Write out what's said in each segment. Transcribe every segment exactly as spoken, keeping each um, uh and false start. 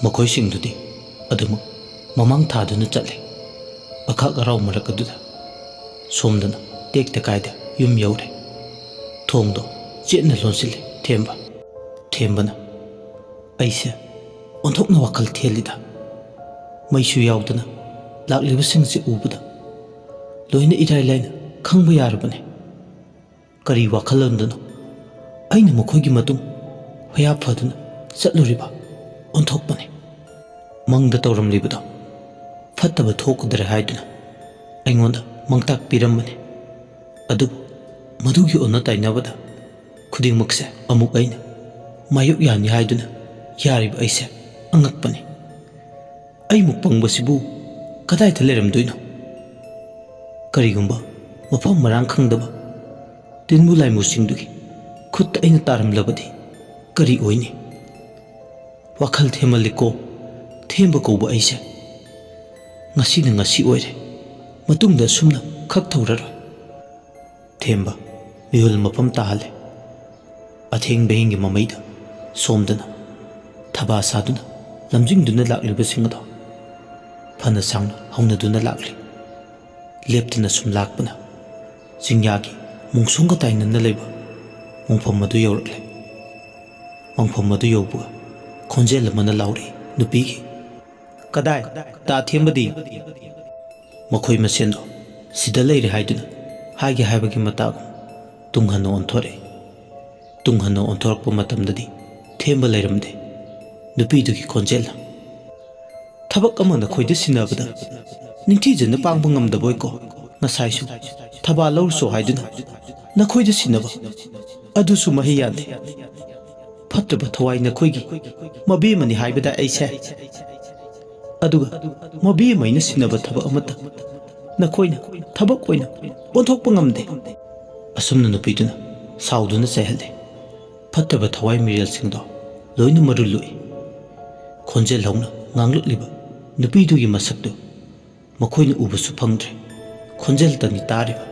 ꯃꯈꯣꯏꯁꯤꯡꯗꯨꯗꯤ ꯑꯗꯨꯃꯛ ꯃꯃꯥꯡ ꯊꯥꯗꯨꯅ ꯆꯠꯂꯦ꯫ ꯑꯈꯥꯛ ꯑꯔꯥꯎ ꯃꯔꯛ ꯑꯗꯨꯗ ꯁꯣꯝꯗꯅ ꯇꯦꯛꯇ ꯀꯥꯏꯗ ꯌꯨꯝ ꯌꯧꯔꯦ꯫ ꯊꯣꯡꯗꯣ ꯆꯦꯠꯅ ꯂꯣꯟꯁꯤꯜꯂꯦ ꯊꯦꯝꯕ꯫ ꯊꯦꯝꯕꯅ, "ꯑꯩꯁꯦ ꯑꯣꯟꯊꯣꯛꯅ ꯋꯥꯈꯜ ꯊꯦꯜꯂꯤꯗ꯫ ꯃꯩꯁꯨ ꯌꯥꯎꯗꯅ ꯂꯥꯛꯂꯤꯕꯁꯤꯡꯁꯦ ꯎꯕꯗ ꯂꯣꯏꯅ ꯏꯔꯥꯏ ꯂꯥꯏꯅ ꯈꯪꯕ ꯌꯥꯔꯕꯅꯦ꯫ ꯀꯔꯤ ꯋꯥꯈꯜꯂꯣꯟꯗꯅꯣ ꯑꯩꯅ ꯃꯈꯣꯏꯒꯤ ꯃꯇꯨꯡ ꯍꯣꯌꯥ ꯐꯗꯨꯅ ꯆꯠꯂꯨꯔꯤꯕ? ꯑꯣꯟꯊꯣꯛꯄꯅꯤ꯫ ꯃꯪꯗ ꯇꯧꯔꯝꯂꯤꯕꯗꯣ ꯐꯠꯇꯕ ꯊꯣꯛꯀꯗ꯭ꯔꯦ ꯍꯥꯏꯗꯨꯅ ꯑꯩꯉꯣꯟꯗ ꯃꯪꯇꯥꯛ ꯄꯤꯔꯝꯕꯅꯤ꯫ ꯑꯗꯨꯕꯨ ꯃꯗꯨꯒꯤ ꯑꯣꯟꯅ ꯇꯩꯅꯕꯗ ꯈꯨꯗꯤꯡꯃꯛꯁꯦ ꯑꯃꯨꯛ ꯑꯩꯅ ꯃꯥꯌꯣꯛ ꯌꯥꯅꯤ ꯍꯥꯏꯗꯨꯅ ꯌꯥꯔꯤꯕ ꯑꯩꯁꯦ ꯑꯉꯛꯄꯅꯤ꯫ ꯑꯩꯃꯨꯛ ꯄꯪꯕꯁꯤꯕꯨ ꯀꯗꯥꯏꯗ ꯂꯩꯔꯝꯗꯣꯏꯅꯣ? ꯀꯔꯤꯒꯨꯝꯕ ꯃꯐꯝ ꯃꯔꯥꯡ ꯈꯪꯗꯕ ꯇꯤꯟꯕꯨ ꯂꯥꯏꯃꯨꯁꯤꯡꯗꯨꯒꯤ ꯈꯨꯠꯇ ꯑꯩꯅ ꯇꯥꯔꯝꯂꯕꯗꯤ ꯀꯔꯤ ꯑꯣꯏꯅꯤ? ꯋꯥꯈꯜ ꯊꯦꯝꯃꯜꯂꯤꯀꯣ, ꯊꯦꯝꯕ ꯀꯧꯕ ꯑꯩꯁꯦ꯫ ꯉꯁꯤꯅ ꯉꯁꯤ ꯑꯣꯏꯔꯦ, ꯃꯇꯨꯡꯗ ꯑꯁꯨꯝꯅ ꯈꯛ ꯊꯧꯔꯔꯣꯏ꯫" ꯊꯦꯝꯕ ꯃꯤꯍꯨꯜ ꯃꯐꯝ ꯇꯥꯍꯜꯂꯦ꯫ ꯑꯊꯦꯡꯕ ꯍꯤꯡꯒꯤ ꯃꯃꯩꯗ ꯁꯣꯝꯗꯅ ꯊꯕꯥ ꯁꯥꯗꯨꯅ ꯂꯝꯖꯤꯡꯗꯨꯅ ꯂꯥꯛꯂꯤꯕꯁꯤꯡ ꯑꯗꯣ ꯐꯅ ꯁꯥꯡꯅ ꯍꯧꯅꯗꯨꯅ ꯂꯥꯛꯂꯤ꯫ ꯂꯦꯞꯇꯅ ꯁꯨꯝ ꯂꯥꯛꯄꯅ ꯆꯤꯡꯌꯥꯒꯤ ꯃꯣꯡꯁꯣꯡꯒ ꯇꯥꯏꯅꯅ ꯂꯩꯕ ꯃꯣꯡꯐꯝ ꯑꯗꯨ ꯌꯧꯔꯛꯂꯦ꯫ ꯃꯣꯡꯐꯝ ꯑꯗꯨ ꯌꯧꯕꯒ ꯈꯣꯟꯖꯦꯜ ꯑꯃꯅ ꯂꯥꯎꯔꯛꯏ, ꯅꯨꯄꯤꯒꯤ꯫ "ꯀꯗꯥꯏ? ꯇꯥ ꯊꯦꯝꯕꯗꯤ?" ꯃꯈꯣꯏ ꯃꯁꯦꯟꯗꯣ ꯁꯤꯗ ꯂꯩꯔꯦ ꯍꯥꯏꯗꯨꯅ ꯍꯥꯏꯒꯦ ꯍꯥꯏꯕꯒꯤ ꯃꯇꯥꯒꯨꯝ ꯇꯨꯡ ꯍꯟꯅ ꯑꯣꯟꯊꯣꯔꯛꯏ꯫ ꯇꯨꯡ ꯍꯟꯅ ꯑꯣꯟꯊꯣꯔꯛꯄ ꯃꯇꯝꯗꯗꯤ ꯊꯦꯝꯕ ꯂꯩꯔꯝꯗꯦ꯫ ꯅꯨꯄꯤꯗꯨꯒꯤ ꯈꯣꯟꯖꯦꯜꯅ, "ꯊꯕꯛ ꯑꯃ ꯅꯈꯣꯏꯗ ꯁꯤꯟꯅꯕꯗ ꯅꯤꯡꯊꯤꯖꯅ ꯄꯥꯡꯕ ꯉꯝꯗꯕꯣꯏꯀꯣ, ꯉꯁꯥꯏꯁꯨ ꯊꯕꯥ ꯂꯧꯔꯨꯁꯣ ꯍꯥꯏꯗꯨꯅ ꯅꯈꯣꯏꯗ ꯁꯤꯟꯅꯕ ꯑꯗꯨꯁꯨ ꯃꯍꯩ ꯌꯥꯟꯗꯦ꯫ ꯐꯠꯇꯕ ꯊꯋꯥꯏ ꯅꯈꯣꯏꯒꯤ ꯃꯕꯦꯝꯃꯅꯤ ꯍꯥꯏꯕꯗ ꯑꯩꯁꯦ, ꯑꯗꯨꯒ ꯃꯕꯦꯝꯃꯩꯅ ꯁꯤꯟꯅꯕ ꯊꯕꯛ ꯑꯃꯠꯇ ꯅꯈꯣꯏꯅ ꯊꯕꯛ ꯑꯣꯏꯅ ꯑꯣꯟꯊꯣꯛꯄ ꯉꯝꯗꯦ꯫" ꯑꯁꯨꯝꯅ ꯅꯨꯄꯤꯗꯨꯅ ꯁꯥꯎꯗꯨꯅ ꯆꯩꯍꯜꯂꯦ꯫ ꯐꯠꯇꯕ ꯊꯋꯥꯏ ꯃꯤꯔꯦꯜꯁꯤꯡꯗꯣ ꯂꯣꯏꯅ ꯃꯔꯨ ꯂꯨꯏ꯫ ꯈꯣꯟꯖꯦꯜ ꯍꯧꯅ ꯉꯥꯡꯂꯛꯂꯤꯕ ꯅꯨꯄꯤꯗꯨꯒꯤ ꯃꯁꯛꯇꯨ ꯃꯈꯣꯏꯅ ꯎꯕꯁꯨ ꯐꯪꯗ꯭ꯔꯦ꯫ ꯈꯣꯟꯖꯦꯜꯇꯅꯤ ꯇꯥꯔꯤꯕ꯫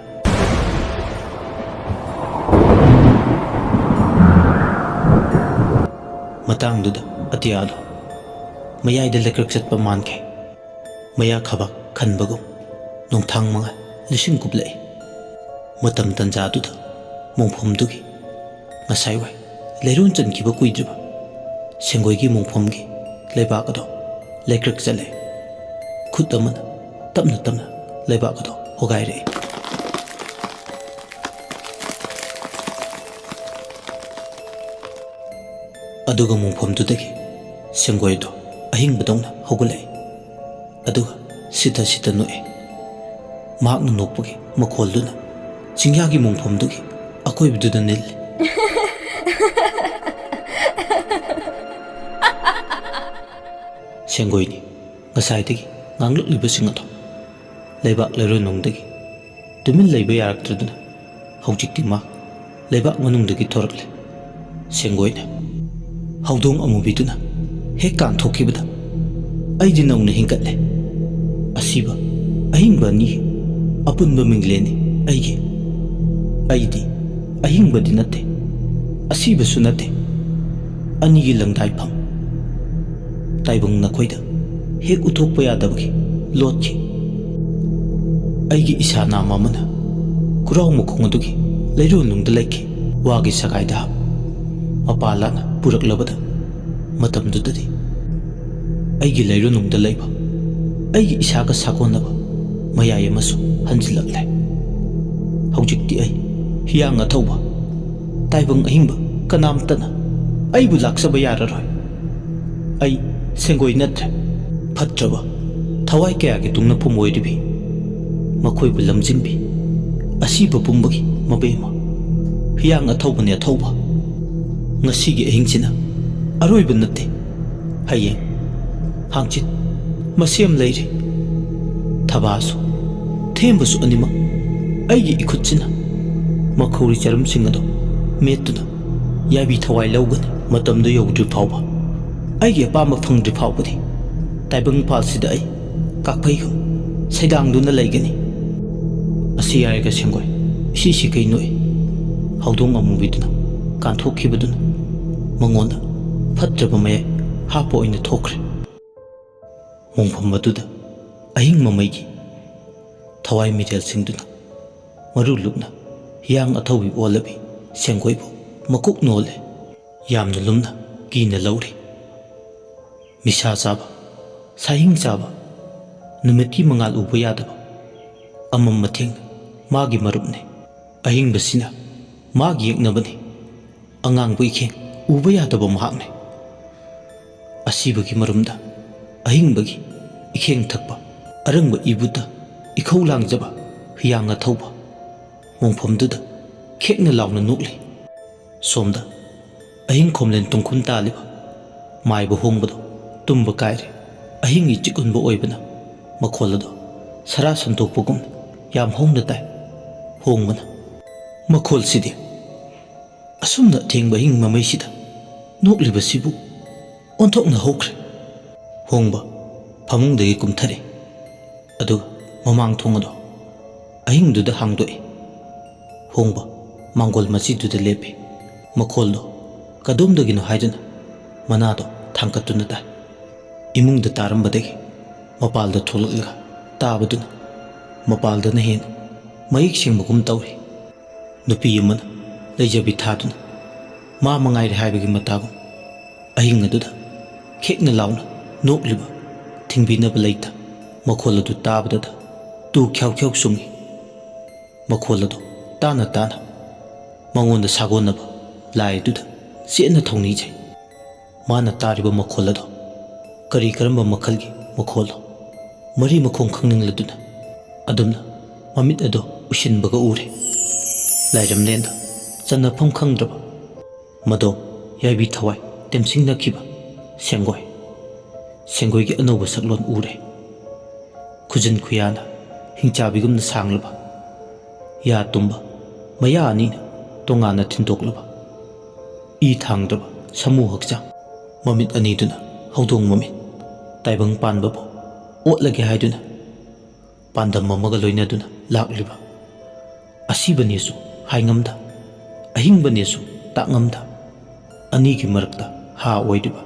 ꯃꯇꯥꯡꯗꯨꯗ ꯑꯇꯤꯌꯥꯗꯣ ꯃꯌꯥꯏꯗ ꯂꯩꯀ꯭ꯔꯛ ꯆꯠꯄ ꯃꯥꯟꯈꯤ꯫ ꯃꯌꯥ ꯈꯕꯥꯛ ꯈꯟꯕꯒꯨꯝ ꯅꯣꯡꯊꯥꯡ ꯃꯉꯥꯜ ꯂꯤꯁꯤꯡ ꯀꯨꯞꯂꯛꯏ꯫ ꯃꯇꯝ ꯇꯟꯖꯥꯗꯨꯗ ꯃꯣꯡꯐꯝꯗꯨꯒꯤ ꯉꯁꯥꯏꯋꯥꯏ ꯂꯩꯔꯣꯟ ꯆꯟꯈꯤꯕ ꯀꯨꯏꯗ꯭ꯔꯤꯕ ꯁꯦꯡꯒꯣꯏꯒꯤ ꯃꯣꯡꯐꯝꯒꯤ ꯂꯩꯕꯥꯛ ꯑꯗꯣ ꯂꯩꯀ꯭ꯔꯛ ꯆꯠꯂꯦ꯫ ꯈꯨꯠ ꯑꯃꯅ ꯇꯞꯅ ꯇꯞꯅ ꯂꯩꯕꯥꯛ ꯑꯗꯣ ꯍꯣꯒꯥꯏꯔꯛꯏ꯫ ꯑꯗꯨꯒ ꯃꯣꯡꯐꯝꯗꯨꯗꯒꯤ ꯁꯦꯡꯒꯣꯏꯗꯣ ꯑꯍꯤꯡꯕꯗꯧꯅ ꯍꯧꯒꯠꯂꯛꯏ꯫ ꯑꯗꯨꯒ ꯁꯤꯠꯇ ꯁꯤꯠꯇ ꯅꯣꯛꯑꯦ꯫ ꯃꯍꯥꯛꯅ ꯅꯣꯛꯄꯒꯤ ꯃꯈꯣꯜꯗꯨꯅ ꯆꯤꯡꯌꯥꯒꯤ ꯃꯣꯡꯐꯝꯗꯨꯒꯤ ꯑꯀꯣꯏꯕꯗꯨꯗ ꯅꯤꯜꯂꯤ꯫ ꯁꯦꯡꯒꯣꯏꯅꯤ ꯉꯁꯥꯏꯗꯒꯤ ꯉꯥꯡꯂꯛꯂꯤꯕꯁꯤꯡ ꯑꯗꯣ ꯂꯩꯕꯥꯛ ꯂꯩꯔꯣꯟꯅꯨꯡꯗꯒꯤ ꯇꯨꯃꯤꯟ ꯂꯩꯕ ꯌꯥꯔꯛꯇ꯭ꯔꯗꯨꯅ ꯍꯧꯖꯤꯛꯇꯤ ꯃꯥ ꯂꯩꯕꯥꯛ ꯃꯅꯨꯡꯗꯒꯤ ꯊꯣꯔꯛꯂꯦ꯫ ꯁꯦꯡꯒꯣꯏꯅ ꯍꯧꯗꯣꯡ ꯑꯃꯨꯕꯤꯗꯨꯅ ꯍꯦꯛ ꯀꯥꯟꯊꯣꯛꯈꯤꯕꯗ ꯑꯩꯗꯤ ꯅꯧꯅ ꯍꯤꯡꯒꯠꯂꯦ꯫ ꯑꯁꯤꯕ ꯑꯍꯤꯡꯕ ꯑꯅꯤꯒꯤ ꯑꯄꯨꯟꯕ ꯃꯤꯡꯂꯦꯟꯅꯤ ꯑꯩꯒꯤ꯫ ꯑꯩꯗꯤ ꯑꯍꯤꯡꯕꯗꯤ ꯅꯠꯇꯦ, ꯑꯁꯤꯕꯁꯨ ꯅꯠꯇꯦ, ꯑꯅꯤꯒꯤ ꯂꯪꯗꯥꯏꯐꯝ꯫ ꯇꯥꯏꯕꯪ ꯅꯈꯣꯏꯗ ꯍꯦꯛ ꯎꯠꯊꯣꯛꯄ ꯌꯥꯗꯕꯒꯤ ꯂꯣꯠꯈꯤ꯫ ꯑꯩꯒꯤ ꯏꯁꯥ ꯅꯥꯝ ꯑꯃꯅ ꯈꯨꯔꯥꯎ ꯃꯈꯣꯡ ꯑꯗꯨꯒꯤ ꯂꯩꯔꯣꯟꯅꯨꯡꯗ ꯂꯩꯈꯤ꯫ ꯋꯥꯒꯤ ꯁꯒꯥꯏꯗ ꯍꯥꯞ ꯃꯄꯥ ꯂꯥꯛꯅ ꯄꯨꯔꯛꯂꯕꯗ ꯃꯇꯝꯗꯨꯗꯗꯤ ꯑꯩꯒꯤ ꯂꯩꯔꯣꯟꯅꯨꯡꯗ ꯂꯩꯕ ꯑꯩꯒꯤ ꯏꯁꯥꯒ ꯁꯥꯒꯣꯟꯅꯕ ꯃꯌꯥꯏ ꯑꯃꯁꯨ ꯍꯟꯖꯤꯜꯂꯛꯂꯦ꯫ ꯍꯧꯖꯤꯛꯇꯤ ꯑꯩ ꯍꯤꯌꯥꯡ ꯑꯊꯧꯕ ꯇꯥꯏꯕꯪ ꯑꯍꯤꯡꯕ ꯀꯅꯥꯝꯇꯅ ꯑꯩꯕꯨ ꯂꯥꯛꯆꯕ ꯌꯥꯔꯔꯣꯏ꯫ ꯑꯩ ꯁꯦꯡꯒꯣꯏ ꯅꯠꯇ꯭ꯔꯦ꯫ ꯐꯠꯇ꯭ꯔꯕ ꯊꯋꯥꯏ ꯀꯌꯥꯒꯤ ꯇꯨꯡꯅꯐꯝ ꯑꯣꯏꯔꯤꯕꯤ ꯃꯈꯣꯏꯕꯨ ꯂꯝꯖꯤꯡꯕꯤ ꯑꯁꯤꯕ ꯄꯨꯝꯕꯒꯤ ꯃꯕꯦꯝꯃ꯫ ꯍꯤꯌꯥꯡ ꯑꯊꯧꯕꯅꯦ ꯑꯊꯧꯕ꯫ ꯉꯁꯤꯒꯤ ꯑꯍꯤꯡꯁꯤꯅ ꯑꯔꯣꯏꯕ ꯅꯠꯇꯦ꯫ ꯍꯌꯦꯡ ꯍꯥꯡꯆꯤꯠ ꯃꯁꯦꯝ ꯂꯩꯔꯤ꯫ ꯊꯕꯥꯁꯨ ꯊꯦꯝꯕꯁꯨ ꯑꯅꯤꯃꯛ ꯑꯩꯒꯤ ꯏꯈꯨꯠꯁꯤꯅ ꯃꯈꯧꯔꯤ ꯆꯔꯝꯁꯤꯡ ꯑꯗꯨ ꯃꯦꯠꯇꯨꯅ ꯌꯥꯏꯕꯤ ꯊꯋꯥꯏ ꯂꯧꯒꯅꯤ꯫ ꯃꯇꯝꯗꯨ ꯌꯧꯗ꯭ꯔꯤ ꯐꯥꯎꯕ, ꯑꯩꯒꯤ ꯑꯄꯥꯝꯕ ꯐꯪꯗ꯭ꯔꯤ ꯐꯥꯎꯕꯗꯤ ꯇꯥꯏꯕꯪ ꯄꯥꯜꯁꯤꯗ ꯑꯩ ꯀꯥꯛꯐꯩꯒꯨꯝ ꯁꯩꯗꯥꯡꯗꯨꯅ ꯂꯩꯒꯅꯤ꯫ ꯑꯁꯤ ꯍꯥꯏꯔꯒ ꯁꯦꯡꯒꯣꯏ ꯏꯁꯤ ꯁꯤꯀꯩ ꯅꯣꯛꯏ꯫ ꯍꯧꯗꯣꯡ ꯑꯃꯨꯕꯤꯗꯨꯅ ꯀꯥꯟꯊꯣꯛꯈꯤꯕꯗꯨꯅ ꯃꯉꯣꯟꯗ ꯐꯠꯇ꯭ꯔꯕ ꯃꯌꯥꯏ ꯍꯥꯞꯄ ꯑꯣꯏꯅ ꯊꯣꯛꯈ꯭ꯔꯦ꯫ ꯃꯣꯡꯐꯝ ꯑꯗꯨꯗ ꯑꯍꯤꯡ ꯃꯃꯩꯒꯤ ꯊꯋꯥꯏ ꯃꯤꯔꯦꯜ ꯁꯤꯡꯗꯨꯅ ꯃꯔꯨ ꯂꯨꯞꯅ ꯍꯤꯌꯥꯡ ꯑꯊꯧꯕꯤ ꯑꯣꯜꯂꯕꯤ ꯁꯦꯡꯒꯣꯏꯕꯨ ꯃꯀꯣꯛ ꯅꯣꯜꯂꯦ꯫ ꯌꯥꯝꯅ ꯂꯨꯝꯅ ꯀꯤꯅ ꯂꯧꯔꯤ꯫ ꯃꯤꯁꯥ ꯆꯥꯕ, ꯁꯥꯍꯤꯡ ꯆꯥꯕ, ꯅꯨꯃꯤꯠꯀꯤ ꯃꯉꯥꯜ ꯎꯕ ꯌꯥꯗꯕ, ꯑꯃꯝ ꯑꯊꯦꯡꯅ ꯃꯥꯒꯤ ꯃꯔꯨꯞꯅꯤ꯫ ꯑꯍꯤꯡꯕꯁꯤꯅ ꯃꯥꯒꯤ ꯌꯦꯛꯅꯕꯅꯤ꯫ ꯑꯉꯥꯡꯕ ꯏꯈꯦꯡ ꯎꯕ ꯌꯥꯗꯕ ꯃꯍꯥꯛꯅꯤ꯫ ꯑꯁꯤꯕꯒꯤ ꯃꯔꯨꯝꯗ ꯑꯍꯤꯡꯕꯒꯤ ꯏꯈꯦꯡ ꯊꯛꯄ, ꯑꯔꯪꯕ ꯏꯕꯨꯗ ꯏꯈꯧ ꯂꯥꯡꯖꯕ ꯍꯤꯌꯥꯡ ꯑꯊꯧꯕ ꯃꯣꯡꯐꯝꯗꯨꯗ ꯈꯦꯛꯅ ꯂꯥꯎꯅ ꯅꯣꯛꯂꯤ꯫ ꯁꯣꯝꯗ ꯑꯍꯤꯡ ꯈꯣꯝꯂꯦꯟ ꯇꯨꯡꯈꯨꯟ ꯇꯥꯜꯂꯤꯕ ꯃꯥꯏꯕ ꯍꯣꯡꯕꯗꯣ ꯇꯨꯝꯕ ꯀꯥꯏꯔꯦ꯫ ꯑꯍꯤꯡꯒꯤ ꯆꯤꯛ ꯍꯨꯟꯕ ꯑꯣꯏꯕꯅ ꯃꯈꯣꯜ ꯑꯗꯣ ꯁꯔꯥ ꯁꯟꯗꯣꯛꯄꯒꯨꯝ ꯌꯥꯝ ꯍꯧꯅ ꯇꯥꯏ꯫ ꯍꯣꯡꯕꯅ, "ꯃꯈꯣꯜꯁꯤꯗꯤ ꯑꯁꯨꯝꯅ ꯑꯊꯦꯡꯕ ꯑꯍꯤꯡ ꯃꯃꯩꯁꯤꯗ ꯅꯣꯛꯂꯤꯕꯁꯤꯕꯨ ꯑꯣꯟꯊꯣꯛꯅ ꯍꯧꯈ꯭ꯔꯦ꯫" ꯍꯣꯡꯕ ꯐꯃꯨꯡꯗꯒꯤ ꯀꯨꯝꯊꯔꯦ꯫ ꯑꯗꯨꯒ ꯃꯃꯥꯡ ꯊꯣꯡ ꯑꯗꯣ ꯑꯍꯤꯡꯗꯨꯗ ꯍꯥꯡꯗꯣꯛꯏ꯫ ꯍꯣꯡꯕ ꯃꯥꯡꯒꯣꯜ ꯃꯆꯤꯗꯨꯗ ꯂꯦꯞꯄꯤ꯫ ꯃꯈꯣꯜꯗꯣ ꯀꯗꯣꯝꯗꯒꯤꯅꯣ ꯍꯥꯏꯗꯨꯅ ꯃꯅꯥꯗꯣ ꯊꯥꯡꯒꯠꯇꯨꯅ ꯇꯥꯏ꯫ ꯏꯃꯨꯡꯗ ꯇꯥꯔꯝꯕꯗꯒꯤ ꯃꯄꯥꯜꯗ ꯊꯣꯛꯂꯛꯂꯒ ꯇꯥꯕꯗꯨꯅ ꯃꯄꯥꯜꯗꯅ ꯍꯦꯟꯅ ꯃꯌꯦꯛ ꯁꯦꯡꯕꯒꯨꯝ ꯇꯧꯔꯤ꯫ ꯅꯨꯄꯤ ꯑꯃꯅ ꯂꯩꯖꯕꯤ ꯊꯥꯗꯨꯅ ꯃꯥ ꯃꯉꯥꯏꯔꯦ ꯍꯥꯏꯕꯒꯤ ꯃꯇꯥꯒꯨꯝ ꯑꯍꯤꯡ ꯑꯗꯨꯗ ꯈꯦꯛꯅ ꯂꯥꯎꯅ ꯅꯣꯛꯂꯤꯕ ꯊꯤꯡꯕꯤꯅꯕ ꯂꯩꯇ ꯃꯈꯣꯜ ꯑꯗꯨ ꯇꯥꯕꯗꯗ ꯇꯨ ꯈ꯭ꯌꯥꯎ ꯈ꯭ꯌꯥꯎ ꯆꯨꯡꯏ꯫ ꯃꯈꯣꯜ ꯑꯗꯨ ꯇꯥꯅ ꯇꯥꯅ ꯃꯉꯣꯟꯗ ꯁꯥꯒꯣꯟꯅꯕ ꯂꯥꯏ ꯑꯗꯨꯗ ꯆꯦꯠꯅ ꯊꯧꯅꯤꯖꯩ꯫ ꯃꯥꯅ ꯇꯥꯔꯤꯕ ꯃꯈꯣꯜ ꯑꯗꯣ ꯀꯔꯤ ꯀꯔꯝꯕ ꯃꯈꯜꯒꯤ ꯃꯈꯣꯜꯅꯣ? ꯃꯔꯤ ꯃꯈꯣꯡ ꯈꯪꯅꯤꯡꯂꯗꯨꯅ ꯑꯗꯨꯝꯅ ꯃꯃꯤꯠ ꯑꯗꯣ ꯎꯏꯁꯤꯟꯕꯒ ꯎꯔꯦ꯫ ꯂꯥꯏꯔꯝꯂꯦꯟꯗ ꯆꯟꯅꯐꯝ ꯈꯪꯗ꯭ꯔꯕ ꯃꯗꯣ ꯌꯥꯏꯕꯤ ꯊꯋꯥꯏ ꯇꯦꯝꯁꯤꯡꯅꯈꯤꯕ ꯁꯦꯡꯒꯣꯏ꯫ ꯁꯦꯡꯒꯣꯏꯒꯤ ꯑꯅꯧꯕ ꯁꯛꯂꯣꯟ ꯎꯔꯦ꯫ ꯈꯨꯖꯤꯟ ꯈꯨꯌꯥꯅ ꯍꯤꯡꯆꯥꯕꯤꯒꯨꯝꯅ ꯁꯥꯡꯂꯕ, ꯌꯥ ꯇꯨꯝꯕ ꯃꯌꯥ ꯑꯅꯤꯅ ꯇꯣꯉꯥꯟꯅ ꯊꯤꯟꯗꯣꯛꯂꯕ, ꯏ ꯊꯥꯡꯗ꯭ꯔꯕ ꯁꯥꯃꯨ ꯍꯛꯆꯥꯡ, ꯃꯃꯤꯠ ꯑꯅꯤꯗꯨꯅ ꯍꯧꯗꯣꯡ ꯃꯃꯤꯠ, ꯇꯥꯏꯕꯪ ꯄꯥꯟꯕꯕꯨ ꯑꯣꯠꯂꯒꯦ ꯍꯥꯏꯗꯨꯅ ꯄꯥꯟꯗꯝ ꯑꯃꯒ ꯂꯣꯏꯅꯗꯨꯅ ꯂꯥꯛꯂꯤꯕ꯫ ꯑꯁꯤꯕꯅꯦꯁꯨ ꯍꯥꯏꯉꯝꯗ, ꯑꯍꯤꯡꯕꯅꯦꯁꯨ ꯇꯥꯛꯉꯝꯗ, ꯑꯅꯤꯒꯤ ꯃꯔꯛꯇ ꯍꯥ ꯑꯣꯏꯔꯤꯕ,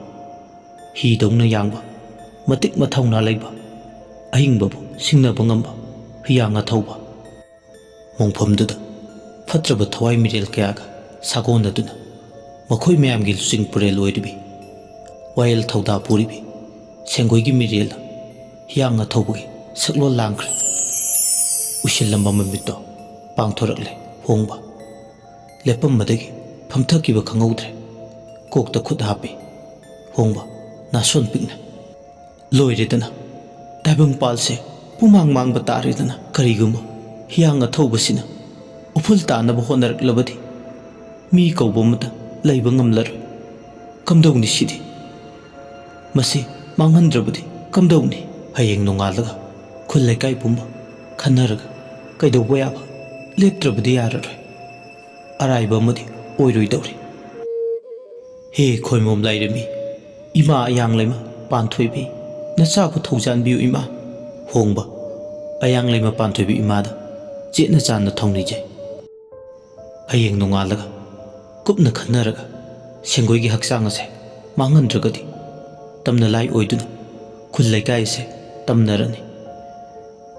ꯍꯤꯗꯧꯅ ꯌꯥꯡꯕ ꯃꯇꯤꯛ ꯃꯊꯧꯅꯥ ꯂꯩꯕ, ꯑꯍꯤꯡꯕꯕꯨ ꯁꯤꯡꯅꯕ ꯉꯝꯕ ꯍꯤꯌꯥꯡ ꯑꯊꯧꯕ꯫ ꯃꯣꯡꯐꯝꯗꯨꯗ ꯐꯠꯇ꯭ꯔꯕ ꯊꯋꯥꯏ ꯃꯤꯔꯦꯜ ꯀꯌꯥꯒ ꯁꯥꯒꯣꯟꯅꯗꯨꯅ ꯃꯈꯣꯏ ꯃꯌꯥꯝꯒꯤ ꯂꯨꯆꯤꯡ ꯄꯨꯔꯦꯜ ꯑꯣꯏꯔꯤꯕꯤ, ꯋꯥꯌꯦꯜ ꯊꯧꯗꯥ ꯄꯨꯔꯤꯕꯤ ꯁꯦꯡꯒꯣꯏꯒꯤ ꯃꯤꯔꯦꯜꯅ ꯍꯤꯌꯥꯡ ꯑꯊꯧꯕꯒꯤ ꯁꯛꯂꯣꯟ ꯂꯥꯡꯈ꯭ꯔꯦ꯫ ꯎꯏꯁꯤꯜꯂꯝꯕ ꯃꯃꯤꯠꯇꯣ ꯄꯥꯡꯊꯣꯔꯛꯂꯦ ꯍꯣꯡꯕ꯫ ꯂꯦꯞꯄꯝꯕꯗꯒꯤ ꯐꯝꯊꯈꯤꯕ ꯈꯪꯍꯧꯗ꯭ꯔꯦ꯫ ꯀꯣꯛꯇ ꯈꯨꯠ ꯍꯥꯞꯄꯤ ꯍꯣꯡꯕ, ꯅꯥꯁꯣꯟ ꯄꯤꯛꯅ꯫ ꯂꯣꯏꯔꯦꯗꯅ, ꯇꯥꯏꯕꯪꯄꯥꯜꯁꯦ ꯄꯨꯃꯥꯡ ꯃꯥꯡꯕ ꯇꯥꯔꯦꯗꯅ꯫ ꯀꯔꯤꯒꯨꯝꯕ ꯍꯤꯌꯥꯡ ꯑꯊꯧꯕꯁꯤꯅ ꯎꯐꯨꯜ ꯇꯥꯅꯕ ꯍꯣꯠꯅꯔꯛꯂꯕꯗꯤ, ꯃꯤ ꯀꯧꯕ ꯑꯃꯠꯇ ꯂꯩꯕ ꯉꯝꯂꯔꯣꯏ꯫ ꯀꯝꯗꯧꯅꯤ ꯁꯤꯗꯤ? ꯃꯁꯤ ꯃꯥꯡꯍꯟꯗ꯭ꯔꯕꯗꯤ ꯀꯝꯗꯧꯅꯤ? ꯍꯌꯦꯡ ꯅꯣꯡꯉꯥꯜꯂꯒ ꯈꯨꯜ ꯂꯩꯀꯥꯏ ꯄꯨꯝꯕ ꯈꯟꯅꯔꯒ ꯀꯩꯗꯧꯕ ꯌꯥꯕ? ꯂꯦꯞꯇ꯭ꯔꯕꯗꯤ ꯌꯥꯔꯔꯣꯏ꯫ ꯑꯔꯥꯏꯕ ꯑꯃꯗꯤ ꯑꯣꯏꯔꯣꯏꯗꯧꯔꯤ꯫ ꯍꯦ ꯈꯣꯏꯃꯣꯝ ꯂꯥꯏꯔꯦꯝꯕꯤ, ꯏꯃꯥ ꯑꯌꯥꯡ ꯂꯩꯃ ꯄꯥꯟꯊꯣꯏꯕꯤ, ꯅꯆꯥꯕꯨ ꯊꯧꯖꯥꯟꯕꯤꯌꯨ ꯏꯃꯥ꯫ ꯍꯣꯡꯕ, ꯑꯌꯥꯡ ꯂꯩꯃ ꯄꯥꯟꯊꯣꯏꯕꯤ ꯏꯃꯥꯗ ꯆꯦꯠꯅ ꯆꯥꯟꯅ ꯊꯧꯅꯤꯖꯩ꯫ ꯍꯌꯦꯡ ꯅꯣꯡꯉꯥꯜꯂꯒ ꯀꯨꯞꯅ ꯈꯟꯅꯔꯒ ꯁꯦꯡꯒꯣꯏꯒꯤ ꯍꯛꯆꯥꯡ ꯑꯁꯦ ꯃꯥꯡꯍꯟꯗ꯭ꯔꯒꯗꯤ ꯇꯝꯅ ꯂꯥꯏ ꯑꯣꯏꯗꯨꯅ ꯈꯨꯜ ꯂꯩꯀꯥꯏ ꯑꯁꯦ ꯇꯝꯅꯔꯅꯤ꯫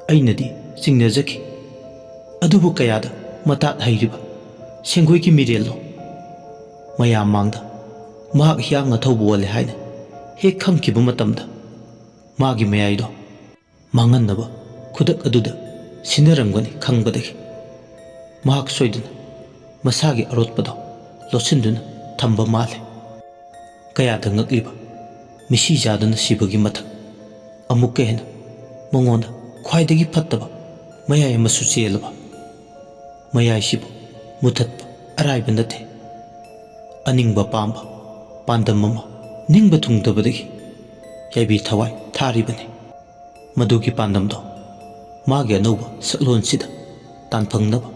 ꯑꯩꯅꯗꯤ ꯆꯤꯡꯅꯖꯈꯤ, ꯑꯗꯨꯕꯨ ꯀꯌꯥꯗ ꯃꯇꯥꯠ ꯍꯩꯔꯤꯕ ꯁꯦꯡꯒꯣꯏꯒꯤ ꯃꯤꯔꯦꯜꯂꯣ? ꯃꯌꯥꯝ ꯃꯥꯡꯗ ꯃꯍꯥꯛ ꯍꯤꯌꯥꯡ ꯑꯊꯧꯕ ꯑꯣꯜꯂꯦ ꯍꯥꯏꯅ ꯍꯦꯛ ꯈꯪꯈꯤꯕ ꯃꯇꯝꯗ, ꯃꯥꯒꯤ ꯃꯌꯥꯏꯗꯣ ꯃꯥꯡꯍꯟꯅꯕ ꯈꯨꯗꯛ ꯑꯗꯨꯗ ꯁꯤꯟꯅꯔꯝꯒꯅꯤ ꯈꯪꯕꯗꯒꯤ, ꯃꯍꯥꯛ ꯁꯣꯏꯗꯅ ꯃꯁꯥꯒꯤ ꯑꯔꯣꯠꯄꯗꯣ ꯂꯣꯠꯁꯤꯟꯗꯨꯅ ꯊꯝꯕ ꯃꯥꯜꯂꯦ꯫ ꯀꯌꯥꯗ ꯉꯛꯂꯤꯕ ꯃꯤꯁꯤ ꯆꯥꯗꯨꯅ ꯁꯤꯕꯒꯤ ꯃꯊꯛ, ꯑꯃꯨꯛꯀ ꯍꯦꯟꯅ ꯃꯉꯣꯟꯗ ꯈ꯭ꯋꯥꯏꯗꯒꯤ ꯐꯠꯇꯕ ꯃꯌꯥꯏ ꯑꯃꯁꯨ ꯆꯦꯜꯂꯕ꯫ ꯃꯌꯥꯏꯁꯤꯕꯨ ꯃꯨꯊꯠꯄ ꯑꯔꯥꯏꯕ ꯅꯠꯇꯦ꯫ ꯑꯅꯤꯡꯕ ꯄꯥꯝꯕ ꯄꯥꯟꯗꯝ ꯑꯃ ꯅꯤꯡꯕ ꯊꯨꯡꯗꯕꯗꯒꯤ ꯌꯥꯏꯕꯤ ꯊꯋꯥꯏ ꯊꯥꯔꯤꯕꯅꯤ꯫ ꯃꯗꯨꯒꯤ ꯄꯥꯟꯗꯝꯗꯣ ꯃꯥꯒꯤ ꯑꯅꯧꯕ ꯁꯛꯂꯣꯟꯁꯤꯗ ꯇꯥꯟꯐꯪꯅꯕ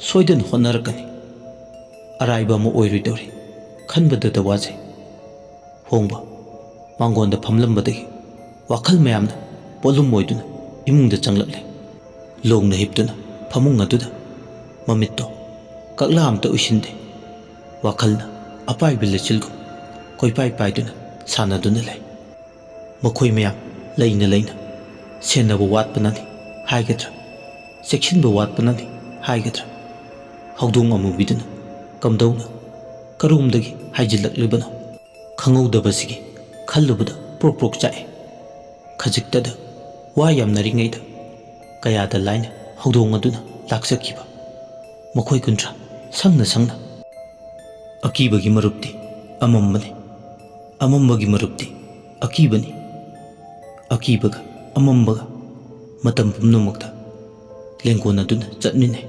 ꯁꯣꯏꯗꯅ ꯍꯣꯠꯅꯔꯛꯀꯅꯤ꯫ ꯑꯔꯥꯏꯕ ꯑꯃ ꯑꯣꯏꯔꯣꯏꯗꯧꯔꯤ ꯈꯟꯕꯗꯇ ꯋꯥꯖꯩ꯫ ꯍꯣꯡꯕ ꯃꯥꯡꯒꯣꯟꯗ ꯐꯝꯂꯝꯕꯗꯒꯤ ꯋꯥꯈꯜ ꯃꯌꯥꯝꯅ ꯄꯣꯠꯂꯨꯝ ꯑꯣꯏꯗꯨꯅ ꯏꯃꯨꯡꯗ ꯆꯪꯂꯛꯂꯦ꯫ ꯂꯣꯡꯅ ꯍꯤꯞꯇꯨꯅ ꯐꯃꯨꯡ ꯑꯗꯨꯗ ꯃꯃꯤꯠꯇꯣ ꯀꯛꯂꯥ ꯑꯝꯇ ꯎꯏꯁꯤꯟꯗꯦ꯫ ꯋꯥꯈꯜꯅ ꯑꯄꯥꯏꯕꯤ ꯂꯩꯆꯤꯜꯒꯨꯝ ꯀꯣꯏꯄꯥꯏ ꯄꯥꯏꯗꯨꯅ ꯁꯥꯟꯅꯗꯨꯅ ꯂꯩ꯫ ꯃꯈꯣꯏ ꯃꯌꯥꯝ ꯂꯩꯅ ꯂꯩꯅ ꯁꯦꯟꯅꯕ ꯋꯥꯠꯄꯅꯅꯤ ꯍꯥꯏꯒꯗ꯭ꯔꯥ, ꯆꯦꯛꯁꯤꯟꯕ ꯋꯥꯠꯄꯅꯅꯤ ꯍꯥꯏꯒꯗ꯭ꯔꯥ, ꯍꯧꯗꯣꯡ ꯑꯃꯨꯕꯤꯗꯨꯅ ꯀꯝꯗꯧꯅ ꯀꯔꯣꯝꯗꯒꯤ ꯍꯥꯏꯖꯤꯜꯂꯛꯂꯤꯕꯅꯣ ꯈꯪꯍꯧꯗꯕꯁꯤꯒꯤ ꯈꯜꯂꯨꯕꯗ ꯄ꯭ꯔꯣꯛ ꯄ꯭ꯔꯣꯛ ꯆꯥꯛꯏ꯫ ꯈꯖꯤꯛꯇꯗ ꯋꯥ ꯌꯥꯝꯅꯔꯤꯉꯩꯗ ꯀꯌꯥꯗ ꯂꯥꯏꯅ ꯍꯧꯗꯣꯡ ꯑꯗꯨꯅ ꯂꯥꯛꯆꯈꯤꯕ꯫ ꯃꯈꯣꯏ ꯀꯨꯟꯊ꯭ꯔꯥ ꯁꯪꯅ ꯁꯪꯅ꯫ ꯑꯀꯤꯕꯒꯤ ꯃꯔꯨꯞꯇꯤ ꯑꯃꯝꯕꯅꯤ, ꯑꯃꯝꯕꯒꯤ ꯃꯔꯨꯞꯇꯤ ꯑꯀꯤꯕꯅꯤ꯫ ꯑꯀꯤꯕꯒ ꯑꯃꯝꯕꯒ ꯃꯇꯝ ꯄꯨꯝꯅꯃꯛꯇ ꯂꯦꯡꯒꯣꯟꯅꯗꯨꯅ ꯆꯠꯃꯤꯟꯅꯩ꯫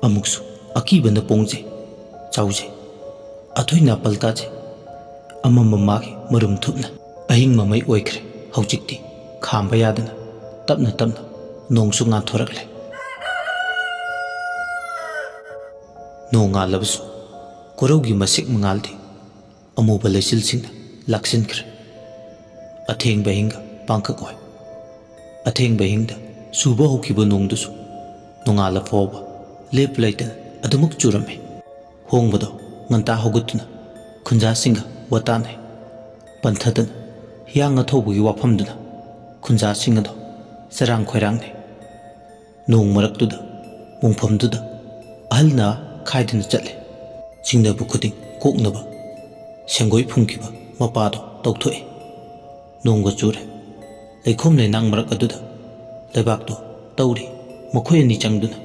ꯑꯃꯨꯛꯁꯨ ꯑꯀꯤꯕꯅ ꯄꯣꯡꯖꯩ, ꯆꯥꯎꯖꯩ, ꯑꯊꯣꯏ ꯅꯥꯄꯜ ꯀꯥꯖꯩ꯫ ꯑꯃꯝꯕ ꯃꯥꯒꯤ ꯃꯔꯨꯝ ꯊꯨꯞꯅ ꯑꯍꯤꯡ ꯃꯃꯩ ꯑꯣꯏꯈ꯭ꯔꯦ꯫ ꯍꯧꯖꯤꯛꯇꯤ ꯈꯥꯝꯕ ꯌꯥꯗꯅ ꯇꯞꯅ ꯇꯞꯅ ꯅꯣꯡꯁꯨ ꯉꯥꯟꯊꯣꯔꯛꯂꯦ꯫ ꯅꯣꯡ ꯉꯥꯜꯂꯕꯁꯨ ꯀꯣꯔꯧꯒꯤ ꯃꯁꯦꯛ ꯃꯉꯥꯜꯗꯤ ꯑꯃꯨꯕ ꯂꯩꯆꯤꯜꯁꯤꯡꯅ ꯂꯥꯛꯁꯤꯟꯈ꯭ꯔꯦ꯫ ꯑꯊꯦꯡꯕ ꯑꯍꯤꯡꯒ ꯄꯥꯡꯈꯛ ꯑꯣꯏ꯫ ꯑꯊꯦꯡꯕ ꯑꯍꯤꯡꯗ ꯆꯨꯕ ꯍꯧꯈꯤꯕ ꯅꯣꯡꯗꯨꯁꯨ ꯅꯣꯡꯉꯥꯜꯂ ꯐꯥꯎꯕ ꯂꯦꯞ ꯂꯩꯇꯅ ꯑꯗꯨꯃꯛ ꯆꯨꯔꯝꯃꯤ꯫ ꯍꯣꯡꯕꯗꯣ ꯉꯟꯇꯥ ꯍꯧꯒꯠꯇꯨꯅ ꯈꯨꯟꯖꯥꯁꯤꯡꯒ ꯋꯥ ꯇꯥꯅꯩ꯫ ꯄꯟꯊꯗꯅ ꯍꯤꯌꯥꯡ ꯑꯊꯧꯕꯒꯤ ꯋꯥꯐꯝꯗꯨꯅ ꯈꯨꯟꯖꯥꯁꯤꯡ ꯑꯗꯣ ꯆꯔꯥꯡ ꯈꯣꯏꯔꯥꯡꯅꯩ꯫ ꯅꯣꯡ ꯃꯔꯛꯇꯨꯗ ꯃꯣꯡꯐꯝꯗꯨꯗ ꯑꯍꯜꯅ ꯈꯥꯏꯗꯅ ꯆꯠꯂꯦ꯫ ꯆꯤꯡꯅꯕ ꯈꯨꯗꯤꯡ ꯀꯣꯛꯅꯕ ꯁꯦꯡꯒꯣꯏ ꯐꯨꯝꯈꯤꯕ ꯃꯄꯥꯗꯣ ꯇꯧꯊꯣꯛꯏ꯫ ꯅꯣꯡꯒ ꯆꯨꯔꯦ꯫ ꯂꯩꯈꯣꯝ ꯂꯩꯅꯥꯡ ꯃꯔꯛ ꯑꯗꯨꯗ ꯂꯩꯕꯥꯛꯇꯣ ꯇꯧꯔꯤ ꯃꯈꯣꯏ ꯑꯅꯤ ꯆꯪꯗꯨꯅ꯫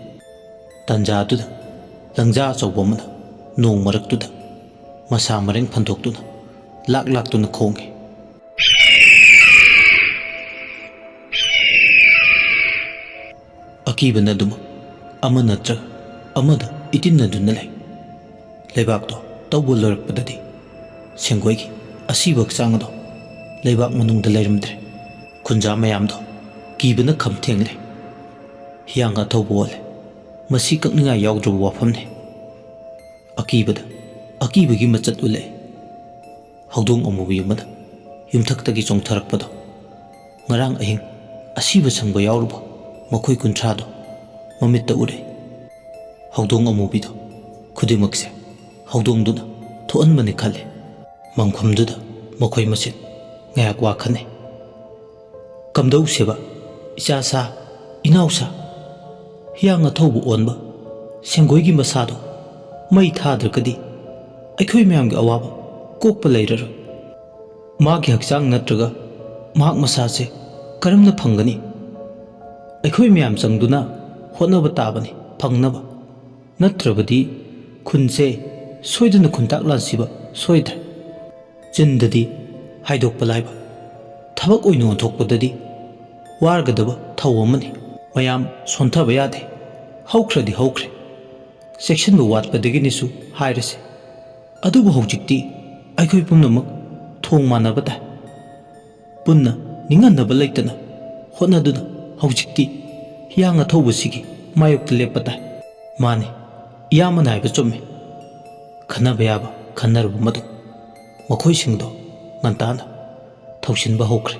ꯇꯥꯟꯖꯥꯗꯨꯗ ꯂꯪꯖꯥ ꯑꯆꯧꯕ ꯑꯃꯅ ꯅꯣꯡ ꯃꯔꯛꯇꯨꯗ ꯃꯁꯥ ꯃꯔꯦꯡ ꯐꯟꯗꯣꯛꯇꯨꯅ ꯂꯥꯛ ꯂꯥꯛꯇꯨꯅ ꯈꯣꯡꯏ꯫ ꯑꯀꯤꯕꯅ ꯑꯗꯨꯃꯛ ꯑꯃ ꯅꯠꯇ꯭ꯔꯒ ꯑꯃꯗ ꯏꯇꯤꯟꯅꯗꯨꯅ ꯂꯩ꯫ ꯂꯩꯕꯥꯛꯇꯣ ꯇꯧꯕ ꯂꯣꯏꯔꯛꯄꯗꯗꯤ ꯁꯦꯡꯒꯣꯏꯒꯤ ꯑꯁꯤꯕ ꯍꯛꯆꯥꯡ ꯑꯗꯣ ꯂꯩꯕꯥꯛ ꯃꯅꯨꯡꯗ ꯂꯩꯔꯝꯗ꯭ꯔꯦ꯫ ꯈꯨꯟꯖꯥ ꯃꯌꯥꯝꯗꯣ ꯀꯤꯕꯅ ꯈꯝ ꯊꯦꯡꯂꯦ꯫ ꯍꯤꯌꯥꯡ ꯑꯊꯧꯕ ꯑꯣꯜꯂꯦ꯫ ꯃꯁꯤ ꯀꯛꯅꯤꯡꯉꯥꯏ ꯌꯥꯎꯗ꯭ꯔꯕ ꯋꯥꯐꯝꯅꯤ꯫ ꯑꯀꯤꯕꯗ ꯑꯀꯤꯕꯒꯤ ꯃꯆꯠ ꯎꯠꯂꯛꯏ꯫ ꯍꯧꯗꯣꯡ ꯑꯃꯨꯕꯤ ꯑꯃꯅ ꯌꯨꯝꯊꯛꯇꯒꯤ ꯆꯣꯡꯊꯔꯛꯄꯗꯣ ꯉꯔꯥꯡ ꯑꯍꯤꯡ ꯑꯁꯤꯕ ꯁꯪꯕ ꯌꯥꯎꯔꯨꯕ ꯃꯈꯣꯏ ꯀꯨꯟꯊ꯭ꯔꯥꯗꯣ ꯃꯃꯤꯠꯇ ꯎꯔꯦ꯫ ꯍꯧꯗꯣꯡ ꯑꯃꯨꯕꯤꯗꯣ ꯈꯨꯗꯤꯡꯃꯛꯁꯦ ꯍꯧꯗꯣꯡꯗꯨꯅ ꯊꯣꯛꯍꯟꯕꯅꯤ ꯈꯜꯂꯦ꯫ ꯃꯪꯐꯝꯗꯨꯗ ꯃꯈꯣꯏ ꯃꯁꯦꯟ ꯉꯥꯏꯍꯥꯛ ꯋꯥ ꯈꯟꯅꯩ꯫ ꯀꯝꯗꯧꯁꯦꯕ, ꯏꯆꯥ ꯁꯥ, ꯏꯅꯥꯎ ꯁꯥ, ꯍꯤꯌꯥꯡ ꯑꯊꯧꯕ ꯑꯣꯟꯕ ꯁꯦꯡꯒꯣꯏꯒꯤ ꯃꯁꯥꯗꯣ ꯃꯩ ꯊꯥꯗ꯭ꯔꯒꯗꯤ ꯑꯩꯈꯣꯏ ꯃꯌꯥꯝꯒꯤ ꯑꯋꯥꯕ ꯀꯣꯛꯄ ꯂꯩꯔꯔꯣꯏ꯫ ꯃꯥꯒꯤ ꯍꯛꯆꯥꯡ ꯅꯠꯇ꯭ꯔꯒ ꯃꯍꯥꯛ ꯃꯁꯥꯁꯦ ꯀꯔꯝꯅ ꯐꯪꯒꯅꯤ? ꯑꯩꯈꯣꯏ ꯃꯌꯥꯝ ꯆꯪꯗꯨꯅ ꯍꯣꯠꯅꯕ ꯇꯥꯕꯅꯤ ꯐꯪꯅꯕ꯫ ꯅꯠꯇ꯭ꯔꯕꯗꯤ ꯈꯨꯟꯁꯦ ꯁꯣꯏꯗꯅ ꯈꯨꯟꯇꯥꯛ ꯂꯥꯟꯁꯤꯕ ꯁꯣꯏꯗ꯭ꯔꯦ꯫ ꯆꯤꯟꯗꯗꯤ ꯍꯥꯏꯗꯣꯛꯄ ꯂꯥꯏꯕ, ꯊꯕꯛ ꯑꯣꯏꯅ ꯑꯣꯟꯊꯣꯛꯄꯗꯗꯤ ꯋꯥꯔꯒꯗꯕ ꯊꯧ ꯑꯃꯅꯤ꯫ ꯃꯌꯥꯝ ꯁꯣꯟꯊꯕ ꯌꯥꯗꯦ, ꯍꯧꯈ꯭ꯔꯗꯤ ꯍꯧꯈ꯭ꯔꯦ, ꯆꯦꯛꯁꯤꯟꯕ ꯋꯥꯠꯄꯗꯒꯤꯅꯤꯁꯨ ꯍꯥꯏꯔꯁꯦ꯫ ꯑꯗꯨꯕꯨ ꯍꯧꯖꯤꯛꯇꯤ ꯑꯩꯈꯣꯏ ꯄꯨꯝꯅꯃꯛ ꯊꯣꯡ ꯃꯥꯟꯅꯕ ꯇꯥꯏ꯫ ꯄꯨꯟꯅ ꯅꯤꯡꯍꯟꯅꯕ ꯂꯩꯇꯅ ꯍꯣꯠꯅꯗꯨꯅ ꯍꯧꯖꯤꯛꯇꯤ ꯍꯤꯌꯥꯡ ꯑꯊꯧꯕꯁꯤꯒꯤ ꯃꯥꯌꯣꯛꯇ ꯂꯦꯞꯄ ꯇꯥꯏ꯫ ꯃꯥꯅꯤ, ꯏꯌꯥꯝꯕꯅ ꯍꯥꯏꯕ ꯆꯨꯝꯃꯤ꯫ ꯈꯟꯅꯕ ꯌꯥꯕ ꯈꯟꯅꯔꯕ ꯃꯇꯨꯡ ꯃꯈꯣꯏꯁꯤꯡꯗꯣ ꯉꯟꯇꯥꯅ ꯊꯧꯁꯤꯟꯕ ꯍꯧꯈ꯭ꯔꯦ꯫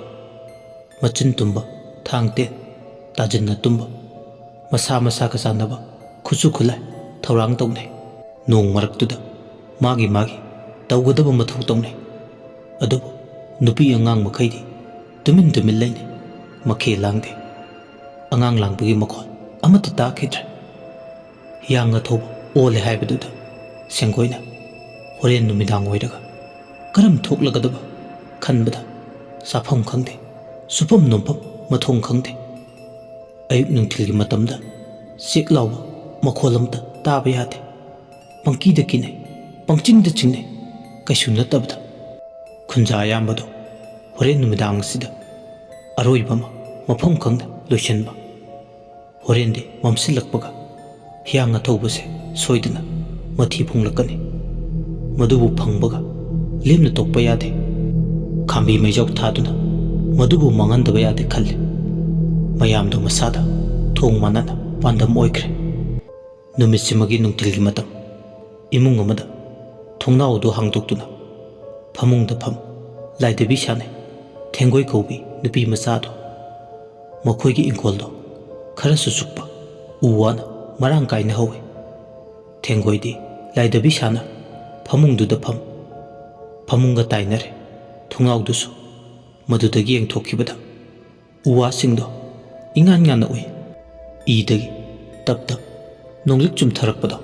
ꯃꯆꯤꯟ ꯇꯨꯝꯕ, ꯊꯥꯡ ꯇꯦꯟ, ꯇꯥꯖꯤꯟꯅ ꯇꯨꯝꯕ, ꯃꯁꯥ ꯃꯁꯥꯒ ꯆꯥꯟꯅꯕ ꯈꯨꯠꯁꯨ ꯈꯨꯠꯂꯥꯏ ꯊꯧꯔꯥꯡ ꯇꯧꯅꯩ꯫ ꯅꯣꯡ ꯃꯔꯛꯇꯨꯗ ꯃꯥꯒꯤ ꯃꯥꯒꯤ ꯇꯧꯒꯗꯕ ꯃꯊꯧ ꯇꯧꯅꯩ꯫ ꯑꯗꯨꯕꯨ ꯅꯨꯄꯤ ꯑꯉꯥꯡ ꯃꯈꯩꯗꯤ ꯇꯨꯃꯤꯟ ꯇꯨꯃꯤꯟ ꯂꯩꯅꯩ, ꯃꯈꯦꯜ ꯂꯥꯡꯗꯦ꯫ ꯑꯉꯥꯡ ꯂꯥꯡꯕꯒꯤ ꯃꯈꯣꯜ ꯑꯃꯠꯇ ꯇꯥꯈꯤꯗ꯭ꯔꯦ꯫ ꯍꯤꯌꯥꯡ ꯑꯊꯧꯕ ꯑꯣꯜꯂꯦ ꯍꯥꯏꯕꯗꯨꯗ ꯁꯦꯡꯒꯣꯏꯅ ꯍꯣꯔꯦꯟ ꯅꯨꯃꯤꯗꯥꯡ ꯑꯣꯏꯔꯒ ꯀꯔꯝ ꯊꯣꯛꯂꯒꯗꯕ ꯈꯟꯕꯗ ꯆꯥꯐꯝ ꯈꯪꯗꯦ, ꯁꯨꯐꯝ ꯅꯣꯝꯐꯝ ꯃꯊꯣꯡ ꯈꯪꯗꯦ꯫ ꯑꯌꯨꯛ ꯅꯨꯡꯊꯤꯜꯒꯤ ꯃꯇꯝꯗ ꯆꯦꯛ ꯂꯥꯎꯕ ꯃꯈꯣꯜ ꯑꯃꯇ ꯇꯥꯕ ꯌꯥꯗꯦ꯫ ꯄꯪꯀꯤꯗ ꯀꯤꯅꯩ, ꯄꯪꯆꯤꯡꯗ ꯆꯤꯡꯅꯩ꯫ ꯀꯩꯁꯨ ꯅꯠꯇꯕꯗ ꯈꯨꯟꯖꯥ ꯑꯌꯥꯝꯕꯗꯣ ꯍꯣꯔꯦꯟ ꯅꯨꯃꯤꯗꯥꯡ ꯑꯁꯤꯗ ꯑꯔꯣꯏꯕ ꯑꯃ ꯃꯐꯝ ꯈꯪꯅ ꯂꯣꯏꯁꯤꯟꯕ꯫ ꯍꯣꯔꯦꯟꯗꯤ ꯃꯝꯁꯤꯜꯂꯛꯄꯒ ꯍꯤꯌꯥꯡ ꯑꯊꯧꯕꯁꯦ ꯁꯣꯏꯗꯅ ꯃꯊꯤ ꯐꯣꯡꯂꯛꯀꯅꯤ꯫ ꯃꯗꯨꯕꯨ ꯐꯪꯕꯒ ꯂꯦꯝꯅ ꯇꯣꯛꯄ ꯌꯥꯗꯦ꯫ ꯈꯥꯝꯕꯤ ꯃꯩꯖꯥꯎ ꯊꯥꯗꯨꯅ ꯃꯗꯨꯕꯨ ꯃꯥꯡꯍꯟꯗꯕ ꯌꯥꯗꯦ ꯈꯜꯂꯤ꯫ ꯃꯌꯥꯝꯗꯣ ꯃꯁꯥꯗ ꯊꯣꯡ ꯃꯥꯟꯅꯅ ꯄꯥꯟꯗꯝ ꯑꯣꯏꯈ꯭ꯔꯦ꯫ ꯅꯨꯃꯤꯠꯁꯤꯃꯒꯤ ꯅꯨꯡꯊꯤꯜꯒꯤ ꯃꯇꯝ ꯏꯃꯨꯡ ꯑꯃꯗ ꯊꯣꯡꯅꯥꯎ ꯑꯗꯨ ꯍꯥꯡꯗꯣꯛꯇꯨꯅ ꯐꯃꯨꯡꯗ ꯐꯝ ꯂꯥꯏꯙꯕꯤ ꯁꯥꯟꯅꯩ꯫ ꯊꯦꯡꯒꯣꯏ ꯀꯧꯕꯤ ꯅꯨꯄꯤ ꯃꯆꯥꯗꯣ꯫ ꯃꯈꯣꯏꯒꯤ ꯏꯪꯈꯣꯜꯗꯣ ꯈꯔꯁꯨ ꯆꯨꯞꯄ ꯎ ꯋꯥꯅ ꯃꯔꯥꯡ ꯀꯥꯏꯅ ꯍꯧꯏ꯫ ꯊꯦꯡꯒꯣꯏꯗꯤ ꯂꯥꯏꯙꯕꯤ ꯁꯥꯟꯅ ꯐꯃꯨꯡꯗꯨꯗ ꯐꯝ, ꯐꯃꯨꯡꯒ ꯇꯥꯏꯅꯔꯦ꯫ ꯊꯣꯡꯅꯥꯎꯗꯨꯁꯨ ꯃꯗꯨꯗꯒꯤ ꯌꯦꯡꯊꯣꯛꯈꯤꯕꯗ ꯎ ꯋꯥꯁꯤꯡꯗꯣ ꯏꯉꯥꯟ ꯉꯥꯟꯅ ꯎꯏ꯫ ꯏꯗꯒꯤ ꯇꯞ ꯇꯞ ꯅꯣꯡꯂꯤꯛ ꯆꯨꯝꯊꯔꯛꯄꯗꯣ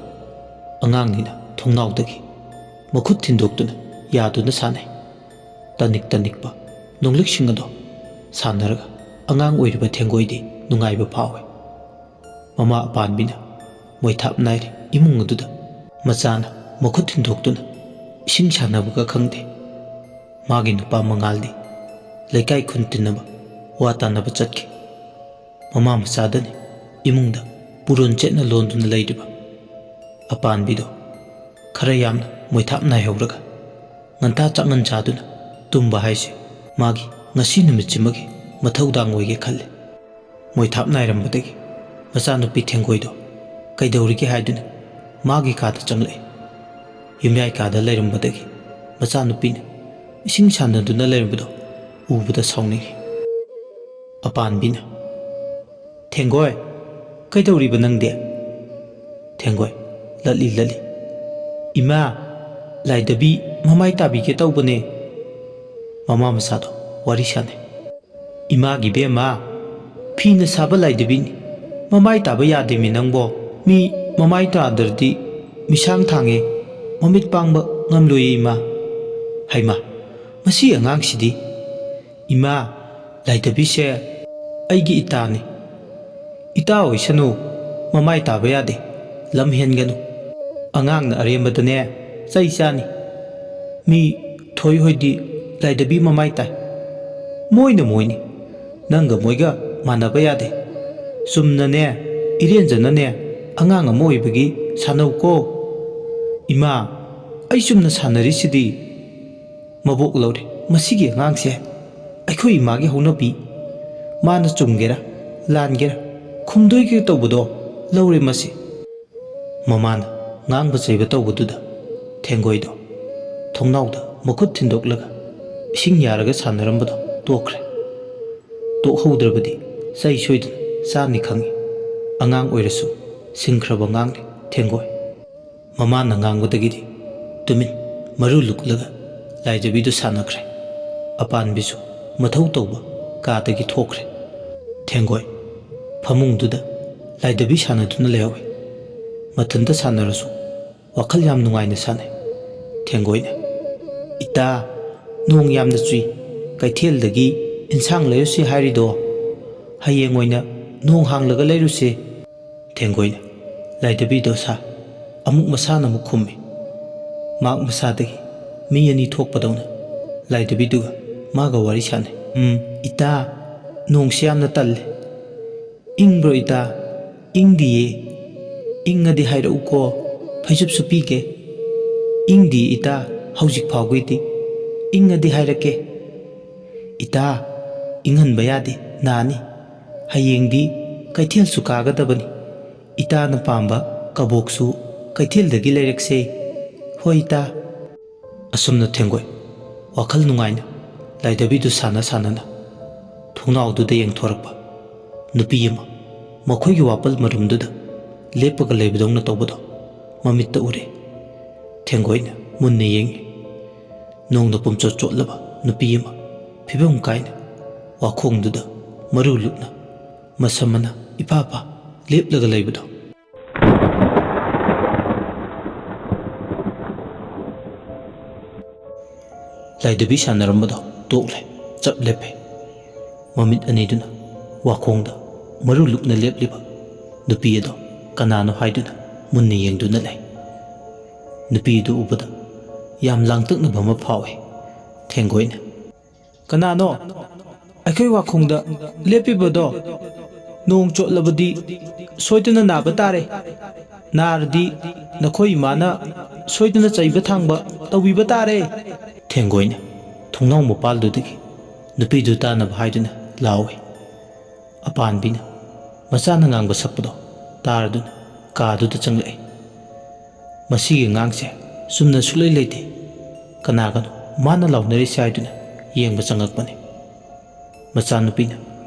ꯑꯉꯥꯡꯅꯤꯅ ꯊꯣꯡꯅꯥꯎꯗꯒꯤ ꯃꯈꯨꯠ ꯊꯤꯟꯗꯣꯛꯇꯨꯅ ꯌꯥꯗꯨꯅ ꯁꯥꯟꯅꯩ꯫ ꯇꯅꯤꯛ ꯇꯅꯤꯛꯄ ꯅꯣꯡꯂꯤꯛꯁꯤꯡ ꯑꯗꯣ ꯁꯥꯟꯅꯔꯒ ꯑꯉꯥꯡ ꯑꯣꯏꯔꯤꯕ ꯊꯦꯡꯒꯣꯏꯗꯤ ꯅꯨꯡꯉꯥꯏꯕ ꯐꯥꯎꯏ꯫ ꯃꯃꯥ ꯑꯄꯥꯟꯕꯤꯅ ꯃꯣꯏꯊꯥꯞ ꯅꯥꯏꯔꯤ ꯏꯃꯨꯡ ꯑꯗꯨꯗ ꯃꯆꯥꯅ ꯃꯈꯨꯠ ꯊꯤꯟꯗꯣꯛꯇꯨꯅ ꯏꯁꯤꯡ ꯁꯥꯟꯅꯕꯒ ꯈꯪꯗꯦ꯫ ꯃꯥꯒꯤ ꯅꯨꯄꯥ ꯃꯉꯥꯜꯗꯤ ꯂꯩꯀꯥꯏ ꯈꯨꯟ ꯇꯤꯟꯅꯕ ꯋꯥ ꯇꯥꯅꯕ ꯆꯠꯈꯤ꯫ ꯃꯃꯥ ꯃꯆꯥꯗꯅꯤ ꯏꯃꯨꯡꯗ ꯄꯨꯔꯣꯟ ꯆꯦꯠꯅ ꯂꯣꯟꯗꯨꯅ ꯂꯩꯔꯤꯕ꯫ ꯑꯄꯥꯟꯕꯤꯗꯣ ꯈꯔ ꯌꯥꯝꯅ ꯃꯣꯏꯊꯥꯞ ꯅꯥꯏꯍꯧꯔꯒ ꯉꯟꯇꯥ ꯆꯥꯛꯉꯟ ꯆꯥꯗꯨꯅ ꯇꯨꯝꯕ ꯍꯥꯏꯁꯦ ꯃꯥꯒꯤ ꯉꯁꯤ ꯅꯨꯃꯤꯠꯁꯤꯃꯒꯤ ꯃꯊꯧꯗꯥꯡ ꯑꯣꯏꯒꯦ ꯈꯜꯂꯦ꯫ ꯃꯣꯏꯊꯥꯞ ꯅꯥꯏꯔꯝꯕꯗꯒꯤ ꯃꯆꯥꯅꯨꯄꯤ ꯊꯦꯡꯒꯣꯏꯗꯣ ꯀꯩꯗꯧꯔꯤꯒꯦ ꯍꯥꯏꯗꯨꯅ ꯃꯥꯒꯤ ꯀꯥꯗ ꯆꯪꯂꯛꯏ꯫ ꯌꯨꯝꯌꯥꯏ ꯀꯥꯗ ꯂꯩꯔꯝꯕꯗꯒꯤ ꯃꯆꯥꯅꯨꯄꯤꯅ ꯏꯁꯤꯡ ꯁꯥꯟꯅꯗꯨꯅ ꯂꯩꯔꯝꯕꯗꯣ ꯎꯕꯗ ꯁꯥꯎꯅꯤꯡꯏ꯫ ꯑꯄꯥꯟꯕꯤꯅ, "ꯊꯦꯡꯒꯣꯏ, ꯀꯩꯗꯧꯔꯤꯕ ꯅꯪꯗꯤ?" ꯊꯦꯡꯒꯣꯏ, ꯂꯠꯂꯤ ꯂꯠꯂꯤ, "ꯏꯃꯥ, ꯂꯥꯏꯗꯕꯤ ꯃꯃꯥꯏ ꯇꯥꯕꯤꯒꯦ ꯇꯧꯕꯅꯦ꯫" ꯃꯃꯥ ꯃꯆꯥꯗꯣ ꯋꯥꯔꯤ ꯁꯥꯟꯅꯩ꯫ "ꯏꯃꯥꯒꯤ ꯕꯦꯝꯃ, ꯐꯤꯅ ꯁꯥꯕ ꯂꯥꯏꯗꯕꯤꯅꯤ꯫ ꯃꯃꯥꯏ ꯇꯥꯕ ꯌꯥꯗꯦꯃꯤ ꯅꯪꯕꯣ꯫ ꯃꯤ ꯃꯃꯥꯏ ꯇꯥꯗ꯭ꯔꯗꯤ ꯃꯤꯁꯥꯡ ꯊꯥꯡꯉꯦ, ꯃꯃꯤꯠ ꯄꯥꯡꯕ ꯉꯝꯂꯣꯏꯌꯦ ꯏꯃꯥ꯫" ꯍꯩꯃꯥ, ꯃꯁꯤ ꯑꯉꯥꯡꯁꯤꯗꯤ꯫ "ꯏꯃꯥ, ꯂꯥꯏꯗꯕꯤꯁꯦ ꯑꯩꯒꯤ ꯏꯇꯥꯅꯤ꯫" "ꯏꯇꯥ ꯑꯣꯏꯁꯅꯨ, ꯃꯃꯥꯏ ꯇꯥꯕ ꯌꯥꯗꯦ, ꯂꯝ ꯍꯦꯟꯒꯅꯨ꯫ ꯑꯉꯥꯡꯅ ꯑꯔꯦꯝꯕꯗꯅꯦ ꯆꯩ ꯆꯥꯅꯤ꯫ ꯃꯤ ꯊꯣꯏ ꯍꯣꯏꯗꯤ ꯂꯥꯏꯗꯕꯤ ꯃꯃꯥꯏ ꯇꯥꯏ꯫ ꯃꯣꯏꯅ ꯃꯣꯏꯅꯤ, ꯅꯪꯒ ꯃꯣꯏꯒ ꯃꯥꯟꯅꯕ ꯌꯥꯗꯦ꯫ ꯆꯨꯝꯅꯅꯦ, ꯏꯔꯦꯟꯖꯅꯅꯦ, ꯑꯉꯥꯡ ꯑꯃ ꯑꯣꯏꯕꯒꯤ ꯁꯥꯟꯅꯧꯀꯣ꯫" "ꯏꯃꯥ, ꯑꯩ ꯆꯨꯝꯅ ꯁꯥꯟꯅꯔꯤꯁꯤꯗꯤ꯫" "ꯃꯕꯣꯛ ꯂꯧꯔꯦ ꯃꯁꯤꯒꯤ ꯑꯉꯥꯡꯁꯦ꯫ ꯑꯩꯈꯣꯏ ꯏꯃꯥꯒꯤ ꯍꯧꯅꯕꯤ꯫ ꯃꯥꯅ ꯆꯨꯝꯒꯦꯔꯥ ꯂꯥꯟꯒꯦꯔꯥ ꯈꯨꯝꯗꯣꯏꯒꯦ ꯇꯧꯕꯗꯣ ꯂꯧꯔꯦ ꯃꯁꯤ꯫" ꯃꯃꯥꯅ ꯉꯥꯡꯕ ꯆꯩꯕ ꯇꯧꯕꯗꯨꯗ ꯊꯦꯡꯒꯣꯏꯗꯣ ꯊꯣꯡꯅꯥꯎꯗ ꯃꯈꯨꯠ ꯊꯤꯟꯗꯣꯛꯂꯒ ꯏꯁꯤꯡ ꯌꯥꯔꯒ ꯁꯥꯟꯅꯔꯝꯕꯗꯣ ꯇꯣꯛꯈ꯭ꯔꯦ꯫ ꯇꯣꯛꯍꯧꯗ꯭ꯔꯕꯗꯤ ꯆꯩ ꯁꯣꯏꯗꯅ ꯆꯥꯅꯤ ꯈꯪꯏ꯫ ꯑꯉꯥꯡ ꯑꯣꯏꯔꯁꯨ ꯁꯤꯡꯈ꯭ꯔꯕ ꯑꯉꯥꯡꯅꯤ ꯊꯦꯡꯒꯣꯏ꯫ ꯃꯃꯥꯅ ꯉꯥꯡꯕꯗꯒꯤꯗꯤ ꯇꯨꯃꯤꯟ ꯃꯔꯨ ꯂꯨꯛꯂꯒ ꯂꯥꯏꯗꯕꯤꯗꯨ ꯁꯥꯟꯅꯈ꯭ꯔꯦ꯫ ꯑꯄꯥꯟꯕꯤꯁꯨ ꯃꯊꯧ ꯇꯧꯕ ꯀꯥꯗꯒꯤ ꯊꯣꯛꯈ꯭ꯔꯦ꯫ ꯊꯦꯡꯒꯣꯏ ꯐꯃꯨꯡꯗꯨꯗ ꯂꯥꯏꯙꯕꯤ ꯁꯥꯟꯅꯗꯨꯅ ꯂꯩꯍꯧꯏ꯫ ꯃꯊꯟꯇ ꯁꯥꯟꯅꯔꯁꯨ ꯋꯥꯈꯜ ꯌꯥꯝ ꯅꯨꯡꯉꯥꯏꯅ ꯁꯥꯟꯅꯩ꯫ ꯊꯦꯡꯒꯣꯏꯅ, "ꯏꯇꯥ, ꯅꯣꯡ ꯌꯥꯝꯅ ꯆꯨꯏ, ꯀꯩꯊꯦꯜꯗꯒꯤ ꯏꯟꯁꯥꯡ ꯂꯩꯔꯨꯁꯤ ꯍꯥꯏꯔꯤꯗꯣ, ꯍꯌꯦꯡ ꯑꯣꯏꯅ ꯅꯣꯡ ꯍꯥꯡꯂꯒ ꯂꯩꯔꯨꯁꯦ"꯫ ꯊꯦꯡꯒꯣꯏꯅ ꯂꯥꯏꯙꯕꯤꯗꯣ ꯁꯥ ꯑꯃꯨꯛ ꯃꯁꯥꯅ ꯑꯃꯨꯛ ꯈꯨꯝꯃꯤ꯫ ꯃꯍꯥꯛ ꯃꯁꯥꯗꯒꯤ ꯃꯤ ꯑꯅꯤ ꯊꯣꯛꯄꯗꯧꯅ ꯂꯥꯏꯙꯕꯤꯗꯨꯒ ꯃꯥꯒ ꯋꯥꯔꯤ ꯁꯥꯟꯅꯩ꯫ "ꯎꯝ, ꯏꯇꯥ, ꯅꯣꯡꯁꯤ ꯌꯥꯝꯅ ꯇꯜꯂꯦ꯫ ꯏꯪꯕ꯭ꯔꯣ ꯏꯇꯥ?" "ꯏꯪꯗꯤꯌꯦ꯫ ꯏꯪꯉꯗꯤ ꯍꯥꯏꯔꯛꯎꯀꯣ, ꯐꯩꯖꯨꯞꯁꯨ ꯄꯤꯒꯦ"꯫ "ꯏꯪꯗꯤꯌꯦ ꯏꯇꯥ, ꯍꯧꯖꯤꯛ ꯐꯥꯎꯒꯤꯗꯤ꯫ ꯏꯪꯉꯗꯤ ꯍꯥꯏꯔꯛꯀꯦ"꯫ "ꯏꯇꯥ, ꯏꯪꯍꯟꯕ ꯌꯥꯗꯦ, ꯅꯥꯅꯤ꯫ ꯍꯌꯦꯡꯗꯤ ꯀꯩꯊꯦꯜꯁꯨ ꯀꯥꯒꯗꯕꯅꯤ꯫ ꯏꯇꯥꯅ ꯄꯥꯝꯕ ꯀꯕꯣꯛꯁꯨ ꯀꯩꯊꯦꯜꯗꯒꯤ ꯂꯩꯔꯛꯁꯦ"꯫ "ꯍꯣꯏ ꯏꯇꯥ"꯫ ꯑꯁꯨꯝꯅ ꯊꯦꯡꯒꯣꯏ ꯋꯥꯈꯜ ꯅꯨꯡꯉꯥꯏꯅ ꯂꯥꯏꯙꯕꯤꯗꯨ ꯁꯥꯟꯅ ꯁꯥꯟꯅꯅ ꯊꯣꯡꯅꯥꯎꯗꯨꯗ ꯌꯦꯡꯊꯣꯔꯛꯄ ꯅꯨꯄꯤ ꯑꯃ ꯃꯈꯣꯏꯒꯤ ꯋꯥꯄꯜ ꯃꯔꯨꯝꯗꯨꯗ ꯂꯦꯞꯄꯒ ꯂꯩꯕꯗꯧꯅ ꯇꯧꯕꯗꯣ ꯃꯃꯤꯠꯇ ꯎꯔꯦ꯫ ꯊꯦꯡꯒꯣꯏꯅ ꯃꯨꯟꯅ ꯌꯦꯡꯉꯤ꯫ ꯅꯣꯡꯅ ꯄꯨꯝꯆꯣꯠ ꯆꯣꯠꯂꯕ ꯅꯨꯄꯤ ꯑꯃ ꯐꯤꯕꯝ ꯀꯥꯏꯅ ꯋꯥꯈꯣꯡꯗꯨꯗ ꯃꯔꯨ ꯂꯨꯛꯅ ꯃꯁꯝ ꯃꯅꯥ ꯏꯐꯥ ꯐꯥ ꯂꯦꯞꯂꯒ ꯂꯩꯕꯗꯣ꯫ ꯂꯥꯏꯙꯕꯤ ꯁꯥꯟꯅꯔꯝꯕꯗꯣ ꯇꯣꯛꯂꯦ, ꯆꯞ ꯂꯦꯞꯄꯦ꯫ ꯃꯃꯤꯠ ꯑꯅꯤꯗꯨꯅ ꯋꯥꯈꯣꯡꯗ ꯃꯔꯨ ꯂꯨꯛꯅ ꯂꯦꯞꯂꯤꯕ ꯅꯨꯄꯤ ꯑꯗꯣ ꯀꯅꯥꯅꯣ ꯍꯥꯏꯗꯨꯅ ꯃꯨꯟꯅ ꯌꯦꯡꯗꯨꯅ ꯂꯩ꯫ ꯅꯨꯄꯤꯗꯨ ꯎꯕꯗ ꯌꯥꯝ ꯂꯥꯡꯇꯛꯅꯕ ꯑꯃ ꯐꯥꯎꯏ꯫ ꯊꯦꯡꯒꯣꯏꯅ, "ꯀꯅꯥꯅꯣ ꯑꯩꯈꯣꯏ ꯋꯥꯈꯣꯡꯗ ꯂꯦꯞꯄꯤꯕꯗꯣ? ꯅꯣꯡ ꯆꯣꯠꯂꯕꯗꯤ ꯁꯣꯏꯗꯅ ꯅꯥꯕ ꯇꯥꯔꯦ꯫ ꯅꯥꯔꯗꯤ ꯅꯈꯣꯏ ꯏꯃꯥꯅ ꯁꯣꯏꯗꯅ ꯆꯩꯕ ꯊꯥꯡꯕ ꯇꯧꯕꯤꯕ ꯇꯥꯔꯦ"꯫ ꯊꯦꯡꯒꯣꯏꯅ ꯊꯣꯡꯅꯥꯎ ꯃꯄꯥꯜꯗꯨꯗꯒꯤ ꯅꯨꯄꯤꯗꯨ ꯇꯥꯅꯕ ꯍꯥꯏꯗꯨꯅ ꯂꯥꯎꯏ꯫ ꯑꯄꯥꯟꯕꯤꯅ ꯃꯆꯥꯅ ꯉꯥꯡꯕ ꯁꯛꯄꯗꯣ ꯇꯥꯔꯗꯨꯅ ꯀꯥꯗꯨꯗ ꯆꯪꯂꯛꯏ꯫ ꯃꯁꯤꯒꯤ ꯑꯉꯥꯡꯁꯦ ꯆꯨꯝꯅ ꯁꯨꯛꯂꯩ ꯂꯩꯇꯦ, ꯀꯅꯥꯒꯅꯣ ꯃꯥꯅ ꯂꯥꯎꯅꯔꯤꯁꯦ ꯍꯥꯏꯗꯨꯅ ꯌꯦꯡꯕ ꯆꯪꯉꯛꯄꯅꯤ꯫ ꯃꯆꯥꯅꯨꯄꯤꯅ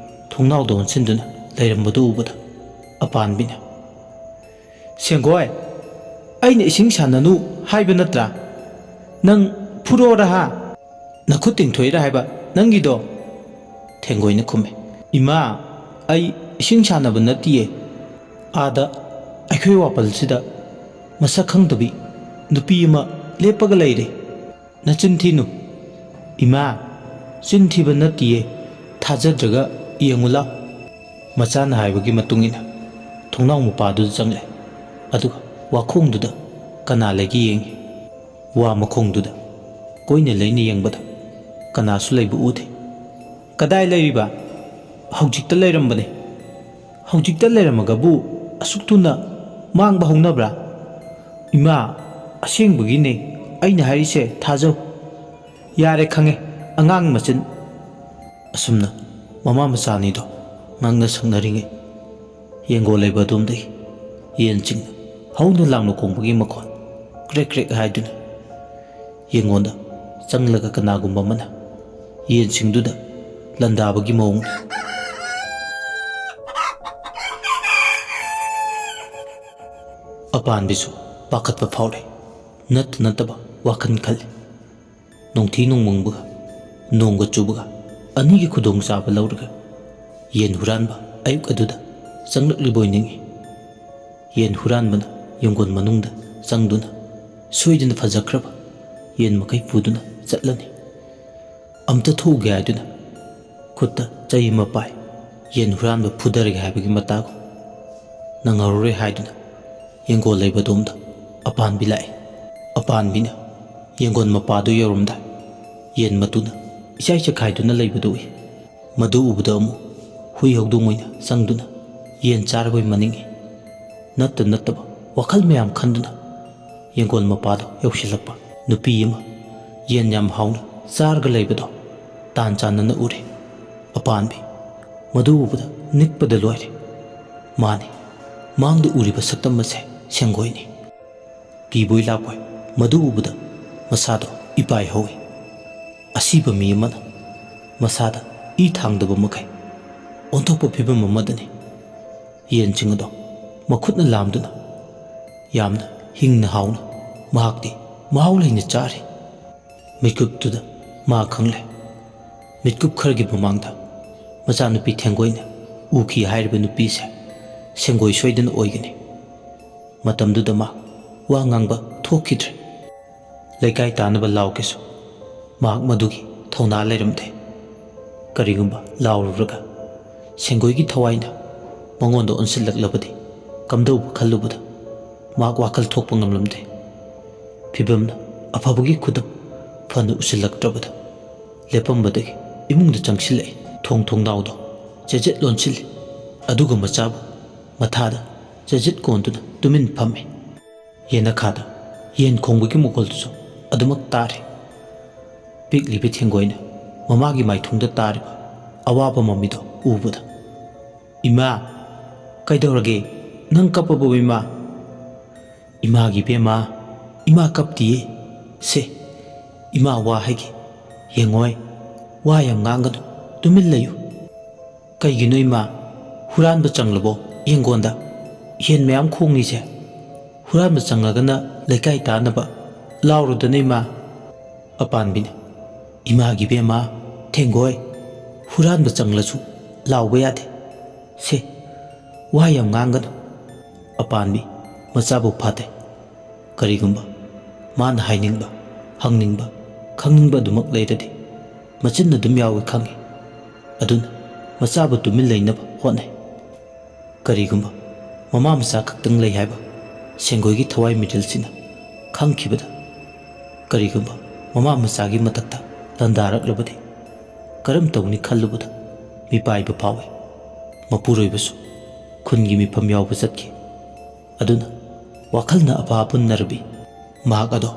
ꯊꯣꯡꯅꯥꯎꯗ ꯑꯣꯟꯁꯤꯟꯗꯨꯅ ꯂꯩꯔꯝꯕꯗꯨ ꯎꯕꯗ ꯑꯄꯥꯟꯕꯤꯅ, "ꯁꯦꯡꯒꯣꯏ, ꯑꯩꯅ ꯏꯁꯤꯡ ꯁꯥꯟꯅꯅꯨ ꯍꯥꯏꯕ ꯅꯠꯇ꯭ꯔꯥ? ꯅꯪ ꯐꯨꯔꯣꯔ ꯍꯥ? ꯅꯈꯨꯠ ꯇꯤꯡꯊꯣꯛꯏꯔꯥ ꯍꯥꯏꯕ ꯅꯪꯒꯤꯗꯣ? ꯁꯦꯡꯒꯣꯏꯅ ꯈꯨꯝꯃꯦ꯫ "ꯏꯃꯥ, ꯑꯩ ꯏꯁꯤꯡ ꯁꯥꯟꯅꯕ ꯅꯠꯇꯤꯌꯦ꯫ ꯑꯥꯗ ꯑꯩꯈꯣꯏ ꯋꯥꯄꯜꯁꯤꯗ ꯃꯁꯛ ꯈꯪꯗꯕꯤ ꯅꯨꯄꯤ ꯑꯃ ꯂꯦꯞꯄꯒ ꯂꯩꯔꯦ꯫ ꯅꯆꯤꯟ ꯊꯤꯅꯨ꯫" "ꯏꯃꯥ, ꯆꯤꯟ ꯊꯤꯕ ꯅꯠꯇꯤꯌꯦ꯫ ꯊꯥꯖꯗ꯭ꯔꯒ ꯌꯦꯡꯉꯨ ꯂꯥꯎ꯫" ꯃꯆꯥꯅ ꯍꯥꯏꯕꯒꯤ ꯃꯇꯨꯡ ꯏꯟꯅ ꯊꯣꯡꯅꯥꯎ ꯃꯄꯥꯗꯨꯗ ꯆꯪꯂꯦ꯫ ꯑꯗꯨꯒ ꯋꯥꯈꯣꯡꯗꯨꯗ ꯀꯅꯥ ꯂꯩꯒꯦ ꯌꯦꯡꯉꯤ꯫ ꯋꯥ ꯃꯈꯣꯡꯗꯨꯗ ꯀꯣꯏꯅ ꯂꯩꯅ ꯌꯦꯡꯕꯗ ꯀꯅꯥꯁꯨ ꯂꯩꯕ ꯎꯗꯦ꯫ "ꯀꯗꯥꯏ ꯂꯩꯔꯤꯕ?" "ꯍꯧꯖꯤꯛꯇ ꯂꯩꯔꯝꯕꯅꯦ꯫" "ꯍꯧꯖꯤꯛꯇ ꯂꯩꯔꯝꯃꯒꯕꯨ ꯑꯁꯨꯛ ꯊꯨꯅ ꯃꯥꯡꯕ ꯍꯧꯅꯕ꯭ꯔꯥ?" "ꯏꯃꯥ, ꯑꯁꯦꯡꯕꯒꯤꯅꯦ ꯑꯩꯅ ꯍꯥꯏꯔꯤꯁꯦ, ꯊꯥꯖꯧ꯫" "ꯌꯥꯔꯦ, ꯈꯪꯉꯦ, ꯑꯉꯥꯡ ꯃꯆꯤꯟ꯫" ꯑꯁꯨꯝꯅ ꯃꯃꯥ ꯃꯆꯥ ꯑꯅꯤꯗꯣ ꯉꯥꯡꯅ ꯁꯛꯅꯔꯤꯉꯩ, ꯌꯦꯡꯒꯣꯟ ꯂꯩꯕ ꯑꯗꯣꯝꯗꯒꯤ ꯌꯦꯟꯁꯤꯡꯅ ꯍꯧꯅ ꯂꯥꯡꯅ ꯈꯣꯡꯕꯒꯤ ꯃꯈꯣꯟ ꯀ꯭ꯔꯦꯛ ꯀ꯭ꯔꯦꯛ ꯍꯥꯏꯗꯨꯅ ꯌꯦꯡꯒꯣꯟꯗ ꯆꯪꯂꯒ ꯀꯅꯥꯒꯨꯝꯕ ꯑꯃꯅ ꯌꯦꯟꯁꯤꯡꯗꯨꯗ ꯂꯥꯟꯗꯥꯕꯒꯤ ꯃꯑꯣꯡꯅꯤ꯫ ꯑꯄꯥꯟꯕꯤꯁꯨ ꯄꯥꯈꯠꯄ ꯐꯥꯎꯔꯦ꯫ ꯅꯠꯇ ꯅꯠꯇꯕ ꯋꯥꯈꯜ ꯈꯜꯂꯤ꯫ ꯅꯣꯡꯊꯤ ꯅꯣꯡꯃꯪꯕꯒ ꯅꯣꯡꯒ ꯆꯨꯕꯒ ꯑꯅꯤꯒꯤ ꯈꯨꯗꯣꯡꯆꯥꯕ ꯂꯧꯔꯒ ꯌꯦꯟ ꯍꯨꯔꯥꯟꯕ ꯑꯌꯨꯛ ꯑꯗꯨꯗ ꯆꯪꯂꯛꯂꯤꯕꯣꯏ ꯅꯤꯡꯏ꯫ ꯌꯦꯟ ꯍꯨꯔꯥꯟꯕꯅ ꯌꯦꯡꯒꯣꯟ ꯃꯅꯨꯡꯗ ꯆꯪꯗꯨꯅ ꯁꯣꯏꯗꯅ ꯐꯖꯈ꯭ꯔꯕ ꯌꯦꯟ ꯃꯈꯩ ꯄꯨꯗꯨꯅ ꯆꯠꯂꯅꯤ꯫ ꯑꯝꯇ ꯊꯣꯛꯎꯒꯦ ꯍꯥꯏꯗꯨꯅ ꯈꯨꯠꯇ ꯆꯩ ꯑꯃ ꯄꯥꯏ꯫ ꯌꯦꯟ ꯍꯨꯔꯥꯟꯕ ꯐꯨꯗꯔꯒꯦ ꯍꯥꯏꯕꯒꯤ ꯃꯇꯥꯒꯨꯝ꯫ ꯅꯪꯍꯧꯔꯔꯣꯏ ꯍꯥꯏꯗꯨꯅ ꯌꯦꯡꯒꯣꯟ ꯂꯩꯕ ꯑꯗꯣꯝꯗ ꯑꯄꯥꯟꯕꯤ ꯂꯥꯛꯏ꯫ ꯑꯄꯥꯟꯕꯤꯅ ꯌꯦꯡꯒꯣꯟ ꯃꯄꯥꯗꯨ ꯌꯧꯔꯝꯗꯥꯏ ꯌꯦꯟ ꯃꯇꯨꯅ ꯏꯆꯥꯏ ꯆꯈꯥꯏꯗꯨꯅ ꯂꯩꯕꯗꯨ ꯎꯏ꯫ ꯃꯗꯨ ꯎꯕꯗ ꯑꯃꯨꯛ ꯍꯨꯏ ꯍꯧꯗꯣꯡ ꯑꯣꯏꯅ ꯆꯪꯗꯨꯅ ꯌꯦꯟ ꯆꯥꯔꯕꯣꯏ ꯃꯅꯤꯡꯏ꯫ ꯅꯠꯇ ꯅꯠꯇꯕ ꯋꯥꯈꯜ ꯃꯌꯥꯝ ꯈꯟꯗꯨꯅ ꯌꯦꯡꯒꯣꯟ ꯃꯄꯥꯗ ꯌꯧꯁꯤꯜꯂꯛꯄ ꯅꯨꯄꯤ ꯑꯃ ꯌꯦꯟ ꯌꯥꯝ ꯍꯥꯎꯅ ꯆꯥꯔꯒ ꯂꯩꯕꯗꯣ ꯇꯥꯟ ꯆꯥꯟꯅꯅ ꯎꯔꯦ꯫ ꯑꯄꯥꯟꯕꯤ ꯃꯗꯨ ꯎꯕꯗ ꯅꯤꯛꯄꯗ ꯂꯣꯏꯔꯦ꯫ ꯃꯥꯅꯤ, ꯃꯥꯡꯗ ꯎꯔꯤꯕ ꯁꯛꯇꯝ ꯑꯁꯦ ꯁꯦꯡꯒꯣꯏꯅꯤ꯫ ꯀꯤꯕꯣꯏ ꯂꯥꯛꯄꯣꯏ ꯃꯗꯨ ꯎꯕꯗ ꯃꯁꯥꯗꯣ ꯏꯄꯥꯏ ꯍꯧꯏ꯫ ꯑꯁꯤꯕ ꯃꯤ ꯑꯃꯅ ꯃꯁꯥꯗ ꯏ ꯊꯥꯡꯗꯕ ꯃꯈꯩ ꯑꯣꯟꯊꯣꯛꯄ ꯐꯤꯕꯝ ꯑꯃꯗꯅꯤ ꯌꯦꯟꯁꯤꯡ ꯑꯗꯣ ꯃꯈꯨꯠꯅ ꯂꯥꯝꯗꯨꯅ ꯌꯥꯝꯅ ꯍꯤꯡꯅ ꯍꯥꯎꯅ ꯃꯍꯥꯛꯇꯤ ꯃꯍꯥꯎ ꯂꯩꯅ ꯆꯥꯔꯤ꯫ ꯃꯤꯀꯨꯞꯇꯨꯗ ꯃꯥ ꯈꯪꯂꯦ꯫ ꯃꯤꯠꯀꯨꯞ ꯈꯔꯒꯤ ꯃꯃꯥꯡꯗ ꯃꯆꯥꯅꯨꯄꯤ ꯊꯦꯡꯒꯣꯏꯅ ꯎꯈꯤ ꯍꯥꯏꯔꯤꯕ ꯅꯨꯄꯤꯁꯦ ꯁꯦꯡꯒꯣꯏ ꯁꯣꯏꯗꯅ ꯑꯣꯏꯒꯅꯤ꯫ ꯃꯇꯝꯗꯨꯗ ꯃꯥ ꯋꯥ ꯉꯥꯡꯕ ꯊꯣꯛꯈꯤꯗ꯭ꯔꯦ꯫ ꯂꯩꯀꯥꯏ ꯇꯥꯅꯕ ꯂꯥꯎꯒꯦꯁꯨ ꯃꯍꯥꯛ ꯃꯗꯨꯒꯤ ꯊꯧꯅꯥ ꯂꯩꯔꯝꯗꯦ꯫ ꯀꯔꯤꯒꯨꯝꯕ ꯂꯥꯎꯔꯨꯔꯒ ꯁꯦꯡꯒꯣꯏꯒꯤ ꯊꯋꯥꯏꯅ ꯃꯉꯣꯟꯗ ꯑꯣꯟꯁꯤꯜꯂꯛꯂꯕꯗꯤ ꯀꯝꯗꯧꯕ ꯈꯜꯂꯨꯕꯗ ꯃꯍꯥꯛ ꯋꯥꯈꯜ ꯊꯣꯛꯄ ꯉꯝꯂꯝꯗꯦ꯫ ꯐꯤꯕꯝꯅ ꯑꯐꯕꯒꯤ ꯈꯨꯗꯝ ꯐꯅ ꯎꯁꯤꯜꯂꯛꯇ꯭ꯔꯕꯗ ꯂꯦꯞꯄꯝꯕꯗꯒꯤ ꯏꯃꯨꯡꯗ ꯆꯪꯁꯤꯜꯂꯛꯏ꯫ ꯊꯣꯡ ꯊꯣꯡꯅꯥꯎꯗꯣ ꯆꯦꯖꯦꯠ ꯂꯣꯟꯁꯤꯜꯂꯤ꯫ ꯑꯗꯨꯒ ꯃꯆꯥꯕꯨ ꯃꯊꯥꯗ ꯆꯦꯖꯦꯠ ꯀꯣꯟꯗꯨꯅ ꯇꯨꯃꯤꯟ ꯐꯝꯃꯤ꯫ ꯌꯦꯅꯈꯥꯗ ꯌꯦꯟ ꯈꯣꯡꯕꯒꯤ ꯃꯈꯣꯜꯗꯨꯁꯨ ꯑꯗꯨꯃꯛ ꯇꯥꯔꯤ꯫ ꯄꯤꯛꯂꯤꯕꯤ ꯊꯦꯡꯒꯣꯏꯅ ꯃꯃꯥꯒꯤ ꯃꯥꯏꯊꯣꯡꯗ ꯇꯥꯔꯤꯕ ꯑꯋꯥꯕ ꯃꯃꯤꯗꯣ ꯎꯕꯗ, "ꯏꯃꯥ, ꯀꯩꯗꯧꯔꯒꯦ? ꯅꯪ ꯀꯞꯄꯕꯣ, ꯏꯃꯥ?" "ꯏꯃꯥꯒꯤ ꯏꯕꯦꯝꯃ, ꯏꯃꯥ ꯀꯞꯇꯤꯌꯦ꯫ ꯁꯦ, ꯏꯃꯥ ꯋꯥ ꯍꯥꯏꯒꯦ꯫ ꯌꯦꯡꯉꯣꯏ, ꯋꯥ ꯌꯥꯝ ꯉꯥꯡꯒꯅꯨ, ꯇꯨꯃꯤꯟ ꯂꯩꯌꯨ꯫ ꯀꯩꯒꯤꯅꯣ ꯏꯃꯥ? ꯍꯨꯔꯥꯟꯕ ꯆꯪꯂꯕꯣ ꯌꯦꯡꯒꯣꯟꯗ? ꯌꯦꯟ ꯃꯌꯥꯝ ꯈꯣꯡꯉꯤꯁꯦ꯫ ꯍꯨꯔꯥꯟꯕ ꯆꯪꯂꯒꯅ ꯂꯩꯀꯥꯏ ꯇꯥꯅꯕ ꯂꯥꯎꯔꯨꯗꯅ ꯏꯃꯥ꯫" ꯑꯄꯥꯟꯕꯤꯅ, "ꯏꯃꯥꯒꯤ ꯏꯕꯦꯝꯃ, ꯊꯦꯡꯒꯣꯏ, ꯍꯨꯔꯥꯟꯕ ꯆꯪꯂꯁꯨ ꯂꯥꯎꯕ ꯌꯥꯗꯦ꯫ ꯁꯦ, ꯋꯥ ꯌꯥꯝ ꯉꯥꯡꯒꯅꯨ꯫" ꯑꯄꯥꯟꯕꯤ ꯃꯆꯥꯕꯨ ꯐꯥꯊꯩ꯫ ꯀꯔꯤꯒꯨꯝꯕ ꯃꯥꯅ ꯍꯥꯏꯅꯤꯡꯕ, ꯍꯪꯅꯤꯡꯕ, ꯈꯪꯅꯤꯡꯕ ꯑꯗꯨꯃꯛ ꯂꯩꯔꯗꯤ ꯃꯆꯤꯟ ꯑꯗꯨꯝ ꯌꯥꯎꯏ ꯈꯪꯏ꯫ ꯑꯗꯨꯅ ꯃꯆꯥꯕꯨ ꯇꯨꯃꯤꯟ ꯂꯩꯅꯕ ꯍꯣꯠꯅꯩ꯫ ꯀꯔꯤꯒꯨꯝꯕ ꯃꯃꯥ ꯃꯆꯥ ꯈꯛꯇꯪ ꯂꯩ ꯍꯥꯏꯕ ꯁꯦꯡꯒꯣꯏꯒꯤ ꯊꯋꯥꯏ ꯃꯤꯔꯤꯜꯁꯤꯅ ꯈꯪꯈꯤꯕꯗ, ꯀꯔꯤꯒꯨꯝꯕ ꯃꯃꯥ ꯃꯆꯥꯒꯤ ꯃꯊꯛꯇ ꯂꯥꯟꯗꯥꯔꯛꯂꯕꯗꯤ ꯀꯔꯝ ꯇꯧꯅꯤ ꯈꯜꯂꯨꯕꯗ ꯃꯤꯄꯥꯏꯕ ꯐꯥꯎꯏ꯫ ꯃꯄꯨꯔꯣꯏꯕꯁꯨ ꯈꯨꯟꯒꯤ ꯃꯤꯐꯝ ꯌꯥꯎꯕ ꯆꯠꯈꯤ꯫ ꯑꯗꯨꯅ ꯋꯥꯈꯜꯅ ꯑꯄꯥ ꯄꯨꯟꯅꯔꯕꯤ ꯃꯍꯥꯛ ꯑꯗꯣ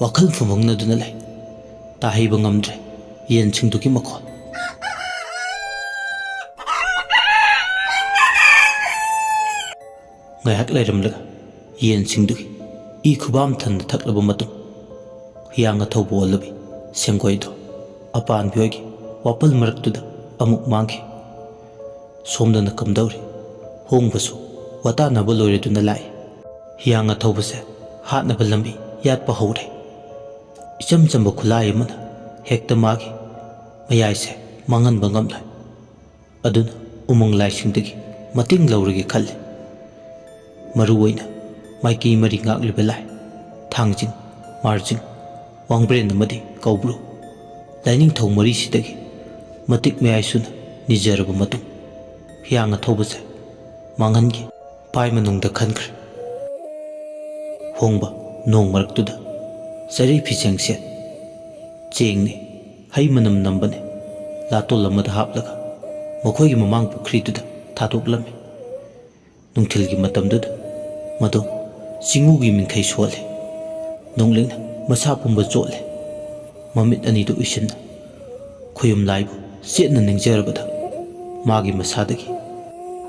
ꯋꯥꯈꯜ ꯐꯨꯃꯪꯅꯗꯨꯅ ꯂꯩ꯫ ꯇꯥꯍꯩꯕ ꯉꯝꯗ꯭ꯔꯦ ꯌꯦꯟꯁꯤꯡꯗꯨꯒꯤ ꯃꯈꯣꯜ꯫ ꯉꯥꯏꯍꯥꯛ ꯂꯩꯔꯝꯂꯒ ꯌꯦꯟꯁꯤꯡꯗꯨꯒꯤ ꯏ ꯈꯨꯕꯥꯝ ꯊꯟꯅ ꯊꯛꯂꯕ ꯃꯇꯨꯡ, ꯍꯤꯌꯥꯡ ꯑꯊꯧꯕ ꯑꯣꯜꯂꯕꯤ ꯁꯦꯡꯒꯣꯏꯗꯣ ꯑꯄꯥꯟꯕꯤ ꯍꯣꯏꯒꯤ ꯋꯥꯄꯜ ꯃꯔꯛꯇꯨꯗ ꯑꯃꯨꯛ ꯃꯥꯡꯈꯤ꯫ ꯁꯣꯝꯗꯅ ꯀꯝꯗꯧꯔꯤ? ꯍꯣꯡꯕꯁꯨ ꯋꯥꯇꯥꯅꯕ ꯂꯣꯏꯔꯗꯨꯅ ꯂꯥꯛꯏ꯫ ꯍꯤꯌꯥꯡ ꯑꯊꯧꯕꯁꯦ ꯍꯥꯠꯅꯕ ꯂꯝꯕꯤ ꯌꯥꯠꯄ ꯍꯧꯔꯦ꯫ ꯏꯆꯝ ꯆꯝꯕ ꯈꯨꯠꯂꯥꯏ ꯑꯃꯅ ꯍꯦꯛꯇ ꯃꯥꯒꯤ ꯃꯌꯥꯏꯁꯦ ꯃꯥꯡꯍꯟꯕ ꯉꯝꯂꯣꯏ꯫ ꯑꯗꯨꯅ ꯎꯃꯪ ꯂꯥꯏꯁꯤꯡꯗꯒꯤ ꯃꯇꯦꯡ ꯂꯧꯔꯒꯦ ꯈꯜꯂꯤ꯫ ꯃꯔꯨꯑꯣꯏꯅ ꯃꯥꯏꯀꯩ ꯃꯔꯤ ꯉꯥꯛꯂꯤꯕ ꯂꯥꯏ, ꯊꯥꯡꯖꯤꯡ, ꯃꯥꯔꯖꯤꯡ, ꯋꯥꯡꯕ꯭ꯔꯦꯟ ꯑꯃꯗꯤ ꯀꯧꯕ꯭ꯔꯨ, ꯂꯥꯏꯅꯤꯡꯊꯧ ꯃꯔꯤꯁꯤꯗꯒꯤ ꯃꯇꯤꯛ ꯃꯌꯥꯏ ꯁꯨꯅ ꯅꯤꯖꯔꯕ ꯃꯇꯨꯡ, ꯍꯤꯌꯥꯡ ꯑꯊꯧꯕꯁꯦ ꯃꯥꯡꯍꯟꯒꯦ ꯄꯥꯏ ꯃꯅꯨꯡꯗ ꯈꯟꯈ꯭ꯔꯦ꯫ ꯍꯣꯡꯕ ꯅꯣꯡ ꯃꯔꯛꯇꯨꯗ ꯆꯔꯩ ꯐꯤꯁꯦꯡ ꯁꯦꯠ, ꯆꯦꯡꯅꯦ, ꯍꯩ ꯃꯅꯝ ꯅꯝꯕꯅꯦ, ꯂꯥꯇꯣꯜ ꯑꯃꯗ ꯍꯥꯞꯂꯒ ꯃꯈꯣꯏꯒꯤ ꯃꯃꯥꯡ ꯄꯨꯈ꯭ꯔꯤꯗꯨꯗ ꯊꯥꯗꯣꯛꯂꯝꯃꯤ꯫ ꯅꯨꯡꯊꯤꯜꯒꯤ ꯃꯇꯝꯗꯨꯗ ꯃꯗꯣ ꯆꯤꯡꯉꯨꯒꯤ ꯃꯤꯡꯈꯩ ꯁꯣꯜꯂꯦ꯫ ꯅꯣꯡꯂꯤꯛꯅ ꯃꯁꯥ ꯄꯨꯝꯕ ꯆꯣꯠꯂꯦ꯫ ꯃꯃꯤꯠ ꯑꯅꯤꯗꯨ ꯎꯏꯁꯤꯟꯅ ꯈꯣꯌꯨꯝ ꯂꯥꯏꯕꯨ ꯆꯦꯠꯅ ꯅꯤꯡꯖꯔꯕꯗ ꯃꯥꯒꯤ ꯃꯁꯥꯗꯒꯤ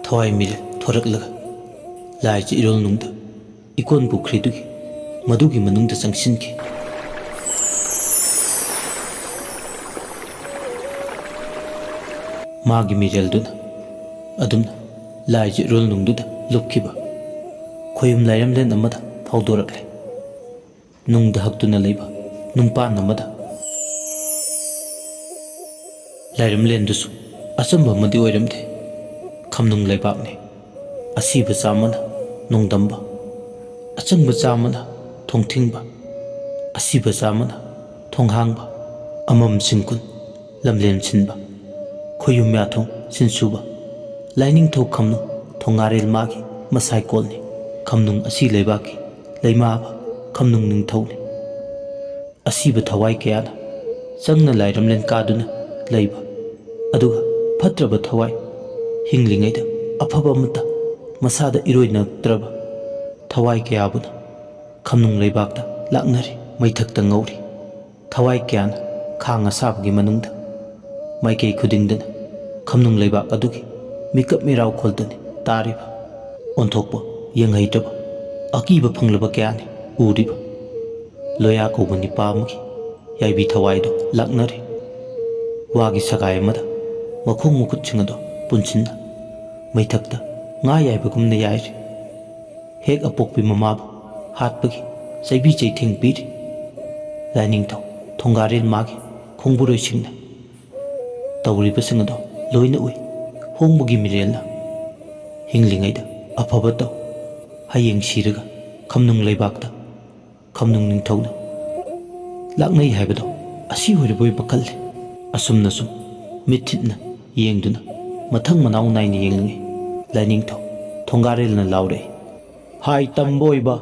ꯊꯋꯥꯏ ꯃꯤꯔꯦꯜ ꯊꯣꯔꯛꯂꯒ ꯂꯥꯏꯖ ꯏꯔꯣꯜꯅꯨꯡꯗ ꯏꯀꯣꯟ ꯄꯨꯈ꯭ꯔꯤꯗꯨꯒꯤ ꯃꯗꯨꯒꯤ ꯃꯅꯨꯡꯗ ꯆꯪꯁꯤꯟꯈꯤ꯫ ꯃꯥꯒꯤ ꯃꯤꯔꯦꯜꯗꯨꯅ ꯑꯗꯨꯝꯅ ꯂꯥꯏꯖ ꯏꯔꯣꯜꯅꯨꯡꯗꯨꯗ ꯂꯨꯞꯈꯤꯕ ꯈꯣꯌꯨꯝ ꯂꯥꯏꯔꯦꯝꯂꯦꯟ ꯑꯃꯗ ꯐꯥꯎꯗꯣꯔꯛꯂꯦ꯫ ꯅꯨꯡꯗ ꯍꯛꯇꯨꯅ ꯂꯩꯕ ꯅꯨꯡꯄꯥꯟ ꯑꯃꯗ꯫ ꯂꯥꯏꯔꯦꯝꯂꯦꯟꯗꯨꯁꯨ ꯑꯆꯝꯕ ꯑꯃꯗꯤ ꯑꯣꯏꯔꯝꯗꯦ꯫ ꯈꯝꯅꯨꯡ ꯂꯩꯕꯥꯛꯅꯤ꯫ ꯑꯁꯤꯕ ꯆꯥꯝꯃꯅ ꯅꯣꯡꯗꯝꯕ, ꯑꯆꯪꯕ ꯆꯥꯝꯃꯅ ꯊꯣꯡ ꯊꯤꯡꯕ, ꯑꯁꯤꯕ ꯆꯥꯝꯃꯅ ꯊꯣꯡ ꯍꯥꯡꯕ, ꯑꯃꯝ ꯁꯤꯡꯀꯨꯟ ꯂꯝꯂꯦꯟ ꯁꯤꯟꯕ, ꯈꯣꯌꯨꯝ ꯌꯥꯊꯣꯡ ꯁꯤꯟꯁꯨꯕ, ꯂꯥꯏꯅꯤꯡꯊꯧ ꯈꯝꯅꯨꯡ ꯊꯣꯡꯉꯥꯔꯦꯜ ꯃꯥꯒꯤ ꯃꯁꯥꯏꯀꯣꯜꯅꯤ꯫ ꯈꯝꯅꯨꯡ ꯑꯁꯤ ꯂꯩꯕꯥꯛꯀꯤ ꯂꯩꯃꯥꯕ ꯈꯝꯅꯨꯡ ꯅꯤꯡꯊꯧꯅꯤ꯫ ꯑꯁꯤꯕ ꯊꯋꯥꯏ ꯀꯌꯥꯅ ꯆꯪꯅ ꯂꯥꯏꯔꯝꯂꯦꯟ ꯀꯥꯗꯨꯅ ꯂꯩꯕ, ꯑꯗꯨꯒ ꯐꯠꯇ꯭ꯔꯕ ꯊꯋꯥꯏ, ꯍꯤꯡꯂꯤꯉꯩꯗ ꯑꯐꯕ ꯑꯃꯠꯇ ꯃꯁꯥꯗ ꯏꯔꯣꯏꯅꯔꯛꯇ꯭ꯔꯕ ꯊꯋꯥꯏ ꯀꯌꯥꯕꯨꯅ ꯈꯝꯅꯨꯡ ꯂꯩꯕꯥꯛꯇ ꯂꯥꯛꯅꯔꯤ, ꯃꯩꯊꯛꯇ ꯉꯧꯔꯤ꯫ ꯊꯋꯥꯏ ꯀꯌꯥꯅ ꯈꯥꯡ ꯑꯁꯥꯕꯒꯤ ꯃꯅꯨꯡꯗ ꯃꯥꯏꯀꯩ ꯈꯨꯗꯤꯡꯗꯅ ꯈꯝꯅꯨꯡ ꯂꯩꯕꯥꯛ ꯑꯗꯨꯒꯤ ꯃꯤꯀꯞ ꯃꯤꯔꯥꯎ ꯈꯣꯜꯗꯨꯅꯤ ꯇꯥꯔꯤꯕ꯫ ꯑꯣꯟꯊꯣꯛꯄ ꯌꯦꯡꯍꯩꯗ꯭ꯔꯕ ꯑꯀꯤꯕ ꯐꯪꯂꯕ ꯀꯌꯥꯅꯤ ꯎꯔꯤꯕ꯫ ꯂꯣꯌꯥ ꯀꯧꯕ ꯅꯤꯄꯥ ꯑꯃꯒꯤ ꯌꯥꯏꯕꯤ ꯊꯋꯥꯏꯗꯨ ꯂꯥꯛꯅꯔꯤ꯫ ꯋꯥꯒꯤ ꯁꯒꯥꯏ ꯑꯃꯗ ꯃꯈꯣꯡ ꯃꯈꯨꯠꯁꯤꯡ ꯑꯗꯨ ꯄꯨꯟꯁꯤꯟꯅ ꯃꯩꯊꯛꯇ ꯉꯥ ꯌꯥꯏꯕꯒꯨꯝꯅ ꯌꯥꯏꯔꯤ꯫ ꯍꯦꯛ ꯑꯄꯣꯛꯄꯤ ꯃꯃꯥꯕꯨ ꯍꯥꯠꯄꯒꯤ ꯆꯩꯕꯤ ꯆꯩꯊꯦꯡ ꯄꯤꯔꯤ꯫ ꯂꯥꯏꯅꯤꯡꯊꯧ ꯊꯣꯡꯒꯥꯔꯦꯜ ꯃꯥꯒꯤ ꯈꯣꯡꯕꯨꯔꯣꯏꯁꯤꯡꯅ ꯇꯧꯔꯤꯕꯁꯤꯡ ꯑꯗꯨ ꯂꯣꯏꯅ ꯎꯏ꯫ ꯀꯣꯡꯕꯒꯤ ꯃꯤꯔꯦꯜꯅ ꯍꯤꯡꯂꯤꯉꯩꯗ ꯑꯐꯕ ꯇꯧ, ꯍꯌꯦꯡ ꯁꯤꯔꯒ ꯈꯝꯅꯨꯡ ꯂꯩꯕꯥꯛꯇ ꯈꯝꯅꯨꯡ ꯅꯤꯡꯊꯧꯅ ꯂꯥꯛꯅꯩ ꯍꯥꯏꯕꯗꯣ ꯑꯁꯤ ꯑꯣꯏꯔꯕꯣꯏ ꯄꯥꯈꯠꯂꯦ꯫ ꯑꯁꯨꯝꯅ ꯁꯨꯝ ꯃꯤꯠ ꯊꯤꯠꯅ ꯌꯦꯡꯗꯨꯅ ꯃꯊꯪ ꯃꯅꯥꯎ ꯅꯥꯏꯅ ꯌꯦꯡꯂꯤꯉꯩ ꯂꯥꯏꯅꯤꯡꯊꯧ ꯊꯣꯡꯒꯥꯔꯦꯜꯅ ꯂꯥꯎꯔꯛꯏ, "ꯍꯥꯏ ꯇꯝꯕ ꯑꯣꯏꯕ,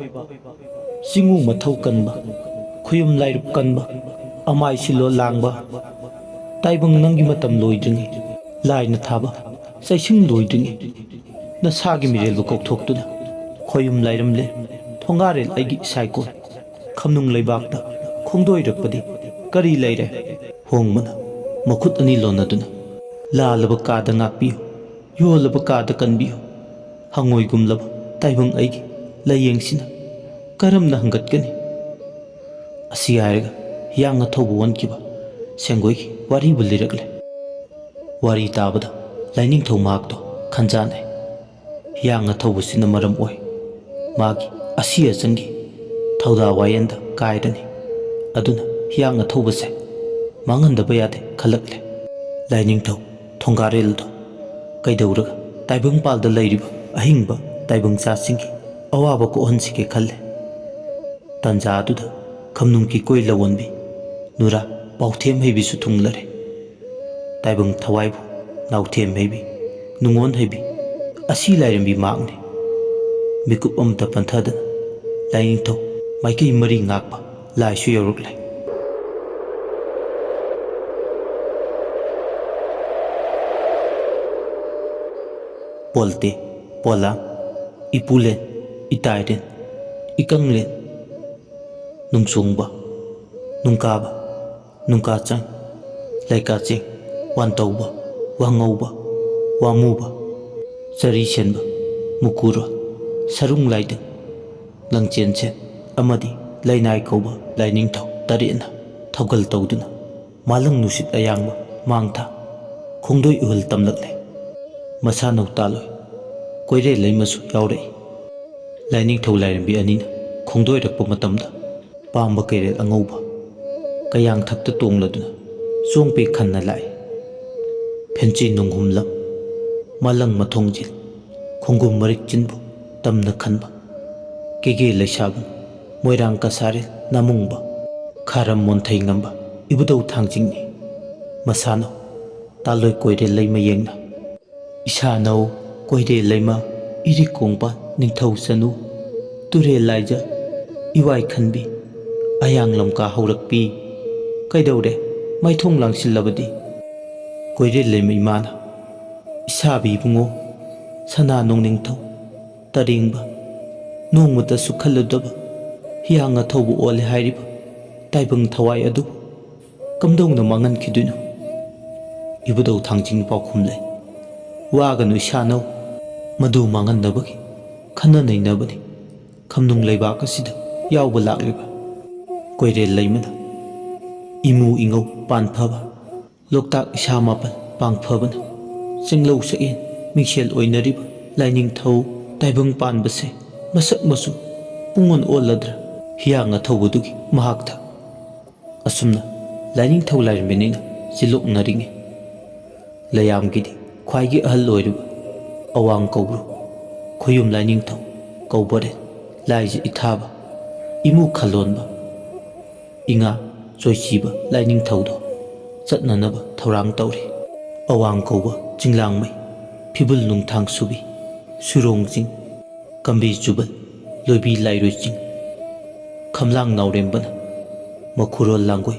ꯆꯤꯡꯉꯨ ꯃꯊꯧ ꯀꯟꯕ, ꯈꯨꯌꯨꯝ ꯂꯥꯏꯔꯨꯞ ꯀꯟꯕ, ꯑꯃꯥꯏ ꯁꯤꯜꯂꯣ ꯂꯥꯡꯕ, ꯇꯥꯏꯕꯪ ꯅꯪꯒꯤ ꯃꯇꯝ ꯂꯣꯏꯗ꯭ꯔꯤꯉꯩ ꯂꯥꯏꯅ ꯊꯥꯕ ꯆꯩꯁꯤꯡ ꯂꯣꯏꯗ꯭ꯔꯤꯉꯩ ꯅꯁꯥꯒꯤ ꯃꯤꯔꯦꯜꯕꯨ ꯀꯧꯊꯣꯛꯇꯨꯅ ꯈꯣꯌꯨꯝ ꯂꯥꯏꯔꯝꯂꯦ ꯊꯣꯡꯒꯥꯔꯦꯜ ꯑꯩꯒꯤ ꯏꯁꯥꯏꯀꯣꯟ ꯈꯝꯅꯨꯡ ꯂꯩꯕꯥꯛꯇ ꯈꯣꯡꯗꯣꯏꯔꯛꯄꯗꯤ ꯀꯔꯤ ꯂꯩꯔꯦ?" ꯍꯣꯡꯕꯅ ꯃꯈꯨꯠ ꯑꯅꯤ ꯂꯣꯟꯅꯗꯨꯅ, "ꯂꯥꯜꯂꯕ ꯀꯥꯗ ꯉꯥꯛꯄꯤꯌꯨ, ꯌꯣꯜꯂꯕ ꯀꯥꯗ ꯀꯟꯕꯤꯌꯨ, ꯍꯪꯉꯣꯏꯒꯨꯝꯂꯕ ꯇꯥꯏꯕꯪ ꯑꯩꯒꯤ ꯂꯥꯏꯌꯦꯡꯁꯤꯅ ꯀꯔꯝꯅ ꯍꯪꯒꯠꯀꯅꯤ?" ꯑꯁꯤ ꯍꯥꯏꯔꯒ ꯍꯤꯌꯥꯡꯅ ꯊꯧꯕ ꯑꯣꯟꯈꯤꯕ ꯁꯦꯡꯒꯣꯏꯒꯤ ꯋꯥꯔꯤꯕꯨ ꯂꯤꯔꯛꯂꯦ꯫ ꯋꯥꯔꯤ ꯇꯥꯕꯗ ꯂꯥꯏꯅꯤꯡꯊꯧ ꯃꯍꯥꯛꯇꯣ ꯈꯟꯖꯥꯟꯅꯩ꯫ ꯍꯤꯌꯥꯡꯅ ꯊꯧꯕꯁꯤꯅ ꯃꯔꯝ ꯑꯣꯏ ꯃꯥꯒꯤ ꯑꯁꯤ ꯑꯆꯪꯒꯤ ꯊꯧꯗꯥ ꯋꯥꯌꯦꯟꯗ ꯀꯥꯏꯔꯅꯤ꯫ ꯑꯗꯨꯅ ꯍꯤꯌꯥꯡꯅ ꯊꯧꯕꯁꯦ ꯃꯥꯡꯍꯟꯗꯕ ꯌꯥꯗꯦ ꯈꯜꯂꯛꯂꯦ꯫ ꯂꯥꯏꯅꯤꯡꯊꯧ ꯊꯣꯡꯒꯥꯔꯦꯜꯗꯣ ꯀꯩꯗꯧꯔꯒ ꯇꯥꯏꯕꯪꯄꯥꯜꯗ ꯂꯩꯔꯤꯕ ꯑꯍꯤꯡꯕ ꯇꯥꯏꯕꯪꯆꯥꯁꯤꯡꯒꯤ ꯑꯋꯥꯕ ꯀꯣꯛꯍꯟꯁꯤꯒꯦ ꯈꯜꯂꯦ꯫ ꯇꯟꯖꯥ ꯑꯗꯨꯗ ꯈꯝꯅꯨꯡ ꯀꯤꯀꯣꯏ ꯂꯧꯋꯣꯟꯕꯤ ꯅꯨꯔꯥ ꯄꯥꯎꯊꯦꯝ ꯍꯩꯕꯤꯁꯨ ꯊꯨꯡꯂꯔꯦ꯫ ꯇꯥꯏꯕꯪ ꯊꯋꯥꯏꯕꯨ ꯅꯥꯎꯊꯦꯝ ꯍꯩꯕꯤ, ꯅꯨꯡꯉꯣꯟ ꯍꯩꯕꯤ, ꯑꯁꯤ ꯂꯥꯏꯔꯦꯝꯕꯤ ꯃꯍꯥꯛꯅꯤ꯫ ꯃꯤꯀꯨꯞ ꯑꯃꯇ ꯄꯟꯊꯗꯅ ꯂꯥꯏꯅꯤꯡꯊꯧ ꯃꯥꯏꯀꯩ ꯃꯔꯤ ꯉꯥꯛꯄ ꯂꯥꯏꯁꯨ ꯌꯧꯔꯛꯂꯦ꯫ ꯄꯣꯜꯇꯦ, ꯄꯣꯂꯥꯡ, ꯏꯄꯨꯂꯦꯟ, ꯏꯇꯥꯏꯔꯦꯟ, ꯏꯀꯪꯂꯦꯟ, ꯅꯨꯡꯆꯣꯡꯕ, ꯅꯨꯡꯀꯥꯕ, ꯅꯨꯡꯀꯥꯆꯥꯡ, ꯂꯩꯀꯥꯆꯦꯡ, ꯋꯥꯟꯇꯧꯕ, ꯋꯥꯉꯧꯕ, ꯋꯥꯃꯨꯕ, ꯆꯔꯤ ꯁꯦꯟꯕ, ꯃꯨꯀꯨꯔꯣꯟ, ꯁꯔꯨꯡ ꯂꯥꯏꯗꯤꯡ, ꯂꯪꯆꯦꯟ ꯁꯦꯟ ꯑꯃꯗꯤ ꯂꯩꯅꯥꯏ ꯀꯧꯕ ꯂꯥꯏꯅꯤꯡꯊꯧ ꯇꯔꯦꯠꯅ ꯊꯧꯒꯜ ꯇꯧꯗꯨꯅ ꯃꯥꯂꯪ ꯅꯨꯡꯁꯤꯠ ꯑꯌꯥꯡꯕ ꯃꯥꯡꯊꯥ ꯈꯣꯡꯗꯣꯏ ꯎꯍꯜ ꯇꯝꯂꯛꯂꯦ꯫ ꯃꯁꯥꯅꯧ ꯇꯥꯂꯣꯏ ꯀꯣꯏꯔꯦꯜ ꯂꯩꯃꯁꯨ ꯌꯥꯎꯔꯛꯏ꯫ ꯂꯥꯏꯅꯤꯡꯊꯧ ꯂꯥꯏꯔꯦꯝꯕꯤ ꯑꯅꯤꯅ ꯈꯣꯡꯗꯣꯏꯔꯛꯄ ꯃꯇꯝꯗ ꯄꯥꯝꯕ ꯀꯩꯔꯦꯜ ꯑꯉꯧꯕ ꯀꯌꯥꯡꯊꯛꯇ ꯇꯣꯡꯂꯗꯨꯅ ꯆꯣꯡ ꯄꯦꯛ ꯈꯟꯅ ꯂꯥꯛꯏ꯫ ꯐꯦꯟꯆꯤ ꯅꯨꯡꯍꯨꯝꯂꯝ ꯃꯂꯪ ꯃꯊꯣꯡꯖꯤꯜ, ꯈꯣꯡꯒꯨꯝ ꯃꯔꯤꯛ ꯆꯤꯟꯕꯨ ꯇꯝꯅ ꯈꯟꯕ, ꯀꯦꯒꯦ ꯂꯩꯁꯥꯕꯨꯡ, ꯃꯣꯏꯔꯥꯡ ꯀꯁꯥꯔꯤꯜ ꯅꯥꯃꯨꯡꯕ, ꯈꯥꯔꯝ ꯃꯣꯟꯊꯩ ꯉꯝꯕ ꯏꯕꯨꯙꯧ ꯊꯥꯡꯖꯤꯡꯅꯤ꯫ ꯃꯁꯥꯅꯧ ꯇꯥꯂꯣꯏ ꯀꯣꯏꯔꯦꯜ ꯂꯩꯃ ꯌꯦꯡꯅ, ꯏꯁꯥꯅꯧ ꯀꯣꯏꯔꯦꯜ ꯂꯩꯃ ꯏꯔꯤꯛ ꯀꯣꯡꯕ ꯅꯤꯡꯊꯧ ꯆꯅꯨ, ꯇꯨꯔꯦꯜ ꯂꯥꯏꯖ ꯏꯋꯥꯏ ꯈꯟꯕꯤ, ꯑꯌꯥꯡ ꯂꯝꯀꯥ ꯍꯧꯔꯛꯄꯤ꯫ ꯀꯩꯗꯧꯔꯦ ꯃꯥꯏꯊꯣꯡ ꯂꯥꯡꯁꯤꯜꯂꯕꯗꯤ? ꯀꯣꯏꯔꯦꯜ ꯂꯩꯃ ꯏꯃꯥꯅ, ꯏꯁꯥꯕꯤ ꯏꯕꯨꯡꯉꯣ, ꯁꯅꯥ ꯅꯣꯡꯅꯤꯡꯊꯧ ꯇꯔꯦꯡꯕ, ꯅꯣꯡꯃꯇꯁꯨ ꯈꯜꯂꯨꯗꯕ ꯍꯤꯌꯥꯡ ꯑꯊꯧꯕ ꯑꯣꯜꯂꯦ ꯍꯥꯏꯔꯤꯕ ꯇꯥꯏꯕꯪ ꯊꯋꯥꯏ ꯑꯗꯨꯕꯨ ꯀꯝꯗꯧꯅ ꯃꯥꯡꯍꯟꯈꯤꯗꯣꯏꯅꯣ? ꯏꯕꯨꯙꯧ ꯊꯥꯡꯖꯤꯡ ꯄꯥꯎꯈꯨꯝ ꯂꯩ꯫ ꯋꯥꯒꯅꯨ ꯏꯁꯥꯅꯧ, ꯃꯗꯨ ꯃꯥꯡꯍꯟꯅꯕꯒꯤ ꯈꯟꯅ ꯅꯩꯅꯕꯅꯤ ꯈꯝꯅꯨꯡ ꯂꯩꯕꯥꯛ ꯑꯁꯤꯗ ꯌꯥꯎꯕ ꯂꯥꯛꯂꯤꯕ꯫ ꯀꯣꯏꯔꯦꯜ ꯂꯩꯃꯅ, ꯏꯃꯨ ꯏꯉꯧ ꯄꯥꯟ ꯐꯕ, ꯂꯣꯛꯇꯥꯛ ꯏꯁꯥ ꯃꯥꯄꯜ ꯄꯥꯡ ꯐꯕꯅ, ꯆꯤꯡꯂꯧ ꯁꯛꯑꯦꯟ ꯃꯤꯡꯁꯦꯜ ꯑꯣꯏꯅꯔꯤꯕ ꯂꯥꯏꯅꯤꯡꯊꯧ ꯇꯥꯏꯕꯪ ꯄꯥꯟꯕꯁꯦ ꯃꯁꯛ ꯃꯆꯨ ꯄꯨꯡꯑꯣꯟ ꯑꯣꯜꯂꯗ꯭ꯔꯥ ꯍꯤꯌꯥꯡ ꯑꯊꯧꯕꯗꯨꯒꯤ ꯃꯍꯥꯛꯇ? ꯑꯁꯨꯝꯅ ꯂꯥꯏꯅꯤꯡꯊꯧ ꯂꯥꯏꯔꯦꯝꯕꯤꯅꯤꯅ ꯆꯤꯜꯂꯣꯛꯅꯔꯤꯉꯩ, ꯂꯩꯌꯥꯝꯒꯤꯗꯤ ꯈ꯭ꯋꯥꯏꯒꯤ ꯑꯍꯜ ꯑꯣꯏꯔꯤꯕ ꯑꯋꯥꯡ ꯀꯧꯕ꯭ꯔꯨ, ꯈꯣꯌꯨꯝ ꯂꯥꯏꯅꯤꯡꯊꯧ ꯀꯧꯕꯔꯦꯟ, ꯂꯥꯏꯖ ꯏꯊꯥꯕ, ꯏꯃꯨ ꯈꯜꯂꯣꯟꯕ, ꯏꯉꯥ ꯆꯣꯏꯆꯤꯕ ꯂꯥꯏꯅꯤꯡꯊꯧꯗꯣ ꯆꯠꯅꯅꯕ ꯊꯧꯔꯥꯡ ꯇꯧꯔꯤ꯫ ꯑꯋꯥꯡ ꯀꯧꯕ ꯆꯤꯡꯂꯥꯡꯃꯩ, ꯐꯤꯕꯨꯜ ꯅꯨꯡꯊꯥꯡ ꯁꯨꯕꯤ, ꯁꯨꯔꯣꯡ ꯆꯤꯡ, ꯀꯝꯕꯤ ꯆꯨꯕꯜ, ꯂꯣꯏꯕꯤ ꯂꯥꯏꯔꯣꯏ ꯆꯤꯡ, ꯈꯝꯂꯥꯡ ꯅꯥꯎꯔꯦꯝꯕꯅ ꯃꯈꯨꯔꯣꯜ ꯂꯥꯡꯒꯣꯏ,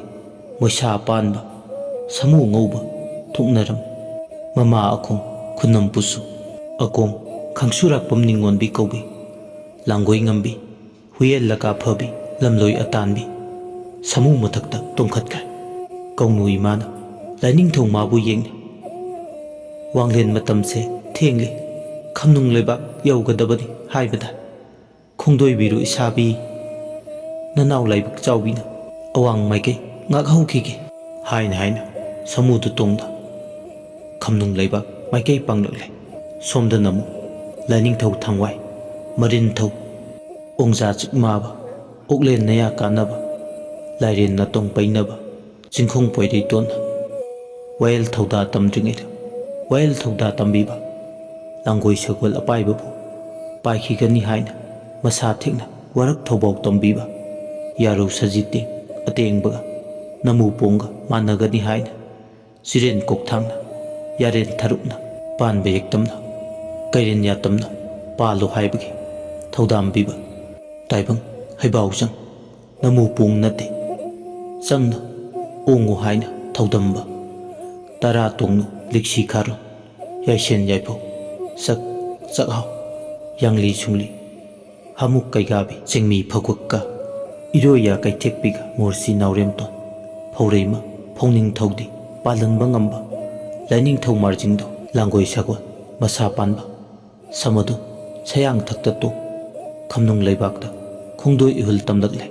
ꯃꯣꯏꯁꯥ ꯄꯥꯟꯕ, ꯁꯃꯨ ꯉꯧꯕ, ꯊꯣꯛꯅꯔꯝ, ꯃꯃꯥ ꯑꯈꯣꯡ, ꯈꯨꯅꯝ ꯄꯨꯁꯨ, ꯑꯀꯣꯡ, ꯈꯪꯁꯨꯔꯥꯛꯄꯝ ꯅꯤꯉꯣꯟꯕꯤ ꯀꯧꯕꯤ, ꯂꯥꯡꯒꯣꯏ ꯉꯝꯕꯤ, ꯍꯨꯌꯦꯜ ꯂꯀꯥ ꯐꯕꯤ, ꯂꯝꯂꯣꯏ ꯑꯇꯥꯟꯕꯤ, ꯁꯃꯨ ꯃꯊꯛꯇ ꯇꯣꯡꯈꯠꯈ꯭ꯔꯦ꯫ ꯀꯧꯅꯨ ꯏꯃꯥꯅ ꯂꯥꯏꯅꯤꯡꯊꯧ ꯃꯥꯕꯨ ꯌꯦꯡꯅ, "ꯋꯥꯡꯂꯦꯟ ꯃꯇꯝꯁꯦ ꯊꯦꯡꯂꯦ, ꯈꯝꯅꯨꯡ ꯂꯩꯕꯥꯛ ꯌꯧꯒꯗꯕꯅꯤ ꯍꯥꯏꯕꯗ ꯈꯣꯡꯗꯣꯏꯕꯤꯔꯨ ꯏꯁꯥꯕꯤ, ꯅꯅꯥꯎ ꯂꯥꯏꯕꯛ ꯆꯥꯎꯕꯤꯅ ꯑꯋꯥꯡ ꯃꯥꯏꯀꯩ ꯉꯥꯛꯍꯧꯈꯤꯒꯦ" ꯍꯥꯏꯅ ꯍꯥꯏꯅ ꯁꯃꯨꯗꯨ ꯇꯣꯡꯗ ꯈꯝꯅꯨꯡ ꯂꯩꯕꯥꯛ ꯃꯥꯏꯀꯩ ꯄꯥꯡꯂꯛꯂꯦ꯫ ꯁꯣꯝꯗꯅ ꯑꯃꯨꯛ ꯂꯥꯏꯅꯤꯡꯊꯧ ꯊꯥꯡꯋꯥꯏ, ꯃꯔꯤꯟꯊꯧ, ꯑꯣꯡꯖꯥ ꯆꯤꯛꯃꯥꯕ, ꯑꯣꯛꯂꯦꯟ ꯅꯌꯥ ꯀꯥꯟꯅꯕ, ꯂꯥꯏꯔꯦꯟ ꯅꯥꯇꯣꯡ ꯄꯩꯅꯕ, ꯆꯤꯡꯈꯣꯡ ꯄꯣꯏꯔꯩꯇꯣꯟꯅ ꯋꯥꯌꯦꯜ ꯊꯧꯗꯥ ꯇꯝꯗ꯭ꯔꯤꯉꯩꯗ ꯋꯥꯌꯦꯜ ꯊꯧꯗꯥ ꯇꯝꯕꯤꯕ ꯂꯥꯡꯒꯣꯏ ꯁꯒꯣꯜ ꯑꯄꯥꯏꯕꯕꯨ ꯄꯥꯏꯈꯤꯒꯅꯤ ꯍꯥꯏꯅ ꯃꯁꯥ ꯊꯦꯛꯅ ꯋꯥꯔꯛ ꯊꯧꯕꯥꯎ ꯇꯝꯕꯤꯕ ꯌꯥꯔꯧ ꯁꯖꯤꯇꯦꯡ ꯑꯇꯦꯡꯕꯒ ꯅꯃꯨ ꯄꯣꯡꯒ ꯃꯥꯟꯅꯒꯅꯤ ꯍꯥꯏꯅ ꯆꯤꯔꯦꯟ ꯀꯣꯛꯊꯥꯡꯅ ꯌꯥꯔꯦꯟ ꯊꯔꯨꯛꯅ ꯄꯥꯟꯕ ꯌꯦꯛꯇꯝꯅ ꯀꯩꯔꯦꯟ ꯌꯥꯇꯝꯅ ꯄꯥꯜꯂꯨ ꯍꯥꯏꯕꯒꯤ ꯊꯧꯗꯥꯝ ꯄꯤꯕ ꯇꯥꯏꯕꯪ ꯍꯩꯕꯥꯎꯖꯪ ꯅꯃꯨ ꯄꯣꯡ ꯅꯠꯇꯦ꯫ ꯆꯪꯅ ꯑꯣꯡꯉꯨ ꯍꯥꯏꯅ ꯊꯧꯗꯝꯕ ꯇꯔꯥ ꯇꯣꯡꯅꯨ ꯂꯤꯛꯁꯤ ꯈꯥꯔꯣꯟ ꯌꯥꯏꯁꯦꯟ ꯌꯥꯏꯐꯧ ꯆꯥꯛ ꯆꯥꯛꯍꯥꯎ ꯌꯥꯡꯂꯤ ꯁꯨꯡꯂꯤ ꯍꯥꯃꯨꯛ ꯀꯩꯒꯥꯕꯤ ꯆꯤꯡꯃꯤ ꯐꯒꯨꯛꯀ ꯏꯔꯣꯏꯌꯥ ꯀꯩꯊꯦꯛꯄꯤꯒ ꯃꯣꯔꯁꯤ ꯅꯥꯎꯔꯦꯝꯇꯣꯟ ꯐꯧꯔꯩꯃ ꯐꯧꯅꯤꯡ ꯊꯧꯗꯤ ꯄꯥꯜꯍꯟꯕ ꯉꯝꯕ ꯂꯥꯏꯅꯤꯡꯊꯧ ꯃꯥꯔꯖꯤꯡꯗꯣ ꯂꯥꯡꯒꯣꯏ ꯁꯒꯣꯜ ꯃꯁꯥ ꯄꯥꯟꯕ ꯁꯃꯗꯣꯟ ꯁꯌꯥꯡꯊꯛꯇ ꯇꯣꯡ ꯈꯝꯅꯨꯡ ꯂꯩꯕꯥꯛꯇ ꯈꯣꯡꯗꯣꯏ ꯏꯍꯨꯜ ꯇꯝꯂꯛꯂꯦ꯫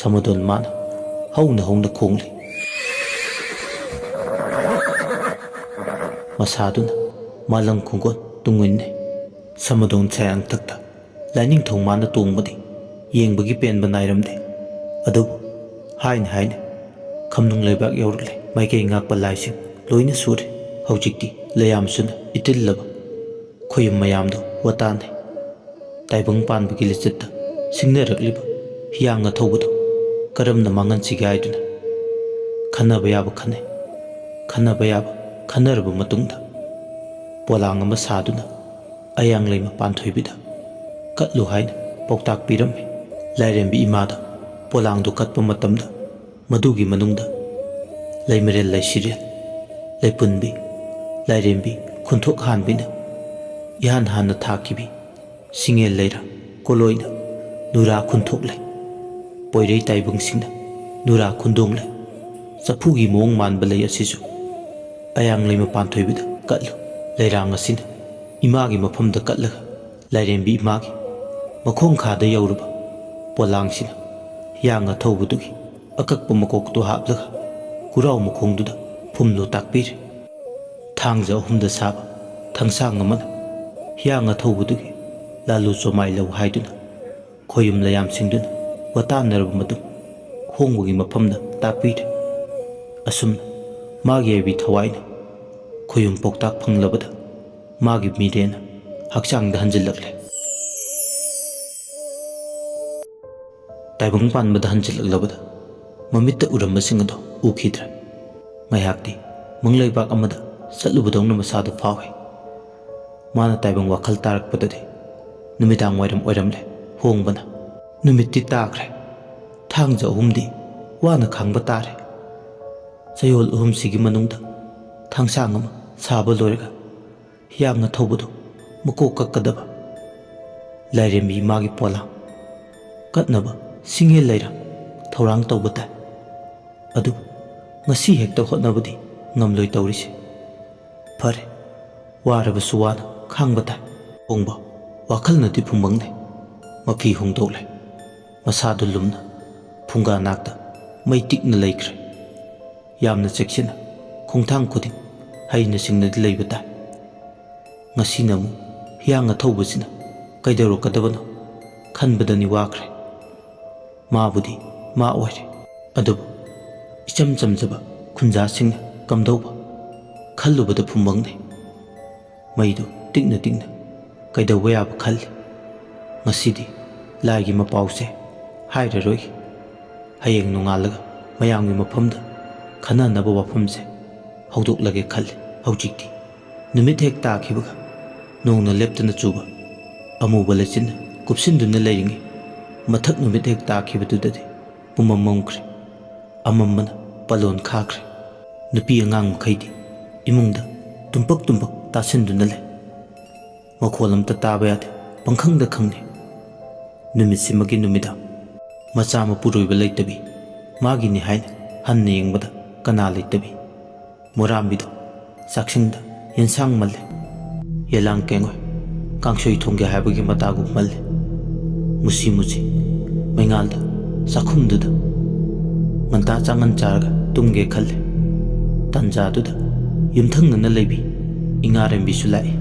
ꯁꯃꯗꯣꯟ ꯃꯥꯅ ꯍꯧꯅ ꯍꯧꯅ ꯈꯣꯡꯂꯤ꯫ ꯃꯁꯥꯗꯨꯅ ꯃꯥꯂꯪ ꯈꯨꯡꯒꯣꯟ ꯇꯨꯡ ꯏꯟꯅꯩ꯫ ꯁꯃꯗꯣꯟ ꯁꯌꯥꯡꯊꯛꯇ ꯂꯥꯏꯅꯤꯡꯊꯧ ꯃꯥꯅ ꯇꯣꯡꯕꯗꯤ ꯌꯦꯡꯕꯒꯤ ꯄꯦꯟꯕ ꯅꯥꯏꯔꯝꯗꯦ꯫ ꯑꯗꯨꯕꯨ ꯍꯥꯏꯅ ꯍꯥꯏꯅ ꯈꯝꯅꯨꯡ ꯂꯩꯕꯥꯛ ꯌꯧꯔꯛꯂꯦ꯫ ꯃꯥꯏꯀꯩ ꯉꯥꯛꯄ ꯂꯥꯏꯁꯤꯡ ꯂꯣꯏꯅ ꯁꯨꯔꯦ꯫ ꯍꯧꯖꯤꯛꯇꯤ ꯂꯩꯌꯥꯝꯁꯨꯅ ꯏꯇꯤꯜꯂꯕ ꯈꯣꯌꯨꯝ ꯃꯌꯥꯝꯗꯨ ꯋꯥꯇꯥꯅꯩ꯫ ꯇꯥꯏꯕꯪ ꯄꯥꯟꯕꯒꯤ ꯂꯤꯆꯠꯇ ꯁꯤꯡꯅꯔꯛꯂꯤꯕ ꯍꯤꯌꯥꯡ ꯑꯊꯧꯕꯗꯨ ꯀꯔꯝꯅ ꯃꯥꯡꯍꯟꯁꯤꯒꯦ ꯍꯥꯏꯗꯨꯅ ꯈꯟꯅꯕ ꯌꯥꯕ ꯈꯟꯅꯩ꯫ ꯈꯟꯅꯕ ꯌꯥꯕ ꯈꯟꯅꯔꯕ ꯃꯇꯨꯡꯗ ꯄꯣꯂꯥꯡ ꯑꯃ ꯁꯥꯗꯨꯅ ꯑꯌꯥꯡ ꯂꯩꯃ ꯄꯥꯟꯊꯣꯏꯕꯤꯗ ꯀꯠꯂꯨ ꯍꯥꯏꯅ ꯄꯥꯎꯇꯥꯛ ꯄꯤꯔꯝꯃꯤ꯫ ꯂꯥꯏꯔꯦꯝꯕꯤ ꯏꯃꯥꯗ ꯄꯣꯂꯥꯡꯗꯨ ꯀꯠꯄ ꯃꯇꯝꯗ ꯃꯗꯨꯒꯤ ꯃꯅꯨꯡꯗ ꯂꯩꯃꯔꯦꯜ ꯂꯩꯁꯤꯔꯦꯜ ꯂꯩꯄꯨꯟꯕꯤ ꯂꯥꯏꯔꯦꯝꯕꯤ ꯈꯨꯟꯊꯣꯛ ꯍꯥꯟꯕꯤꯅ ꯏꯍꯥꯟ ꯍꯥꯟꯅ ꯊꯥꯈꯤꯕꯤ ꯁꯤꯡꯉꯦꯜ ꯂꯩꯔꯥ ꯀꯣꯂꯣꯏꯅ ꯅꯨꯔꯥ ꯈꯨꯟꯊꯣꯛ ꯂꯩ꯫ ꯄꯣꯏꯔꯩ ꯇꯥꯏꯕꯪꯁꯤꯡꯅ ꯅꯨꯔꯥ ꯈꯨꯟꯗꯣꯡ ꯂꯩ꯫ ꯆꯐꯨꯒꯤ ꯃꯑꯣꯡ ꯃꯥꯟꯕ ꯂꯩ ꯑꯁꯤꯁꯨ ꯑꯌꯥꯡ ꯂꯩꯃ ꯄꯥꯟꯊꯣꯏꯕꯤꯗ ꯀꯠꯂꯨ꯫ ꯂꯩꯔꯥꯡ ꯑꯁꯤꯅ ꯏꯃꯥꯒꯤ ꯃꯐꯝꯗ ꯀꯠꯂꯒ ꯂꯥꯏꯔꯦꯝꯕꯤ ꯏꯃꯥꯒꯤ ꯃꯈꯣꯡ ꯈꯥꯗ ꯌꯧꯔꯕ ꯄꯣꯂꯥꯡꯁꯤꯅ ꯍꯤꯌꯥꯡ ꯑꯊꯧꯕꯗꯨꯒꯤ ꯑꯀꯛꯄ ꯃꯀꯣꯛꯇꯨ ꯍꯥꯞꯂꯒ ꯀꯨꯔꯥꯎ ꯃꯈꯣꯡꯗꯨꯗ ꯐꯨꯝꯂꯨ ꯇꯥꯛꯄꯤꯔꯦ꯫ ꯊꯥꯡꯖ ꯑꯍꯨꯝꯗ ꯁꯥꯕ ꯊꯥꯡꯁꯥꯡ ꯑꯃꯅ ꯍꯤꯌꯥꯡ ꯑꯊꯧꯕꯗꯨꯒꯤ ꯂꯥꯂꯨ ꯆꯣꯃꯥꯏ ꯂꯧ ꯍꯥꯏꯗꯨꯅ ꯈꯣꯌꯨꯝ ꯂꯩꯌꯥꯝꯁꯤꯡꯗꯨꯅ ꯋꯥꯇꯥꯟꯅꯔꯕ ꯃꯇꯨꯡ ꯍꯣꯡꯕꯒꯤ ꯃꯐꯝꯗ ꯇꯥꯛꯄꯤꯔꯦ꯫ ꯑꯁꯨꯝꯅ ꯃꯥꯒꯤ ꯑꯏꯕꯤ ꯊꯋꯥꯏꯅ ꯈꯣꯌꯨꯝ ꯄꯥꯎꯇꯥꯛ ꯐꯪꯂꯕꯗ ꯃꯥꯒꯤ ꯃꯤꯔꯦꯟ ꯍꯛꯆꯥꯡꯗ ꯍꯟꯖꯤꯜꯂꯛꯂꯦ꯫ ꯇꯥꯏꯕꯪ ꯄꯥꯟꯕꯗ ꯍꯟꯖꯤꯜꯂꯛꯂꯕꯗ ꯃꯃꯤꯠꯇ ꯎꯔꯝꯕꯁꯤꯡ ꯑꯗꯨ ꯎꯈꯤꯗ꯭ꯔꯦ꯫ ꯉꯥꯏꯍꯥꯛꯇꯤ ꯃꯪꯂꯩꯕꯥꯛ ꯑꯃꯗ ꯆꯠꯂꯨꯕꯗꯧꯅ ꯃꯁꯥꯗꯨ ꯐꯥꯎꯏ꯫ ꯃꯥꯅ ꯇꯥꯏꯕꯪ ꯋꯥꯈꯜ ꯇꯥꯔꯛꯄꯗꯗꯤ ꯅꯨꯃꯤꯗꯥꯡ ꯋꯥꯏꯔꯝ ꯑꯣꯏꯔꯝꯂꯦ꯫ ꯍꯣꯡꯕꯅ ꯅꯨꯃꯤꯠꯇꯤ ꯇꯥꯈ꯭ꯔꯦ꯫ ꯊꯥꯡꯖ ꯑꯍꯨꯝꯗꯤ ꯋꯥꯅ ꯈꯥꯡꯕ ꯇꯥꯔꯦ꯫ ꯆꯌꯣꯜ ꯑꯍꯨꯝꯁꯤꯒꯤ ꯃꯅꯨꯡꯗ ꯊꯥꯡꯁꯥꯡ ꯑꯃ ꯁꯥꯕ ꯂꯣꯏꯔꯒ ꯍꯤꯌꯥꯡꯅ ꯊꯧꯕꯗꯨ ꯃꯀꯣꯛ ꯀꯛꯀꯗꯕ꯫ ꯂꯥꯏꯔꯦꯝꯕꯤ ꯃꯥꯒꯤ ꯄꯣꯂꯥꯡ ꯀꯠꯅꯕ ꯁꯤꯡꯉꯦ ꯂꯩꯔꯥꯡ ꯊꯧꯔꯥꯡ ꯇꯧꯕ ꯇꯥꯏ꯫ ꯑꯗꯨꯕꯨ ꯉꯁꯤ ꯍꯦꯛꯇ ꯍꯣꯠꯅꯕꯗꯤ ꯉꯝꯂꯣꯏ ꯇꯧꯔꯤꯁꯦ꯫ ꯐꯔꯦ, ꯋꯥꯔꯕꯁꯨ ꯋꯥꯅ ꯈꯥꯡꯕ ꯇꯥꯏ꯫ ꯍꯣꯡꯕ ꯋꯥꯈꯜꯅꯗꯤ ꯐꯨꯝꯕꯪꯅꯩ꯫ ꯃꯐꯤ ꯍꯣꯡꯗꯣꯛꯂꯦ꯫ ꯃꯁꯥꯗꯨ ꯂꯨꯝꯅ ꯐꯨꯡꯒꯥ ꯅꯥꯛꯇ ꯃꯩ ꯇꯤꯛꯅ ꯂꯩꯈ꯭ꯔꯦ꯫ ꯌꯥꯝꯅ ꯆꯦꯛꯁꯤꯟꯅ ꯈꯣꯡꯊꯥꯡ ꯈꯨꯗꯤꯡ ꯍꯩꯅ ꯁꯤꯡꯅꯗꯤ ꯂꯩꯕ ꯇꯥꯏ꯫ ꯉꯁꯤꯅ ꯑꯃꯨꯛ ꯍꯤꯌꯥꯡ ꯑꯊꯧꯕꯁꯤꯅ ꯀꯩꯗꯧꯔꯛꯀꯗꯕꯅꯣ ꯈꯟꯕꯗꯅꯤ ꯋꯥꯈ꯭ꯔꯦ꯫ ꯃꯥꯕꯨꯗꯤ ꯃꯥ ꯑꯣꯏꯔꯦ, ꯑꯗꯨꯕꯨ ꯏꯆꯝ ꯆꯝꯖꯕ ꯈꯨꯟꯖꯥꯁꯤꯡꯅ ꯀꯝꯗꯧꯕ ꯈꯜꯂꯨꯕꯗ ꯐꯨꯝꯕꯪꯅꯩ꯫ ꯃꯩꯗꯨ ꯇꯤꯛꯅ ꯇꯤꯛꯅ ꯀꯩꯗꯧꯕ ꯌꯥꯕ ꯈꯜꯂꯤ꯫ ꯉꯁꯤꯗꯤ ꯂꯥꯏꯒꯤ ꯃꯄꯥꯎꯁꯦ ꯍꯥꯏꯔꯔꯣꯏꯒꯦ꯫ ꯍꯌꯦꯡ ꯅꯣꯡꯉꯥꯜꯂꯒ ꯃꯌꯥꯝꯒꯤ ꯃꯐꯝꯗ ꯈꯟꯅꯅꯕ ꯋꯥꯐꯝꯁꯦ ꯍꯧꯗꯣꯛꯂꯒꯦ ꯈꯜꯂꯤ꯫ ꯍꯧꯖꯤꯛꯇꯤ ꯅꯨꯃꯤꯠ ꯍꯦꯛ ꯇꯥꯈꯤꯕꯒ ꯅꯣꯡꯅ ꯂꯦꯞꯇꯅ ꯆꯨꯕ ꯑꯃꯨꯕ ꯂꯩꯆꯤꯟꯅ ꯀꯨꯞꯁꯤꯟꯗꯨꯅ ꯂꯩꯔꯤꯉꯩ, ꯃꯊꯛ ꯅꯨꯃꯤꯠ ꯍꯦꯛ ꯇꯥꯈꯤꯕꯗꯨꯗꯗꯤ ꯄꯨꯝꯃꯝ ꯃꯝꯈ꯭ꯔꯦ꯫ ꯑꯃꯝꯕꯅ ꯄꯥꯂꯣꯟ ꯈꯥꯈ꯭ꯔꯦ꯫ ꯅꯨꯄꯤ ꯑꯉꯥꯡ ꯃꯈꯩꯗꯤ ꯏꯃꯨꯡꯗ ꯇꯨꯝꯄꯛ ꯇꯨꯝꯄꯛ ꯇꯥꯁꯤꯟꯗꯨꯅ ꯂꯩ꯫ ꯃꯈꯣꯜ ꯑꯝꯇ ꯇꯥꯕ ꯌꯥꯗꯦ, ꯄꯪꯈꯪꯗ ꯈꯪꯅꯩ꯫ ꯅꯨꯃꯤꯠꯁꯤꯃꯒꯤ ꯅꯨꯃꯤꯗꯥꯡ ꯃꯆꯥ ꯃꯄꯨꯔꯣꯏꯕ ꯂꯩꯇꯕꯤ, ꯃꯥꯒꯤꯅꯤ ꯍꯥꯏꯅ ꯍꯟꯅ ꯌꯦꯡꯕꯗ ꯀꯅꯥ ꯂꯩꯇꯕꯤ꯫ ꯃꯣꯔꯥꯝꯕꯤꯗꯣ ꯆꯥꯛꯁꯪꯗ ꯌꯦꯟꯁꯥꯡ ꯃꯜꯂꯦ꯫ ꯌꯦꯂꯥꯡ ꯀꯦꯡꯉꯣꯏ ꯀꯥꯡꯁꯣꯏ ꯊꯣꯡꯒꯦ ꯍꯥꯏꯕꯒꯤ ꯃꯇꯥꯒꯨꯝ ꯃꯜꯂꯦ꯫ ꯃꯨꯁꯤ ꯃꯨꯁꯤ ꯃꯩꯉꯥꯜꯗ ꯆꯥꯛꯈꯨꯝꯗꯨꯗ ꯉꯟꯇꯥ ꯆꯥꯉꯟ ꯆꯥꯔꯒ ꯇꯨꯝꯒꯦ ꯈꯜꯂꯦ꯫ ꯇꯟꯖꯥꯗꯨꯗ ꯌꯨꯝꯊꯪꯅꯅ ꯂꯩꯕꯤ ꯏꯉꯥꯔꯦꯝꯕꯤꯁꯨ ꯂꯥꯛꯏ꯫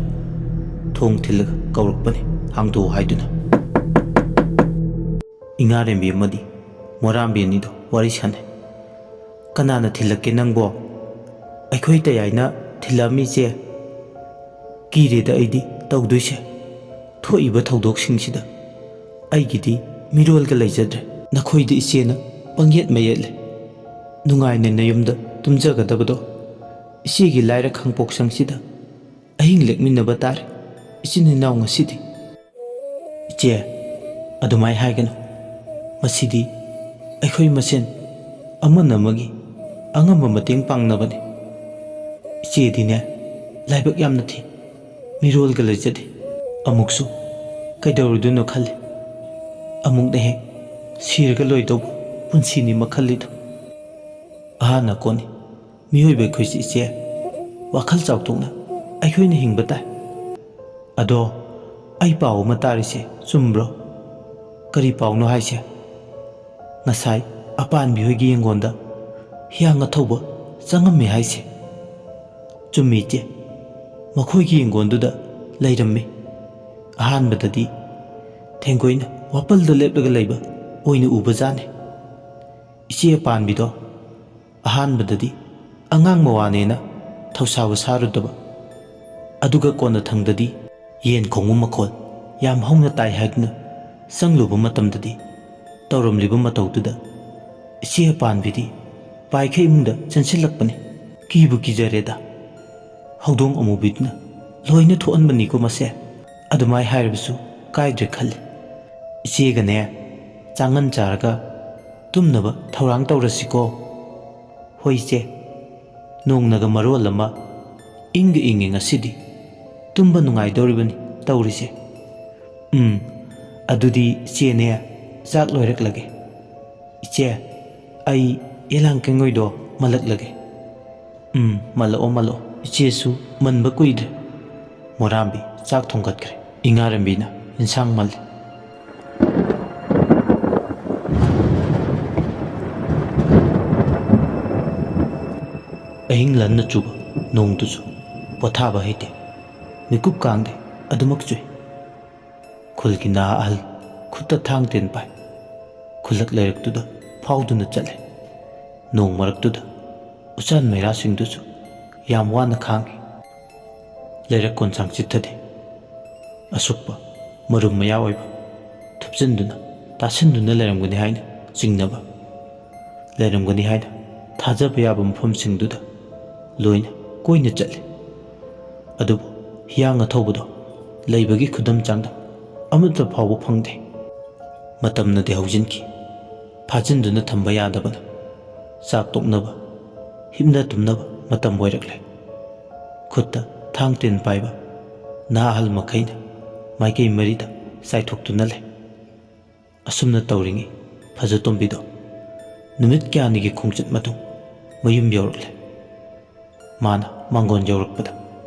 ꯊꯣꯡ ꯊꯤꯜꯂꯒ ꯀꯧꯔꯛꯄꯅꯤ, "ꯍꯥꯡꯗꯣꯛꯑꯣ" ꯍꯥꯏꯗꯨꯅ꯫ ꯏꯉꯥꯔꯦꯝꯕꯤ ꯑꯃꯗꯤ ꯃꯣꯔꯥꯝꯕꯤ ꯑꯅꯤꯗꯣ ꯋꯥꯔꯤ ꯁꯥꯟꯅꯩ꯫ "ꯀꯅꯥꯅ ꯊꯤꯜꯂꯛꯀꯦ ꯅꯪꯕꯣ?" "ꯑꯩꯈꯣꯏ ꯇꯌꯥꯏꯅ ꯊꯤꯜꯂꯛꯑꯝꯃꯤ, ꯏꯆꯦ"꯫ "ꯀꯤꯔꯦꯗ ꯑꯩꯗꯤ ꯇꯧꯗꯣꯏꯁꯦ꯫ ꯊꯣꯛꯏꯕ ꯊꯧꯗꯣꯛꯁꯤꯡꯁꯤꯗ ꯑꯩꯒꯤꯗꯤ ꯃꯤꯔꯣꯜꯒ ꯂꯩꯖꯗ꯭ꯔꯦ꯫ ꯅꯈꯣꯏꯗꯤ ꯏꯆꯦꯅ ꯄꯪꯌꯦꯠ ꯃꯌꯦꯠꯂꯦ꯫ ꯅꯨꯡꯉꯥꯏꯅ ꯅꯌꯨꯝꯗ ꯇꯨꯝꯖꯒꯗꯕꯗꯣ ꯏꯆꯦꯒꯤ ꯂꯥꯏꯔ ꯈꯥꯡꯄꯣꯛꯁꯪꯁꯤꯗ ꯑꯍꯤꯡ ꯂꯦꯛꯃꯤꯟꯅꯕ ꯇꯥꯔꯦ ꯏꯆꯤꯟ ꯏꯅꯥꯎ ꯉꯁꯤꯗꯤ꯫" "ꯏꯆꯦ, ꯑꯗꯨꯃꯥꯏ ꯍꯥꯏꯒꯅꯨ꯫ ꯃꯁꯤꯗꯤ ꯑꯩꯈꯣꯏ ꯃꯁꯦꯟ ꯑꯃꯅ ꯑꯃꯒꯤ ꯑꯉꯝꯕ ꯃꯇꯦꯡ ꯄꯥꯡꯅꯕꯅꯤ꯫ ꯏꯆꯦꯗꯤꯅꯦ, ꯂꯥꯏꯕꯛ ꯌꯥꯝꯅ ꯊꯤ꯫ ꯃꯤꯔꯣꯜꯒ ꯂꯩꯖꯗꯦ꯫ ꯑꯃꯨꯛꯁꯨ ꯀꯩꯗꯧꯔꯨꯗꯣꯏꯅꯣ ꯈꯜꯂꯤ꯫ ꯑꯃꯨꯛꯅ ꯍꯦꯛ ꯁꯤꯔꯒ ꯂꯣꯏꯗꯧꯕ ꯄꯨꯟꯁꯤꯅꯤ ꯃꯈꯜꯂꯤꯗꯣ꯫ ꯑꯍꯥꯟꯅ ꯀꯣꯟꯅꯤ꯫ ꯃꯤꯑꯣꯏꯕ ꯑꯩꯈꯣꯏꯁꯤ ꯏꯆꯦ, ꯋꯥꯈꯜ ꯆꯥꯎꯊꯣꯛꯅ ꯑꯩꯈꯣꯏꯅ ꯍꯤꯡꯕ ꯇꯥꯏ꯫ ꯑꯗꯣ ꯑꯩ ꯄꯥꯎ ꯑꯃ ꯇꯥꯔꯤꯁꯦ ꯆꯨꯝꯕ꯭ꯔꯣ?" "ꯀꯔꯤ ꯄꯥꯎꯅꯣ ꯍꯥꯏꯁꯦ?" "ꯉꯁꯥꯏ ꯑꯄꯥꯟꯕꯤ ꯍꯣꯏꯒꯤ ꯌꯦꯡꯒꯣꯟꯗ ꯍꯤꯌꯥꯡ ꯑꯊꯧꯕ ꯆꯪꯉꯝꯃꯦ ꯍꯥꯏꯁꯦ꯫" "ꯆꯨꯝꯃꯤ ꯏꯆꯦ, ꯃꯈꯣꯏꯒꯤ ꯌꯦꯡꯒꯣꯟꯗꯨꯗ ꯂꯩꯔꯝꯃꯤ꯫ ꯑꯍꯥꯟꯕꯗꯗꯤ ꯊꯦꯡꯒꯣꯏꯅ ꯋꯥꯄꯜꯗ ꯂꯦꯞꯂꯒ ꯂꯩꯕ ꯑꯣꯏꯅ ꯎꯕꯖꯥꯠꯅꯤ꯫ ꯏꯆꯦ ꯑꯄꯥꯟꯕꯤꯗꯣ ꯑꯍꯥꯟꯕꯗꯗꯤ ꯑꯉꯥꯡ ꯃꯋꯥꯅꯦꯅ ꯊꯧꯁꯥꯕ ꯁꯥꯔꯨꯗꯕ, ꯑꯗꯨꯒ ꯀꯣꯟꯅꯊꯪꯗꯗꯤ ꯌꯦꯟ ꯈꯣꯡꯕ ꯃꯈꯣꯜ ꯌꯥꯝ ꯍꯧꯅ ꯇꯥꯏ ꯍꯥꯏꯗꯨꯅ ꯆꯪꯂꯨꯕ ꯃꯇꯝꯗꯗꯤ ꯇꯧꯔꯝꯂꯤꯕ ꯃꯇꯧꯗꯨꯗ ꯏꯆꯦ ꯑꯄꯥꯟꯕꯤꯗꯤ ꯄꯥꯏꯈꯩ ꯏꯃꯨꯡꯗ ꯆꯦꯟꯁꯤꯜꯂꯛꯄꯅꯤ꯫ ꯀꯤꯕꯨ ꯀꯤꯖꯔꯦꯗ꯫ ꯍꯧꯗꯣꯡ ꯑꯃꯨꯕꯤꯗꯨꯅ ꯂꯣꯏꯅ ꯊꯣꯛꯍꯟꯕꯅꯤꯀꯣ ꯃꯁꯦ꯫" "ꯑꯗꯨꯃꯥꯏ ꯍꯥꯏꯔꯕꯁꯨ ꯀꯥꯏꯗ꯭ꯔꯦ ꯈꯜꯂꯤ꯫ ꯏꯆꯦꯒꯅꯦ ꯆꯥꯉꯟ ꯆꯥꯔꯒ ꯇꯨꯝꯅꯕ ꯊꯧꯔꯥꯡ ꯇꯧꯔꯁꯤꯀꯣ꯫" "ꯍꯣꯏ ꯏꯆꯦ, ꯅꯣꯡꯅꯒ ꯃꯔꯣꯜ ꯑꯃ ꯏꯪꯒ ꯏꯪꯉꯦ ꯉꯁꯤꯗꯤ꯫ ꯇꯨꯝꯕ ꯅꯨꯡꯉꯥꯏꯗꯧꯔꯤꯕꯅꯤ ꯇꯧꯔꯤꯁꯦ꯫ ꯎꯝ, ꯑꯗꯨꯗꯤ ꯏꯆꯦꯅꯦ, ꯆꯥꯛ ꯂꯣꯏꯔꯛꯂꯒꯦ꯫ ꯏꯆꯦ, ꯑꯩ ꯌꯦꯂꯥꯡ ꯀꯦꯡꯉꯣꯏꯗꯣ ꯃꯜꯂꯛꯂꯒꯦ꯫" "ꯎꯝ, ꯃꯜꯂꯛꯑꯣ, ꯃꯜꯂꯛꯑꯣ꯫ ꯏꯆꯦꯁꯨ ꯃꯟꯕ ꯀꯨꯏꯗ꯭ꯔꯦ꯫" ꯃꯣꯔꯥꯝꯕꯤ ꯆꯥꯛ ꯊꯣꯡꯒꯠꯈ꯭ꯔꯦ꯫ ꯏꯉꯥꯔꯝꯕꯤꯅ ꯏꯟꯁꯥꯡ ꯃꯜꯂꯤ꯫ ꯑꯍꯤꯡ ꯂꯟꯅ ꯆꯨꯕ ꯅꯣꯡꯗꯨꯁꯨ ꯄꯣꯊꯥꯕ ꯍꯩꯇꯦ꯫ ꯃꯤꯀꯨꯞ ꯀꯥꯡꯗꯦ ꯑꯗꯨꯃꯛ ꯆꯨꯏ꯫ ꯈꯨꯜꯒꯤ ꯅꯍꯥ ꯑꯍꯜ ꯈꯨꯠꯇ ꯊꯥꯡ ꯇꯦꯟ ꯄꯥꯏ ꯈꯨꯜꯂꯛ ꯂꯩꯔꯛꯇꯨꯗ ꯐꯥꯎꯗꯨꯅ ꯆꯠꯂꯦ꯫ ꯅꯣꯡ ꯃꯔꯛꯇꯨꯗ ꯎꯆꯥꯟ ꯃꯩꯔꯥꯁꯤꯡꯗꯨꯁꯨ ꯌꯥꯝ ꯋꯥꯅ ꯈꯥꯡꯉꯤ꯫ ꯂꯩꯔꯛ ꯀꯣꯟꯁꯥꯡ ꯆꯤꯠꯊꯗꯦ꯫ ꯑꯁꯨꯛꯄ ꯃꯔꯨꯝ ꯃꯌꯥ ꯑꯣꯏꯕ ꯊꯨꯞꯆꯤꯟꯗꯨꯅ ꯇꯥꯁꯤꯟꯗꯨꯅ ꯂꯩꯔꯝꯒꯅꯤ ꯍꯥꯏꯅ ꯆꯤꯡꯅꯕ, ꯂꯩꯔꯝꯒꯅꯤ ꯍꯥꯏꯅ ꯊꯥꯖꯕ ꯌꯥꯕ ꯃꯐꯝꯁꯤꯡꯗꯨꯗ ꯂꯣꯏꯅ ꯀꯣꯏꯅ ꯆꯠꯂꯤ꯫ ꯑꯗꯨꯕꯨ ꯍꯤꯌꯥꯡ ꯑꯊꯧꯕꯗꯣ ꯂꯩꯕꯒꯤ ꯈꯨꯗꯝ ꯆꯥꯡꯗꯝ ꯑꯃꯠꯇ ꯐꯥꯎꯕ ꯐꯪꯗꯦ꯫ ꯃꯇꯝꯅꯗꯤ ꯍꯧꯖꯤꯟꯈꯤ꯫ ꯐꯥꯖꯤꯟꯗꯨꯅ ꯊꯝꯕ ꯌꯥꯗꯕꯅ ꯆꯥꯛ ꯇꯣꯛꯅꯕ, ꯍꯤꯞꯅ ꯇꯨꯝꯅꯕ ꯃꯇꯝ ꯑꯣꯏꯔꯛꯂꯦ꯫ ꯈꯨꯠꯇ ꯊꯥꯡ ꯇꯦꯟ ꯄꯥꯏꯕ ꯅꯍꯥ ꯑꯍꯜ ꯃꯈꯩꯅ ꯃꯥꯏꯀꯩ ꯃꯔꯤꯗ ꯆꯥꯏꯊꯣꯛꯇꯨꯅ ꯂꯩ꯫ ꯑꯁꯨꯝꯅ ꯇꯧꯔꯤꯉꯩ ꯐꯖꯇꯣꯝꯕꯤꯗꯣ ꯅꯨꯃꯤꯠ ꯀꯌꯥꯅꯤꯒꯤ ꯈꯣꯡꯆꯠ ꯃꯇꯨꯡ ꯃꯌꯨꯝ ꯌꯧꯔꯛꯂꯦ꯫ ꯃꯥꯅ ꯃꯥꯡꯒꯣꯟ ꯌꯧꯔꯛꯄꯗ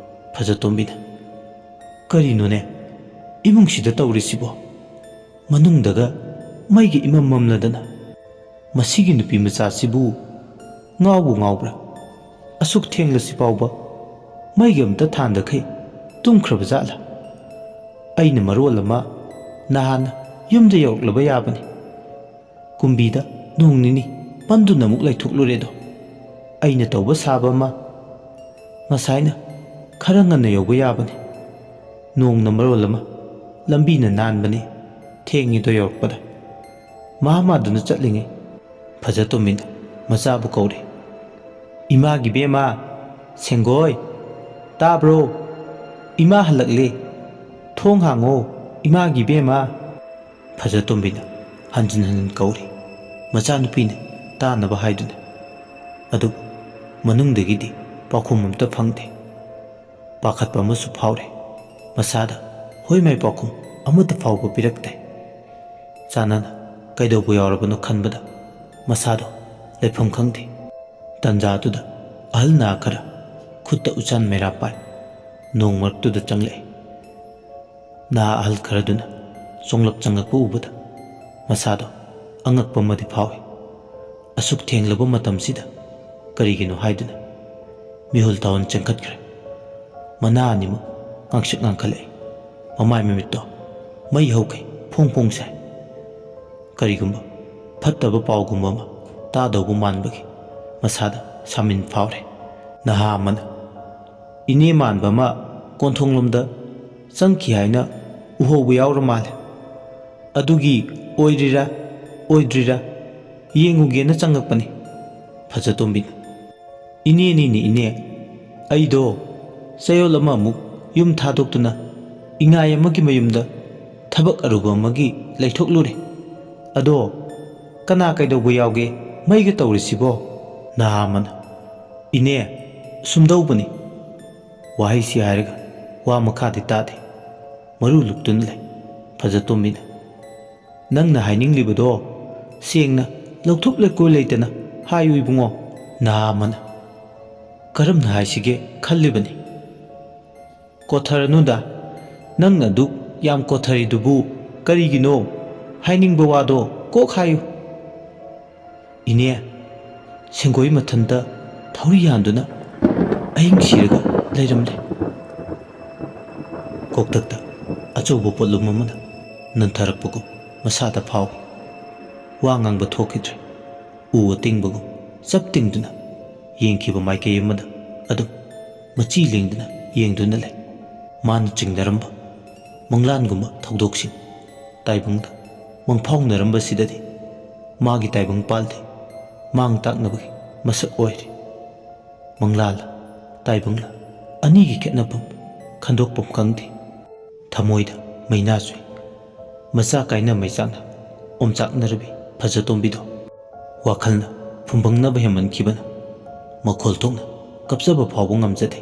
ꯐꯖꯇꯣꯝꯕꯤꯅ, "ꯀꯔꯤꯅꯣꯅꯦ ꯏꯃꯨꯡꯁꯤꯗ ꯇꯧꯔꯤꯁꯤꯕꯣ? ꯃꯅꯨꯡꯗꯒ ꯃꯩꯒ ꯏꯃꯝ ꯃꯝꯂꯗꯅ, ꯃꯁꯤꯒꯤ ꯅꯨꯄꯤ ꯃꯆꯥꯁꯤꯕꯨ ꯉꯥꯎꯕꯨ ꯉꯥꯎꯕ꯭ꯔꯥ? ꯑꯁꯨꯛ ꯊꯦꯡꯂꯁꯤ ꯐꯥꯎꯕ ꯃꯩꯒ ꯑꯝꯇ ꯊꯥꯟꯗꯈꯩ ꯇꯨꯝꯈ꯭ꯔꯕ ꯖꯥꯠꯂꯥ? ꯑꯩꯅ ꯃꯔꯣꯜ ꯑꯃ ꯅꯍꯥꯟꯅ ꯌꯨꯝꯗ ꯌꯧꯔꯛꯂꯕ ꯌꯥꯕꯅꯤ꯫ ꯀꯨꯝꯕꯤꯗ ꯅꯣꯡ ꯅꯤꯅꯤ ꯄꯟꯗꯨꯅ ꯑꯃꯨꯛ ꯂꯩꯊꯣꯛꯂꯨꯔꯦꯗꯣ꯫ ꯑꯩꯅ ꯇꯧꯕ ꯁꯥꯕ ꯑꯃ ꯉꯁꯥꯏꯅ ꯈꯔ ꯉꯟꯅ ꯌꯧꯕ ꯌꯥꯕꯅꯤ꯫ ꯅꯣꯡꯅ ꯃꯔꯣꯜ ꯑꯃ ꯂꯝꯕꯤꯅ ꯅꯥꯟꯕꯅꯤ, ꯊꯦꯡꯉꯤꯗꯣ ꯌꯧꯔꯛꯄꯗ"꯫ ꯃꯍꯥ ꯃꯥꯗꯨꯅ ꯆꯠꯂꯤꯉꯩ ꯐꯖꯇꯣꯝꯕꯤꯅ ꯃꯆꯥꯕꯨ ꯀꯧꯔꯦ꯫ "ꯏꯃꯥꯒꯤ ꯕꯦꯝꯃ, ꯁꯦꯡꯒꯣꯏ, ꯇꯥꯕ꯭ꯔꯣ? ꯏꯃꯥ ꯍꯜꯂꯛꯂꯦ꯫ ꯊꯣꯡ ꯍꯥꯡꯉꯣ, ꯏꯃꯥꯒꯤ ꯕꯦꯝꯃ"꯫ ꯐꯖꯇꯣꯝꯕꯤꯅ ꯍꯟꯖꯤꯟ ꯍꯟꯖꯤꯟ ꯀꯧꯔꯤ꯫ ꯃꯆꯥꯅꯨꯄꯤꯅ ꯇꯥꯅꯕ ꯍꯥꯏꯗꯨꯅ꯫ ꯑꯗꯨꯕꯨ ꯃꯅꯨꯡꯗꯒꯤꯗꯤ ꯄꯥꯎꯈꯨꯝ ꯑꯃꯇ ꯐꯪꯗꯦ꯫ ꯄꯥꯈꯠꯄ ꯑꯃꯁꯨ ꯐꯥꯎꯔꯦ꯫ ꯃꯁꯥꯗ ꯍꯣꯏ ꯃꯥꯏ ꯄꯥꯎꯈꯨꯝ ꯑꯃꯠꯇ ꯐꯥꯎꯕ ꯄꯤꯔꯛꯇꯦ꯫ ꯆꯥꯅꯅ ꯀꯩꯗꯧꯕ ꯌꯥꯎꯔꯕꯅꯣ ꯈꯟꯕꯗ ꯃꯁꯥꯗꯣ ꯂꯩꯐꯝ ꯈꯪꯗꯦ꯫ ꯇꯟꯖꯥꯗꯨꯗ ꯑꯍꯜ ꯅꯍꯥ ꯈꯔ ꯈꯨꯠꯇ ꯎꯆꯥꯟ ꯃꯩꯔꯥ ꯄꯥꯏ ꯅꯣꯡ ꯃꯔꯛꯇꯨꯗ ꯆꯪꯂꯛꯏ꯫ ꯅꯍꯥ ꯑꯍꯜ ꯈꯔꯗꯨꯅ ꯆꯣꯡꯂꯛ ꯆꯪꯂꯛꯄ ꯎꯕꯗ ꯃꯁꯥꯗꯣ ꯑꯉꯛꯄ ꯑꯃꯗꯤ ꯐꯥꯎꯏ꯫ ꯑꯁꯨꯛ ꯊꯦꯡꯂꯕ ꯃꯇꯝꯁꯤꯗ ꯀꯔꯤꯒꯤꯅꯣ ꯍꯥꯏꯗꯨꯅ ꯃꯤꯍꯨꯜ ꯊꯥꯍꯨꯜ ꯆꯦꯟꯈꯠꯈ꯭ꯔꯦ꯫ ꯃꯅꯥ ꯑꯅꯤꯃꯛ ꯉꯥꯡꯁꯛ ꯉꯥꯡꯈꯠꯂꯛꯏ꯫ ꯃꯃꯥꯏ ꯃꯃꯤꯠꯇꯣ ꯃꯩ ꯍꯧꯈꯩ ꯐꯣꯡ ꯐꯣꯡ ꯁꯥꯏ꯫ ꯀꯔꯤꯒꯨꯝꯕ ꯐꯠꯇꯕ ꯄꯥꯎꯒꯨꯝꯕ ꯑꯃ ꯇꯥꯗꯧꯕ ꯃꯥꯟꯕꯒꯤ ꯃꯁꯥꯗ ꯁꯥꯃꯤꯟ ꯐꯥꯎꯔꯦ꯫ ꯅꯍꯥ ꯑꯃꯅ, "ꯏꯅꯦ ꯃꯥꯟꯕ ꯑꯃ ꯀꯣꯟꯊꯣꯡꯂꯣꯝꯗ ꯆꯪꯈꯤ ꯍꯥꯏꯅ ꯎꯍꯧꯕ ꯌꯥꯎꯔ ꯃꯥꯜꯂꯦ꯫ ꯑꯗꯨꯒꯤ ꯑꯣꯏꯔꯤꯔꯥ ꯑꯣꯏꯗ꯭ꯔꯤꯔꯥ ꯌꯦꯡꯉꯨꯒꯦꯅ ꯆꯪꯉꯛꯄꯅꯤ꯫ ꯐꯖꯇꯣꯝꯕꯤꯅ, "ꯏꯅꯦꯅꯤꯅꯦ ꯏꯅꯦ, ꯑꯩꯗꯣ ꯆꯌꯣꯜ ꯑꯃꯃꯨꯛ ꯌꯨꯝ ꯊꯥꯗꯣꯛꯇꯨꯅ ꯏꯉꯥꯏ ꯑꯃꯒꯤ ꯃꯌꯨꯝꯗ ꯊꯕꯛ ꯑꯔꯨꯕ ꯑꯃꯒꯤ ꯂꯩꯊꯣꯛꯂꯨꯔꯦ꯫ ꯑꯗꯣ ꯀꯅꯥ ꯀꯩꯗꯧꯕ ꯌꯥꯎꯒꯦ ꯃꯩꯒ ꯇꯧꯔꯤꯁꯤꯕꯣ?" ꯅꯍꯥꯃꯅ, "ꯏꯅꯦ, ꯁꯨꯝꯗꯧꯕꯅꯤ"꯫ ꯋꯥꯍꯩꯁꯤ ꯍꯥꯏꯔꯒ ꯋꯥ ꯃꯈꯥꯗꯤ ꯇꯥꯗꯦ꯫ ꯃꯔꯨ ꯂꯨꯛꯇꯨꯅ ꯂꯩ꯫ ꯐꯖꯇꯣꯝꯕꯤꯅ, "ꯅꯪꯅ ꯍꯥꯏꯅꯤꯡꯂꯤꯕꯗꯣ ꯁꯦꯡꯅ ꯂꯧꯊꯣꯛ ꯂꯩꯀꯣꯏ ꯂꯩꯇꯅ ꯍꯥꯏꯌꯨ ꯏꯕꯨꯡꯉꯣ"꯫ ꯅꯍꯥꯃꯅ, "ꯀꯔꯝꯅ ꯍꯥꯏꯁꯤꯒꯦ ꯈꯜꯂꯤꯕꯅꯤ"꯫ "ꯀꯣꯊꯔꯅꯨꯗ, ꯅꯪꯅ ꯑꯗꯨꯛ ꯌꯥꯝ ꯀꯣꯊꯔꯤꯗꯨꯕꯨ ꯀꯔꯤꯒꯤꯅꯣ? ꯍꯥꯏꯅꯤꯡꯕ ꯋꯥꯗꯣ ꯀꯣꯛ ꯍꯥꯏꯌꯨ"꯫ "ꯏꯅꯦ, ꯁꯦꯡꯒꯣꯏ ꯃꯊꯟꯇ ꯊꯧꯔꯤ ꯌꯥꯟꯗꯨꯅ ꯑꯍꯤꯡ ꯁꯤꯔꯒ ꯂꯩꯔꯝꯂꯦ"꯫ ꯀꯣꯛꯊꯛꯇ ꯑꯆꯧꯕ ꯄꯣꯠꯂꯨꯝ ꯑꯃꯅ ꯅꯟꯊꯔꯛꯄꯒꯨꯝ ꯃꯁꯥꯗ ꯐꯥꯎꯏ꯫ ꯋꯥ ꯉꯥꯡꯕ ꯊꯣꯛꯈꯤꯗ꯭ꯔꯦ꯫ ꯎ ꯑꯇꯤꯡꯕꯒꯨꯝ ꯆꯞ ꯇꯤꯡꯗꯨꯅ ꯌꯦꯡꯈꯤꯕ ꯃꯥꯏꯀꯩ ꯑꯃꯗ ꯑꯗꯨꯝ ꯃꯆꯤ ꯂꯦꯡꯗꯅ ꯌꯦꯡꯗꯨꯅ ꯂꯩ꯫ ꯃꯥꯅ ꯆꯤꯡꯅꯔꯝꯕ ꯃꯪꯂꯥꯟꯒꯨꯝꯕ ꯊꯧꯗꯣꯛꯁꯤꯡ ꯇꯥꯏꯕꯪꯗ ꯃꯪꯐꯥꯎꯅꯔꯝꯕꯁꯤꯗꯗꯤ ꯃꯥꯒꯤ ꯇꯥꯏꯕꯪ ꯄꯥꯜꯗꯤ ꯃꯥꯡ ꯇꯥꯛꯅꯕꯒꯤ ꯃꯁꯛ ꯑꯣꯏꯔꯦ꯫ ꯃꯪꯂꯥꯜ, ꯇꯥꯏꯕꯪꯂ, ꯑꯅꯤꯒꯤ ꯈꯦꯠꯅꯐꯝ ꯈꯟꯗꯣꯛꯐꯝ ꯈꯪꯗꯦ꯫ ꯊꯃꯣꯏꯗ ꯃꯩꯅꯥ ꯆꯨꯏ꯫ ꯃꯆꯥ ꯀꯥꯏꯅ ꯃꯩꯆꯥꯛꯅ ꯑꯣꯝꯆꯥꯛꯅꯔꯕꯤ ꯐꯖꯇꯣꯝꯕꯤꯗꯣ ꯋꯥꯈꯜꯅ ꯐꯨꯝꯕꯪꯅꯕ ꯍꯦꯟꯃꯟꯈꯤꯕꯅ ꯃꯈꯣꯜ ꯊꯣꯛꯅ ꯀꯞꯆꯕ ꯐꯥꯎꯕ ꯉꯝꯖꯗꯦ꯫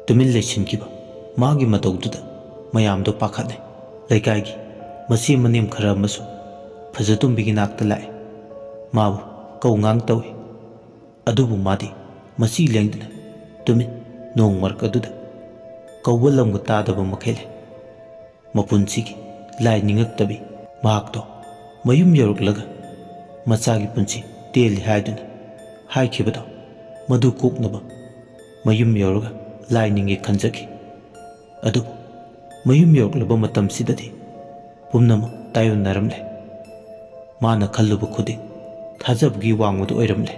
ꯇꯨꯃꯤꯟ ꯂꯩꯁꯤꯟꯈꯤꯕ ꯃꯥꯒꯤ ꯃꯇꯧꯗꯨꯗ ꯃꯌꯥꯝꯗꯣ ꯄꯥꯈꯠꯂꯦ꯫ ꯂꯩꯀꯥꯏꯒꯤ ꯃꯆꯦ ꯃꯅꯦꯝ ꯈꯔ ꯑꯃꯁꯨ ꯐꯖꯇꯣꯝꯕꯤꯒꯤ ꯅꯥꯛꯇ ꯂꯥꯛꯑꯦ꯫ ꯃꯥꯕꯨ ꯀꯧ ꯉꯥꯡ ꯇꯧꯏ꯫ ꯑꯗꯨꯕꯨ ꯃꯥꯗꯤ ꯃꯆꯤ ꯂꯦꯡꯗꯅ ꯇꯨꯃꯤꯟ ꯅꯣꯡ ꯃꯔꯛ ꯑꯗꯨꯗ ꯀꯧꯕ ꯂꯝꯒ ꯇꯥꯗꯕ ꯃꯈꯩ ꯂꯩ꯫ ꯃꯄꯨꯟꯁꯤꯒꯤ ꯂꯥꯏ ꯅꯤꯡꯉꯛꯇꯕꯤ ꯃꯍꯥꯛꯇꯣ ꯃꯌꯨꯝ ꯌꯧꯔꯛꯂꯒ ꯃꯆꯥꯒꯤ ꯄꯨꯟꯁꯤ ꯇꯦꯜꯂꯤ ꯍꯥꯏꯗꯨꯅ ꯍꯥꯏꯈꯤꯕꯗꯣ ꯃꯗꯨ ꯀꯣꯛꯅꯕ ꯃꯌꯨꯝ ꯌꯧꯔꯒ ꯂꯥꯏ ꯅꯤꯡꯒꯦ ꯈꯟꯖꯈꯤ꯫ ꯑꯗꯨꯕꯨ ꯃꯌꯨꯝ ꯌꯧꯔꯛꯂꯕ ꯃꯇꯝꯁꯤꯗꯗꯤ ꯄꯨꯝꯅꯃꯛ ꯇꯥꯏꯑꯣꯟꯅꯔꯝꯂꯦ꯫ ꯃꯥꯅ ꯈꯜꯂꯨꯕ ꯈꯨꯗꯤꯡ ꯊꯥꯖꯕꯒꯤ ꯋꯥꯡꯃꯗ ꯑꯣꯏꯔꯝꯂꯦ꯫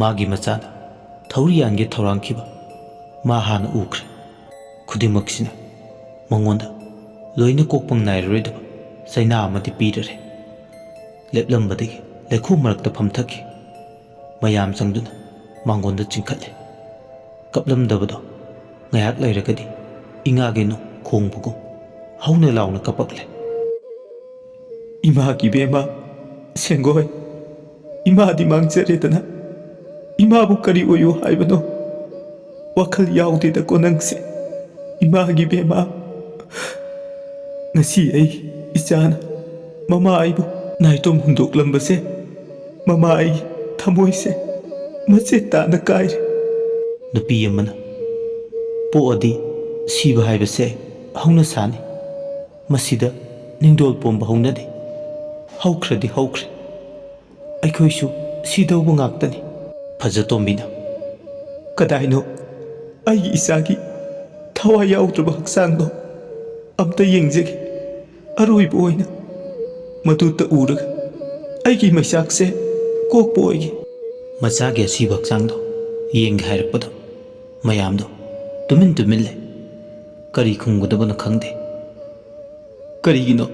ꯃꯥꯒꯤ ꯃꯆꯥꯅ ꯊꯧꯔꯤ ꯌꯥꯟꯒꯦ ꯊꯧꯔꯥꯡꯈꯤꯕ ꯃꯥ ꯍꯥꯟꯅ ꯎꯈ꯭ꯔꯦ꯫ ꯈꯨꯗꯤꯡꯃꯛꯁꯤꯅ ꯃꯉꯣꯟꯗ ꯂꯣꯏꯅ ꯀꯣꯛꯄ ꯅꯥꯏꯔꯔꯣꯏꯗꯕ ꯆꯩꯅꯥ ꯑꯃꯗꯤ ꯄꯤꯔꯔꯦ꯫ ꯂꯦꯞꯂꯝꯕꯗꯒꯤ ꯂꯩꯈꯣꯝ ꯃꯔꯛꯇ ꯐꯝꯊꯈꯤ꯫ ꯃꯌꯥꯝ ꯆꯪꯗꯨꯅ ꯃꯉꯣꯟꯗ ꯆꯤꯡꯈꯠꯂꯦ꯫ ꯀꯞꯂꯝꯗꯕꯗꯣ ꯉꯥꯏꯍꯥꯛ ꯂꯩꯔꯒꯗꯤ ꯏꯉꯥꯒꯤ ꯅꯣꯡ ꯈꯣꯡꯕꯒꯨꯝ ꯍꯧꯅ ꯂꯥꯎꯅ ꯀꯞꯄꯛꯂꯦ꯫ "ꯏꯃꯥꯒꯤ ꯏꯕꯦꯝꯃ ꯁꯦꯡꯒꯣꯏ, ꯏꯃꯥꯗꯤ ꯃꯥꯡꯖꯔꯦꯗꯅ, ꯏꯃꯥꯕꯨ ꯀꯔꯤ ꯑꯣꯏꯌꯨ ꯍꯥꯏꯕꯅꯣ? ꯋꯥꯈꯜ ꯌꯥꯎꯗꯦꯗꯀꯣ ꯅꯪꯁꯦ, ꯏꯃꯥꯒꯤ ꯏꯕꯦꯝꯃ꯫ ꯉꯁꯤ ꯑꯩ ꯏꯆꯥꯅ ꯃꯃꯥ ꯑꯩꯕꯨ ꯅꯥꯏꯇꯣꯝ ꯍꯨꯟꯗꯣꯛꯂꯝꯕꯁꯦ, ꯃꯃꯥ ꯑꯩꯒꯤ ꯊꯃꯣꯏꯁꯦ ꯃꯆꯦꯠ ꯇꯥꯅ ꯀꯥꯏꯔꯦ"꯫ ꯅꯨꯄꯤ ꯑꯃꯅ ꯄꯣꯛꯑꯗꯤ ꯁꯤꯕ ꯍꯥꯏꯕꯁꯦ ꯍꯧꯅꯁꯥꯅꯤ꯫ ꯃꯁꯤꯗ ꯅꯤꯡꯗꯣꯜ ꯄꯣꯝꯕ ꯍꯧꯅꯗꯦ꯫ ꯍꯧꯈ꯭ꯔꯗꯤ ꯍꯧꯈ꯭ꯔꯦ꯫ ꯑꯩꯈꯣꯏꯁꯨ ꯁꯤꯗꯧꯕ ꯉꯥꯛꯇꯅꯤ꯫ ꯐꯖꯇꯣꯝꯕꯤꯅ, "ꯀꯗꯥꯏꯅꯣ ꯑꯩꯒꯤ ꯏꯆꯥꯒꯤ ꯊꯋꯥꯏ ꯌꯥꯎꯗ꯭ꯔꯕ ꯍꯛꯆꯥꯡꯗꯣ? ꯑꯝꯇ ꯌꯦꯡꯖꯒꯦ꯫ ꯑꯔꯣꯏꯕ ꯑꯣꯏꯅ ꯃꯗꯨꯇ ꯎꯔꯒ ꯑꯩꯒꯤ ꯃꯩꯆꯥꯛꯁꯦ ꯀꯣꯛꯄ ꯑꯣꯏꯒꯦ"꯫ ꯃꯆꯥꯒꯤ ꯑꯁꯤꯕ ꯍꯛꯆꯥꯡꯗꯣ ꯌꯦꯡꯒꯦ ꯍꯥꯏꯔꯛꯄꯗꯣ ꯃꯌꯥꯝꯗꯣ ꯇꯨꯃꯤꯟ ꯇꯨꯃꯤꯟ ꯂꯩ꯫ ꯀꯔꯤ ꯈꯨꯝꯒꯗꯕꯅꯣ ꯈꯪꯗꯦ꯫ "ꯀꯔꯤꯒꯤꯅꯣ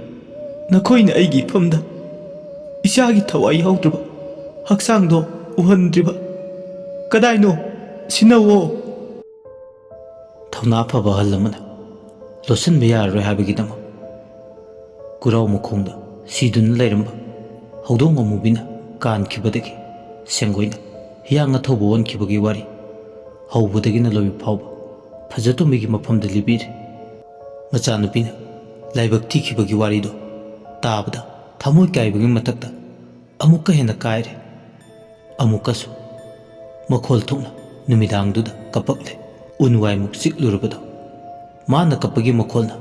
ꯅꯈꯣꯏꯅ ꯑꯩꯒꯤ ꯏꯐꯝꯗ ꯏꯆꯥꯒꯤ ꯊꯋꯥꯏ ꯌꯥꯎꯗ꯭ꯔꯕ ꯍꯛꯆꯥꯡꯗꯣ ꯎꯍꯟꯗ꯭ꯔꯤꯕ? ꯀꯗꯥꯏꯅꯣ? ꯁꯤꯟꯅꯧꯑꯣ!" ꯊꯧꯅꯥ ꯐꯕ ꯑꯍꯜ ꯑꯃꯅ ꯂꯣꯠꯁꯤꯟꯕ ꯌꯥꯔꯔꯣꯏ ꯍꯥꯏꯕꯒꯤꯗꯃꯛ ꯀꯨꯔꯥꯎ ꯃꯈꯣꯡꯗ ꯁꯤꯗꯨꯅ ꯂꯩꯔꯝꯕ ꯍꯧꯗꯣꯡ ꯑꯃꯨꯕꯤꯅ ꯀꯥꯟꯈꯤꯕꯗꯒꯤ ꯁꯦꯡꯒꯣꯏꯅ ꯍꯤꯌꯥꯡ ꯑꯊꯧꯕ ꯑꯣꯟꯈꯤꯕꯒꯤ ꯋꯥꯔꯤ ꯍꯧꯕꯗꯒꯤꯅ ꯂꯣꯏꯕ ꯐꯥꯎꯕ ꯐꯖꯇꯣꯝꯕꯤꯒꯤ ꯃꯐꯝꯗ ꯂꯤꯕꯤꯔꯦ꯫ ꯃꯆꯥꯅꯨꯄꯤꯅ ꯂꯥꯏꯕꯛ ꯊꯤꯈꯤꯕꯒꯤ ꯋꯥꯔꯤꯗꯨ ꯇꯥꯕꯗ ꯊꯃꯣꯏ ꯀꯥꯏꯕꯒꯤ ꯃꯊꯛꯇ ꯑꯃꯨꯛꯀ ꯍꯦꯟꯅ ꯀꯥꯏꯔꯦ꯫ ꯑꯃꯨꯛꯀꯁꯨ ꯃꯈꯣꯜ ꯊꯣꯛꯅ ꯅꯨꯃꯤꯗꯥꯡꯗꯨꯗ ꯀꯞꯄꯛꯂꯦ꯫ ꯎꯟ ꯋꯥꯏꯃꯨꯛ ꯆꯤꯛꯂꯨꯔꯕꯗꯣ ꯃꯥꯅ ꯀꯞꯄꯒꯤ ꯃꯈꯣꯜꯅ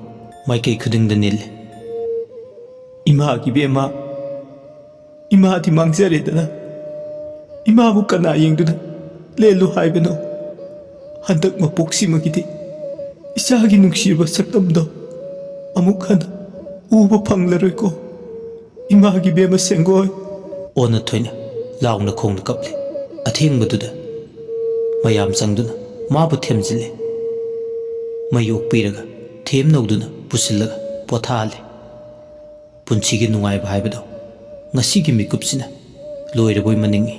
ꯃꯥꯏꯀꯩ ꯈꯨꯗꯤꯡꯗ ꯅꯤꯜꯂꯦ꯫ "ꯏꯃꯥꯒꯤ ꯏꯕꯦꯝꯃ, ꯏꯃꯥꯗꯤ ꯃꯥꯡꯖꯔꯦꯗꯅ, ꯏꯃꯥꯕꯨ ꯀꯅꯥ ꯌꯦꯡꯗꯨꯅ ꯂꯦꯜꯂꯨ ꯍꯥꯏꯕꯅꯣ? ꯍꯟꯗꯛ ꯃꯄꯣꯛꯁꯤꯃꯒꯤꯗꯤ ꯏꯆꯥꯒꯤ ꯅꯨꯡꯁꯤꯔꯕ ꯁꯛꯇꯝꯗꯣ ꯑꯃꯨꯛ ꯍꯟꯅ ꯎꯕ ꯐꯪꯂꯔꯣꯏꯀꯣ꯫ ꯏꯃꯥꯒꯤ ꯏꯕꯦꯝꯃ ꯁꯦꯡꯒꯣꯏ!" ꯑꯣꯟꯅ ꯊꯣꯏꯅ ꯂꯥꯎꯅ ꯈꯣꯡꯅ ꯀꯞꯂꯦ꯫ ꯑꯊꯦꯡꯕꯗꯨꯗ ꯃꯌꯥꯝ ꯆꯪꯗꯨꯅ ꯃꯥꯕꯨ ꯊꯦꯝꯖꯤꯜꯂꯦ꯫ ꯃꯩ ꯑꯣꯛꯄꯤꯔꯒ ꯊꯦꯝꯅꯧꯗꯨꯅ ꯄꯨꯁꯤꯜꯂꯒ ꯄꯣꯊꯥꯍꯜꯂꯦ꯫ ꯄꯨꯟꯁꯤꯒꯤ ꯅꯨꯡꯉꯥꯏꯕ ꯍꯥꯏꯕꯗꯣ ꯉꯁꯤꯒꯤ ꯃꯤꯀꯨꯞꯁꯤꯅ ꯂꯣꯏꯔꯕꯣꯏ ꯃꯅꯤꯡꯏ꯫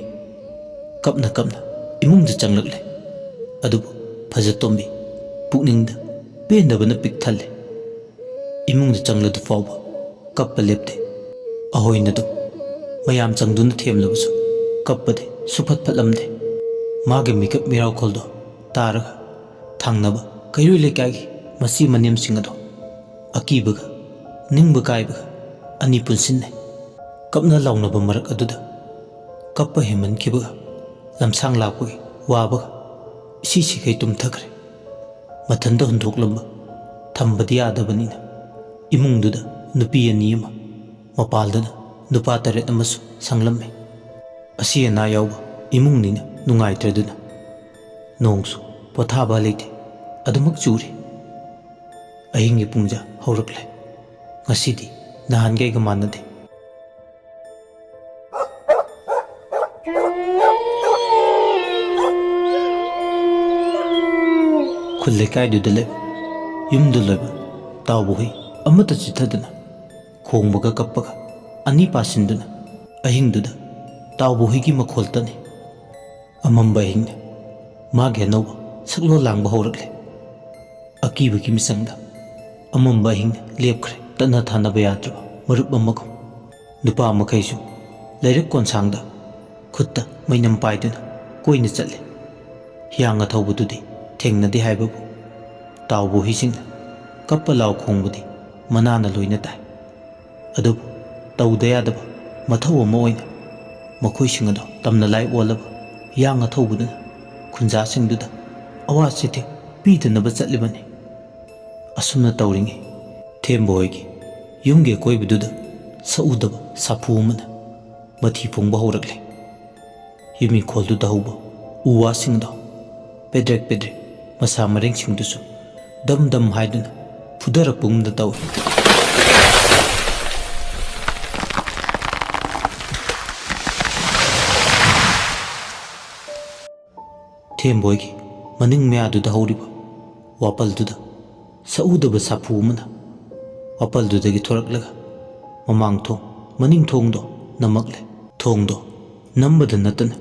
ꯀꯞꯅ ꯀꯞꯅ ꯏꯃꯨꯡꯗ ꯆꯪꯂꯛꯂꯦ꯫ ꯑꯗꯨꯕꯨ ꯐꯖꯇꯣꯝꯕꯤ ꯄꯨꯛꯅꯤꯡꯗ ꯄꯦꯟꯗꯕꯅ ꯄꯤꯛ ꯊꯜꯂꯦ꯫ ꯏꯃꯨꯡꯗ ꯆꯪꯂꯗꯨ ꯐꯥꯎꯕ ꯀꯞꯄ ꯂꯦꯞꯇꯦ꯫ ꯑꯍꯣꯏꯅꯗꯨ ꯃꯌꯥꯝ ꯆꯪꯗꯨꯅ ꯊꯦꯝꯂꯕꯁꯨ ꯀꯞꯄꯗꯤ ꯁꯨꯐꯠ ꯐꯠꯂꯝꯗꯦ꯫ ꯃꯥꯒꯤ ꯃꯤꯀꯞ ꯃꯤꯔꯥꯎꯈꯣꯜꯗꯣ ꯇꯥꯔꯒ ꯊꯪꯅꯕ ꯀꯩꯔꯣꯏ ꯂꯩꯀꯥꯏꯒꯤ ꯃꯆꯤ ꯃꯅꯦꯝꯁꯤꯡ ꯑꯗꯣ ꯑꯀꯤꯕꯒ ꯅꯤꯡꯕ ꯀꯥꯏꯕꯒ ꯑꯅꯤ ꯄꯨꯟꯁꯤꯟꯅꯩ꯫ ꯀꯞꯅ ꯂꯥꯎꯅꯕ ꯃꯔꯛ ꯑꯗꯨꯗ ꯀꯞꯄ ꯍꯦꯟꯃꯟꯈꯤꯕꯒ ꯂꯝꯁꯥꯡ ꯂꯥꯛꯄꯒꯤ ꯋꯥꯕꯒ ꯏꯁꯤ ꯁꯤꯈꯩ ꯇꯨꯝꯊꯈ꯭ꯔꯦ꯫ ꯃꯊꯟꯇ ꯍꯨꯟꯗꯣꯛꯂꯝꯕ ꯊꯝꯕꯗꯤ ꯌꯥꯗꯕꯅꯤꯅ ꯏꯃꯨꯡꯗꯨꯗ ꯅꯨꯄꯤ ꯑꯅꯤ ꯑꯃ, ꯃꯄꯥꯜꯗꯅ ꯅꯨꯄꯥ ꯇꯔꯦꯠ ꯑꯃꯁꯨ ꯁꯪꯂꯝꯃꯤ꯫ ꯑꯁꯤ ꯑꯅꯥ ꯌꯥꯎꯕ ꯏꯃꯨꯡꯅꯤꯅ ꯅꯨꯡꯉꯥꯏꯇ꯭ꯔꯗꯨꯅ ꯅꯣꯡꯁꯨ ꯄꯣꯊꯥꯕ ꯂꯩꯇꯦ꯫ ꯑꯗꯨꯃꯛ ꯆꯨꯔꯤ꯫ ꯑꯍꯤꯡꯒꯤ ꯄꯨꯡꯖꯥ ꯍꯧꯔꯛꯂꯦ꯫ ꯉꯁꯤꯗꯤ ꯅꯍꯥꯟꯈꯩꯒ ꯃꯥꯟꯅꯗꯦ꯫ ꯈꯨꯜ ꯂꯩꯀꯥꯏꯗꯨꯗ ꯂꯩꯕ ꯌꯨꯝꯗ ꯂꯣꯏꯕ ꯇꯥꯎꯕ ꯍꯨꯏ ꯑꯃꯠꯇ ꯆꯤꯠꯊꯗꯅ ꯈꯣꯡꯕꯒ ꯀꯞꯄꯒ ꯑꯅꯤ ꯄꯥꯁꯤꯟꯗꯨꯅ ꯑꯍꯤꯡꯗꯨꯗ ꯇꯥꯎꯕ ꯍꯨꯏꯒꯤ ꯃꯈꯣꯜ ꯇꯅꯤ꯫ ꯑꯃꯝꯕ ꯑꯍꯤꯡꯅ ꯃꯥꯒꯤ ꯑꯅꯧꯕ ꯁꯛꯂꯣꯟ ꯂꯥꯡꯕ ꯍꯧꯔꯛꯂꯦ꯫ ꯑꯀꯤꯕꯒꯤ ꯃꯤꯆꯪꯗ ꯑꯃꯝꯕ ꯑꯍꯤꯡꯅ ꯂꯦꯞꯈ꯭ꯔꯦ꯫ ꯇꯠꯅ ꯊꯥꯅꯕ ꯌꯥꯗ꯭ꯔꯕ ꯃꯔꯨꯞ ꯑꯃꯒꯨꯝ ꯅꯨꯄꯥ ꯃꯈꯩꯁꯨ ꯂꯩꯔꯛ ꯀꯣꯟꯁꯥꯡꯗ ꯈꯨꯠꯇ ꯃꯩꯅꯝ ꯄꯥꯏꯗꯨꯅ ꯀꯣꯏꯅ ꯆꯠꯂꯤ꯫ ꯍꯤꯌꯥꯡ ꯑꯊꯧꯕꯗꯨꯗꯤ ꯊꯦꯡꯅꯗꯦ ꯍꯥꯏꯕꯕꯨ ꯇꯥꯎꯕ ꯍꯨꯏꯁꯤꯡꯅ ꯀꯞꯄ ꯂꯥꯎ ꯈꯣꯡꯕꯗꯤ ꯃꯅꯥꯅ ꯂꯣꯏꯅ ꯇꯥꯏ꯫ ꯑꯗꯨꯕꯨ ꯇꯧꯗ ꯌꯥꯗꯕ ꯃꯊꯧ ꯑꯃ ꯑꯣꯏꯅ ꯃꯈꯣꯏꯁꯤꯡ ꯑꯗꯨ ꯇꯝꯅ ꯂꯥꯏ ꯑꯣꯜꯂꯕ ꯍꯤꯌꯥꯡ ꯑꯊꯧꯕꯗꯨꯅ ꯈꯨꯟꯖꯥꯁꯤꯡꯗꯨꯗ ꯑꯋꯥ ꯆꯩꯊꯦꯡ ꯄꯤꯗꯅꯕ ꯆꯠꯂꯤꯕꯅꯤ꯫ ꯑꯁꯨꯝꯅ ꯇꯧꯔꯤꯉꯩ ꯊꯦꯝꯕ ꯍꯣꯏꯒꯤ ꯌꯨꯝꯒꯤ ꯑꯀꯣꯏꯕꯗꯨꯗ ꯁꯛꯎꯗꯕ ꯁꯥꯐꯨ ꯑꯃꯅ ꯃꯊꯤ ꯐꯣꯡꯕ ꯍꯧꯔꯛꯂꯦ꯫ ꯌꯨꯝ ꯏꯪꯈꯣꯜꯗꯨꯗ ꯍꯧꯕ ꯎ ꯋꯥꯁꯤꯡꯗꯣ ꯄꯦꯗ꯭ꯔꯦꯛ ꯄꯦꯗ꯭ꯔꯦꯛ, ꯃꯁꯥ ꯃꯔꯦꯡꯁꯤꯡꯗꯨꯁꯨ ꯗꯝ ꯗꯝ ꯍꯥꯏꯗꯨꯅ ꯐꯨꯗꯔꯛꯄꯒꯨꯝꯅ ꯇꯧꯏ꯫ ꯊꯦꯝꯕꯣꯏꯒꯤ ꯃꯅꯤꯡ ꯃꯌꯥꯗꯨꯗ ꯍꯧꯔꯤꯕ ꯋꯥꯄꯜꯗꯨꯗ ꯁꯛꯎꯗꯕ ꯁꯥꯐꯨ ꯑꯃꯅ ꯋꯥꯄꯜꯗꯨꯗꯒꯤ ꯊꯣꯔꯛꯂꯒ ꯃꯃꯥꯡ ꯊꯣꯡ, ꯃꯅꯤꯡ ꯊꯣꯡꯗꯣ ꯅꯝꯃꯛꯂꯦ꯫ ꯊꯣꯡꯗꯣ ꯅꯝꯕꯗ ꯅꯠꯇꯅ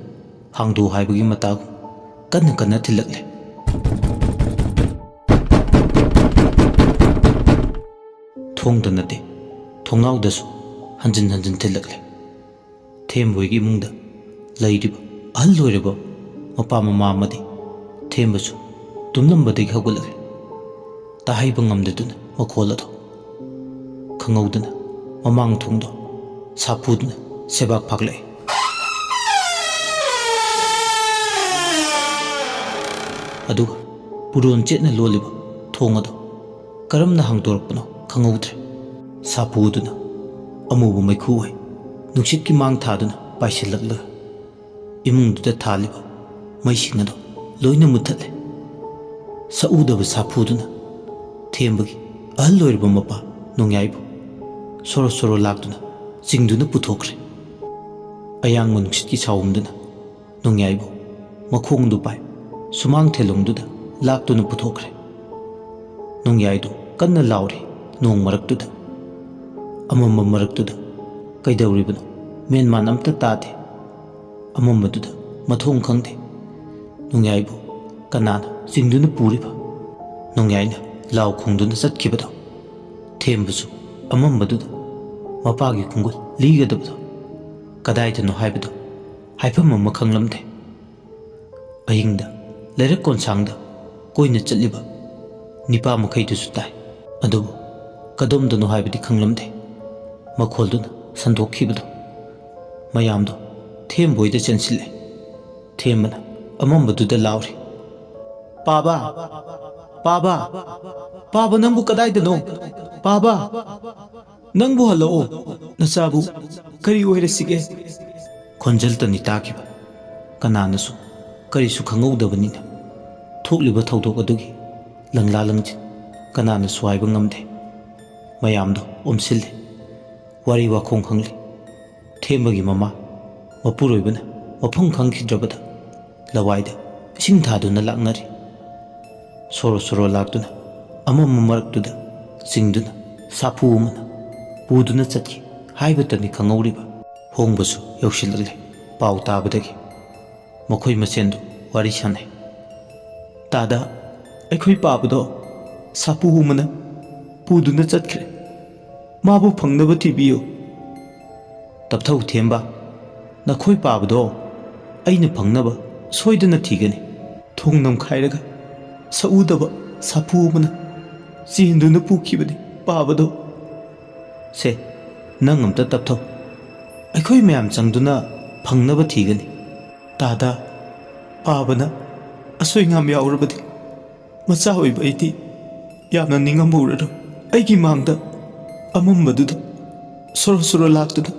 ꯍꯥꯡꯗꯣꯛ ꯍꯥꯏꯕꯒꯤ ꯃꯇꯥꯒꯨꯝ ꯀꯟꯅ ꯀꯟꯅ ꯊꯤꯜꯂꯛꯂꯦ꯫ ꯊꯣꯡꯗ ꯅꯠꯇꯦ, ꯊꯣꯡꯅꯥꯎꯗꯁꯨ ꯍꯟꯖꯤꯟ ꯍꯟꯖꯤꯟ ꯊꯤꯜꯂꯛꯂꯦ꯫ ꯊꯦꯝꯕꯣꯏꯒꯤ ꯏꯃꯨꯡꯗ ꯂꯩꯔꯤꯕ ꯑꯍꯜ ꯑꯣꯏꯔꯕ ꯃꯄꯥ ꯃꯃꯥ ꯑꯃꯗꯤ ꯊꯦꯝꯕꯁꯨ ꯇꯨꯝꯂꯝꯕꯗꯒꯤ ꯍꯧꯒꯠꯂꯛꯂꯦ꯫ ꯇꯥꯍꯩꯕ ꯉꯝꯗꯗꯨꯅ ꯃꯈꯣꯜ ꯑꯗꯨ ꯈꯪꯍꯧꯗꯅ ꯃꯃꯥꯡ ꯊꯣꯡꯗꯣ ꯁꯥꯐꯨꯗꯨꯅ ꯁꯦꯕꯥꯛ ꯐꯥꯛꯂꯛꯏ꯫ ꯑꯗꯨꯒ ꯄꯨꯔꯣꯟ ꯆꯦꯠꯅ ꯂꯣꯜꯂꯤꯕ ꯊꯣꯡ ꯑꯗꯨ ꯀꯔꯝꯅ ꯍꯥꯡꯗꯣꯔꯛꯄꯅꯣ ꯈꯪꯍꯧꯗ꯭ꯔꯦ꯫ ꯁꯥꯐꯨ ꯑꯗꯨꯅ ꯑꯃꯨꯕ ꯃꯩꯈꯨ ꯑꯣꯏ ꯅꯨꯡꯁꯤꯠꯀꯤ ꯃꯥꯡ ꯊꯥꯗꯨꯅ ꯄꯥꯏꯁꯤꯜꯂꯛꯂꯒ ꯏꯃꯨꯡꯗꯨꯗ ꯊꯥꯜꯂꯤꯕ ꯃꯩꯁꯤꯡ ꯑꯗꯨ ꯂꯣꯏꯅ ꯃꯨꯠꯊꯠꯂꯦ꯫ ꯁꯛꯎꯗꯕ ꯁꯥꯐꯨꯗꯨꯅ ꯊꯦꯝꯕꯒꯤ ꯑꯍꯜ ꯑꯣꯏꯔꯕ ꯃꯄꯥ ꯅꯣꯡꯌꯥꯏꯕꯨ ꯁꯣꯔꯣ ꯁꯣꯔꯣ ꯂꯥꯛꯇꯨꯅ ꯆꯤꯡꯗꯨꯅ ꯄꯨꯊꯣꯛꯈ꯭ꯔꯦ꯫ ꯑꯌꯥꯡꯕ ꯅꯨꯡꯁꯤꯠꯀꯤ ꯁꯥꯍꯨꯝꯗꯨꯅ ꯅꯣꯡꯌꯥꯏꯕꯨ ꯃꯈꯣꯡꯗꯨ ꯄꯥꯏ ꯁꯨꯃꯥꯡ ꯊꯦꯂꯣꯡꯗꯨꯗ ꯂꯥꯛꯇꯨꯅ ꯄꯨꯊꯣꯛꯈ꯭ꯔꯦ꯫ ꯅꯣꯡꯌꯥꯏꯗꯨ ꯀꯟꯅ ꯂꯥꯎꯔꯤ ꯅꯣꯡ ꯃꯔꯛꯇꯨꯗ꯫ ꯑꯃꯝꯕ ꯃꯔꯛꯇꯨꯗ ꯀꯩꯗꯧꯔꯤꯕꯅꯣ ꯃꯦꯟꯃꯥꯟ ꯑꯝꯇ ꯇꯥꯗꯦ꯫ ꯑꯃꯝꯕꯗꯨꯗ ꯃꯊꯣꯡ ꯈꯪꯗꯦ꯫ ꯅꯣꯡꯌꯥꯏꯕꯨ ꯀꯅꯥꯅ ꯆꯤꯡꯗꯨꯅ ꯄꯨꯔꯤꯕ? ꯅꯣꯡꯌꯥꯏꯅ ꯂꯥꯎ ꯈꯣꯡꯗꯨꯅ ꯆꯠꯈꯤꯕꯗꯣ꯫ ꯊꯦꯝꯕꯁꯨ ꯑꯃꯝꯕꯗꯨꯗ ꯃꯄꯥꯒꯤ ꯈꯣꯡꯒꯨꯜ ꯂꯤꯒꯗꯕꯗꯣ ꯀꯗꯥꯏꯗꯅꯣ ꯍꯥꯏꯕꯗꯣ ꯍꯥꯏꯐꯝ ꯑꯃ ꯈꯪꯂꯝꯗꯦ꯫ ꯑꯍꯤꯡꯗ ꯂꯩꯔꯛ ꯀꯣꯟꯁꯥꯡꯗ ꯀꯣꯏꯅ ꯆꯠꯂꯤꯕ ꯅꯤꯄꯥ ꯃꯈꯩꯗꯨꯁꯨ ꯇꯥꯏ꯫ ꯑꯗꯨꯕꯨ ꯀꯗꯣꯝꯗꯅꯣ ꯍꯥꯏꯕꯗꯤ ꯈꯪꯂꯝꯗꯦ꯫ ꯃꯈꯣꯜꯗꯨꯅ ꯁꯟꯗꯣꯛꯈꯤꯕꯗꯣ ꯃꯌꯥꯝꯗꯣ ꯊꯦꯝꯕꯣꯏꯗ ꯆꯦꯟꯁꯤꯜꯂꯦ꯫ ꯊꯦꯝꯕꯅ ꯑꯃꯝꯕꯗꯨꯗ ꯂꯥꯎꯔꯤ, "ꯄꯥꯕ! ꯄꯥꯕ! ꯄꯥꯕ, ꯅꯪꯕꯨ ꯀꯗꯥꯏꯗꯅꯣ? ꯄꯥꯕ! ꯅꯪꯕꯨ ꯍꯜꯂꯛꯑꯣ! ꯅꯆꯥꯕꯨ ꯀꯔꯤ ꯑꯣꯏꯔꯁꯤꯒꯦ?" ꯈꯣꯟꯖꯦꯜꯇꯅꯤ ꯇꯥꯈꯤꯕ꯫ ꯀꯅꯥꯅꯁꯨ ꯀꯔꯤꯁꯨ ꯈꯪꯍꯧꯗꯕꯅꯤꯅ ꯊꯣꯛꯂꯤꯕ ꯊꯧꯗꯣꯛ ꯑꯗꯨꯒꯤ ꯂꯪꯂꯥ ꯂꯪꯖꯤꯟ ꯀꯅꯥꯅꯁꯨ ꯍꯥꯏꯕ ꯉꯝꯗꯦ꯫ ꯃꯌꯥꯝꯗꯣ ꯑꯣꯝꯁꯤꯜꯂꯦ꯫ ꯋꯥꯔꯤ ꯋꯥꯈꯣꯡ ꯈꯪꯂꯦ꯫ ꯊꯦꯝꯕꯒꯤ ꯃꯃꯥ ꯃꯄꯨꯔꯣꯏꯕꯅ ꯃꯐꯝ ꯈꯪꯈꯤꯗ꯭ꯔꯕꯗ ꯂꯋꯥꯏꯗ ꯏꯁꯤꯡ ꯊꯥꯗꯨꯅ ꯂꯥꯛꯅꯔꯤ꯫ ꯁꯣꯔꯣ ꯁꯣꯔꯣ ꯂꯥꯛꯇꯨꯅ ꯑꯃꯝꯕ ꯃꯔꯛꯇꯨꯗ ꯆꯤꯡꯗꯨꯅ ꯁꯥꯐꯨ ꯑꯃꯅ ꯄꯨꯗꯨꯅ ꯆꯠꯈꯤ ꯍꯥꯏꯕꯇꯅꯤ ꯈꯪꯍꯧꯔꯤꯕ꯫ ꯍꯣꯡꯕꯁꯨ ꯌꯧꯁꯤꯜꯂꯛꯂꯦ꯫ ꯄꯥꯎ ꯇꯥꯕꯗꯒꯤ ꯃꯈꯣꯏ ꯃꯁꯦꯟꯗꯨ ꯋꯥꯔꯤ ꯁꯥꯟꯅꯩ꯫ "ꯇꯥꯗ, ꯑꯩꯈꯣꯏ ꯄꯥꯕꯗꯣ ꯁꯥꯐꯨ ꯑꯃꯅ ꯄꯨꯗꯨꯅ ꯆꯠꯈ꯭ꯔꯦ꯫ ꯃꯥꯕꯨ ꯐꯪꯅꯕ ꯊꯤꯕꯤꯌꯨ꯫" "ꯇꯞꯊꯧ ꯊꯦꯝꯕ, ꯅꯈꯣꯏ ꯄꯥꯕꯗꯣ ꯑꯩꯅ ꯐꯪꯅꯕ ꯁꯣꯏꯗꯅ ꯊꯤꯒꯅꯤ꯫ ꯊꯣꯡ ꯅꯝꯈꯥꯏꯔꯒ ꯁꯛꯎꯗꯕ ꯁꯥꯐꯨ ꯑꯃꯅ ꯆꯦꯟꯗꯨꯅ ꯄꯨꯈꯤꯕꯅꯤ ꯄꯥꯕꯗꯣ꯫ ꯁꯦ, ꯅꯪ ꯑꯝꯇ ꯇꯞꯊꯧ꯫ ꯑꯩꯈꯣꯏ ꯃꯌꯥꯝ ꯆꯪꯗꯨꯅ ꯐꯪꯅꯕ ꯊꯤꯒꯅꯤ꯫ ꯇꯥꯗ, ꯄꯥꯕꯅ ꯑꯁꯣꯏ ꯑꯉꯥꯝ ꯌꯥꯎꯔꯕꯗꯤ ꯃꯆꯥ ꯑꯣꯏꯕ ꯑꯩꯗꯤ ꯌꯥꯝꯅ ꯅꯤꯡꯉꯝꯍꯧꯔꯔꯣꯏ꯫" ꯑꯩꯒꯤ ꯃꯥꯡꯗ ꯑꯃꯝꯕꯗꯨꯗ ꯁꯣꯔꯣ ꯁꯣꯔꯣ ꯂꯥꯛꯇꯨꯅ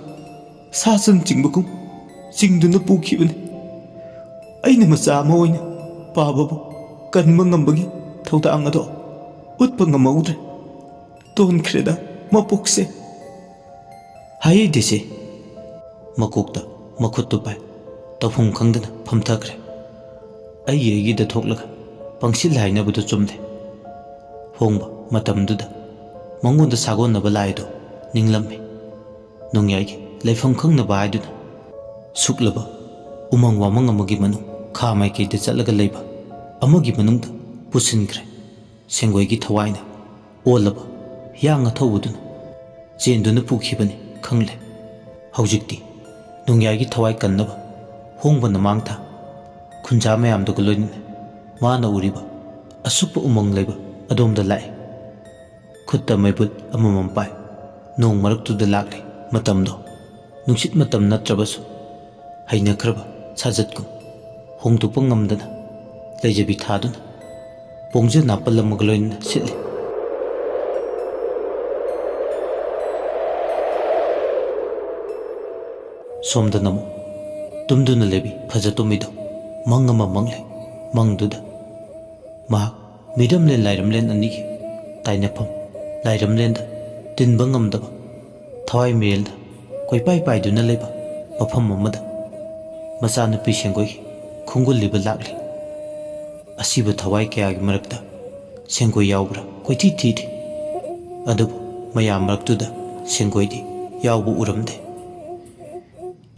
ꯁꯥ ꯁꯟ ꯆꯤꯡꯕꯒꯨꯝ ꯆꯤꯡꯗꯨꯅ ꯄꯨꯈꯤꯕꯅꯤ꯫ ꯑꯩꯅ ꯃꯆꯥ ꯑꯃ ꯑꯣꯏꯅ ꯄꯥꯕꯕꯨ ꯀꯟꯕ ꯉꯝꯕꯒꯤ ꯊꯧꯗꯥꯡ ꯑꯗꯣ ꯎꯠꯄ ꯉꯝꯍꯧꯗ꯭ꯔꯦ꯫ ꯇꯣꯟꯈ꯭ꯔꯦꯗ ꯃꯄꯣꯛꯁꯦ꯫ ꯍꯥꯏꯍꯩꯗꯦꯁꯦ꯫ ꯃꯀꯣꯛꯇ ꯃꯈꯨꯠꯇꯨ ꯄꯥꯏ꯫ ꯇꯧꯐꯝ ꯈꯪꯗꯅ ꯐꯝꯊꯈ꯭ꯔꯦ꯫ ꯑꯩꯒꯤ ꯑꯩꯒꯤꯗ ꯊꯣꯛꯂꯒ ꯄꯪꯁꯤꯜ ꯍꯥꯏꯅꯕꯗꯨ ꯆꯨꯝꯗꯦ꯫ ꯍꯣꯡꯕ ꯃꯇꯝꯗꯨꯗ ꯃꯉꯣꯟꯗ ꯁꯥꯒꯣꯟꯅꯕ ꯂꯥꯏꯗꯨ ꯅꯤꯡꯂꯝꯃꯤ꯫ ꯅꯣꯡꯌꯥꯏꯒꯤ ꯂꯩꯐꯝ ꯈꯪꯅꯕ ꯍꯥꯏꯗꯨꯅ ꯁꯨꯛꯂꯕ ꯎꯃꯪ ꯋꯥꯃꯪ ꯑꯃꯒꯤ ꯃꯅꯨꯡ ꯈꯥ ꯃꯥꯏꯀꯩꯗ ꯆꯠꯂꯒ ꯂꯩꯕ ꯑꯃꯒꯤ ꯃꯅꯨꯡꯗ ꯄꯨꯁꯤꯟꯈ꯭ꯔꯦ꯫ ꯁꯦꯡꯒꯣꯏꯒꯤ ꯊꯋꯥꯏꯅ ꯑꯣꯜꯂꯕ ꯍꯤꯌꯥꯡ ꯑꯊꯧꯕꯗꯨꯅ ꯆꯦꯟꯗꯨꯅ ꯄꯨꯈꯤꯕꯅꯤ ꯈꯪꯂꯦ꯫ ꯍꯧꯖꯤꯛꯇꯤ ꯅꯣꯡꯌꯥꯏꯒꯤ ꯊꯋꯥꯏ ꯀꯟꯅꯕ ꯍꯣꯡꯕꯅ ꯃꯥꯡ ꯊꯥ ꯈꯨꯟꯖꯥ ꯃꯌꯥꯝꯗꯨꯒ ꯂꯣꯏꯅꯅ ꯃꯥꯅ ꯎꯔꯤꯕ ꯑꯁꯨꯛꯄ ꯎꯃꯪ ꯂꯩꯕ ꯑꯗꯣꯝꯗ ꯂꯥꯛꯏ꯫ ꯈꯨꯠꯇ ꯃꯩꯕꯨꯜ ꯑꯃꯃꯝ ꯄꯥꯏ꯫ ꯅꯣꯡ ꯃꯔꯛꯇꯨꯗ ꯂꯥꯛꯂꯤ꯫ ꯃꯇꯝꯗꯣ ꯅꯨꯡꯁꯤꯠ ꯃꯇꯝ ꯅꯠꯇ꯭ꯔꯕꯁꯨ ꯍꯩꯅꯈ꯭ꯔꯕ ꯁꯥꯖꯠꯀꯨꯝ ꯍꯣꯡꯗꯣꯛꯄ ꯉꯝꯗꯅ ꯂꯩꯖꯕꯤ ꯊꯥꯗꯨꯅ ꯄꯣꯡꯖ ꯅꯥꯄꯜ ꯑꯃꯒ ꯂꯣꯏꯅꯅ ꯁꯤꯠꯂꯤ꯫ ꯁꯣꯝꯗꯅ ꯑꯃꯨꯛ ꯇꯨꯝꯗꯨꯅ ꯂꯩꯕꯤ ꯐꯖ ꯇꯨꯝꯕꯤꯗꯣ ꯃꯪ ꯑꯃ ꯃꯪꯂꯦ꯫ ꯃꯪꯗꯨꯗ ꯃꯍꯥꯛ ꯃꯤꯔꯝꯂꯦꯟ ꯂꯥꯏꯔꯝꯂꯦꯟ ꯑꯅꯤꯒꯤ ꯇꯥꯏꯅꯐꯝ ꯂꯥꯏꯔꯝꯂꯦꯟꯗ ꯇꯤꯟꯕ ꯉꯝꯗꯕ ꯊꯋꯥꯏ ꯃꯤꯔꯦꯜꯗ ꯀꯣꯏꯄꯥꯏ ꯄꯥꯏꯗꯨꯅ ꯂꯩꯕ ꯃꯐꯝ ꯑꯃꯗ ꯃꯆꯥꯅꯨꯄꯤ ꯁꯦꯡꯒꯣꯏꯒꯤ ꯈꯣꯡꯒꯨꯜꯂꯤꯕ ꯂꯥꯛꯂꯤ꯫ ꯑꯁꯤꯕ ꯊꯋꯥꯏ ꯀꯌꯥꯒꯤ ꯃꯔꯛꯇ ꯁꯦꯡꯒꯣꯏ ꯌꯥꯎꯕ꯭ꯔꯥ ꯀꯣꯏꯊꯤ ꯊꯤꯔꯤ꯫ ꯑꯗꯨꯕꯨ ꯃꯌꯥꯝ ꯃꯔꯛꯇꯨꯗ ꯁꯦꯡꯒꯣꯏꯗꯤ ꯌꯥꯎꯕ ꯎꯔꯝꯗꯦ꯫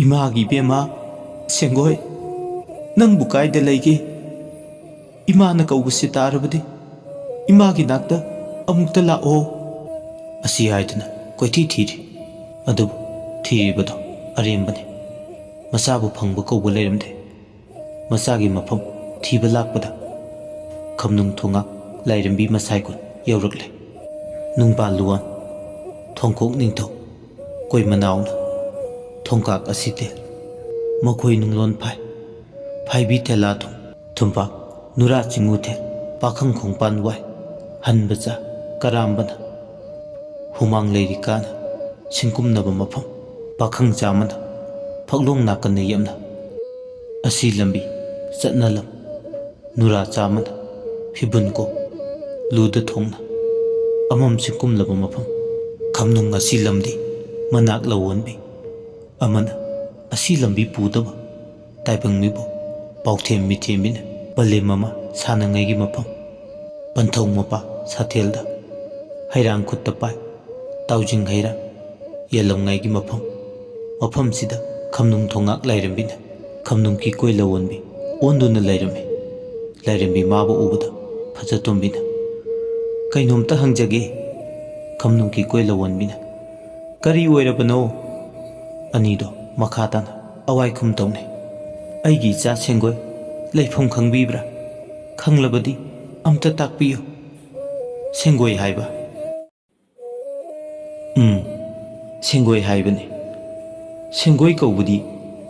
"ꯏꯃꯥꯒꯤ ꯏꯕꯦꯝꯃ, ꯁꯦꯡꯒꯣꯏ, ꯅꯪꯕꯨ ꯀꯥꯏꯗ ꯂꯩꯒꯦ? ꯏꯃꯥꯅ ꯀꯧꯕꯁꯤ ꯇꯥꯔꯕꯗꯤ ꯏꯃꯥꯒꯤ ꯅꯥꯛꯇ ꯑꯃꯨꯛꯇ ꯂꯥꯛꯑꯣ" ꯑꯁꯤ ꯍꯥꯏꯗꯨꯅ ꯀꯣꯏꯊꯤ ꯊꯤꯔꯤ꯫ ꯑꯗꯨꯕꯨ ꯊꯤꯔꯤꯕꯗꯣ ꯑꯔꯦꯝꯕꯅꯤ꯫ ꯃꯆꯥꯕꯨ ꯐꯪꯕ ꯀꯧꯕ ꯂꯩꯔꯝꯗꯦ꯫ ꯃꯆꯥꯒꯤ ꯃꯐꯝ ꯊꯤꯕ ꯂꯥꯛꯄꯗ ꯈꯝꯅꯨꯡ ꯊꯣꯉꯥꯛ ꯂꯥꯏꯔꯦꯝꯕꯤ ꯃꯁꯥꯏ ꯀꯨꯟ ꯌꯧꯔꯛꯂꯦ꯫ ꯅꯨꯡꯕꯥꯜ ꯂꯨꯋꯥꯟ, ꯊꯣꯡꯈꯣꯛ ꯅꯤꯡꯊꯧ, ꯀꯣꯏ ꯃꯅꯥꯎꯅ ꯊꯣꯡꯀꯥꯛ ꯑꯁꯤ ꯇꯦꯜ, ꯃꯈꯣꯏ ꯅꯨꯡꯂꯣꯟ ꯐꯥꯏ, ꯐꯥꯏꯕꯤ ꯇꯦꯂꯥ ꯊꯨꯝ, ꯊꯨꯝꯄꯥꯛ ꯅꯨꯔꯥ ꯆꯤꯡꯉꯨ ꯊꯦꯜ, ꯄꯥꯈꯪ ꯈꯣꯡꯄꯥꯟ ꯋꯥꯏ, ꯍꯟꯕꯆꯥ ꯀꯔꯥꯝꯕꯅ ꯍꯨꯃꯥꯡ ꯂꯩꯔꯤ ꯀꯥꯅ ꯁꯤꯡꯀꯨꯝꯅꯕ ꯃꯐꯝ, ꯄꯥꯈꯪ ꯆꯥꯃꯅ ꯐꯛꯂꯣꯡ ꯅꯥꯀꯟꯅ ꯌꯦꯞꯅ ꯑꯁꯤ ꯂꯝꯕꯤ ꯆꯠꯅ ꯂꯝ, ꯅꯨꯔꯥ ꯆꯥꯃꯅ ꯐꯤꯕꯨꯟ ꯀꯣ ꯂꯨꯗ ꯊꯣꯡꯅ ꯑꯃꯝ ꯁꯤꯡꯀꯨꯝꯂꯕ ꯃꯐꯝ, ꯈꯝꯅꯨꯡ ꯑꯁꯤ ꯂꯝꯗꯤ ꯃꯅꯥꯛ ꯂꯧꯋꯣꯟꯕꯤ ꯑꯃꯅ ꯑꯁꯤ ꯂꯝꯕꯤ ꯄꯨꯗꯕ ꯇꯥꯏꯕꯪ ꯃꯤꯕꯨ ꯄꯥꯎꯊꯦꯝ ꯃꯤꯊꯦꯝꯕꯤꯅ ꯄꯂꯦꯝ ꯑꯃ ꯁꯥꯟꯅꯉꯩꯒꯤ ꯃꯐꯝ, ꯄꯟꯊꯧ ꯃꯄꯥ ꯁꯥꯊꯦꯜꯗ ꯍꯩꯔꯥꯡ ꯈꯨꯠꯇ ꯄꯥꯏ ꯇꯥꯎꯖꯤꯡ ꯍꯩꯔꯥꯡ ꯌꯦꯜꯂꯝꯉꯩꯒꯤ ꯃꯐꯝ, ꯃꯐꯝꯁꯤꯗ ꯈꯝꯅꯨꯡ ꯊꯣꯉꯥꯛ ꯂꯥꯏꯔꯦꯝꯕꯤꯅ ꯈꯝꯅꯨꯡ ꯀꯤꯀꯣꯏ ꯂꯧꯋꯣꯟꯕꯤ ꯑꯣꯟꯗꯨꯅ ꯂꯩꯔꯝꯃꯤ꯫ ꯂꯥꯏꯔꯦꯝꯕꯤ ꯃꯥꯕꯨ ꯎꯕꯗ ꯐꯖꯇꯣꯝꯕꯤꯅ, "ꯀꯩꯅꯣꯝꯇ ꯍꯪꯖꯒꯦ"꯫ ꯈꯝꯅꯨꯡ ꯀꯤꯀꯣꯏ ꯂꯧꯋꯣꯟꯕꯤꯅ, "ꯀꯔꯤ ꯑꯣꯏꯔꯕꯅꯣ?" ꯑꯅꯤꯗꯣ ꯃꯈꯥ ꯇꯥꯅ ꯑꯋꯥꯏꯈꯨꯝ ꯇꯧꯅꯩ꯫ "ꯑꯩꯒꯤ ꯏꯆꯥ ꯁꯦꯡꯒꯣꯏ ꯂꯩꯐꯝ ꯈꯪꯕꯤꯕ꯭ꯔꯥ? ꯈꯪꯂꯕꯗꯤ ꯑꯝꯇ ꯇꯥꯛꯄꯤꯌꯨ"꯫ "ꯁꯦꯡꯒꯣꯏ ꯍꯥꯏꯕ?" "ꯎꯝ, ꯁꯦꯡꯒꯣꯏ ꯍꯥꯏꯕꯅꯤ꯫ ꯁꯦꯡꯒꯣꯏ ꯀꯧꯕꯗꯤ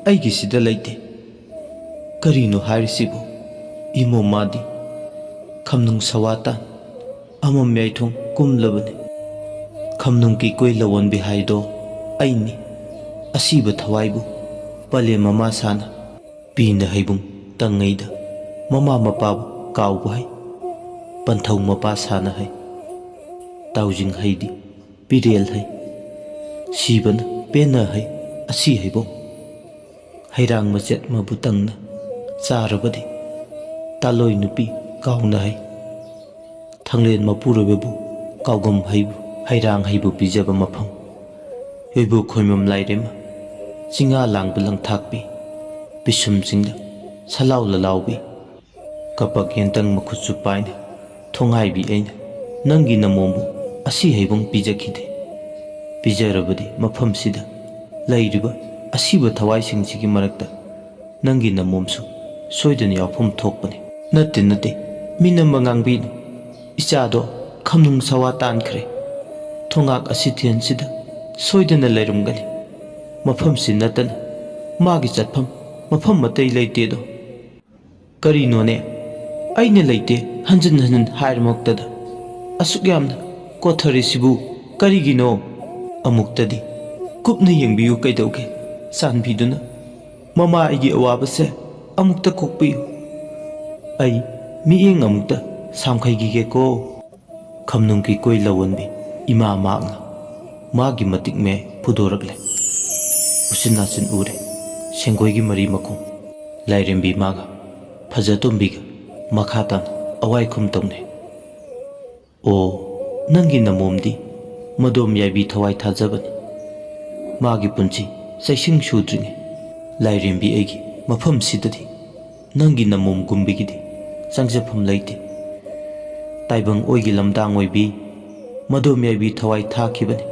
ꯑꯩꯒꯤꯁꯤꯗ ꯂꯩꯇꯦ"꯫ "ꯀꯔꯤꯅꯣ ꯍꯥꯏꯔꯤꯁꯤꯕꯨ? ꯏꯃꯣ ꯃꯥꯗꯤ ꯈꯝꯅꯨꯡ ꯁꯋꯥꯇꯥꯟ ꯑꯃꯝ ꯌꯥꯏꯊꯣꯡ ꯀꯨꯝꯂꯕꯅꯤ꯫ ꯈꯝꯅꯨꯡ ꯀꯤꯀꯣꯏ ꯂꯧꯋꯣꯟꯕꯤ ꯍꯥꯏꯗꯣ ꯑꯩꯅꯤ꯫ ꯑꯁꯤꯕ ꯊꯋꯥꯏꯕꯨ ꯄꯂꯦꯝ ꯃꯃꯥ ꯁꯥꯅ ꯄꯤꯅ ꯍꯩꯕꯨꯡ ꯇꯪꯉꯩꯗ ꯃꯃꯥ ꯃꯄꯥꯕꯨ ꯀꯥꯎꯕ ꯍꯩ꯫ ꯄꯟꯊꯧ ꯃꯄꯥ ꯁꯥꯅ ꯍꯩ꯫ ꯇꯥꯎꯖꯤꯡ ꯍꯩꯗꯤ ꯄꯤꯔꯦꯜ ꯍꯩ꯫ ꯁꯤꯕꯅ ꯄꯦꯟꯅ ꯍꯩ ꯑꯁꯤ ꯍꯩꯕꯣꯡ꯫ ꯍꯩꯔꯥꯡ ꯃꯆꯦꯠ ꯃꯕꯨ ꯇꯪꯅ ꯆꯥꯔꯕꯗꯤ ꯀꯥꯂꯣꯏ ꯅꯨꯄꯤ ꯀꯥꯎꯅ ꯍꯩ꯫ ꯊꯥꯡꯂꯦꯟ ꯃꯄꯨꯔꯣꯏꯕꯕꯨ ꯀꯥꯎꯒꯝ ꯍꯩꯕꯨ, ꯍꯩꯔꯥꯡ ꯍꯩꯕꯨ ꯄꯤꯖꯕ ꯃꯐꯝ꯫ ꯌꯣꯏꯕꯨ ꯈꯣꯏꯃꯝ ꯂꯥꯏꯔꯦꯝꯃ, ꯆꯤꯡꯉꯥ ꯂꯥꯡꯕ ꯂꯪꯊꯥꯛꯄꯤ, ꯄꯤꯁꯨꯝꯁꯤꯡꯗ ꯁꯂꯥꯎ ꯂꯂꯥꯎꯕꯤ, ꯀꯄꯛ ꯌꯦꯟꯇꯪ ꯃꯈꯨꯠꯁꯨ ꯄꯥꯏꯅ ꯊꯣꯡꯍꯥꯏꯕꯤ ꯑꯩꯅ ꯅꯪꯒꯤ ꯅꯃꯣꯝꯕꯨ ꯑꯁꯤ ꯍꯩꯕꯨꯡ ꯄꯤꯖꯈꯤꯗꯦ꯫ ꯄꯤꯖꯔꯕꯗꯤ ꯃꯐꯝꯁꯤꯗ ꯂꯩꯔꯤꯕ ꯑꯁꯤꯕ ꯊꯋꯥꯏꯁꯤꯡꯁꯤꯒꯤ ꯃꯔꯛꯇ ꯅꯪꯒꯤ ꯅꯃꯣꯝꯁꯨ ꯁꯣꯏꯗꯅ ꯌꯥꯎꯐꯝ ꯊꯣꯛꯄꯅꯤ꯫ ꯅꯠꯇꯦ, ꯅꯠꯇꯦ, ꯃꯤꯅꯝꯕ ꯉꯥꯡꯕꯤꯅꯨ꯫ ꯏꯆꯥꯗꯣ ꯈꯝꯅꯨꯡ ꯁꯋꯥ ꯇꯥꯟꯈ꯭ꯔꯦ꯫ ꯊꯣꯉꯥꯛ ꯑꯁꯤ ꯊꯦꯟꯁꯤꯗ ꯁꯣꯏꯗꯅ ꯂꯩꯔꯝꯒꯅꯤ꯫ ꯃꯐꯝꯁꯤ ꯅꯠꯇꯅ ꯃꯥꯒꯤ ꯆꯠꯐꯝ ꯃꯐꯝ ꯑꯇꯩ ꯂꯩꯇꯦꯗꯣ꯫ ꯀꯔꯤꯅꯣꯅꯦ? ꯑꯩꯅ ꯂꯩꯇꯦ ꯍꯟꯖꯤꯟ ꯍꯟꯖꯤꯟ ꯍꯥꯏꯔꯃꯛꯇꯗ ꯑꯁꯨꯛ ꯌꯥꯝꯅ ꯀꯣꯊꯔꯤꯁꯤꯕꯨ ꯀꯔꯤꯒꯤꯅꯣ? ꯑꯃꯨꯛꯇꯗꯤ ꯀꯨꯞꯅ ꯌꯦꯡꯕꯤꯌꯨ ꯀꯩꯗꯧꯒꯦ? ꯆꯥꯟꯕꯤꯗꯨꯅ ꯃꯃꯥ ꯑꯩꯒꯤ ꯑꯋꯥꯕꯁꯦ ꯑꯃꯨꯛꯇ ꯀꯣꯛꯄꯤꯌꯨ꯫ ꯑꯩ ꯃꯤꯠꯌꯦꯡ ꯑꯃꯨꯛꯇ ꯁꯥꯝꯈꯩꯈꯤꯒꯦꯀꯣ꯫ ꯈꯝꯅꯨꯡꯒꯤ ꯀꯣꯏ ꯂꯧꯋꯟꯕꯤ ꯏꯃꯥ ꯃꯍꯥꯛꯅ ꯃꯥꯒꯤ ꯃꯇꯤꯛ ꯃꯌꯥꯏ ꯐꯨꯗꯣꯔꯛꯂꯦ꯫ ꯎꯆꯤꯟ ꯅꯥꯆꯤꯟ ꯎꯔꯦ꯫ ꯁꯦꯡꯒꯣꯏꯒꯤ ꯃꯔꯤ ꯃꯈꯣꯡ ꯂꯥꯏꯔꯦꯝꯕꯤ ꯃꯥꯒ ꯐꯖꯇꯣꯝꯕꯤꯒ ꯃꯈꯥ ꯇꯥꯅ ꯑꯋꯥꯏꯈꯨꯝ ꯇꯧꯅꯩ꯫ ꯑꯣ, ꯅꯪꯒꯤ ꯅꯃꯣꯝꯗꯤ ꯃꯗꯣꯝ ꯌꯥꯏꯕꯤ ꯊꯋꯥꯏ ꯊꯥꯖꯕꯅꯤ꯫ ꯃꯥꯒꯤ ꯄꯨꯟꯁꯤ ꯆꯩꯁꯤꯡ ꯁꯨꯗ꯭ꯔꯤꯉꯩ ꯂꯥꯏꯔꯦꯝꯕꯤ ꯑꯩꯒꯤ ꯃꯐꯝꯁꯤꯗꯗꯤ ꯅꯪꯒꯤ ꯅꯃꯣꯝ ꯒꯨꯝꯕꯤꯒꯤꯗꯤ ꯆꯪꯖꯐꯝ ꯂꯩꯇꯦ꯫ ꯇꯥꯏꯕꯪ ꯑꯣꯏꯒꯤ ꯂꯝꯗꯥꯡ ꯑꯣꯏꯕꯤ ꯃꯗꯣꯝ ꯌꯥꯏꯕꯤ ꯊꯋꯥꯏ ꯊꯥꯈꯤꯕꯅꯤ꯫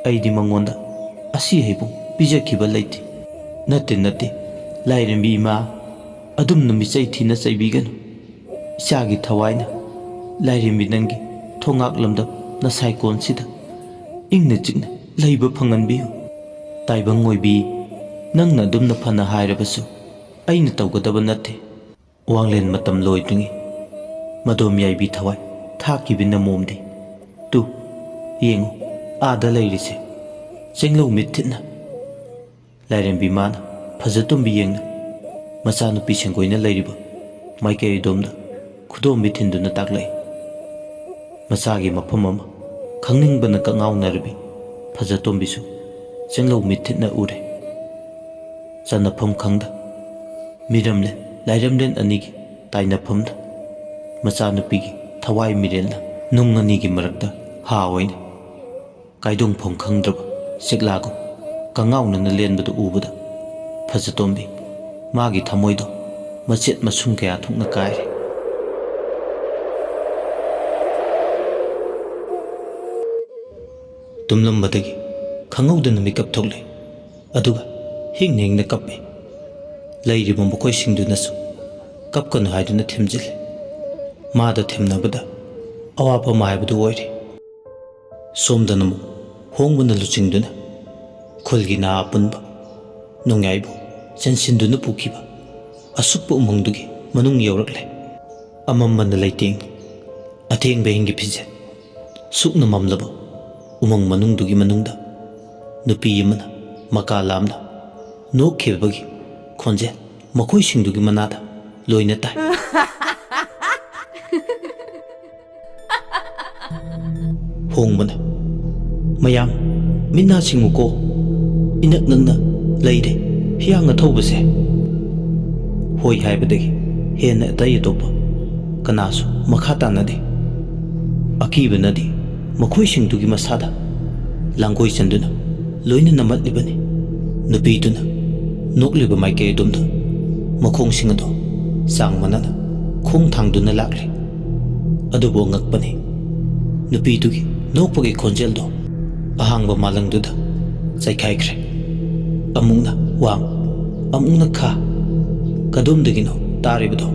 ꯑꯩꯗꯤ ꯃꯉꯣꯟꯗ ꯑꯁꯤ ꯍꯩꯕꯨꯡ ꯄꯤꯖꯈꯤꯕ ꯂꯩꯇꯦ꯫ ꯅꯠꯇꯦ, ꯅꯠꯇꯦ, ꯂꯥꯏꯔꯦꯝꯕꯤ ꯏꯃꯥ, ꯑꯗꯨꯝꯅ ꯃꯤꯆꯩ ꯊꯤꯅ ꯆꯩꯕꯤꯒꯅꯨ꯫ ꯏꯆꯥꯒꯤ ꯊꯋꯥꯏꯅ ꯂꯥꯏꯔꯦꯝꯕꯤ ꯅꯪꯒꯤ ꯊꯣꯉꯥꯛ ꯂꯝꯗꯝ ꯅꯁꯥꯏꯀꯣꯟꯁꯤꯗ ꯏꯪꯅ ꯆꯤꯛꯅ ꯂꯩꯕ ꯐꯪꯍꯟꯕꯤꯌꯨ꯫ ꯇꯥꯏꯕꯪ ꯑꯣꯏꯕꯤ, ꯅꯪꯅ ꯑꯗꯨꯝꯅ ꯐꯅ ꯍꯥꯏꯔꯕꯁꯨ ꯑꯩꯅ ꯇꯧꯒꯗꯕ ꯅꯠꯇꯦ꯫ ꯋꯥꯡꯂꯦꯟ ꯃꯇꯝ ꯂꯣꯏꯗ꯭ꯔꯤꯉꯩ ꯃꯗꯣꯝ ꯌꯥꯏꯕꯤ ꯊꯋꯥꯏ ꯊꯥꯛꯈꯤꯕꯤ ꯅꯃꯣꯝꯗꯤ꯫ ꯇꯨ, ꯌꯦꯡꯉꯨ, ꯑꯥꯗ ꯂꯩꯔꯤꯁꯦ꯫ ꯆꯦꯡꯂꯧ ꯃꯤꯠ ꯊꯤꯠꯅ ꯂꯥꯏꯔꯦꯝꯕꯤ ꯃꯥꯅ ꯐꯖꯇꯣꯝꯕꯤ ꯌꯦꯡꯅ ꯃꯆꯥꯅꯨꯄꯤ ꯁꯦꯡꯒꯣꯏꯅ ꯂꯩꯔꯤꯕ ꯃꯥꯏꯀꯩ ꯑꯗꯣꯝꯗ ꯈꯨꯗꯣꯝꯕꯤ ꯊꯤꯟꯗꯨꯅ ꯇꯥꯛꯂꯛꯏ꯫ ꯃꯆꯥꯒꯤ ꯃꯐꯝ ꯑꯃ ꯈꯪꯅꯤꯡꯕꯅ ꯀꯉꯥꯎꯅꯔꯕꯤ ꯐꯖꯇꯣꯝꯕꯤꯁꯨ ꯆꯦꯡꯂꯧ ꯃꯤꯠ ꯊꯤꯠꯅ ꯎꯔꯦ꯫ ꯆꯟꯅꯐꯝ ꯈꯪꯗ ꯃꯤꯔꯝꯂꯦꯟ ꯂꯥꯏꯔꯝꯂꯦꯟ ꯑꯅꯤꯒꯤ ꯇꯥꯏꯅꯐꯝꯗ ꯃꯆꯥꯅꯨꯄꯤꯒꯤ ꯊꯋꯥꯏ ꯃꯤꯔꯦꯜꯅ ꯅꯨꯡ ꯑꯅꯤꯒꯤ ꯃꯔꯛꯇ ꯍꯥ ꯑꯣꯏꯅ ꯀꯥꯏꯗꯣꯡꯐꯝ ꯈꯪꯗ꯭ꯔꯕ ꯁꯤꯛꯂꯥꯒꯨꯝ ꯀꯉꯥꯎꯅꯅ ꯂꯦꯟꯕꯗꯨ ꯎꯕꯗ ꯐꯖꯇꯣꯝꯕꯤ ꯃꯥꯒꯤ ꯊꯃꯣꯏꯗꯣ ꯃꯆꯦꯠ ꯃꯁꯨꯡ ꯀꯌꯥ ꯊꯣꯛꯅ ꯀꯥꯏꯔꯦ꯫ ꯇꯨꯝꯂꯝꯕꯗꯒꯤ ꯈꯪꯍꯧꯗꯅ ꯃꯤꯀꯞ ꯊꯣꯛꯂꯦ꯫ ꯑꯗꯨꯒ ꯍꯤꯡꯅ ꯍꯤꯡꯅ ꯀꯞꯄꯤ꯫ ꯂꯩꯔꯤꯕ ꯃꯈꯣꯏꯁꯤꯡꯗꯨꯅꯁꯨ ꯀꯞꯀꯅꯨ ꯍꯥꯏꯗꯨꯅ ꯊꯦꯝꯖꯤꯜꯂꯤ꯫ ꯃꯥꯗ ꯊꯦꯝꯅꯕꯗ ꯑꯋꯥꯕ ꯑꯃ ꯍꯥꯏꯕꯗꯨ ꯑꯣꯏꯔꯦ꯫ ꯁꯣꯝꯗꯅ ꯑꯃꯨꯛ ꯍꯣꯡꯕꯅ ꯂꯨꯆꯤꯡꯗꯨꯅ ꯈꯨꯜꯒꯤ ꯅꯍꯥ ꯑꯄꯨꯟꯕ ꯅꯣꯡꯌꯥꯏꯕꯨ ꯆꯦꯟꯁꯤꯟꯗꯨꯅ ꯄꯨꯈꯤꯕ ꯑꯁꯨꯛꯄ ꯎꯃꯪꯗꯨꯒꯤ ꯃꯅꯨꯡ ꯌꯧꯔꯛꯂꯦ꯫ ꯑꯃꯝꯕꯅ ꯂꯩꯇꯦꯡ, ꯑꯊꯦꯡꯕ ꯑꯍꯤꯡꯒꯤ ꯐꯤꯖꯦꯠ, ꯁꯨꯛꯅ ꯃꯝꯂꯕ ꯎꯃꯪ ꯃꯅꯨꯡꯗꯨꯒꯤ ꯃꯅꯨꯡꯗ ꯅꯨꯄꯤ ꯑꯃꯅ ꯃꯀꯥ ꯂꯥꯝꯅ ꯅꯣꯛꯈꯤꯕꯒꯤ ꯈꯣꯟꯖꯦꯜ ꯃꯈꯣꯏꯁꯤꯡꯗꯨꯒꯤ ꯃꯅꯥꯗ ꯂꯣꯏꯅ ꯇꯥꯏ꯫ ꯍꯣꯡꯕꯅ, "ꯃꯌꯥꯝ, ꯃꯤꯠ ꯅꯥ ꯁꯤꯡꯉꯨꯀꯣ, ꯏꯅꯛ ꯅꯛꯅ ꯂꯩꯔꯦ ꯍꯤꯌꯥꯡ ꯑꯊꯧꯕꯁꯦ"꯫ ꯍꯣꯏ ꯍꯥꯏꯕꯗꯒꯤ ꯍꯦꯟꯅ ꯑꯇꯩ ꯑꯇꯣꯞꯄ ꯀꯅꯥꯁꯨ ꯃꯈꯥ ꯇꯥꯅꯗꯦ꯫ ꯑꯀꯤꯕꯅꯗꯤ ꯃꯈꯣꯏꯁꯤꯡꯗꯨꯒꯤ ꯃꯁꯥꯗ ꯂꯥꯡꯒꯣꯏ ꯆꯟꯗꯨꯅ ꯂꯣꯏꯅ ꯅꯝꯃꯠꯂꯤꯕꯅꯤ꯫ ꯅꯨꯄꯤꯗꯨꯅ ꯅꯣꯛꯂꯤꯕ ꯃꯥꯏꯀꯩ ꯑꯗꯣꯝꯗ ꯃꯈꯣꯡꯁꯤꯡ ꯑꯗꯨ ꯆꯥꯡ ꯃꯥꯟꯅꯅ ꯈꯣꯡ ꯊꯥꯡꯗꯨꯅ ꯂꯥꯛꯂꯤ꯫ ꯑꯗꯨꯕꯨ ꯑꯉꯛꯄꯅꯤ, ꯅꯨꯄꯤꯗꯨꯒꯤ ꯅꯣꯛꯄꯒꯤ ꯈꯣꯟꯖꯦꯜꯗꯣ ꯑꯍꯥꯡꯕ ꯃꯥꯂꯪꯗꯨꯗ ꯆꯥꯏꯈꯥꯏꯈ꯭ꯔꯦ꯫ ꯑꯃꯨꯛꯅ ꯋꯥꯡ, ꯑꯃꯨꯛꯅ ꯈꯥ, ꯀꯗꯣꯝꯗꯒꯤꯅꯣ ꯇꯥꯔꯤꯕꯗꯣ?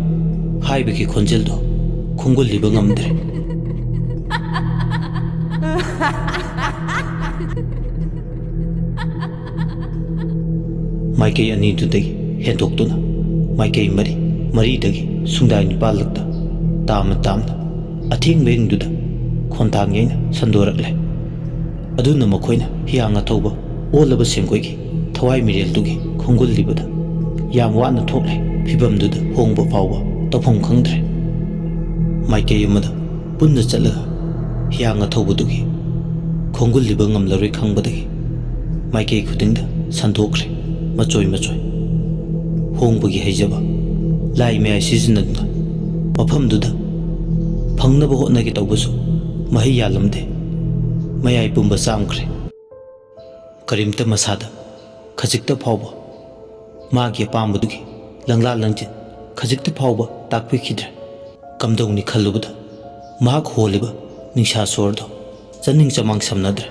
ꯍꯥꯏꯕꯒꯤ ꯈꯣꯟꯖꯦꯜꯗꯣ ꯈꯣꯡꯒꯨꯜꯂꯤꯕ ꯉꯝꯗ꯭ꯔꯦ꯫ ꯃꯥꯏꯀꯩ ꯑꯅꯤꯗꯨꯗꯒꯤ ꯍꯦꯟꯗꯣꯛꯇꯨꯅ ꯃꯥꯏꯀꯩ ꯃꯔꯤ, ꯃꯔꯤꯗꯒꯤ ꯁꯨꯡꯗꯥꯏ ꯅꯤꯄꯥꯜꯂꯛꯇ ꯇꯥꯝꯅ ꯇꯥꯝꯅ ꯑꯊꯦꯡꯕ ꯑꯍꯤꯡꯗꯨꯗ ꯈꯣꯟꯊꯥꯡ ꯌꯩꯅ ꯁꯟꯗꯣꯔꯛꯂꯦ꯫ ꯑꯗꯨꯅ ꯃꯈꯣꯏꯅ ꯍꯤꯌꯥꯡ ꯑꯊꯧꯕ ꯑꯣꯜꯂꯕ ꯁꯦꯡꯒꯣꯏꯒꯤ ꯊꯋꯥꯏ ꯃꯤꯔꯦꯜꯗꯨꯒꯤ ꯈꯣꯡꯒꯨꯜꯂꯤꯕꯗ ꯌꯥꯝ ꯋꯥꯅ ꯊꯣꯛꯂꯦ꯫ ꯐꯤꯚꯝꯗꯨꯗ ꯍꯣꯡꯕ ꯐꯥꯎꯕ ꯇꯧꯐꯝ ꯈꯪꯗ꯭ꯔꯦ꯫ ꯃꯥꯏꯀꯩ ꯑꯃꯗ ꯄꯨꯟꯅ ꯆꯠꯂꯒ ꯍꯤꯌꯥꯡ ꯑꯊꯧꯕꯗꯨꯒꯤ ꯈꯣꯡꯒꯨꯜꯂꯤꯕ ꯉꯝꯂꯔꯣꯏ ꯈꯪꯕꯗꯒꯤ ꯃꯥꯏꯀꯩ ꯈꯨꯗꯤꯡꯗ ꯁꯟꯗꯣꯛꯈ꯭ꯔꯦ ꯃꯆꯣꯏ ꯃꯆꯣꯏ꯫ ꯍꯣꯡꯕꯒꯤ ꯍꯩꯖꯕ ꯂꯥꯏ ꯃꯌꯥꯏ ꯁꯤꯖꯤꯟꯅꯗꯨꯅ ꯃꯐꯝꯗꯨꯗ ꯐꯪꯅꯕ ꯍꯣꯠꯅꯒꯦ ꯇꯧꯕꯁꯨ ꯃꯍꯩ ꯌꯥꯜꯂꯝꯗꯦ꯫ ꯃꯌꯥꯏ ꯄꯨꯝꯕ ꯆꯥꯝꯈ꯭ꯔꯦ꯫ ꯀꯔꯤꯝꯇ ꯃꯁꯥꯗ ꯈꯖꯤꯛꯇ ꯐꯥꯎꯕ ꯃꯥꯒꯤ ꯑꯄꯥꯝꯕꯗꯨꯒꯤ ꯂꯪꯂꯥ ꯂꯪꯖꯤꯟ ꯈꯖꯤꯛꯇ ꯐꯥꯎꯕ ꯇꯥꯛꯄꯤꯈꯤꯗ꯭ꯔꯦ꯫ ꯀꯝꯗꯧꯅꯤ ꯈꯜꯂꯨꯕꯗ ꯃꯍꯥꯛ ꯍꯣꯜꯂꯤꯕ ꯅꯤꯡꯁꯥ ꯁꯣꯔꯗꯣ ꯆꯥꯅꯤꯡ ꯆꯃꯥꯡ ꯁꯝꯅꯗ꯭ꯔꯦ꯫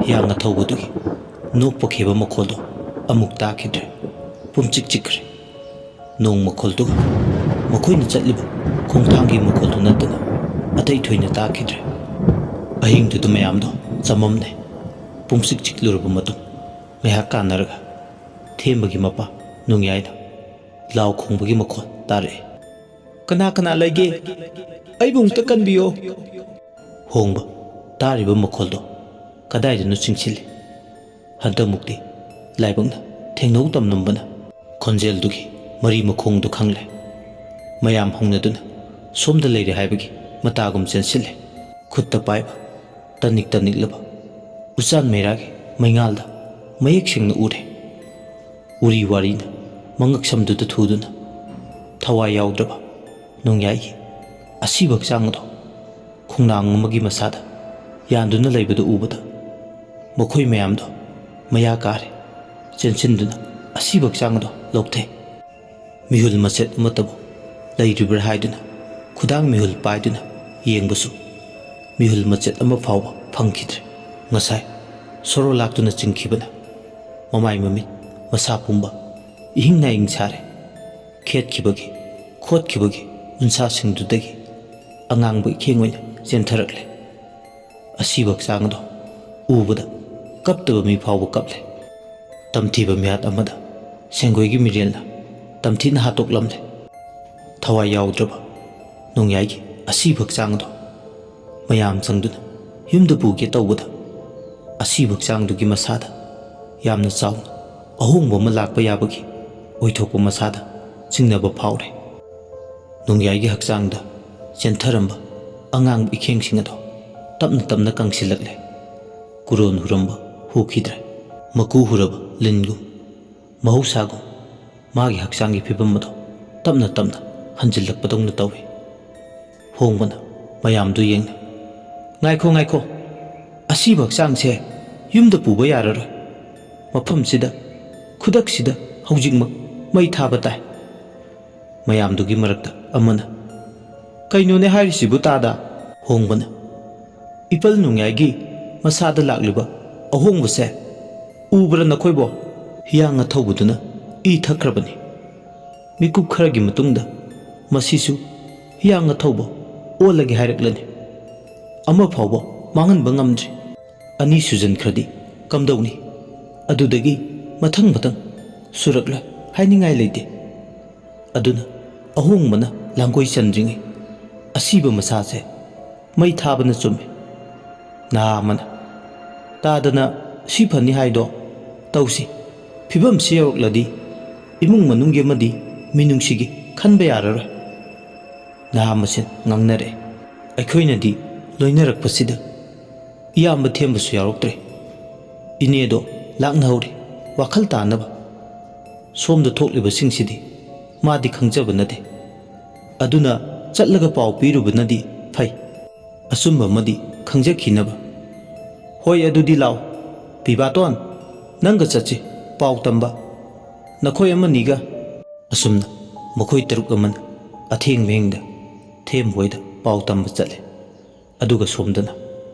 ꯍꯤꯌꯥꯡꯅ ꯊꯧꯕꯗꯨꯒꯤ ꯅꯣꯛꯄ ꯈꯦꯕ ꯃꯈꯣꯜꯗꯣ ꯑꯃꯨꯛ ꯇꯥꯈꯤꯗ꯭ꯔꯦ꯫ ꯄꯨꯝꯆꯤꯛ ꯆꯤꯛꯈ꯭ꯔꯦ꯫ ꯅꯣꯡ ꯃꯈꯣꯜꯗꯨꯒ ꯃꯈꯣꯏꯅ ꯆꯠꯂꯤꯕ ꯈꯣꯡꯊꯥꯡꯒꯤ ꯃꯈꯣꯜꯗꯨ ꯅꯠꯇꯅ ꯑꯇꯩ ꯊꯣꯏꯅ ꯇꯥꯈꯤꯗ꯭ꯔꯦ꯫ ꯑꯍꯤꯡꯗꯨꯗ ꯃꯌꯥꯝꯗꯣ ꯆꯃꯝꯅꯩ꯫ ꯄꯨꯝꯆꯤꯛ ꯆꯤꯛꯂꯨꯔꯕ ꯃꯇꯨꯡ ꯉꯥꯏꯍꯥꯛ ꯀꯥꯟꯅꯔꯒ ꯊꯦꯝꯕꯒꯤ ꯃꯄꯥ ꯅꯣꯡꯌꯥꯏꯅ ꯂꯥꯎ ꯈꯣꯡꯕꯒꯤ ꯃꯈꯣꯜ ꯇꯥꯔꯛꯏ꯫ "ꯀꯅꯥ ꯀꯅꯥ ꯂꯩꯒꯦ? ꯑꯩꯕꯨ ꯑꯃꯨꯛꯇ ꯀꯟꯕꯤꯌꯣ!" ꯍꯣꯡꯕ ꯇꯥꯔꯤꯕ ꯃꯈꯣꯜꯗꯣ ꯀꯗꯥꯏꯗꯅꯣ ꯆꯤꯡꯁꯤꯜꯂꯤ꯫ ꯍꯟꯗꯛꯃꯨꯛꯇꯤ ꯂꯥꯏꯕꯛꯅ ꯊꯦꯡꯅꯧ ꯇꯝꯂꯝꯕꯅ ꯈꯣꯟꯖꯦꯜꯗꯨꯒꯤ ꯃꯔꯤ ꯃꯈꯣꯡꯗꯨ ꯈꯪꯂꯦ꯫ ꯃꯌꯥꯝ ꯍꯧꯅꯗꯨꯅ ꯁꯣꯝꯗ ꯂꯩꯔꯦ ꯍꯥꯏꯕꯒꯤ ꯃꯇꯥꯒꯨꯝ ꯆꯦꯟꯁꯤꯜꯂꯦ꯫ ꯈꯨꯠꯇ ꯄꯥꯏꯕ ꯇꯅꯤꯛ ꯇꯅꯤꯛꯂꯕ ꯎꯆꯥꯟ ꯃꯩꯔꯥꯒꯤ ꯃꯩꯉꯥꯜꯗ ꯃꯌꯦꯛ ꯁꯦꯡꯅ ꯎꯔꯦ꯫ ꯎꯔꯤ ꯋꯥꯔꯤꯅ ꯃꯉꯛꯁꯝꯗꯨꯗ ꯊꯨꯗꯨꯅ ꯊꯋꯥꯏ ꯌꯥꯎꯗ꯭ꯔꯕ ꯅꯣꯡꯌꯥꯏꯒꯤ ꯑꯁꯤꯕ ꯍꯛꯆꯥꯡ ꯑꯗꯣ ꯈꯣꯡꯅꯥꯡ ꯑꯃꯒꯤ ꯃꯁꯥꯗ ꯌꯥꯟꯗꯨꯅ ꯂꯩꯕꯗꯨ ꯎꯕꯗ ꯃꯈꯣꯏ ꯃꯌꯥꯝꯗꯣ ꯃꯌꯥ ꯀꯥꯔꯦ꯫ ꯆꯦꯟꯁꯤꯟꯗꯨꯅ ꯑꯁꯤꯕ ꯍꯛꯆꯥꯡ ꯑꯗꯣ ꯂꯧꯊꯩ꯫ ꯃꯤꯍꯨꯜ ꯃꯆꯦꯠ ꯑꯃꯠꯇꯕꯨ ꯂꯩꯔꯤꯕ꯭ꯔꯥ ꯍꯥꯏꯗꯨꯅ ꯈꯨꯗꯥꯡ ꯃꯤꯍꯨꯜ ꯄꯥꯏꯗꯨꯅ ꯌꯦꯡꯕꯁꯨ ꯃꯤꯍꯨꯜ ꯃꯆꯦꯠ ꯑꯃ ꯐꯥꯎꯕ ꯐꯪꯈꯤꯗ꯭ꯔꯦ꯫ ꯉꯁꯥꯏ ꯁꯣꯔꯣ ꯂꯥꯛꯇꯨꯅ ꯆꯤꯡꯈꯤꯕꯅ ꯃꯃꯥꯏ ꯃꯃꯤꯠ ꯃꯁꯥ ꯄꯨꯝꯕ ꯏꯍꯤꯡ ꯅꯥꯍꯤꯡ ꯁꯥꯔꯦ꯫ ꯈꯦꯠꯈꯤꯕꯒꯤ ꯈꯣꯠꯈꯤꯕꯒꯤ ꯎꯟꯁꯥꯁꯤꯡꯗꯨꯗꯒꯤ ꯑꯉꯥꯡꯕ ꯏꯈꯦꯡ ꯑꯣꯏꯅ ꯆꯦꯟꯊꯔꯛꯂꯦ꯫ ꯑꯁꯤꯕ ꯍꯛꯆꯥꯡ ꯑꯗꯣ ꯎꯕꯗ ꯀꯞꯇꯕ ꯃꯤ ꯐꯥꯎꯕ ꯀꯞꯂꯦ꯫ ꯇꯝꯊꯤꯕ ꯃꯤꯍꯥꯠ ꯑꯃꯗ ꯁꯦꯡꯒꯣꯏꯒꯤ ꯃꯤꯔꯦꯜꯅ ꯇꯝꯊꯤꯅ ꯍꯥꯠꯇꯣꯛꯂꯝꯂꯦ꯫ ꯊꯋꯥꯏ ꯌꯥꯎꯗ꯭ꯔꯕ ꯅꯣꯡꯌꯥꯏꯒꯤ ꯑꯁꯤꯕ ꯍꯛꯆꯥꯡ ꯑꯗꯣ ꯃꯌꯥꯝ ꯆꯪꯗꯨꯅ ꯌꯨꯝꯗ ꯄꯨꯒꯦ ꯇꯧꯕꯗ ꯑꯁꯤꯕ ꯍꯛꯆꯥꯡꯗꯨꯒꯤ ꯃꯁꯥꯗ ꯌꯥꯝꯅ ꯆꯥꯎꯅ ꯑꯍꯣꯡꯕ ꯑꯃ ꯂꯥꯛꯄ ꯌꯥꯕꯒꯤ ꯑꯣꯏꯊꯣꯛꯄ ꯃꯁꯥꯗ ꯆꯤꯡꯅꯕ ꯐꯥꯎꯔꯦ꯫ ꯅꯣꯡꯌꯥꯏꯒꯤ ꯍꯛꯆꯥꯡꯗ ꯆꯦꯟꯊꯔꯝꯕ ꯑꯉꯥꯡꯕ ꯏꯈꯦꯡꯁꯤꯡ ꯑꯗꯣ ꯇꯞꯅ ꯇꯞꯅ ꯀꯪꯁꯤꯜꯂꯛꯂꯦ꯫ ꯀꯨꯔꯣꯟ ꯍꯨꯔꯝꯕ ꯍꯨꯈꯤꯗ꯭ꯔꯦ꯫ ꯃꯀꯨ ꯍꯨꯔꯕ ꯂꯤꯟꯒꯨꯝ ꯃꯍꯧꯁꯥꯒꯨꯝ ꯃꯥꯒꯤ ꯍꯛꯆꯥꯡꯒꯤ ꯐꯤꯕꯝ ꯑꯗꯣ ꯇꯞꯅ ꯇꯞꯅ ꯍꯟꯖꯤꯜꯂꯛꯄꯗꯧꯅ ꯇꯧꯏ꯫ ꯍꯣꯡꯕꯅ ꯃꯌꯥꯝꯗꯨ ꯌꯦꯡꯅꯩ꯫ "ꯉꯥꯏꯈꯣ, ꯉꯥꯏꯈꯣ, ꯑꯁꯤꯕ ꯍꯛꯆꯥꯡꯁꯦ ꯌꯨꯝꯗ ꯄꯨꯕ ꯌꯥꯔꯔꯣꯏ꯫ ꯃꯐꯝꯁꯤꯗ, ꯈꯨꯗꯛꯁꯤꯗ, ꯍꯧꯖꯤꯛꯃꯛ ꯃꯩ ꯊꯥꯕ ꯇꯥꯏ"꯫ ꯃꯌꯥꯝꯗꯨꯒꯤ ꯃꯔꯛꯇ ꯑꯃꯅ, "ꯀꯩꯅꯣꯅꯦ ꯍꯥꯏꯔꯤꯁꯤꯕꯨ ꯇꯥꯗ?" ꯍꯣꯡꯕꯅ, "ꯏꯄꯜ ꯅꯣꯡꯌꯥꯏꯒꯤ ꯃꯁꯥꯗ ꯂꯥꯛꯂꯤꯕ ꯑꯍꯣꯡꯕꯁꯦ ꯎꯕ꯭ꯔꯥ ꯅꯈꯣꯏꯕꯣ? ꯍꯤꯌꯥꯡ ꯑꯊꯧꯕꯗꯨꯅ ꯏ ꯊꯛꯈ꯭ꯔꯕꯅꯤ꯫ ꯃꯤꯀꯨꯞ ꯈꯔꯒꯤ ꯃꯇꯨꯡꯗ ꯃꯁꯤꯁꯨ ꯍꯤꯌꯥꯡ ꯑꯊꯧꯕ ꯑꯣꯜꯂꯒꯦ ꯍꯥꯏꯔꯛꯂꯅꯤ꯫ ꯑꯃ ꯐꯥꯎꯕ ꯃꯥꯡꯍꯟꯕ ꯉꯝꯗ꯭ꯔꯤ꯫ ꯑꯅꯤ ꯁꯨꯖꯟꯈ꯭ꯔꯗꯤ ꯀꯝꯗꯧꯅꯤ? ꯑꯗꯨꯗꯒꯤ ꯃꯊꯪ ꯃꯊꯪ ꯁꯨꯔꯛꯂꯣꯏ ꯍꯥꯏꯅꯤꯡꯉꯥꯏ ꯂꯩꯇꯦ"꯫ ꯑꯗꯨꯅ ꯑꯍꯣꯡꯕꯅ ꯂꯥꯡꯒꯣꯏ ꯆꯟꯗ꯭ꯔꯤꯉꯩ ꯑꯁꯤꯕ ꯃꯁꯥꯁꯦ ꯃꯩ ꯊꯥꯕꯅ ꯆꯨꯝꯃꯤ꯫ ꯅꯍꯥ ꯑꯃꯅ, "ꯇꯥꯗꯅ ꯁꯤ ꯐꯅꯤ ꯍꯥꯏꯗꯣ ꯇꯧꯁꯤ꯫ ꯐꯤꯕꯝꯁꯤ ꯌꯧꯔꯛꯂꯗꯤ ꯏꯃꯨꯡ ꯃꯅꯨꯡꯒꯤ ꯑꯃꯗꯤ ꯃꯤꯅꯨꯡꯁꯤꯒꯤ ꯈꯟꯕ ꯌꯥꯔꯔꯣꯏ"꯫ ꯅꯍꯥ ꯃꯁꯦꯟ ꯉꯥꯡꯅꯔꯛꯑꯦ꯫ ꯑꯩꯈꯣꯏꯅꯗꯤ ꯂꯣꯏꯅꯔꯛꯄꯁꯤꯗ ꯏꯌꯥꯝꯕ ꯊꯦꯝꯕꯁꯨ ꯌꯥꯎꯔꯛꯇ꯭ꯔꯦ꯫ ꯏꯅꯦꯗꯣ ꯂꯥꯛꯅꯍꯧꯔꯤ ꯋꯥꯈꯜ ꯇꯥꯅꯕ꯫ ꯁꯣꯝꯗ ꯊꯣꯛꯂꯤꯕꯁꯤꯡꯁꯤꯗꯤ ꯃꯥꯗꯤ ꯈꯪꯖꯕ ꯅꯠꯇꯦ꯫ ꯑꯗꯨꯅ ꯆꯠꯂꯒ ꯄꯥꯎ ꯄꯤꯔꯨꯕꯅꯗꯤ ꯐꯩ꯫ ꯑꯆꯨꯝꯕ ꯑꯃꯗꯤ ꯈꯪꯖꯈꯤꯅꯕ꯫ "ꯍꯣꯏ, ꯑꯗꯨꯗꯤ ꯂꯥꯛꯑꯣ꯫ ꯄꯤꯕꯥꯇꯣꯟ, ꯅꯪꯒ ꯆꯠꯁꯤ ꯄꯥꯎ ꯇꯝꯕ꯫ ꯅꯈꯣꯏ ꯑꯃꯅꯤꯒ"꯫ ꯑꯁꯨꯝꯅ ꯃꯈꯣꯏ ꯇꯔꯨꯛ ꯑꯃꯅ ꯑꯊꯦꯡꯕ ꯍꯤꯡꯗ ꯊꯦꯝꯕꯣꯏꯗ ꯄꯥꯎ ꯇꯝꯕ ꯆꯠꯂꯦ꯫ ꯑꯗꯨꯒ ꯁꯣꯝꯗꯅ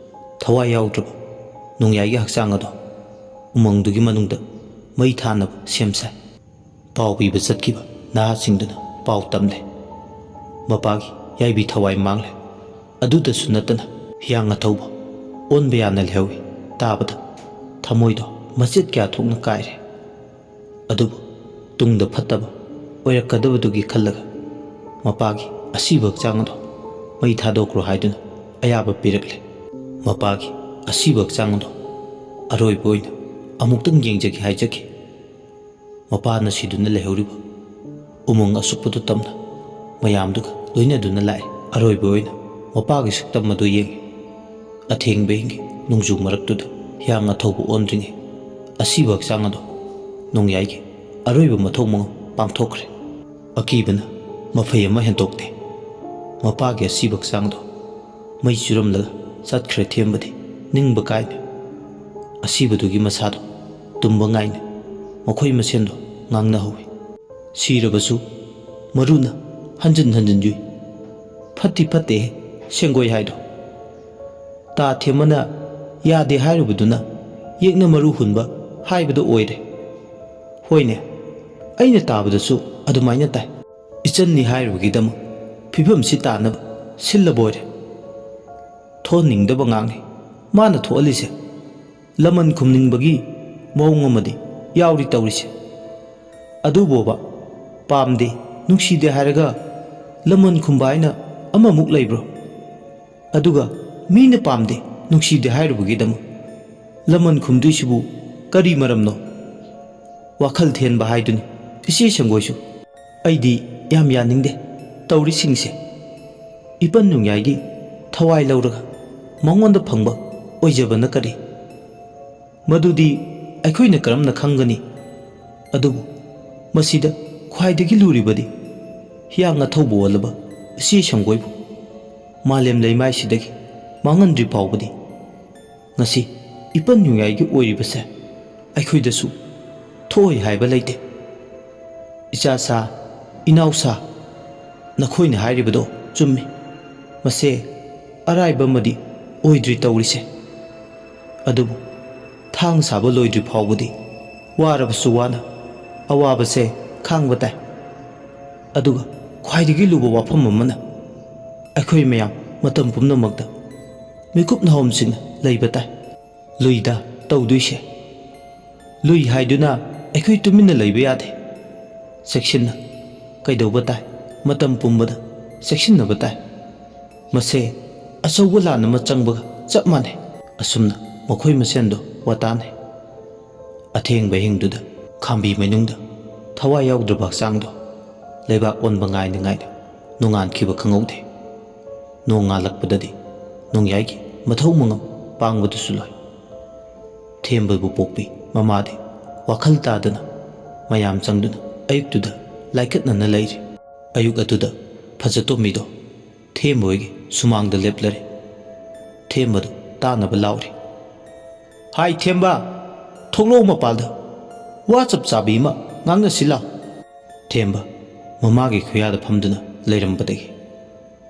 ꯊꯋꯥꯏ ꯌꯥꯎꯗ꯭ꯔꯕ ꯅꯣꯡꯌꯥꯏꯒꯤ ꯍꯛꯆꯥꯡ ꯑꯗꯣ ꯎꯃꯪꯗꯨꯒꯤ ꯃꯅꯨꯡꯗ ꯃꯩ ꯊꯥꯅꯕ ꯁꯦꯝ ꯁꯥꯏ꯫ ꯄꯥꯎ ꯄꯤꯕ ꯆꯠꯈꯤꯕ ꯅꯍꯥꯁꯤꯡꯗꯨꯅ ꯄꯥꯎ ꯇꯝꯂꯦ꯫ ꯃꯄꯥꯒꯤ ꯌꯥꯏꯕꯤ ꯊꯋꯥꯏ ꯃꯥꯡꯂꯦ꯫ ꯑꯗꯨꯗꯁꯨ ꯅꯠꯇꯅ ꯍꯤꯌꯥꯡ ꯑꯊꯧꯕ ꯑꯣꯟꯕ ꯌꯥꯅ ꯂꯩꯍꯧꯏ꯫ ꯇꯥꯕꯗ ꯊꯃꯣꯏꯗꯣ ꯃꯆꯦꯠ ꯀꯌꯥ ꯊꯣꯛꯅ ꯀꯥꯏꯔꯦ꯫ ꯑꯗꯨꯕꯨ ꯇꯨꯡꯗ ꯐꯠꯇꯕ ꯑꯣꯏꯔꯛꯀꯗꯕꯗꯨꯒꯤ ꯈꯜꯂꯒ ꯃꯄꯥꯒꯤ ꯑꯁꯤꯕ ꯍꯛꯆꯥꯡ ꯑꯗꯣ ꯃꯩ ꯊꯥꯗꯣꯛꯈ꯭ꯔꯣ ꯍꯥꯏꯗꯨꯅ ꯑꯌꯥꯕ ꯄꯤꯔꯛꯂꯦ꯫ ꯃꯄꯥꯒꯤ ꯑꯁꯤꯕ ꯍꯛꯆꯥꯡ ꯑꯗꯣ ꯑꯔꯣꯏꯕ ꯑꯣꯏꯅ ꯑꯃꯨꯛꯇꯪ ꯌꯦꯡꯖꯒꯦ ꯍꯥꯏꯖꯈꯤ꯫ ꯃꯄꯥꯅ ꯁꯤꯗꯨꯅ ꯂꯩꯍꯧꯔꯤꯕ ꯎꯃꯪ ꯑꯁꯨꯛꯄꯗꯨ ꯇꯝꯅ ꯃꯌꯥꯝꯗꯨꯒ ꯂꯣꯏꯅꯗꯨꯅ ꯂꯥꯛꯏ꯫ ꯑꯔꯣꯏꯕ ꯑꯣꯏꯅ ꯃꯄꯥꯒꯤ ꯁꯛꯇꯝ ꯑꯗꯨ ꯌꯦꯡꯉꯤ꯫ ꯑꯊꯦꯡꯕ ꯑꯍꯤꯡꯒꯤ ꯅꯣꯡꯖꯨ ꯃꯔꯛꯇꯨꯗ ꯍꯤꯌꯥꯡ ꯑꯊꯧꯕ ꯑꯣꯟꯗ꯭ꯔꯤꯉꯩ ꯑꯁꯤꯕ ꯍꯛꯆꯥꯡ ꯑꯗꯣ ꯅꯣꯡꯌꯥꯏꯒꯤ ꯑꯔꯣꯏꯕ ꯃꯊꯧ ꯃꯉꯝ ꯄꯥꯡꯊꯣꯛꯈ꯭ꯔꯦ꯫ ꯑꯀꯤꯕꯅ ꯃꯐꯩ ꯑꯃ ꯍꯦꯟꯗꯣꯛꯇꯦ꯫ ꯃꯄꯥꯒꯤ ꯑꯁꯤꯕ ꯍꯛꯆꯥꯡꯗꯣ ꯃꯩ ꯆꯨꯔꯝꯂꯒ ꯆꯠꯈ꯭ꯔꯦ ꯊꯦꯝꯕꯗꯤ ꯅꯤꯡꯕ ꯀꯥꯏꯅ꯫ ꯑꯁꯤꯕꯗꯨꯒꯤ ꯃꯁꯥꯗꯣ ꯇꯨꯝꯕ ꯉꯥꯏꯅ ꯃꯈꯣꯏ ꯃꯁꯦꯟꯗꯣ ꯉꯥꯡꯅꯍꯧꯋꯤ꯫ ꯁꯤꯔꯕꯁꯨ ꯃꯔꯨꯅ ꯍꯟꯖꯤꯟ ꯍꯟꯖꯤꯟ ꯌꯨꯏ꯫ "ꯐꯠꯇꯤ ꯐꯠꯇꯦꯍꯦ ꯁꯦꯡꯒꯣꯏ ꯍꯥꯏꯗꯣ꯫ ꯇꯥ ꯊꯦꯝꯃꯅ ꯌꯥꯗꯦ ꯍꯥꯏꯔꯨꯕꯗꯨꯅ ꯌꯦꯛꯅ ꯃꯔꯨ ꯍꯨꯟꯕ ꯍꯥꯏꯕꯗꯣ ꯑꯣꯏꯔꯦ꯫ ꯍꯣꯏꯅꯦ, ꯑꯩꯅ ꯇꯥꯕꯗꯁꯨ ꯑꯗꯨꯃꯥꯏꯅ ꯇꯥꯏ꯫ ꯏꯆꯟꯅꯤ ꯍꯥꯏꯔꯨꯕꯒꯤꯗꯃꯛ ꯐꯤꯕꯝꯁꯤ ꯇꯥꯅꯕ ꯁꯤꯜꯂꯕꯣꯏꯔꯦ꯫ ꯊꯣꯛꯍꯟꯅꯤꯡꯗꯕ ꯉꯥꯡꯅꯤ ꯃꯥꯅ ꯊꯣꯛꯍꯜꯂꯤꯁꯦ꯫ ꯂꯃꯟ ꯈꯨꯝꯅꯤꯡꯕꯒꯤ ꯃꯑꯣꯡ ꯑꯃꯗꯤ ꯌꯥꯎꯔꯤ ꯇꯧꯔꯤꯁꯦ꯫ ꯑꯗꯨꯕꯣꯕ, ꯄꯥꯝꯗꯦ, ꯅꯨꯡꯁꯤꯗꯦ ꯍꯥꯏꯔꯒ ꯂꯃꯟ ꯈꯨꯝꯕ ꯍꯥꯏꯅ ꯑꯃꯃꯨꯛ ꯂꯩꯕ꯭ꯔꯣ? ꯑꯗꯨꯒ ꯃꯤꯅ ꯄꯥꯝꯗꯦ, ꯅꯨꯡꯁꯤꯗꯦ ꯍꯥꯏꯔꯨꯕꯒꯤꯗꯃꯛ ꯂꯃꯟ ꯈꯨꯝꯗꯣꯏꯁꯤꯕꯨ ꯀꯔꯤ ꯃꯔꯝꯅꯣ?" ꯋꯥꯈꯜ ꯊꯦꯟꯕ ꯍꯥꯏꯗꯨꯅꯤ ꯏꯆꯦ ꯁꯪꯒꯣꯏꯁꯨ꯫ ꯑꯩꯗꯤ ꯌꯥꯝ ꯌꯥꯅꯤꯡꯗꯦ ꯇꯧꯔꯤꯁꯤꯡꯁꯦ꯫ ꯏꯄꯟ ꯅꯨꯡꯌꯥꯏꯒꯤ ꯊꯋꯥꯏ ꯂꯧꯔꯒ ꯃꯉꯣꯟꯗ ꯐꯪꯕ ꯑꯣꯏꯖꯕꯅ ꯀꯔꯤ? ꯃꯗꯨꯗꯤ ꯑꯩꯈꯣꯏꯅ ꯀꯔꯝꯅ ꯈꯪꯒꯅꯤ? ꯑꯗꯨꯕꯨ ꯃꯁꯤꯗ ꯈ꯭ꯋꯥꯏꯗꯒꯤ ꯂꯨꯔꯤꯕꯗꯤ ꯍꯤꯌꯥꯡ ꯑꯊꯧꯕ ꯑꯣꯜꯂꯕ ꯏꯆꯦ ꯁꯪꯒꯣꯏꯕꯨ ꯃꯥꯂꯦꯝ ꯂꯩꯃꯥꯏꯁꯤꯗꯒꯤ ꯃꯥꯡꯍꯟꯗ꯭ꯔꯤ ꯐꯥꯎꯕꯗꯤ ꯉꯁꯤ ꯏꯄꯟ ꯅꯨꯡꯌꯥꯏꯒꯤ ꯑꯣꯏꯔꯤꯕꯁꯦ ꯑꯩꯈꯣꯏꯗꯁꯨ ꯊꯣꯛꯑꯣꯏ ꯍꯥꯏꯕ ꯂꯩꯇꯦ꯫ ꯏꯆꯥ ꯁꯥ, ꯏꯅꯥꯎ ꯁꯥ, ꯅꯈꯣꯏꯅ ꯍꯥꯏꯔꯤꯕꯗꯣ ꯆꯨꯝꯃꯤ꯫ ꯃꯁꯦ ꯑꯔꯥꯏꯕ ꯑꯃꯗꯤ ꯑꯣꯏꯗ꯭ꯔꯤ ꯇꯧꯔꯤꯁꯦ꯫ ꯑꯗꯨꯕꯨ ꯊꯥꯡ ꯁꯥꯕ ꯂꯣꯏꯗ꯭ꯔꯤ ꯐꯥꯎꯕꯗꯤ ꯋꯥꯔꯕꯁꯨ ꯋꯥꯅ ꯑꯋꯥꯕꯁꯦ ꯈꯥꯡꯕ ꯇꯥꯏ꯫ ꯑꯗꯨꯒ ꯈ꯭ꯋꯥꯏꯗꯒꯤ ꯂꯨꯕ ꯋꯥꯐꯝ ꯑꯃꯅ, ꯑꯩꯈꯣꯏ ꯃꯌꯥꯝ ꯃꯇꯝ ꯄꯨꯝꯅꯃꯛꯇ ꯃꯤꯀꯨꯞ ꯅꯍꯣꯝꯁꯤꯡꯅ ꯂꯩꯕ ꯇꯥꯏ꯫ ꯂꯨꯏꯗ ꯇꯧꯗꯣꯏꯁꯦ꯫ ꯂꯨꯏ ꯍꯥꯏꯗꯨꯅ ꯑꯩꯈꯣꯏ ꯇꯨꯃꯤꯟꯅ ꯂꯩꯕ ꯌꯥꯗꯦ꯫ ꯆꯦꯛꯁꯤꯟꯅ ꯀꯩꯗꯧꯕ ꯇꯥꯏ? ꯃꯇꯝ ꯄꯨꯝꯕꯗ ꯆꯦꯛꯁꯤꯟꯅꯕ ꯇꯥꯏ꯫ ꯃꯁꯦ ꯑꯆꯧꯕ ꯂꯥꯟ ꯑꯃ ꯆꯪꯕꯒ ꯆꯞ ꯃꯥꯟꯅꯩ꯫ ꯑꯁꯨꯝꯅ ꯃꯈꯣꯏ ꯃꯁꯦꯟꯗꯣ ꯋꯥꯇꯥꯅꯩ꯫ ꯑꯊꯦꯡꯕ ꯑꯍꯤꯡꯗꯨꯗ ꯈꯥꯝꯕꯤ ꯃꯅꯨꯡꯗ ꯊꯋꯥꯏ ꯌꯥꯎꯗ꯭ꯔꯕ ꯍꯛꯆꯥꯡꯗꯣ ꯂꯩꯕꯥꯛ ꯑꯣꯟꯕ ꯉꯥꯏꯅ ꯉꯥꯏꯅ ꯅꯣꯡꯉꯥꯟꯈꯤꯕ ꯈꯪꯍꯧꯗꯦ꯫ ꯅꯣꯡ ꯉꯥꯜꯂꯛꯄꯗꯗꯤ ꯅꯣꯡꯌꯥꯏꯒꯤ ꯃꯊꯧ ꯃꯉꯝ ꯄꯥꯡꯕꯗꯨꯁꯨ ꯂꯣꯏ꯫ ꯊꯦꯝꯕꯕꯨ ꯄꯣꯛꯄꯤ ꯃꯃꯥꯗꯤ ꯋꯥꯈꯜ ꯇꯥꯗꯅ ꯃꯌꯥꯝ ꯆꯪꯗꯨꯅ ꯑꯌꯨꯛꯇꯨꯗ ꯂꯥꯏꯀꯠꯅꯅ ꯂꯩꯔꯤ꯫ ꯑꯌꯨꯛ ꯑꯗꯨꯗ ꯐꯖꯇꯣꯝꯕꯤꯗꯣ ꯊꯦꯝꯕ ꯍꯣꯏꯒꯤ ꯁꯨꯃꯥꯡꯗ ꯂꯦꯞꯂꯔꯦ꯫ ꯊꯦꯝꯕꯗꯨ ꯇꯥꯅꯕ ꯂꯥꯎꯔꯤ꯫ "ꯍꯥꯏ ꯊꯦꯝꯕ, ꯊꯣꯛꯂꯛꯑꯣ ꯃꯄꯥꯜꯗ꯫ ꯋꯥ ꯆꯞ ꯆꯥꯕꯤ ꯑꯃ ꯉꯥꯡꯅꯁꯤ ꯂꯥꯎ꯫" ꯊꯦꯝꯕ ꯃꯃꯥꯒꯤ ꯈꯨꯌꯥꯗ ꯐꯝꯗꯨꯅ ꯂꯩꯔꯝꯕꯗꯒꯤ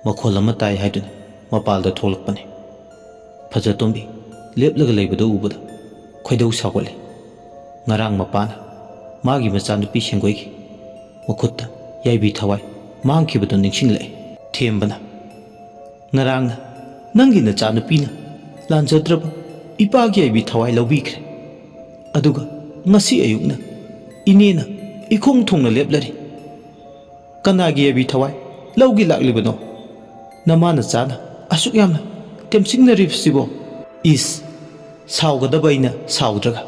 ꯃꯈꯣꯜ ꯑꯃ ꯇꯥꯏ ꯍꯥꯏꯗꯨꯅ ꯃꯄꯥꯜꯗ ꯊꯣꯛꯂꯛꯄꯅꯤ꯫ ꯐꯖꯇꯣꯝꯕꯤ ꯂꯦꯞꯂꯒ ꯂꯩꯕꯗꯨ ꯎꯕꯗ ꯈꯣꯏꯗꯧ ꯁꯥꯎꯒꯠꯂꯤ꯫ ꯉꯔꯥꯡ ꯃꯄꯥꯅ ꯃꯥꯒꯤ ꯃꯆꯥꯅꯨꯄꯤ ꯁꯦꯡꯒꯣꯏꯒꯤ ꯃꯈꯨꯠꯇ ꯌꯥꯏꯕꯤ ꯊꯋꯥꯏ ꯃꯥꯡꯈꯤꯕꯗꯨ ꯅꯤꯡꯁꯤꯡꯂꯛꯏ꯫ ꯊꯦꯝꯕꯅ, "ꯉꯔꯥꯡꯅ ꯅꯪꯒꯤ ꯅꯆꯥꯅꯨꯄꯤꯅ ꯂꯥꯟꯖꯗ꯭ꯔꯕ ꯏꯄꯥꯒꯤ ꯌꯥꯏꯕꯤ ꯊꯋꯥꯏ ꯂꯧꯕꯤꯈ꯭ꯔꯦ꯫ ꯑꯗꯨꯒ ꯉꯁꯤ ꯑꯌꯨꯛꯅ ꯏꯅꯦꯅ ꯏꯈꯣꯡ ꯊꯣꯡꯅ ꯂꯦꯞꯂꯔꯤ꯫ ꯀꯅꯥꯒꯤ ꯌꯥꯏꯕꯤ ꯊꯋꯥꯏ ꯂꯧꯒꯦ ꯂꯥꯛꯂꯤꯕꯅꯣ? ꯅꯃꯥ ꯅꯆꯥꯅ ꯑꯁꯨꯛ ꯌꯥꯝꯅ ꯇꯦꯝꯁꯤꯡꯅꯔꯤꯕꯁꯤꯕꯣ?" "ꯏꯁ, ꯁꯥꯎꯒꯗꯕ ꯑꯩꯅ ꯁꯥꯎꯗ꯭ꯔꯒ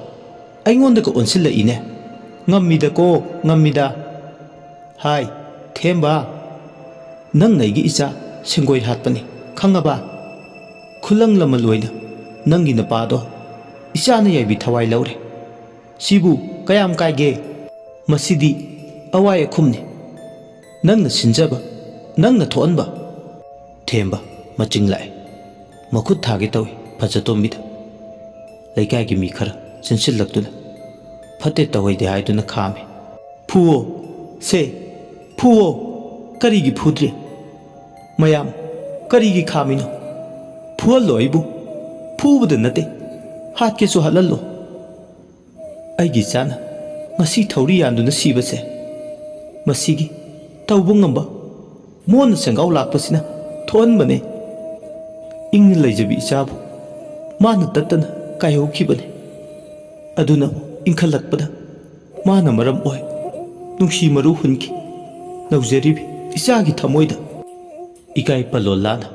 ꯑꯩꯉꯣꯟꯗꯒ ꯑꯣꯟꯁꯤꯜꯂꯛꯏꯅꯦ꯫ ꯉꯝꯃꯤꯗꯀꯣ, ꯉꯝꯃꯤꯗ꯫ ꯍꯥꯏ, ꯊꯦꯝꯕ, ꯅꯪꯅ ꯑꯩꯒꯤ ꯏꯆꯥ ꯁꯦꯡꯒꯣꯏ ꯍꯥꯠꯄꯅꯤ, ꯈꯪꯉꯕ? ꯈꯨꯂꯪ ꯂꯃꯜ ꯑꯣꯏꯅ ꯅꯪꯒꯤ ꯅꯨꯄꯥꯗꯣ ꯏꯆꯥꯅ ꯌꯥꯏꯕꯤ ꯊꯋꯥꯏ ꯂꯧꯔꯦ꯫ ꯁꯤꯕꯨ ꯀꯌꯥꯝ ꯀꯥꯏꯒꯦ? ꯃꯁꯤꯗꯤ ꯑꯋꯥꯏ ꯑꯈꯨꯝꯅꯤ꯫ ꯅꯪꯅ ꯁꯤꯟꯖꯕ, ꯅꯪꯅ ꯊꯣꯛꯍꯟꯕ꯫" ꯊꯦꯝꯕ ꯃꯆꯤꯡ ꯂꯥꯛꯑꯦ꯫ ꯃꯈꯨꯠ ꯊꯥꯒꯦ ꯇꯧꯏ ꯐꯖꯇꯣꯝꯕꯤꯗ꯫ ꯂꯩꯀꯥꯏꯒꯤ ꯃꯤ ꯈꯔ ꯆꯦꯟꯁꯤꯜꯂꯛꯇꯨꯅ ꯐꯠꯇꯦ ꯇꯧꯍꯩꯗꯦ ꯍꯥꯏꯗꯨꯅ ꯈꯥꯝꯃꯤ꯫ "ꯐꯨꯋꯣ, ꯁꯦ, ꯐꯨꯋꯣ꯫ ꯀꯔꯤꯒꯤ ꯐꯨꯗ꯭ꯔꯤ? ꯃꯌꯥꯝ ꯀꯔꯤꯒꯤ ꯈꯥꯝꯃꯤꯅꯣ? ꯐꯨꯍꯜꯂꯣ ꯑꯩꯕꯨ꯫ ꯐꯨꯕꯗ ꯅꯠꯇꯦ, ꯍꯥꯠꯀꯦꯁꯨ ꯍꯥꯠꯍꯜꯂꯣ꯫ ꯑꯩꯒꯤ ꯏꯆꯥꯅ ꯉꯁꯤ ꯊꯧꯔꯤ ꯌꯥꯟꯗꯨꯅ ꯁꯤꯕꯁꯦ, ꯃꯁꯤꯒꯤ ꯇꯧꯕ ꯉꯝꯕ ꯃꯣꯟꯅ ꯁꯦꯡꯒꯥꯎ ꯂꯥꯛꯄꯁꯤꯅ ꯊꯣꯛꯍꯟꯕꯅꯦ꯫ ꯏꯪꯅ ꯂꯩꯖꯕꯤ ꯏꯆꯥꯕꯨ ꯃꯥꯅ ꯇꯠꯇꯅ ꯀꯥꯏꯍꯧꯈꯤꯕꯅꯦ꯫ ꯑꯗꯨꯅ ꯏꯟꯈꯠꯂꯛꯄꯗ ꯃꯥꯅ ꯃꯔꯝ ꯑꯣꯏ ꯅꯨꯡꯁꯤ ꯃꯔꯨ ꯍꯨꯟꯈꯤ꯫ ꯅꯧꯖꯔꯤꯕꯤ ꯏꯆꯥꯒꯤ ꯊꯃꯣꯏꯗ ꯏꯀꯥꯏ ꯄꯜꯂꯣꯟ ꯂꯥꯅ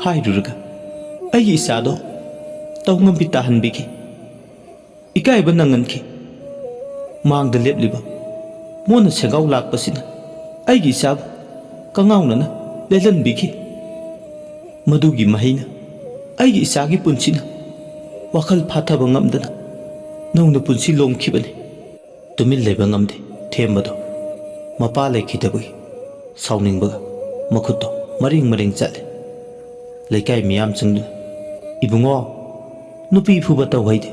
ꯍꯥꯏꯔꯨꯔꯒ ꯑꯩꯒꯤ ꯏꯆꯥꯗꯣ ꯇꯧꯉꯝꯕꯤ ꯇꯥꯍꯟꯕꯤꯈꯤ꯫ ꯏꯀꯥꯏꯕ ꯅꯪꯍꯟꯈꯤ꯫ ꯃꯥꯡꯗ ꯂꯦꯞꯂꯤꯕ ꯃꯣꯟꯅ ꯁꯦꯡꯒꯥꯎ ꯂꯥꯛꯄꯁꯤꯅ ꯑꯩꯒꯤ ꯏꯆꯥꯕꯨ ꯀꯉꯥꯎꯅꯅ ꯂꯦꯜꯍꯟꯕꯤꯈꯤ꯫ ꯃꯗꯨꯒꯤ ꯃꯍꯩꯅ ꯑꯩꯒꯤ ꯏꯆꯥꯒꯤ ꯄꯨꯟꯁꯤꯅ ꯋꯥꯈꯜ ꯐꯥꯊꯕ ꯉꯝꯗꯅ ꯅꯧꯅ ꯄꯨꯟꯁꯤ ꯂꯣꯝꯈꯤꯕꯅꯤ꯫" ꯇꯨꯃꯤꯟ ꯂꯩꯕ ꯉꯝꯗꯦ ꯊꯦꯝꯕꯗꯣ꯫ ꯃꯄꯥ ꯂꯩꯈꯤꯗꯕꯒꯤ ꯁꯥꯎꯅꯤꯡꯕꯒ ꯃꯈꯨꯠꯇꯣ ꯃꯔꯦꯡ ꯃꯔꯦꯡ ꯆꯠꯂꯦ꯫ ꯂꯩꯀꯥꯏ ꯃꯤꯌꯥꯝ ꯆꯪꯗꯨꯅ, "ꯏꯕꯨꯡꯉꯣ, ꯅꯨꯄꯤ ꯐꯨꯕ ꯇꯧꯍꯩꯗꯦ꯫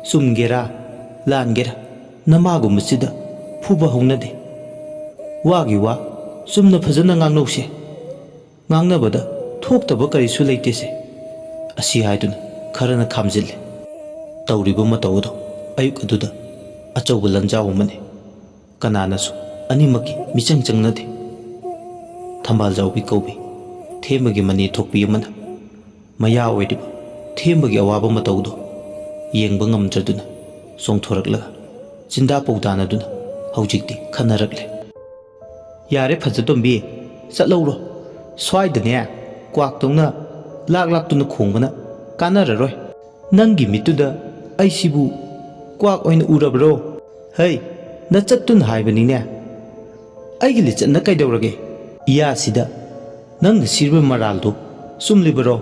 ꯆꯨꯝꯒꯦꯔꯥ ꯂꯥꯟꯒꯦꯔꯥ, ꯅꯃꯥꯒꯨꯝꯕꯁꯤꯗ ꯐꯨꯕ ꯍꯧꯅꯗꯦ꯫ ꯋꯥꯒꯤ ꯋꯥ ꯆꯨꯝꯅ ꯐꯖꯅ ꯉꯥꯡꯅꯧꯁꯦ꯫ ꯉꯥꯡꯅꯕꯗ ꯊꯣꯛꯇꯕ ꯀꯔꯤꯁꯨ ꯂꯩꯇꯦꯁꯦ"꯫ ꯑꯁꯤ ꯍꯥꯏꯗꯨꯅ ꯈꯔꯅ ꯈꯥꯝꯖꯤꯜꯂꯦ꯫ ꯇꯧꯔꯤꯕ ꯃꯇꯧ ꯑꯗꯨ ꯑꯌꯨꯛ ꯑꯗꯨꯗ ꯑꯆꯧꯕ ꯂꯥꯟꯖꯥꯎ ꯑꯃꯅꯤ꯫ ꯀꯅꯥꯅꯁꯨ ꯑꯅꯤꯃꯛꯀꯤ ꯃꯤꯆꯪ ꯆꯪꯅꯗꯦ꯫ ꯊꯝꯕꯥꯜ ꯖꯥꯎꯕꯤ ꯀꯧꯕꯤ ꯊꯦꯝꯕꯒꯤ ꯃꯅꯦ ꯊꯣꯛꯄꯤ ꯑꯃꯅ ꯃꯌꯥ ꯑꯣꯏꯔꯤꯕ ꯊꯦꯝꯕꯒꯤ ꯑꯋꯥꯕ ꯃꯇꯧꯗꯨ ꯌꯦꯡꯕ ꯉꯝꯗ꯭ꯔꯗꯨꯅ ꯆꯣꯡꯊꯣꯔꯛꯂꯒ ꯆꯤꯟꯗꯥ ꯄꯧꯗꯥꯅꯗꯨꯅ ꯍꯧꯖꯤꯛꯇꯤ ꯈꯟꯅꯔꯛꯂꯦ꯫ "ꯌꯥꯔꯦ ꯐꯖꯇꯣꯝꯕꯤ, ꯆꯠꯍꯧꯔꯣ꯫ ꯁ꯭ꯋꯥꯏꯗꯅꯦ ꯀ꯭ꯋꯥꯛꯇꯧꯅ ꯂꯥꯛ ꯂꯥꯛꯇꯨꯅ ꯈꯣꯡꯕꯅ ꯀꯥꯟꯅꯔꯔꯣꯏ꯫ ꯅꯪꯒꯤ ꯃꯤꯠꯇꯨꯗ ꯑꯩꯁꯤꯕꯨ ꯀ꯭ꯋꯥꯛ ꯑꯣꯏꯅ ꯎꯔꯕ꯭ꯔꯣ? ꯍꯩ, ꯅꯆꯠꯇꯨꯅ ꯍꯥꯏꯕꯅꯤꯅꯦ꯫ ꯑꯩꯒꯤ ꯂꯤꯆꯠꯅ ꯀꯩꯗꯧꯔꯒꯦ? ꯏꯌꯥꯁꯤꯗ ꯅꯪꯅ ꯁꯤꯔꯤꯕ ꯃꯔꯥꯜꯗꯨ ꯆꯨꯝꯂꯤꯕꯔꯣ?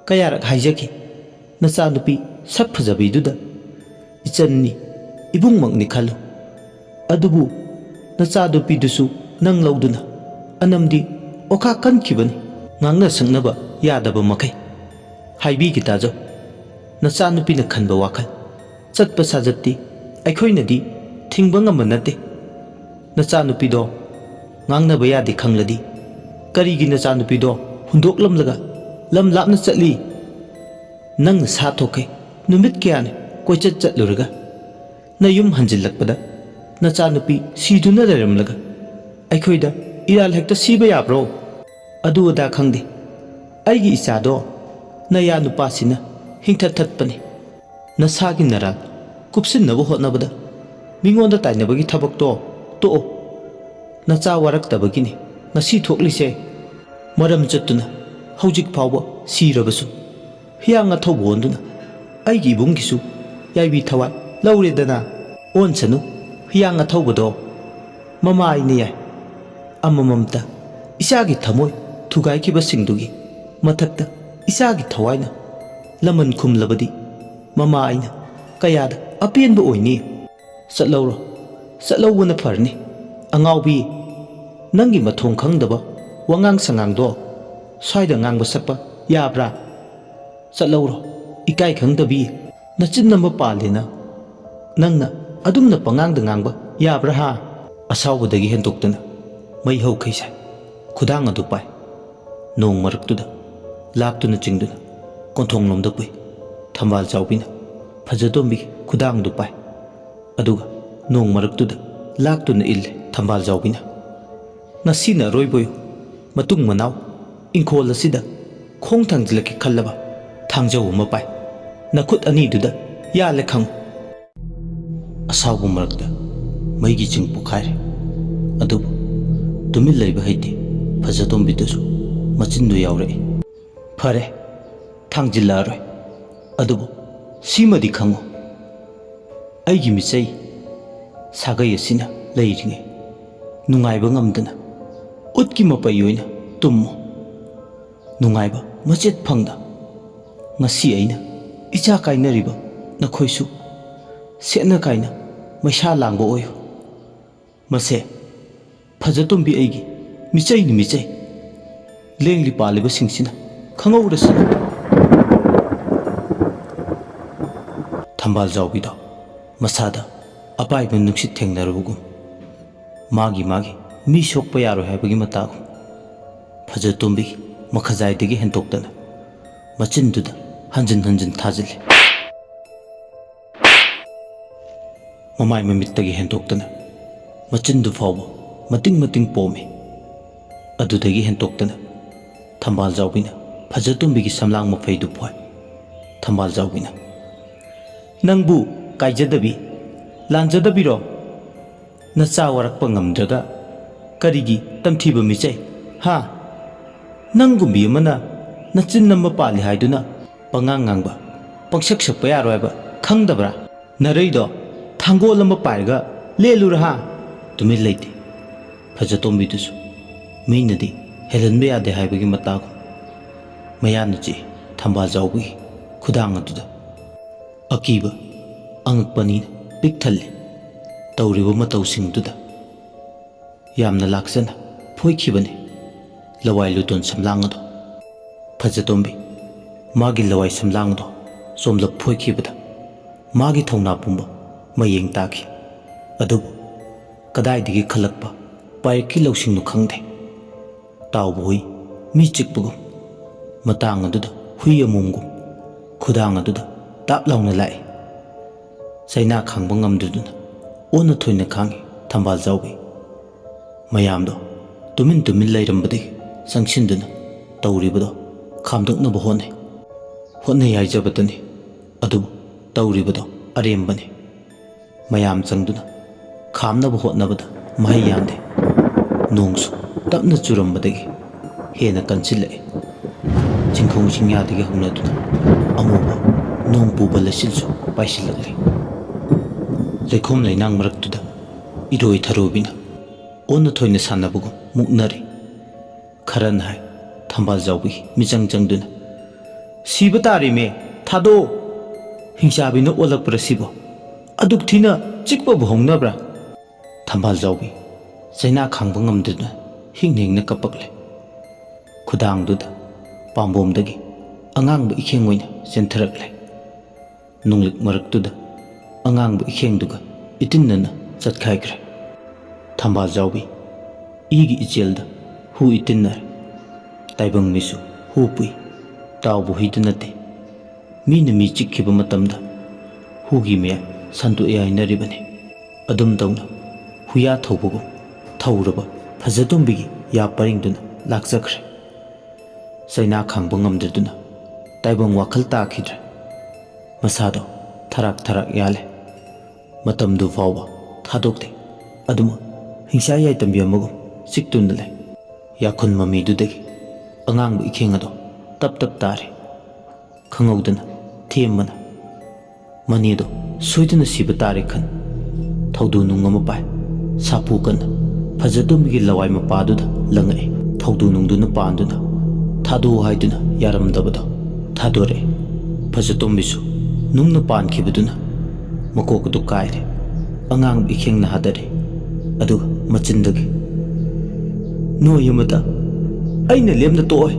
ꯀꯌꯥꯔꯛ ꯍꯥꯏꯖꯈꯤ, ꯅꯆꯥꯅꯨꯄꯤ ꯁꯛ ꯐꯖꯕꯤꯗꯨꯗ ꯏꯆꯟꯅꯤ, ꯏꯕꯨꯡꯃꯛꯅꯤ ꯈꯜꯂꯨ꯫ ꯑꯗꯨꯕꯨ ꯅꯆꯥꯅꯨꯄꯤꯗꯨꯁꯨ ꯅꯪ ꯂꯧꯗꯨꯅ ꯑꯅꯝꯗꯤ ꯑꯣꯈꯥꯛ ꯀꯟꯈꯤꯕꯅꯤ꯫ ꯉꯥꯡꯅ ꯁꯛꯅꯕ ꯌꯥꯗꯕ ꯃꯈꯩ ꯍꯥꯏꯕꯤꯒꯦ ꯇꯥꯖꯧ꯫ ꯅꯆꯥꯅꯨꯄꯤꯅ ꯈꯟꯕ ꯋꯥꯈꯜ, ꯆꯠꯄ ꯁꯥꯖꯠꯇꯤ ꯑꯩꯈꯣꯏꯅꯗꯤ ꯊꯤꯡꯕ ꯉꯝꯕ ꯅꯠꯇꯦ꯫ ꯅꯆꯥꯅꯨꯄꯤꯗꯣ ꯉꯥꯡꯅꯕ ꯌꯥꯗꯦ ꯈꯪꯂꯗꯤ ꯀꯔꯤꯒꯤ ꯅꯆꯥꯅꯨꯄꯤꯗꯣ ꯍꯨꯟꯗꯣꯛꯂꯝꯂꯒ ꯂꯝ ꯂꯥꯞꯅ ꯆꯠꯂꯤ? ꯅꯪꯅ ꯁꯥ ꯊꯣꯛꯈꯩ ꯅꯨꯃꯤꯠ ꯀꯌꯥꯅꯤ ꯀꯣꯏꯆꯠ ꯆꯠꯂꯨꯔꯒ ꯅꯌꯨꯝ ꯍꯟꯖꯤꯜꯂꯛꯄꯗ ꯅꯆꯥꯅꯨꯄꯤ ꯁꯤꯗꯨꯅ ꯂꯩꯔꯝꯂꯒ ꯑꯩꯈꯣꯏꯗ ꯏꯔꯥꯜ ꯍꯦꯛꯇ ꯁꯤꯕ ꯌꯥꯕ꯭ꯔꯣ? ꯑꯗꯨ ꯑꯗꯥ ꯈꯪꯗꯦ꯫ ꯑꯩꯒꯤ ꯏꯆꯥꯗꯣ ꯅꯌꯥ ꯅꯨꯄꯥꯁꯤꯅ ꯍꯤꯡꯊꯠ ꯊꯠꯄꯅꯤ꯫ ꯅꯁꯥꯒꯤ ꯅꯔꯥꯜ ꯀꯨꯞꯁꯤꯟꯅꯕ ꯍꯣꯠꯅꯕꯗ ꯃꯤꯉꯣꯟꯗ ꯇꯥꯏꯅꯕꯒꯤ ꯊꯕꯛꯇꯣ ꯇꯣꯛꯑꯣ꯫ ꯅꯆꯥ ꯋꯥꯔꯛꯇꯕꯒꯤꯅꯤ ꯉꯁꯤ ꯊꯣꯛꯂꯤꯁꯦ꯫ ꯃꯔꯝ ꯆꯠꯇꯨꯅ ꯍꯧꯖꯤꯛ ꯐꯥꯎꯕ ꯁꯤꯔꯕꯁꯨ ꯍꯤꯌꯥꯡ ꯑꯊꯧꯕ ꯑꯣꯟꯗꯨꯅ ꯑꯩꯒꯤ ꯏꯕꯨꯡꯒꯤꯁꯨ ꯌꯥꯏꯕꯤ ꯊꯋꯥꯏ ꯂꯧꯔꯦꯗꯅ꯫ ꯑꯣꯟꯁꯅꯨ, ꯍꯤꯌꯥꯡ ꯑꯊꯧꯕꯗꯣ ꯃꯃꯥ ꯑꯩꯅ ꯌꯥꯏ꯫ ꯑꯃꯃꯝꯇ ꯏꯆꯥꯒꯤ ꯊꯃꯣꯏ ꯊꯨꯒꯥꯏꯈꯤꯕꯁꯤꯡꯗꯨꯒꯤ ꯃꯊꯛꯇ ꯏꯆꯥꯒꯤ ꯊꯋꯥꯏꯅ ꯂꯃꯟ ꯈꯨꯝꯂꯕꯗꯤ ꯃꯃꯥ ꯑꯩꯅ ꯀꯌꯥꯗ ꯑꯄꯦꯟꯕ ꯑꯣꯏꯅꯤ꯫ ꯆꯠꯍꯧꯔꯣ, ꯆꯠꯍꯧꯕꯅ ꯐꯔꯅꯤ꯫ "ꯑꯉꯥꯎꯕꯤ, ꯅꯪꯒꯤ ꯃꯊꯣꯡ ꯈꯪꯗꯕ ꯋꯥꯉꯥꯡ ꯁꯉꯥꯡꯗꯣ ꯁ꯭ꯋꯥꯏꯗ ꯉꯥꯡꯕ ꯁꯛꯄ ꯌꯥꯕ꯭ꯔꯥ? ꯆꯠꯍꯧꯔꯣ, ꯏꯀꯥꯏ ꯈꯪꯗꯕꯤ, ꯅꯆꯤꯟ ꯑꯃ ꯄꯥꯜꯂꯦꯅ꯫ ꯅꯪꯅ ꯑꯗꯨꯝꯅ ꯄꯉꯥꯡꯗ ꯉꯥꯡꯕ ꯌꯥꯕ꯭ꯔꯥ ꯍꯥ?" ꯑꯁꯥꯎꯕꯗꯒꯤ ꯍꯦꯟꯗꯣꯛꯇꯅ ꯃꯩ ꯍꯧꯈꯩꯁꯥꯏ ꯈꯨꯗꯥꯡ ꯑꯗꯨ ꯄꯥꯏ꯫ ꯅꯣꯡ ꯃꯔꯛꯇꯨꯗ ꯂꯥꯛꯇꯨꯅ ꯆꯤꯡꯗꯨꯅ ꯀꯣꯟꯊꯣꯡꯂꯣꯝꯗ ꯄꯨꯏ꯫ ꯊꯝꯕꯥꯜ ꯆꯥꯎꯕꯤꯅ ꯐꯖꯇꯣꯝꯕꯤꯒꯤ ꯈꯨꯗꯥꯡꯗꯨ ꯄꯥꯏ꯫ ꯑꯗꯨꯒ ꯅꯣꯡ ꯃꯔꯛꯇꯨꯗ ꯂꯥꯛꯇꯨꯅ ꯏꯜꯂꯦ ꯊꯝꯕꯥꯜ ꯆꯥꯎꯕꯤꯅ꯫ "ꯉꯁꯤꯅ ꯑꯔꯣꯏꯕꯌꯨ꯫ ꯃꯇꯨꯡ ꯃꯅꯥꯎ ꯏꯪꯈꯣꯜ ꯑꯁꯤꯗ ꯈꯣꯡ ꯊꯥꯡꯖꯤꯜꯂꯛꯀꯦ ꯈꯜꯂꯕ ꯊꯥꯡꯖꯧ ꯑꯃ ꯄꯥꯏ꯫ ꯅꯈꯨꯠ ꯑꯅꯤꯗꯨꯗ ꯌꯥꯜꯂꯦ ꯈꯪꯉꯨ꯫" ꯑꯁꯥꯎꯕ ꯃꯔꯛꯇ ꯃꯩꯒꯤ ꯆꯤꯡ ꯄꯣꯛꯈꯥꯏꯔꯦ꯫ ꯑꯗꯨꯕꯨ ꯇꯨꯃꯤꯟ ꯂꯩꯕ ꯍꯩꯇꯦ ꯐꯖꯇꯣꯝꯕꯤꯗꯨꯁꯨ꯫ ꯃꯆꯤꯟꯗꯨ ꯌꯥꯎꯔꯛꯏ꯫ "ꯐꯔꯦ, ꯊꯥꯡꯖꯤꯜꯂꯛꯑꯔꯣꯏ꯫ ꯑꯗꯨꯕꯨ ꯁꯤꯃꯗꯤ ꯈꯪꯉꯨ, ꯑꯩꯒꯤ ꯃꯤꯆꯩ ꯁꯥꯒꯩ ꯑꯁꯤꯅ ꯂꯩꯔꯤꯉꯩ ꯅꯨꯡꯉꯥꯏꯕ ꯉꯝꯗꯅ ꯎꯠꯀꯤ ꯃꯄꯩ ꯑꯣꯏꯅ ꯇꯨꯝꯃꯨ꯫ ꯅꯨꯡꯉꯥꯏꯕ ꯃꯆꯦꯠ ꯐꯪꯅ ꯉꯁꯤ ꯑꯩꯅ ꯏꯆꯥ ꯀꯥꯏꯅꯔꯤꯕ ꯅꯈꯣꯏꯁꯨ ꯁꯦꯠꯅ ꯀꯥꯏꯅ ꯃꯩꯁꯥ ꯂꯥꯡꯕ ꯑꯣꯏꯌꯨ꯫ ꯃꯁꯦ ꯐꯖꯇꯣꯝꯕꯤ ꯑꯩꯒꯤ ꯃꯤꯆꯩꯅꯤ ꯃꯤꯆꯩ꯫ ꯂꯦꯡꯂꯤ ꯄꯥꯜꯂꯤꯕꯁꯤꯡꯁꯤꯅ ꯈꯪꯍꯧꯔꯁꯤ꯫" ꯊꯝꯕꯥꯜ ꯖꯥꯎꯕꯤꯗꯣ ꯃꯁꯥꯗ ꯑꯄꯥꯏꯕ ꯅꯨꯡꯁꯤꯠ ꯊꯦꯡꯅꯔꯨꯕꯒꯨꯝ, ꯃꯥꯒꯤ ꯃꯥꯒꯤ ꯃꯤ ꯁꯣꯛꯄ ꯌꯥꯔꯣꯏ ꯍꯥꯏꯕꯒꯤ ꯃꯇꯥꯒꯨꯝ, ꯐꯖꯇꯣꯝꯕꯤꯒꯤ ꯃꯈꯖꯥꯏꯗꯒꯤ ꯍꯦꯟꯗꯣꯛꯇꯅ ꯃꯆꯤꯟꯗꯨꯗ ꯍꯟꯖꯤꯟ ꯍꯟꯖꯤꯟ ꯊꯥꯖꯤꯜꯂꯤ꯫ ꯃꯃꯥꯏ ꯃꯃꯤꯠꯇꯒꯤ ꯍꯦꯟꯗꯣꯛꯇꯅ ꯃꯆꯤꯟꯗꯨ ꯐꯥꯎꯕ ꯃꯇꯤꯡ ꯃꯇꯤꯡ ꯄꯣꯝꯃꯤ꯫ ꯑꯗꯨꯗꯒꯤ ꯍꯦꯟꯗꯣꯛꯇꯅ ꯊꯝꯕꯥꯜ ꯖꯥꯎꯕꯤꯅ ꯐꯖꯇꯣꯝꯕꯤꯒꯤ ꯁꯝꯂꯥꯡ ꯃꯐꯩꯗꯨ ꯐꯣꯏ꯫ ꯊꯝꯕꯥꯜ ꯖꯥꯎꯕꯤꯅ, "ꯅꯪꯕꯨ ꯀꯥꯏꯖꯗꯕꯤ, ꯂꯥꯟꯖꯗꯕꯤꯔꯣ? ꯅꯆꯥ ꯋꯥꯔꯛꯄ ꯉꯝꯗ꯭ꯔꯒ ꯀꯔꯤꯒꯤ ꯇꯝꯊꯤꯕ ꯃꯤꯆꯩ? ꯍꯥ? ꯅꯪꯒꯨꯝꯕꯤ ꯑꯃꯅ ꯅꯆꯤꯟ ꯑꯃ ꯄꯥꯜꯂꯤ ꯍꯥꯏꯗꯨꯅ ꯄꯉꯥꯡ ꯉꯥꯡꯕ, ꯄꯪꯁꯛ ꯁꯛꯄ ꯌꯥꯔꯣꯏ ꯍꯥꯏꯕ ꯈꯪꯗꯕ꯭ꯔꯥ? ꯅꯔꯩꯗꯣ ꯊꯥꯡꯒꯣꯜ ꯑꯃ ꯄꯥꯏꯔꯒ ꯂꯦꯜꯂꯨꯔꯥ ꯍꯥ?" ꯇꯨꯃꯤꯟ ꯂꯩꯇꯦ ꯐꯖꯇꯣꯝꯕꯤꯗꯨꯁꯨ꯫ ꯃꯤꯅꯗꯤ ꯍꯦꯜꯍꯟꯕ ꯌꯥꯗꯦ ꯍꯥꯏꯕꯒꯤ ꯃꯇꯥꯒꯨꯝ ꯃꯌꯥꯅ ꯆꯤꯛꯏ ꯊꯝꯕꯥꯜ ꯖꯥꯎꯕꯒꯤ ꯈꯨꯗꯥꯡ ꯑꯗꯨꯗ꯫ ꯑꯀꯤꯕ ꯑꯉꯛꯄꯅꯤꯅ ꯄꯤꯛ ꯊꯜꯂꯤ ꯇꯧꯔꯤꯕ ꯃꯇꯧꯁꯤꯡꯗꯨꯗ꯫ ꯌꯥꯝꯅ ꯂꯥꯛꯆꯅ ꯐꯣꯏꯈꯤꯕꯅꯤ ꯂꯋꯥꯏ ꯂꯨꯇꯣꯟ ꯁꯝꯂꯥꯡ ꯑꯗꯣ꯫ ꯐꯖꯇꯣꯝꯕꯤ ꯃꯥꯒꯤ ꯂꯋꯥꯏ ꯁꯝꯂꯥꯡ ꯑꯗꯣ ꯆꯣꯝꯂꯞ ꯐꯣꯏꯈꯤꯕꯗ ꯃꯥꯒꯤ ꯊꯧꯅꯥ ꯄꯨꯝꯕ ꯃꯌꯦꯡ ꯇꯥꯈꯤ꯫ ꯑꯗꯨꯕꯨ ꯀꯗꯥꯏꯗꯒꯤ ꯈꯜꯂꯛꯄ ꯄꯥꯏꯔꯛꯀꯤ ꯂꯧꯁꯤꯡꯅꯣ ꯈꯪꯗꯦ꯫ ꯇꯥꯎꯕ ꯍꯨꯏ ꯃꯤ ꯆꯤꯛꯄꯒꯨꯝ ꯃꯇꯥꯡ ꯑꯗꯨꯗ ꯍꯨꯏ ꯑꯃꯣꯝꯒꯨꯝ ꯈꯨꯗꯥꯡ ꯑꯗꯨꯗ ꯇꯥꯞ ꯂꯥꯎꯅ ꯂꯥꯛꯏ꯫ ꯆꯩꯅꯥ ꯈꯥꯡꯕ ꯉꯝꯗꯗꯨꯅ ꯑꯣꯟꯅ ꯊꯣꯏꯅ ꯈꯥꯡꯉꯤ ꯊꯝꯕꯥꯜ ꯖꯥꯎꯕꯤ꯫ ꯃꯌꯥꯝꯗꯣ ꯇꯨꯃꯤꯟ ꯇꯨꯃꯤꯟ ꯂꯩꯔꯝꯕꯗꯒꯤ ꯆꯪꯁꯤꯟꯗꯨꯅ ꯇꯧꯔꯤꯕꯗꯣ ꯈꯥꯝꯗꯣꯛꯅꯕ ꯍꯣꯠꯅꯩ꯫ ꯍꯣꯠꯅꯩ ꯍꯥꯏꯖꯕꯇꯅꯤ, ꯑꯗꯨꯕꯨ ꯇꯧꯔꯤꯕꯗꯣ ꯑꯔꯦꯝꯕꯅꯤ꯫ ꯃꯌꯥꯝ ꯆꯪꯗꯨꯅ ꯈꯥꯝꯅꯕ ꯍꯣꯠꯅꯕꯗ ꯃꯍꯩ ꯌꯥꯟꯗꯦ꯫ ꯅꯣꯡꯁꯨ ꯇꯞꯅ ꯆꯨꯔꯝꯕꯗꯒꯤ ꯍꯦꯟꯅ ꯀꯟꯁꯤꯜꯂꯛꯏ꯫ ꯆꯤꯡꯈꯣꯡ ꯆꯤꯡꯌꯥꯗꯒꯤ ꯍꯧꯅꯗꯨꯅ ꯑꯃꯨꯕ ꯅꯣꯡ ꯄꯨꯕ ꯂꯩꯆꯤꯜꯁꯨ ꯄꯥꯏꯁꯤꯜꯂꯛꯂꯤ꯫ ꯂꯩꯈꯣꯝ ꯂꯩꯅꯥꯡ ꯃꯔꯛꯇꯨꯗ ꯏꯔꯣꯏ ꯊꯔꯣꯕꯤꯅ ꯑꯣꯟꯅ ꯊꯣꯏꯅ ꯁꯥꯟꯅꯕꯒꯨꯝ ꯃꯨꯛꯅꯔꯤ꯫ ꯈꯔꯅ ꯍꯥꯏ, ꯊꯝꯕꯥꯜ ꯖꯥꯎꯕꯤ ꯃꯤꯆꯪ ꯆꯪꯗꯨꯅ, "ꯁꯤꯕ ꯇꯥꯔꯦꯃꯦ, ꯊꯥꯗꯣꯛꯑꯣ! ꯍꯤꯡꯆꯥꯕꯤꯅ ꯑꯣꯜꯂꯛꯄ꯭ꯔꯥ ꯁꯤꯕꯣ? ꯑꯗꯨꯛ ꯊꯤꯅ ꯆꯤꯛꯄꯕꯨ ꯍꯧꯅꯕ꯭ꯔꯥ?" ꯊꯝꯕꯥꯜ ꯖꯥꯎꯕꯤ ꯆꯩꯅꯥ ꯈꯥꯡꯕ ꯉꯝꯗꯗꯨꯅ ꯍꯤꯡ ꯍꯤꯡꯅ ꯀꯞꯄꯛꯂꯦ꯫ ꯈꯨꯗꯥꯡꯗꯨꯗ ꯄꯥꯝꯕꯣꯝꯗꯒꯤ ꯑꯉꯥꯡꯕ ꯏꯈꯦꯡ ꯑꯣꯏꯅ ꯆꯦꯟꯊꯔꯛꯂꯦ꯫ ꯅꯨꯡꯂꯤꯛ ꯃꯔꯛꯇꯨꯗ ꯑꯉꯥꯡꯕ ꯏꯈꯦꯡꯗꯨꯒ ꯏꯇꯤꯟꯅꯅ ꯆꯠꯈꯥꯏꯈ꯭ꯔꯦ꯫ ꯊꯝꯕꯥꯜ ꯖꯥꯎꯕꯤ ꯏꯒꯤ ꯏꯆꯦꯜꯗ ꯍꯨ ꯏꯇꯤꯟꯅꯔꯦ꯫ ꯇꯥꯏꯕꯪ ꯃꯤꯁꯨ ꯍꯨ ꯄꯨꯏ꯫ ꯇꯥꯎꯕ ꯍꯨꯏꯗ ꯅꯠꯇꯦ꯫ ꯃꯤꯅ ꯃꯤ ꯆꯤꯛꯈꯤꯕ ꯃꯇꯝꯗ ꯍꯨꯒꯤ ꯃꯌꯥꯏ ꯁꯟꯗꯣꯛꯑꯦ ꯍꯥꯏꯅꯔꯤꯕꯅꯤ꯫ ꯑꯗꯨꯝ ꯇꯧꯅ ꯍꯨꯌꯥ ꯊꯧꯕꯒꯨꯝ ꯊꯧꯔꯕ ꯐꯖꯇꯣꯝꯕꯤꯒꯤ ꯌꯥ ꯄꯔꯤꯡꯗꯨꯅ ꯂꯥꯛꯆꯈ꯭ꯔꯦ꯫ ꯆꯩꯅꯥ ꯈꯥꯡꯕ ꯉꯝꯗꯗꯨꯅ ꯇꯥꯏꯕꯪ ꯋꯥꯈꯜ ꯇꯥꯈꯤꯗ꯭ꯔꯦ꯫ ꯃꯁꯥꯗꯣ ꯊꯔꯥꯛ ꯊꯔꯥꯛ ꯌꯥꯜꯂꯦ꯫ ꯃꯇꯝꯗꯨ ꯐꯥꯎꯕ ꯊꯥꯗꯣꯛꯇꯦ꯫ ꯑꯗꯨꯃꯛ ꯍꯤꯡꯁꯥ ꯌꯥꯏꯇꯝꯕꯤ ꯑꯃꯒꯨꯝ ꯆꯤꯛꯇꯨꯅ ꯂꯩ꯫ ꯌꯥꯈꯨꯟ ꯃꯃꯤꯗꯨꯗꯒꯤ ꯑꯉꯥꯡꯕ ꯏꯈꯦꯡ ꯑꯗꯣ ꯇꯞ ꯇꯞ ꯇꯥꯔꯤ꯫ ꯈꯪꯍꯧꯗꯅ ꯊꯦꯝꯕꯅ ꯃꯅꯦꯗꯣ ꯁꯣꯏꯗꯅ ꯁꯤꯕ ꯇꯥꯔꯦ ꯈꯟ ꯊꯧꯗꯨ ꯅꯨꯡ ꯑꯃ ꯄꯥꯏ꯫ ꯁꯥꯐꯨ ꯀꯟꯅ ꯐꯖꯇꯣꯝꯕꯤꯒꯤ ꯂꯋꯥꯏ ꯃꯄꯥꯗꯨꯗ ꯂꯪꯉꯛꯏ꯫ ꯊꯧꯗꯨ ꯅꯨꯡꯗꯨꯅ ꯄꯥꯟꯗꯨꯅ ꯊꯥꯗꯣꯛꯎ ꯍꯥꯏꯗꯨꯅ ꯌꯥꯔꯝꯗꯕꯗꯣ ꯊꯥꯗꯣꯔꯛꯑꯦ꯫ ꯐꯖꯇꯣꯝꯕꯤꯁꯨ ꯅꯨꯡꯅ ꯄꯥꯟꯈꯤꯕꯗꯨꯅ ꯃꯀꯣꯛ ꯑꯗꯨ ꯀꯥꯏꯔꯦ꯫ ꯑꯉꯥꯡꯕ ꯏꯈꯦꯡꯅ ꯍꯥꯗꯔꯦ꯫ ꯑꯗꯨꯒ ꯃꯆꯤꯟꯗꯒꯤ ꯅꯣꯏ ꯑꯃꯇ ꯑꯩꯅ ꯂꯦꯝꯅ ꯇꯣꯛꯑꯣꯏ꯫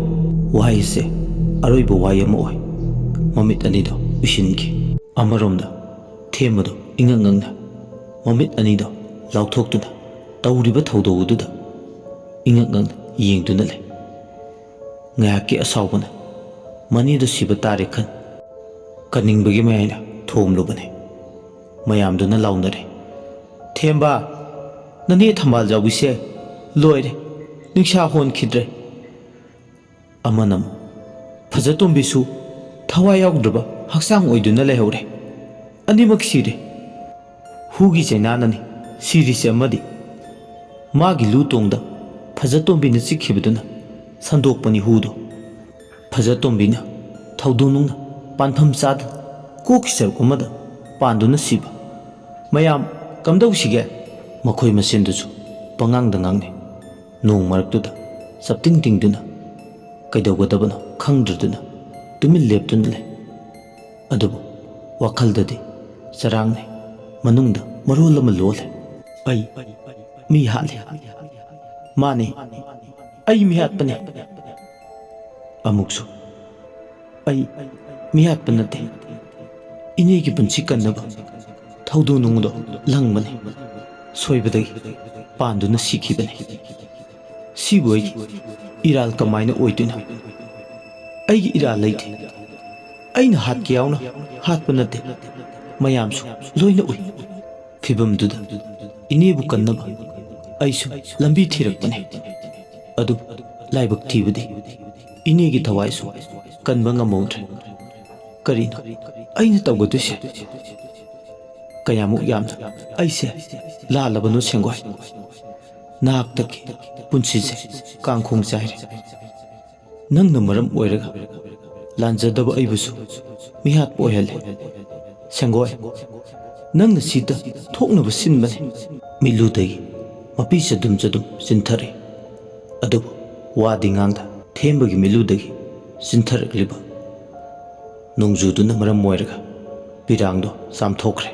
ꯋꯥꯍꯩꯁꯦ ꯑꯔꯣꯏꯕ ꯋꯥꯍꯩ ꯑꯃ ꯑꯣꯏ꯫ ꯃꯃꯤꯠ ꯑꯅꯤꯗꯣ ꯎꯏꯁꯤꯟꯈꯤ꯫ ꯑꯃꯔꯣꯝꯗ ꯊꯦꯝꯕꯗꯣ ꯏꯉꯛ ꯉꯛꯅ ꯃꯃꯤꯠ ꯑꯅꯤꯗꯣ ꯂꯥꯎꯊꯣꯛꯇꯨꯅ ꯇꯧꯔꯤꯕ ꯊꯧꯗꯣꯛ ꯑꯗꯨꯗ ꯏꯉꯛ ꯉꯛꯅ ꯌꯦꯡꯗꯨꯅ ꯂꯩ꯫ ꯉꯥꯏꯍꯥꯛꯀꯤ ꯑꯁꯥꯎꯕꯅ ꯃꯅꯤꯗꯨ ꯁꯤꯕ ꯇꯥꯔꯦ ꯈꯟ ꯀꯟꯅꯤꯡꯕꯒꯤ ꯃꯌꯥꯏꯅ ꯊꯣꯝꯂꯨꯕꯅꯤ꯫ ꯃꯌꯥꯝꯗꯨꯅ ꯂꯥꯎꯅꯔꯦ, "ꯊꯦꯝꯕ, ꯅꯅꯦ ꯊꯝꯕꯥꯜ ꯌꯥꯎꯕꯤꯁꯦ ꯂꯣꯏꯔꯦ, ꯅꯤꯡꯁꯥ ꯍꯣꯟꯈꯤꯗ꯭ꯔꯦ"꯫ ꯑꯃꯅ ꯑꯃꯨꯛ, "ꯐꯖꯇꯣꯝꯕꯤꯁꯨ ꯊꯋꯥꯏ ꯌꯥꯎꯗ꯭ꯔꯕ ꯍꯛꯆꯥꯡ ꯑꯣꯏꯗꯨꯅ ꯂꯩꯍꯧꯔꯦ꯫ ꯑꯅꯤꯃꯛ ꯁꯤꯔꯦ"꯫ ꯍꯨꯒꯤ ꯆꯩꯅꯥꯅꯅꯤ ꯁꯤꯔꯤꯁꯦ ꯑꯃꯗꯤ꯫ ꯃꯥꯒꯤ ꯂꯨ ꯇꯣꯡꯗ ꯐꯖꯇꯣꯝꯕꯤꯅ ꯆꯤꯛꯈꯤꯕꯗꯨꯅ ꯁꯟꯗꯣꯛꯄꯅꯤ ꯍꯨꯗꯣ꯫ ꯐꯖꯇꯣꯝꯕꯤꯅ ꯊꯧꯗꯣ ꯅꯨꯡꯅ ꯄꯥꯟꯐꯝ ꯆꯥꯗꯅ ꯀꯣꯛꯀꯤ ꯁꯔꯨꯛ ꯑꯃꯗ ꯄꯥꯟꯗꯨꯅ ꯁꯤꯕ꯫ ꯃꯌꯥꯝ ꯀꯝꯗꯧꯁꯤꯒꯦ? ꯃꯈꯣꯏ ꯃꯁꯦꯟꯗꯨꯁꯨ ꯄꯉꯥꯡꯗ ꯉꯥꯡꯅꯩ꯫ ꯅꯣꯡ ꯃꯔꯛꯇꯨꯗ ꯆꯞꯇꯤꯡ ꯇꯤꯡꯗꯨꯅ ꯀꯩꯗꯧꯒꯗꯕꯅꯣ ꯈꯪꯗ꯭ꯔꯗꯨꯅ ꯇꯨꯃꯤꯟ ꯂꯦꯞꯇꯨꯅ ꯂꯩ꯫ ꯑꯗꯨꯕꯨ ꯋꯥꯈꯜꯗꯗꯤ ꯆꯔꯥꯡꯅꯩ, ꯃꯅꯨꯡꯗ ꯃꯔꯣꯜ ꯑꯃ ꯂꯣꯜꯂꯦ꯫ "ꯑꯩ ꯃꯤ ꯍꯥꯠꯂꯦ꯫ ꯃꯥꯅꯦ, ꯑꯩ ꯃꯤ ꯍꯥꯠꯄꯅꯦ"꯫ ꯑꯃꯨꯛꯁꯨ, "ꯑꯩ ꯃꯤ ꯍꯥꯠꯄ ꯅꯠꯇꯦ꯫ ꯏꯅꯦꯒꯤ ꯄꯨꯟꯁꯤ ꯀꯟꯅꯕ ꯊꯧꯗꯣ ꯅꯨꯡꯗꯣ ꯂꯪꯕꯅꯤ꯫ ꯁꯣꯏꯕꯗꯒꯤ ꯄꯥꯟꯗꯨꯅ ꯁꯤꯈꯤꯕꯅꯤ꯫ ꯁꯤꯕꯨ ꯑꯩꯒꯤ ꯏꯔꯥꯜ ꯀꯃꯥꯏꯅ ꯑꯣꯏꯗꯣꯏꯅꯣ? ꯑꯩꯒꯤ ꯏꯔꯥꯜ ꯂꯩꯇꯦ꯫ ꯑꯩꯅ ꯍꯥꯠꯀꯦ ꯌꯥꯎꯅ ꯍꯥꯠꯄ ꯅꯠꯇꯦ꯫ ꯃꯌꯥꯝꯁꯨ ꯂꯣꯏꯅ ꯎꯏ꯫ ꯐꯤꯕꯝꯗꯨꯗ ꯏꯅꯦꯕꯨ ꯀꯟꯅꯕ ꯑꯩꯁꯨ ꯂꯝꯕꯤ ꯊꯤꯔꯛꯄꯅꯦ꯫ ꯑꯗꯨ ꯂꯥꯏꯕꯛ ꯊꯤꯕꯗꯤ ꯏꯅꯦꯒꯤ ꯊꯋꯥꯏꯁꯨ ꯀꯟꯕ ꯉꯝꯍꯧꯗ꯭ꯔꯦ꯫ ꯀꯔꯤꯅꯣ ꯑꯩꯅ ꯇꯧꯒꯗꯣꯏꯁꯦ? ꯀꯌꯥꯃꯨꯛ ꯌꯥꯝꯅ ꯑꯩꯁꯦ ꯂꯥꯜꯂꯕꯅꯣ ꯁꯦꯡꯒꯣꯏ? ꯅꯍꯥꯛꯇꯒꯤ ꯄꯨꯟꯁꯤꯁꯦ ꯀꯥꯡꯈꯣꯡ ꯆꯥꯏꯔꯦ꯫ ꯅꯪꯅ ꯃꯔꯝ ꯑꯣꯏꯔꯒ ꯂꯥꯟꯖꯗꯕ ꯑꯩꯕꯨꯁꯨ ꯃꯤꯍꯥꯠꯄ ꯑꯣꯏꯍꯜꯂꯦ꯫ ꯁꯦꯡꯒꯣꯏ, ꯅꯪꯅ ꯁꯤꯗ ꯊꯣꯛꯅꯕ ꯁꯤꯟꯕꯅꯤ"꯫ ꯃꯤꯠꯂꯨꯗꯒꯤ ꯃꯄꯤ ꯆꯗꯨꯝ ꯆꯗꯨꯝ ꯆꯤꯟꯊꯔꯛꯏ꯫ ꯑꯗꯨꯕꯨ ꯋꯥꯗꯤ ꯉꯥꯡꯗ ꯊꯦꯝꯕꯒꯤ ꯃꯤꯠꯂꯨꯗꯒꯤ ꯆꯤꯟꯊꯔꯛꯂꯤꯕ ꯅꯣꯡꯖꯨꯗꯨꯅ ꯃꯔꯝ ꯑꯣꯏꯔꯒ ꯄꯤꯔꯥꯡꯗꯣ ꯆꯥꯝꯊꯣꯛꯈ꯭ꯔꯦ꯫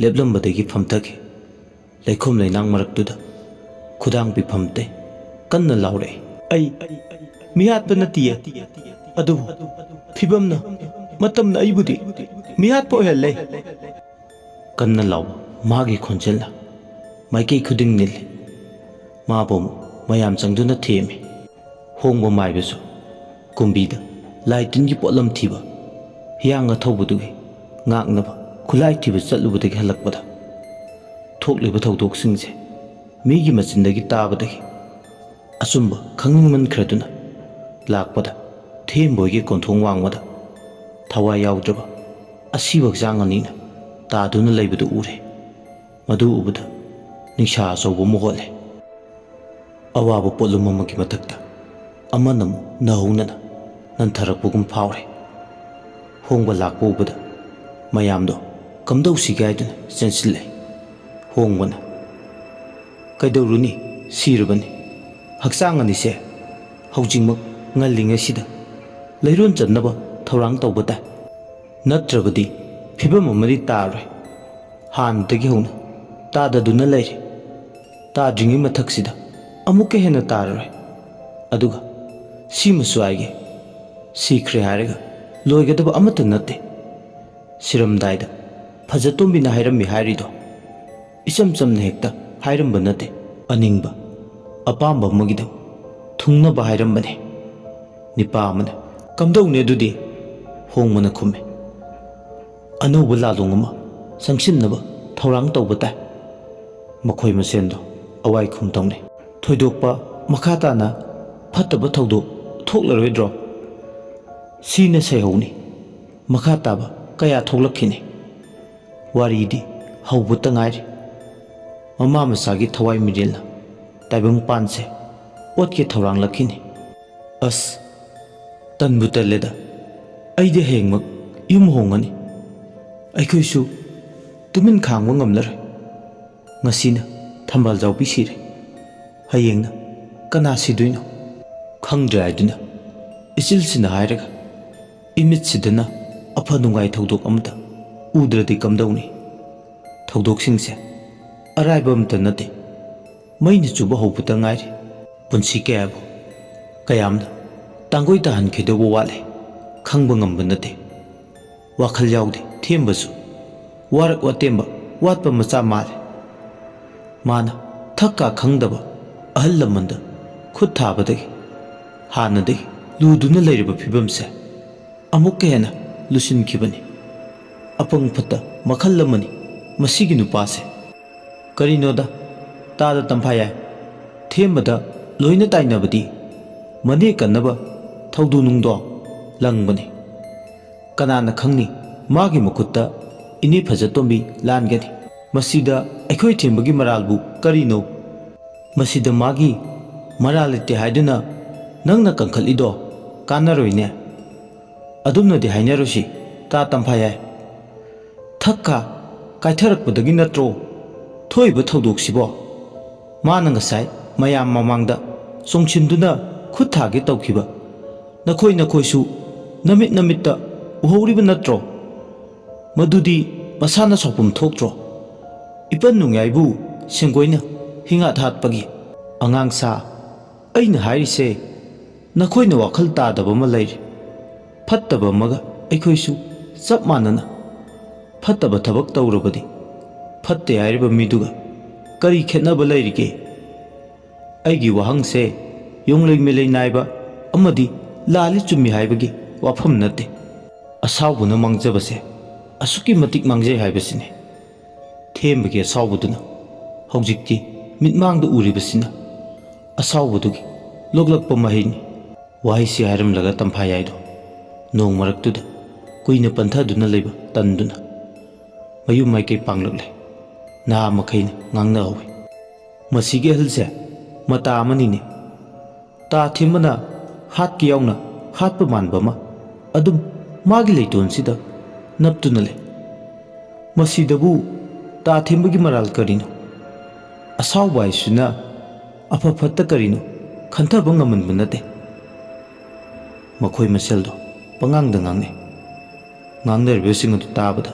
ꯂꯦꯞꯂꯝꯕꯗꯒꯤ ꯐꯝꯊꯈꯤ꯫ ꯂꯩꯈꯣꯝ ꯂꯩꯅꯥꯡ ꯃꯔꯛꯇꯨꯗ ꯈꯨꯗꯥꯡ ꯄꯤꯐꯝ ꯇꯩ ꯀꯟꯅ ꯂꯥꯎꯔꯛꯏ꯫ "ꯑꯩ ꯃꯤꯍꯥꯠꯄ ꯅꯠꯇꯤꯌꯦ, ꯑꯗꯨꯕꯨ ꯐꯤꯕꯝꯅ, ꯃꯇꯝꯅ ꯑꯩꯕꯨꯗꯤ ꯃꯤꯍꯥꯠꯄ ꯑꯣꯏꯍꯜꯂꯦ"꯫ ꯀꯟꯅ ꯂꯥꯎꯕ ꯃꯥꯒꯤ ꯈꯣꯟꯖꯦꯜꯅ ꯃꯥꯏꯀꯩ ꯈꯨꯗꯤꯡ ꯅꯤꯜꯂꯤ꯫ ꯃꯥꯕꯨ ꯑꯃꯨꯛ ꯃꯌꯥꯝ ꯆꯪꯗꯨꯅ ꯊꯦꯝꯃꯤ꯫ ꯍꯣꯡꯕ ꯃꯥꯏꯕꯁꯨ ꯀꯨꯝꯕꯤꯗ ꯂꯥꯏ ꯇꯤꯟꯒꯤ ꯄꯣꯠꯂꯝ ꯊꯤꯕ, ꯍꯤꯌꯥꯡ ꯑꯊꯧꯕꯗꯨꯒꯤ ꯉꯥꯛꯅꯕ ꯈꯨꯠꯂꯥꯏ ꯊꯤꯕ ꯆꯠꯂꯨꯕꯗꯒꯤ ꯍꯜꯂꯛꯄꯗ ꯊꯣꯛꯂꯤꯕ ꯊꯧꯗꯣꯛꯁꯤꯡꯁꯦ ꯃꯤꯒꯤ ꯃꯆꯤꯟꯗꯒꯤ ꯇꯥꯕꯗꯒꯤ ꯑꯆꯨꯝꯕ ꯈꯪꯅꯤꯡꯃꯟꯈ꯭ꯔꯗꯨꯅ ꯂꯥꯛꯄꯗ ꯊꯦꯝꯕꯣꯏꯒꯤ ꯀꯣꯟꯊꯣꯡ ꯋꯥꯡꯃꯗ ꯊꯋꯥꯏ ꯌꯥꯎꯗ꯭ꯔꯕ ꯑꯁꯤꯕ ꯍꯛꯆꯥꯡ ꯑꯅꯤꯅ ꯇꯥꯗꯨꯅ ꯂꯩꯕꯗꯨ ꯎꯔꯦ꯫ ꯃꯗꯨ ꯎꯕꯗ ꯅꯤꯡꯁꯥ ꯑꯆꯧꯕ ꯑꯃ ꯍꯣꯜꯂꯦ꯫ ꯑꯋꯥꯕ ꯄꯣꯠꯂꯨꯝ ꯑꯃꯒꯤ ꯃꯊꯛꯇ ꯑꯃꯅ ꯑꯃꯨꯛ ꯅꯧꯍꯧꯅꯅ ꯅꯟꯊꯔꯛꯄꯒꯨꯝ ꯐꯥꯎꯔꯦ꯫ ꯍꯣꯡꯕ ꯂꯥꯛꯄ ꯎꯕꯗ ꯃꯌꯥꯝꯗꯣ ꯀꯝꯗꯧꯁꯤꯒꯦ ꯍꯥꯏꯗꯨꯅ ꯆꯦꯟꯁꯤꯜꯂꯦ꯫ ꯍꯣꯡꯕꯅ, "ꯀꯩꯗꯧꯔꯨꯅꯤ, ꯁꯤꯔꯕꯅꯤ꯫ ꯍꯛꯆꯥꯡ ꯑꯅꯤꯁꯦ ꯍꯧꯖꯤꯛꯃꯛ ꯉꯜꯂꯤꯉꯩꯁꯤꯗ ꯂꯩꯔꯣꯟ ꯆꯟꯅꯕ ꯊꯧꯔꯥꯡ ꯇꯧꯕ ꯇꯥꯏ꯫ ꯅꯠꯇ꯭ꯔꯕꯗꯤ ꯐꯤꯕꯝ ꯑꯃꯗꯤ ꯇꯥꯔꯣꯏ꯫ ꯍꯥꯟꯅꯗꯒꯤ ꯍꯧꯅ ꯇꯥꯗꯗꯨꯅ ꯂꯩꯔꯦ꯫ ꯇꯥꯗ꯭ꯔꯤꯉꯩ ꯃꯊꯛꯁꯤꯗ ꯑꯃꯨꯛꯀ ꯍꯦꯟꯅ ꯇꯥꯔꯔꯣꯏ꯫ ꯑꯗꯨꯒ ꯁꯤꯃꯁꯨ ꯍꯥꯏꯒꯦ, ꯁꯤꯈ꯭ꯔꯦ ꯍꯥꯏꯔꯒ ꯂꯣꯏꯒꯗꯕ ꯑꯃꯠꯇ ꯅꯠꯇꯦ꯫ ꯁꯤꯔꯝꯗꯥꯏꯗ ꯐꯖꯇꯣꯝꯕꯤꯅ ꯍꯥꯏꯔꯝꯃꯤ ꯍꯥꯏꯔꯤꯗꯣ ꯏꯆꯝ ꯆꯝꯅ ꯍꯦꯛꯇ ꯍꯥꯏꯔꯝꯕ ꯅꯠꯇꯦ꯫ ꯑꯅꯤꯡꯕ, ꯑꯄꯥꯝꯕ ꯑꯃꯒꯤꯗꯃꯛ ꯊꯨꯡꯅꯕ ꯍꯥꯏꯔꯝꯕꯅꯦ꯫ ꯅꯤꯄꯥ ꯑꯃꯅ, "ꯀꯝꯗꯧꯅꯤ ꯑꯗꯨꯗꯤ?" ꯍꯣꯡꯕꯅ ꯈꯨꯝꯃꯦ꯫ "ꯑꯅꯧꯕ ꯂꯥꯂꯣꯡ ꯑꯃ ꯆꯪꯁꯤꯟꯅꯕ ꯊꯧꯔꯥꯡ ꯇꯧꯕ ꯇꯥꯏ"꯫ ꯃꯈꯣꯏ ꯃꯁꯦꯟꯗꯣ ꯑꯋꯥꯏ ꯈꯨꯝ ꯇꯧꯅꯩ꯫ "ꯊꯣꯏꯗꯣꯛꯄ ꯃꯈꯥ ꯇꯥꯅ ꯐꯠꯇꯕ ꯊꯧꯗꯣꯛ ꯊꯣꯛꯂꯔꯣꯏꯗ꯭ꯔꯣ? ꯁꯤꯅ ꯁꯩꯍꯧꯅꯤ꯫ ꯃꯈꯥ ꯇꯥꯕ ꯀꯌꯥ ꯊꯣꯛꯂꯛꯈꯤꯅꯤ꯫ ꯋꯥꯔꯤꯗꯤ ꯍꯧꯕꯇ ꯉꯥꯏꯔꯤ"꯫ ꯃꯃꯥ ꯃꯆꯥꯒꯤ ꯊꯋꯥꯏ ꯃꯤꯔꯦꯜꯅ ꯇꯥꯏꯕꯪ ꯄꯥꯟꯁꯦ ꯑꯣꯠꯀꯦ ꯊꯧꯔꯥꯡꯂꯛꯈꯤꯅꯤ꯫ ꯑꯁ, ꯇꯟꯕꯨ ꯇꯜꯂꯦꯗ꯫ ꯑꯩꯗꯤ ꯍꯌꯦꯡꯃꯛ ꯌꯨꯝ ꯍꯣꯡꯉꯅꯤ꯫ ꯑꯩꯈꯣꯏꯁꯨ ꯇꯨꯃꯤꯟ ꯈꯥꯡꯕ ꯉꯝꯂꯔꯣꯏ꯫ ꯉꯁꯤꯅ ꯊꯝꯕꯥꯜ ꯖꯥꯎꯕꯤ ꯁꯤꯔꯦ꯫ ꯍꯌꯦꯡꯅ ꯀꯅꯥ ꯁꯤꯗꯣꯏꯅꯣ? ꯈꯪꯗ꯭ꯔꯦ ꯍꯥꯏꯗꯨꯅ ꯏꯆꯤꯜꯁꯤꯅ ꯍꯥꯏꯔꯒ ꯏꯃꯤꯠꯁꯤꯗꯅ ꯑꯐ ꯅꯨꯡꯉꯥꯏ ꯊꯧꯗꯣꯛ ꯑꯃꯇ ꯎꯗ꯭ꯔꯗꯤ ꯀꯝꯗꯧꯅꯤ? ꯊꯧꯗꯣꯛꯁꯤꯡꯁꯦ ꯑꯔꯥꯏꯕ ꯑꯃꯇ ꯅꯠꯇꯦ꯫ ꯃꯩꯅ ꯆꯨꯕ ꯍꯧꯕꯇ ꯉꯥꯏꯔꯤ꯫ ꯄꯨꯟꯁꯤ ꯀꯌꯥꯕꯨ ꯀꯌꯥꯝꯅ ꯇꯥꯡꯒꯣꯏ ꯇꯥꯍꯟꯈꯤꯗꯧꯕ ꯋꯥꯠꯂꯦ, ꯈꯪꯕ ꯉꯝꯕ ꯅꯠꯇꯦ꯫ ꯋꯥꯈꯜ ꯌꯥꯎꯗꯦ ꯊꯦꯝꯕꯁꯨ, ꯋꯥꯔꯛ ꯋꯥꯇꯦꯝꯕ ꯋꯥꯠꯄ ꯃꯆꯥ ꯃꯥꯜꯂꯦ꯫ ꯃꯥꯅ ꯊꯛ ꯀꯥ ꯈꯪꯗꯕ ꯑꯍꯜ ꯂꯃꯟꯗ ꯈꯨꯠ ꯊꯥꯕꯗꯒꯤ ꯍꯥꯟꯅꯗꯒꯤ ꯂꯨꯗꯨꯅ ꯂꯩꯔꯕ ꯐꯤꯕꯝꯁꯦ ꯑꯃꯨꯛꯀ ꯍꯦꯟꯅ ꯂꯨꯁꯤꯟꯈꯤꯕꯅꯤ꯫ ꯑꯄꯪ ꯐꯠꯇ ꯃꯈꯜ ꯑꯃꯅꯤ ꯃꯁꯤꯒꯤ ꯅꯨꯄꯥꯁꯦ꯫ ꯀꯔꯤꯅꯣꯗ, ꯇꯥꯗ ꯇꯝꯐꯥ ꯌꯥꯏ꯫ ꯊꯦꯝꯕꯗ ꯂꯣꯏꯅ ꯇꯥꯏꯅꯕꯗꯤ ꯃꯅꯦ ꯀꯟꯅꯕ ꯊꯧꯗꯨ ꯅꯨꯡꯗꯣ ꯂꯪꯕꯅꯤ꯫ ꯀꯅꯥꯅ ꯈꯪꯅꯤ, ꯃꯥꯒꯤ ꯃꯈꯨꯠꯇ ꯏꯅꯦ ꯐꯖꯇꯣꯝꯕꯤ ꯂꯥꯟꯒꯅꯤ꯫ ꯃꯁꯤꯗ ꯑꯩꯈꯣꯏ ꯊꯦꯝꯕꯒꯤ ꯃꯔꯥꯜꯕꯨ ꯀꯔꯤꯅꯣ? ꯃꯁꯤꯗ ꯃꯥꯒꯤ ꯃꯔꯥꯜ ꯂꯩꯇꯦ ꯍꯥꯏꯗꯨꯅ ꯅꯪꯅ ꯀꯟꯈꯠꯂꯤꯗꯣ ꯀꯥꯟꯅꯔꯣꯏꯅꯦ꯫ ꯑꯗꯨꯝꯅꯗꯤ ꯍꯥꯏꯅꯔꯨꯁꯤ, ꯇꯥ ꯇꯝꯐꯥ ꯌꯥꯏ꯫ ꯊꯛ ꯀꯥ ꯀꯥꯏꯊꯔꯛꯄꯗꯒꯤ ꯅꯠꯇ꯭ꯔꯣ ꯊꯣꯛꯏꯕ ꯊꯧꯗꯣꯛꯁꯤꯕꯣ? ꯃꯥꯅ ꯉꯁꯥꯏ ꯃꯌꯥꯝ ꯃꯃꯥꯡꯗ ꯆꯣꯡꯁꯤꯟꯗꯨꯅ ꯈꯨꯠ ꯊꯥꯒꯦ ꯇꯧꯈꯤꯕ ꯅꯈꯣꯏ ꯅꯈꯣꯏꯁꯨ ꯅꯃꯤꯠ ꯅꯃꯤꯠꯇ ꯎꯍꯧꯔꯤꯕ ꯅꯠꯇ꯭ꯔꯣ? ꯃꯗꯨꯗꯤ ꯃꯁꯥꯅ ꯁꯥꯎꯐꯝ ꯊꯣꯛꯇ꯭ꯔꯣ? ꯏꯄꯟ ꯅꯨꯡꯌꯥꯏꯕꯨ ꯁꯦꯡꯒꯣꯏꯅ ꯍꯤꯉꯥꯠ ꯍꯥꯠꯄꯒꯤ ꯑꯉꯥꯡ ꯁꯥ꯫ ꯑꯩꯅ ꯍꯥꯏꯔꯤꯁꯦ, ꯅꯈꯣꯏꯅ ꯋꯥꯈꯜ ꯇꯥꯗꯕ ꯑꯃ ꯂꯩꯔꯤ꯫ ꯐꯠꯇꯕ ꯑꯃꯒ ꯑꯩꯈꯣꯏꯁꯨ ꯆꯞ ꯃꯥꯟꯅꯅ ꯐꯠꯇꯕ ꯊꯕꯛ ꯇꯧꯔꯕꯗꯤ ꯐꯠꯇꯦ ꯍꯥꯏꯔꯤꯕ ꯃꯤꯗꯨꯒ ꯀꯔꯤ ꯈꯦꯠꯅꯕ ꯂꯩꯔꯤꯒꯦ? ꯑꯩꯒꯤ ꯋꯥꯍꯪꯁꯦ ꯌꯣꯡꯂꯩ ꯃꯦꯂꯩ ꯅꯥꯏꯕ ꯑꯃꯗꯤ ꯂꯥꯜꯂꯤ ꯆꯨꯝꯃꯤ ꯍꯥꯏꯕꯒꯤ ꯋꯥꯐꯝ ꯅꯠꯇꯦ꯫ ꯑꯁꯥꯎꯕꯅ ꯃꯥꯡꯖꯕꯁꯦ ꯑꯁꯨꯛꯀꯤ ꯃꯇꯤꯛ ꯃꯥꯡꯖꯩ ꯍꯥꯏꯕꯁꯤꯅꯤ꯫ ꯊꯦꯝꯕꯒꯤ ꯑꯁꯥꯎꯕꯗꯨꯅ ꯍꯧꯖꯤꯛꯇꯤ ꯃꯤꯠꯃꯥꯡꯗ ꯎꯔꯤꯕꯁꯤꯅ ꯑꯁꯥꯎꯕꯗꯨꯒꯤ ꯂꯣꯛꯂꯛꯄ ꯃꯍꯩꯅꯤ꯫ ꯋꯥꯍꯩꯁꯤ ꯍꯥꯏꯔꯝꯂꯒ ꯇꯝꯐꯥ ꯌꯥꯏꯗꯣ ꯅꯣꯡ ꯃꯔꯛꯇꯨꯗ ꯀꯨꯏꯅ ꯄꯟꯊꯗꯨꯅ ꯂꯩꯕ ꯇꯟꯗꯨꯅ ꯃꯌꯨꯝ ꯃꯥꯏꯀꯩ ꯄꯥꯡꯂꯛꯂꯦ꯫ ꯅꯍꯥ ꯃꯈꯩꯅ ꯉꯥꯡꯅꯍꯧꯏ, "ꯃꯁꯤꯒꯤ ꯑꯍꯜꯁꯦ ꯃꯇꯥ ꯑꯃꯅꯤꯅꯦ꯫ ꯇꯥ ꯊꯦꯝꯕꯅ ꯍꯥꯠꯀꯦ ꯌꯥꯎꯅ ꯍꯥꯠꯄ ꯃꯥꯟꯕ ꯑꯃ ꯑꯗꯨꯝ ꯃꯥꯒꯤ ꯂꯩꯇꯣꯟꯁꯤꯗ ꯅꯞꯇꯨꯅ ꯂꯩ꯫ ꯃꯁꯤꯗꯕꯨ ꯇꯥ ꯊꯦꯝꯕꯒꯤ ꯃꯔꯥꯜ ꯀꯔꯤꯅꯣ? ꯑꯁꯥꯎꯕ ꯍꯥꯏꯁꯤꯅ ꯑꯐ ꯐꯠꯇ ꯀꯔꯤꯅꯣ ꯈꯟꯊꯕ ꯉꯝꯃꯟꯕ ꯅꯠꯇꯦ꯫" ꯃꯈꯣꯏ ꯃꯁꯦꯜꯗꯣ ꯄꯉꯥꯡꯗ ꯉꯥꯡꯅꯩ꯫ ꯉꯥꯡꯅꯔꯤꯕꯁꯤꯡ ꯑꯗꯨ ꯇꯥꯕꯗ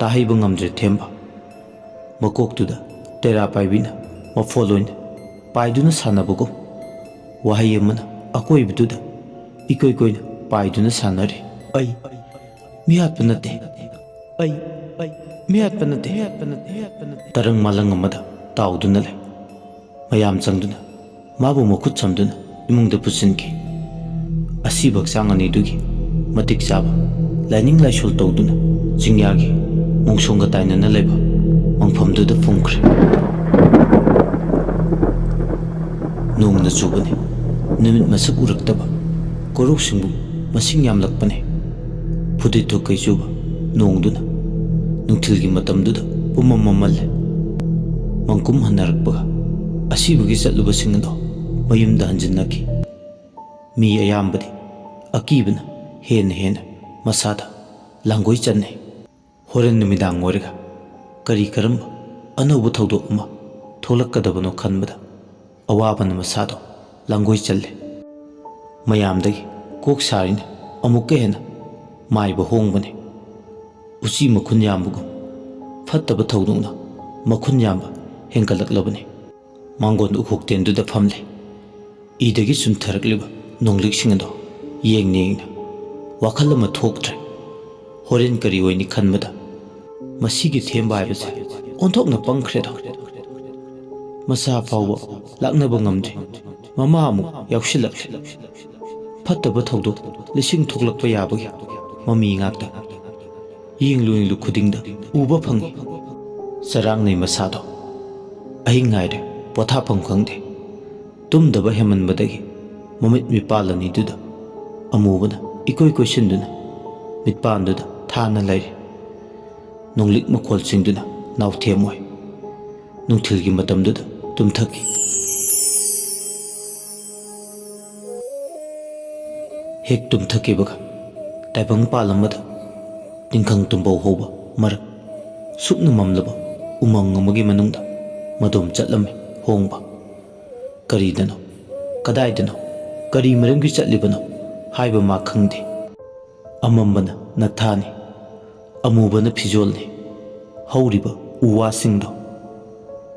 ꯇꯥꯍꯩꯕ ꯉꯝꯗ꯭ꯔꯦ ꯊꯦꯝꯕ꯫ ꯃꯀꯣꯛꯇꯨꯗ ꯇꯦꯔꯥ ꯄꯥꯏꯕꯤꯅ ꯃꯐꯣꯜ ꯑꯣꯏꯅ ꯄꯥꯏꯗꯨꯅ ꯁꯥꯟꯅꯕꯒꯨꯝ ꯋꯥꯍꯩ ꯑꯃꯅ ꯑꯀꯣꯏꯕꯗꯨꯗ ꯏꯀꯣꯏ ꯀꯣꯏꯅ ꯄꯥꯏꯗꯨꯅ ꯁꯥꯟꯅꯔꯤ꯫ "ꯑꯩ ꯃꯤꯍꯥꯠꯄ ꯅꯠꯇꯦ꯫ ꯑꯩ ꯃꯤꯍꯥꯠꯄ ꯅꯠꯇꯦ꯫" ꯇꯔꯪ ꯃꯥꯂꯪ ꯑꯃꯗ ꯇꯥꯎꯗꯨꯅ ꯂꯩ꯫ ꯃꯌꯥꯝ ꯆꯪꯗꯨꯅ ꯃꯥꯕꯨ ꯃꯈꯨꯠ ꯁꯝꯗꯨꯅ ꯏꯃꯨꯡꯗ ꯄꯨꯁꯤꯟꯈꯤ꯫ ꯑꯁꯤꯕ ꯍꯛꯆꯥꯡ ꯑꯅꯤꯗꯨꯒꯤ ꯃꯇꯤꯛ ꯆꯥꯕ ꯂꯥꯏꯅꯤꯡ ꯂꯥꯏꯁꯣꯜ ꯇꯧꯗꯨꯅ ꯆꯤꯡꯌꯥꯒꯤ ꯃꯣꯡꯁꯣꯡꯒ ꯇꯥꯏꯅꯅ ꯂꯩꯕ ꯃꯪꯐꯝꯗꯨꯗ ꯐꯨꯝꯈ꯭ꯔꯦ꯫ ꯅꯣꯡꯅ ꯆꯨꯕꯅꯤ꯫ ꯅꯨꯃꯤꯠ ꯃꯁꯛ ꯎꯔꯛꯇꯕ ꯀꯣꯔꯧꯁꯤꯡꯕꯨ ꯃꯁꯤꯡ ꯌꯥꯝꯂꯛꯄꯅꯤ꯫ ꯐꯨꯗꯤꯠ ꯊꯣꯛꯀꯩ ꯆꯨꯕ ꯅꯣꯡꯗꯨꯅ ꯅꯨꯡꯊꯤꯜꯒꯤ ꯃꯇꯝꯗꯨꯗ ꯄꯨꯝꯃꯝ ꯃꯝꯃꯜꯂꯦ꯫ ꯃꯪꯀꯨꯝ ꯍꯟꯅꯔꯛꯄꯒ ꯑꯁꯤꯕꯒꯤ ꯆꯠꯂꯨꯕꯁꯤꯡ ꯑꯗꯣ ꯃꯌꯨꯝꯗ ꯍꯟꯖꯤꯟꯅꯈꯤ꯫ ꯃꯤ ꯑꯌꯥꯝꯕꯗꯤ ꯑꯀꯤꯕꯅ ꯍꯦꯟꯅ ꯍꯦꯟꯅ ꯃꯁꯥꯗ ꯂꯥꯡꯒꯣꯏ ꯆꯟꯅꯩ꯫ ꯍꯣꯔꯦꯟ ꯅꯨꯃꯤꯗꯥꯡ ꯑꯣꯏꯔꯒ ꯀꯔꯤ ꯀꯔꯝꯕ ꯑꯅꯧꯕ ꯊꯧꯗꯣꯛ ꯑꯃ ꯊꯣꯛꯂꯛꯀꯗꯕꯅꯣ ꯈꯟꯕꯗ ꯑꯋꯥꯕꯅ ꯃꯁꯥꯗꯣ ꯂꯥꯡꯒꯣꯏ ꯆꯜꯂꯦ꯫ ꯃꯌꯥꯝꯗꯒꯤ ꯀꯣꯛ ꯁꯥꯔꯤꯅ ꯑꯃꯨꯛꯀ ꯍꯦꯟꯅ ꯃꯥꯏꯕ ꯍꯣꯡꯕꯅꯤ꯫ ꯎꯆꯤ ꯃꯈꯨꯟ ꯌꯥꯝꯕꯒꯨꯝ ꯐꯠꯇꯕ ꯊꯧꯗꯣꯛꯅ ꯃꯈꯨꯟ ꯌꯥꯝꯕ ꯍꯦꯟꯒꯠꯂꯛꯂꯕꯅꯤ꯫ ꯃꯥꯡꯒꯣꯟ ꯎꯈꯣꯛꯇꯦꯟꯗꯨꯗ ꯐꯝꯂꯦ꯫ ꯏꯗꯒꯤ ꯆꯨꯝꯊꯔꯛꯂꯤꯕ ꯅꯣꯡꯂꯤꯛꯁꯤꯡ ꯑꯗꯣ ꯌꯦꯡꯅ ꯌꯦꯡꯅ ꯋꯥꯈꯜ ꯑꯃ ꯊꯣꯛꯇ꯭ꯔꯦ꯫ ꯍꯣꯔꯦꯟ ꯀꯔꯤ ꯑꯣꯏꯅꯤ ꯈꯟꯕꯗ ꯃꯁꯤꯒꯤ ꯊꯦꯝꯕ ꯍꯥꯏꯕꯁꯦ ꯑꯣꯟꯊꯣꯛꯅ ꯄꯪꯈ꯭ꯔꯦꯗꯣ꯫ ꯃꯁꯥ ꯐꯥꯎꯕ ꯂꯥꯛꯅꯕ ꯉꯝꯗ꯭ꯔꯤ꯫ ꯃꯃꯥ ꯑꯃꯨꯛ ꯌꯥꯎꯁꯤꯜꯂꯛꯂꯦ꯫ ꯐꯠꯇꯕ ꯊꯧꯗꯣꯛ ꯂꯤꯁꯤꯡ ꯊꯣꯛꯂꯛꯄ ꯌꯥꯕꯒꯤ ꯃꯃꯤ ꯉꯥꯛꯇ꯫ ꯌꯦꯡꯂꯨ ꯌꯦꯡꯂꯨ ꯈꯨꯗꯤꯡꯗ ꯎꯕ ꯐꯪꯏ꯫ ꯆꯔꯥꯡꯅꯩ ꯃꯁꯥꯗꯣ꯫ ꯑꯍꯤꯡ ꯍꯥꯏꯔꯦ ꯄꯣꯊꯥꯐꯝ ꯈꯪꯗꯦ꯫ ꯇꯨꯝꯗꯕ ꯍꯦꯟꯃꯟꯕꯗꯒꯤ ꯃꯃꯤꯠ ꯃꯤꯄꯥꯜ ꯑꯅꯤꯗꯨꯗ ꯑꯃꯨꯕꯅ ꯏꯀꯣꯏ ꯀꯣꯏꯁꯤꯟꯗꯨꯅ ꯃꯤꯠꯄꯥꯟꯗꯨꯗ ꯊꯥꯅ ꯂꯩꯔꯦ꯫ ꯅꯣꯡꯂꯤꯛ ꯃꯈꯣꯜꯁꯤꯡꯗꯨꯅ ꯅꯥꯎꯊꯦꯝ ꯑꯣꯏ꯫ ꯅꯨꯡꯊꯤꯜꯒꯤ ꯃꯇꯝꯗꯨꯗ ꯇꯨꯝꯊꯈꯤ꯫ ꯍꯦꯛ ꯇꯨꯝꯊꯈꯤꯕꯒ ꯇꯥꯏꯕꯪ ꯄꯥꯜ ꯑꯃꯗ ꯅꯤꯡꯈꯪ ꯇꯨꯝꯕꯧ ꯍꯧꯕ ꯃꯔꯛ ꯁꯨꯞꯅ ꯃꯝꯂꯕ ꯎꯃꯪ ꯑꯃꯒꯤ ꯃꯅꯨꯡꯗ ꯃꯗꯣꯝ ꯆꯠꯂꯝꯃꯤ ꯍꯣꯡꯕ꯫ ꯀꯔꯤꯗꯅꯣ, ꯀꯗꯥꯏꯗꯅꯣ, ꯀꯔꯤ ꯃꯔꯝꯒꯤ ꯆꯠꯂꯤꯕꯅꯣ ꯍꯥꯏꯕ ꯃꯥ ꯈꯪꯗꯦ꯫ ꯑꯃꯝꯕꯅ ꯅꯊꯥꯅꯤ, ꯑꯃꯨꯕꯅ ꯐꯤꯖꯣꯜꯅꯤ꯫ ꯍꯧꯔꯤꯕ ꯎ ꯋꯥꯁꯤꯡꯗꯣ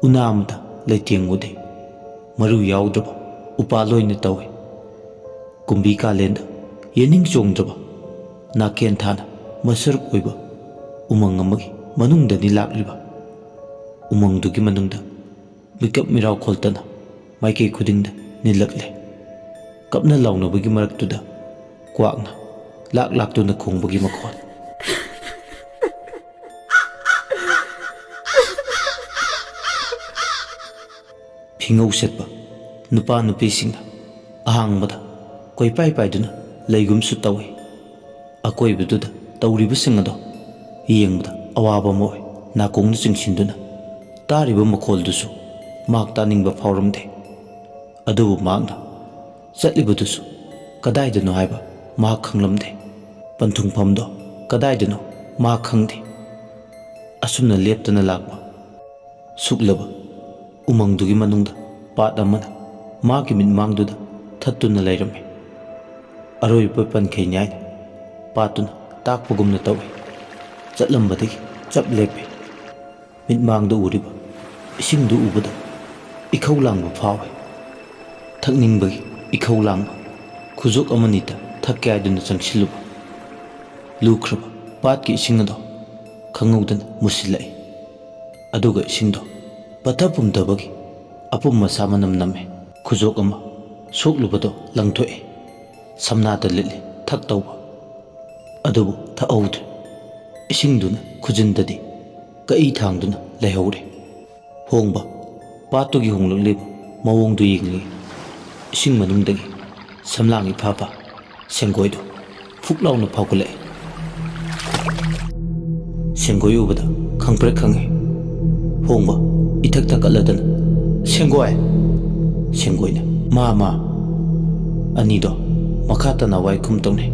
ꯎꯅꯥ ꯑꯃꯇ ꯂꯩꯇꯦꯡꯉꯨꯗꯦ꯫ ꯃꯔꯨ ꯌꯥꯎꯗ꯭ꯔꯕ ꯎꯄꯥꯜ ꯑꯣꯏꯅ ꯇꯧꯏ꯫ ꯀꯨꯝꯕꯤ ꯀꯥꯂꯦꯟꯗ ꯌꯦꯅꯤꯡ ꯆꯣꯡꯗ꯭ꯔꯕ ꯅꯥꯀꯦꯟ ꯊꯥꯅ ꯃꯁꯔꯨꯛ ꯑꯣꯏꯕ ꯎꯃꯪ ꯑꯃꯒꯤ ꯃꯅꯨꯡꯗꯅꯤ ꯂꯥꯛꯂꯤꯕ꯫ ꯎꯃꯪꯗꯨꯒꯤ ꯃꯅꯨꯡꯗ ꯃꯤꯀꯞ ꯃꯤꯔꯥꯎ ꯈꯣꯜꯇꯅ ꯃꯥꯏꯀꯩ ꯈꯨꯗꯤꯡꯗ ꯅꯤꯜꯂꯛꯂꯦ꯫ ꯀꯞꯅ ꯂꯥꯎꯅꯕꯒꯤ ꯃꯔꯛꯇꯨꯗ ꯀ꯭ꯋꯥꯛꯅ ꯂꯥꯛ ꯂꯥꯛꯇꯨꯅ ꯈꯣꯡꯕꯒꯤ ꯃꯈꯣꯜ꯫ ꯐꯤꯉꯧ ꯁꯦꯠꯄ ꯅꯨꯄꯥ ꯅꯨꯄꯤꯁꯤꯡꯅ ꯑꯍꯥꯡꯕꯗ ꯀꯣꯏꯄꯥꯏ ꯄꯥꯏꯗꯨꯅ ꯂꯩꯒꯨꯝꯁꯨ ꯇꯧꯏ꯫ ꯑꯀꯣꯏꯕꯗꯨꯗ ꯇꯧꯔꯤꯕꯁꯤꯡ ꯑꯗꯣ ꯌꯦꯡꯕꯗ ꯑꯋꯥꯕ ꯑꯃ ꯑꯣꯏ꯫ ꯅꯥꯀꯣꯡꯗ ꯆꯤꯡꯁꯤꯟꯗꯨꯅ ꯇꯥꯔꯤꯕ ꯃꯈꯣꯜꯗꯨꯁꯨ ꯃꯍꯥꯛ ꯇꯥꯅꯤꯡꯕ ꯐꯥꯎꯔꯝꯗꯦ꯫ ꯑꯗꯨꯕꯨ ꯃꯍꯥꯛꯅ ꯆꯠꯂꯤꯕꯗꯨꯁꯨ ꯀꯗꯥꯏꯗꯅꯣ ꯍꯥꯏꯕ ꯃꯍꯥꯛ ꯈꯪꯂꯝꯗꯦ꯫ ꯄꯟꯊꯨꯡꯐꯝꯗꯣ ꯀꯗꯥꯏꯗꯅꯣ ꯃꯍꯥꯛ ꯈꯪꯗꯦ꯫ ꯑꯁꯨꯝꯅ ꯂꯦꯞꯇꯅ ꯂꯥꯛꯄ ꯁꯨꯛꯂꯕ ꯎꯃꯪꯗꯨꯒꯤ ꯃꯅꯨꯡꯗ ꯄꯥꯠ ꯑꯃꯅ ꯃꯍꯥꯛꯀꯤ ꯃꯤꯠꯃꯥꯡꯗꯨꯗ ꯊꯠꯇꯨꯅ ꯂꯩꯔꯝꯃꯤ꯫ ꯑꯔꯣꯏꯕ ꯄꯟꯈꯩ ꯅꯥꯏꯅ ꯄꯥꯠꯇꯨꯅ ꯇꯥꯛꯄꯒꯨꯝꯅ ꯇꯧꯏ꯫ ꯆꯠꯂꯝꯕꯗꯒꯤ ꯆꯞ ꯂꯦꯞꯄꯤ꯫ ꯃꯤꯠꯃꯥꯡꯗ ꯎꯔꯤꯕ ꯏꯁꯤꯡꯗꯨ ꯎꯕꯗ ꯏꯈꯧ ꯂꯥꯡꯕ ꯐꯥꯎꯏ꯫ ꯊꯛꯅꯤꯡꯕꯒꯤ ꯏꯈꯧ ꯂꯥꯡꯕ꯫ ꯈꯨꯖꯣꯛ ꯑꯃꯅꯤꯇ ꯊꯛꯀꯦ ꯍꯥꯏꯗꯨꯅ ꯆꯪꯁꯤꯜꯂꯨꯕ꯫ ꯂꯨꯈ꯭ꯔꯕ ꯄꯥꯠꯀꯤ ꯏꯁꯤꯡ ꯑꯗꯣ ꯈꯪꯍꯧꯗꯅ ꯃꯨꯁꯤꯜꯂꯛꯏ꯫ ꯑꯗꯨꯒ ꯏꯁꯤꯡꯗꯣ ꯄꯠꯊ ꯄꯨꯝꯊꯕꯒꯤ ꯑꯄꯨꯝ ꯑꯁꯥ ꯃꯅꯝ ꯅꯝꯃꯤ꯫ ꯈꯨꯖꯣꯛ ꯑꯃ ꯁꯣꯛꯂꯨꯕꯗꯣ ꯂꯪꯊꯣꯛꯏ꯫ ꯁꯝꯅꯥꯗ ꯂꯤꯠꯂꯤ ꯊꯛꯇꯧꯕ꯫ ꯑꯗꯨꯕꯨ ꯊꯛꯍꯧꯗ꯭ꯔꯦ꯫ ꯏꯁꯤꯡꯗꯨꯅ ꯈꯨꯖꯤꯟꯗꯗꯤ ꯀꯛꯏ ꯊꯥꯡꯗꯨꯅ ꯂꯩꯍꯧꯔꯦ꯫ ꯍꯣꯡꯕ ꯄꯥꯠꯇꯨꯒꯤ ꯍꯣꯡꯂꯛꯂꯤꯕ ꯃꯑꯣꯡꯗꯨ ꯌꯦꯡꯂꯤ꯫ ꯏꯁꯤꯡ ꯃꯅꯨꯡꯗꯒꯤ ꯁꯝꯂꯥꯡ ꯏꯐꯥ ꯐꯥ ꯁꯦꯡꯒꯣꯏꯗꯨ ꯐꯨꯛ ꯂꯥꯎꯅ ꯐꯥꯎꯒꯠꯂꯛꯏ꯫ ꯁꯦꯡꯒꯣꯏ ꯎꯕꯗ ꯈꯪꯄ꯭ꯔꯦꯛ ꯈꯪꯉꯤ꯫ ꯍꯣꯡꯕ ꯏꯊꯛ ꯊꯛꯀꯠꯂꯗꯅ, "ꯁꯦꯡꯒꯣꯏ!" ꯁꯦꯡꯒꯣꯏꯅ, "ꯃꯥ, ꯃꯥ!" ꯑꯅꯤꯗꯣ ꯃꯈꯥ ꯇꯥꯅ ꯋꯥꯏꯈꯨꯝ ꯇꯧꯅꯩ꯫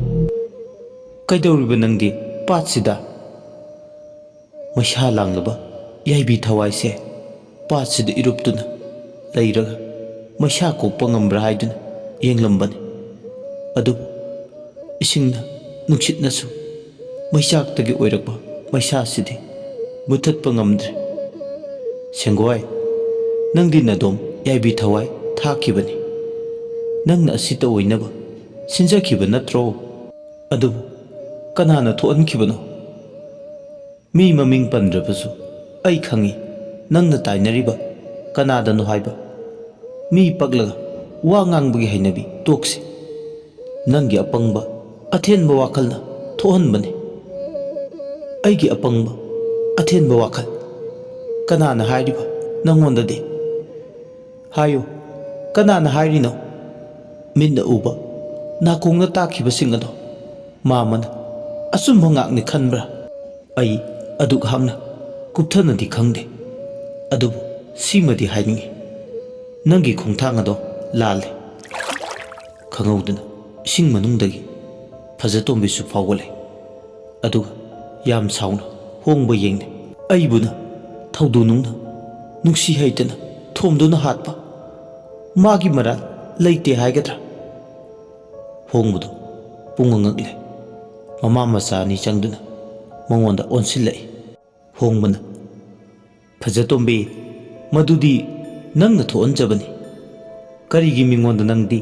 "ꯀꯩꯗꯧꯔꯤꯕ ꯅꯪꯗꯤ ꯄꯥꯠꯁꯤꯗ?" ꯃꯩꯁꯥ ꯂꯥꯡꯂꯕ ꯌꯥꯏꯕꯤ ꯊꯋꯥꯏꯁꯦ ꯄꯥꯠꯁꯤꯗ ꯏꯔꯨꯞꯇꯨꯅ ꯂꯩꯔꯒ ꯃꯩꯁꯥ ꯀꯣꯛꯄ ꯉꯝꯕ꯭ꯔꯥ ꯍꯥꯏꯗꯨꯅ ꯌꯦꯡꯂꯝꯕꯅꯤ꯫ ꯑꯗꯨꯕꯨ ꯏꯁꯤꯡꯅ ꯅꯨꯡꯁꯤꯠꯅꯁꯨ ꯃꯩꯆꯥꯛꯇꯒꯤ ꯑꯣꯏꯔꯛꯄ ꯃꯩꯁꯥꯁꯤꯗꯤ ꯃꯨꯊꯠꯄ ꯉꯝꯗ꯭ꯔꯦ꯫ "ꯁꯦꯡꯒꯣꯏ, ꯅꯪꯗꯤ ꯅꯗꯣꯝ ꯌꯥꯏꯕꯤ ꯊꯋꯥꯏ ꯊꯥꯈꯤꯕꯅꯤ꯫ "ꯅꯪꯅ ꯑꯁꯤꯇ ꯑꯣꯏꯅꯕ ꯁꯤꯟꯖꯈꯤꯕ ꯅꯠꯇ꯭ꯔꯣ? ꯑꯗꯨꯕꯨ ꯀꯅꯥꯅ ꯊꯣꯛꯍꯟꯈꯤꯕꯅꯣ? ꯃꯤ ꯃꯃꯤꯡ ꯄꯟꯗ꯭ꯔꯕꯁꯨ ꯑꯩ ꯈꯪꯏ ꯅꯪꯅ ꯇꯥꯏꯅꯔꯤꯕ ꯀꯅꯥꯗꯅꯣ ꯍꯥꯏꯕ꯫ ꯃꯤ ꯄꯛꯂꯒ ꯋꯥ ꯉꯥꯡꯕꯒꯤ ꯍꯩꯅꯕꯤ ꯇꯣꯛꯁꯤ꯫ ꯅꯪꯒꯤ ꯑꯄꯪꯕ ꯑꯊꯦꯟꯕ ꯋꯥꯈꯜꯅ ꯊꯣꯛꯍꯟꯕꯅꯤ꯫" "ꯑꯩꯒꯤ ꯑꯄꯪꯕ ꯑꯊꯦꯟꯕ ꯋꯥꯈꯜ? ꯀꯅꯥꯅ ꯍꯥꯏꯔꯤꯕ ꯅꯪꯉꯣꯟꯗꯗꯤ? ꯍꯥꯏꯌꯨ, ꯀꯅꯥꯅ ꯍꯥꯏꯔꯤꯅꯣ?" "ꯃꯤꯠꯅ ꯎꯕ, ꯅꯥꯀꯣꯡꯅ ꯇꯥꯈꯤꯕꯁꯤꯡ ꯑꯗꯣ ꯃꯥꯃꯅ ꯑꯆꯨꯝꯕ ꯉꯥꯛꯅꯤ ꯈꯟꯕ꯭ꯔꯥ?" "ꯑꯩ ꯑꯗꯨꯛ ꯍꯥꯛꯅ ꯀꯨꯞꯊꯅꯗꯤ ꯈꯪꯗꯦ꯫ ꯑꯗꯨꯕꯨ ꯁꯤꯃꯗꯤ ꯍꯥꯏꯅꯤꯡꯏ, ꯅꯪꯒꯤ ꯈꯣꯡꯊꯥꯡ ꯑꯗꯣ ꯂꯥꯜꯂꯦ꯫" ꯈꯪꯍꯧꯗꯅ ꯏꯁꯤꯡ ꯃꯅꯨꯡꯗꯒꯤ ꯐꯖꯇꯣꯝꯕꯤꯁꯨ ꯐꯥꯎꯒꯠꯂꯦ꯫ ꯑꯗꯨꯒ ꯌꯥꯝ ꯁꯥꯎꯅ ꯍꯣꯡꯕ ꯌꯦꯡꯂꯦ꯫ "ꯑꯩꯕꯨꯅ ꯊꯧꯗꯣ ꯅꯨꯡꯅ ꯅꯨꯡꯁꯤ ꯍꯩꯇꯅ ꯊꯣꯝꯗꯨꯅ ꯍꯥꯠꯄ, ꯃꯥꯒꯤ ꯃꯔꯥꯜ ꯂꯩꯇꯦ ꯍꯥꯏꯒꯗ꯭ꯔꯥ?" ꯍꯣꯡꯕꯗꯣ ꯄꯨꯡꯉꯛ ꯉꯛꯂꯦ꯫ ꯃꯃꯥ ꯃꯆꯥ ꯑꯅꯤ ꯆꯪꯗꯨꯅ ꯃꯉꯣꯟꯗ ꯑꯣꯟꯁꯤꯜꯂꯛꯏ꯫ ꯍꯣꯡꯕꯅ, "ꯐꯖꯇꯣꯝꯕꯤ, ꯃꯗꯨꯗꯤ ꯅꯪꯅ ꯊꯣꯛꯍꯟꯖꯕꯅꯤ꯫ ꯀꯔꯤꯒꯤ ꯃꯤꯉꯣꯟꯗ ꯅꯪꯗꯤ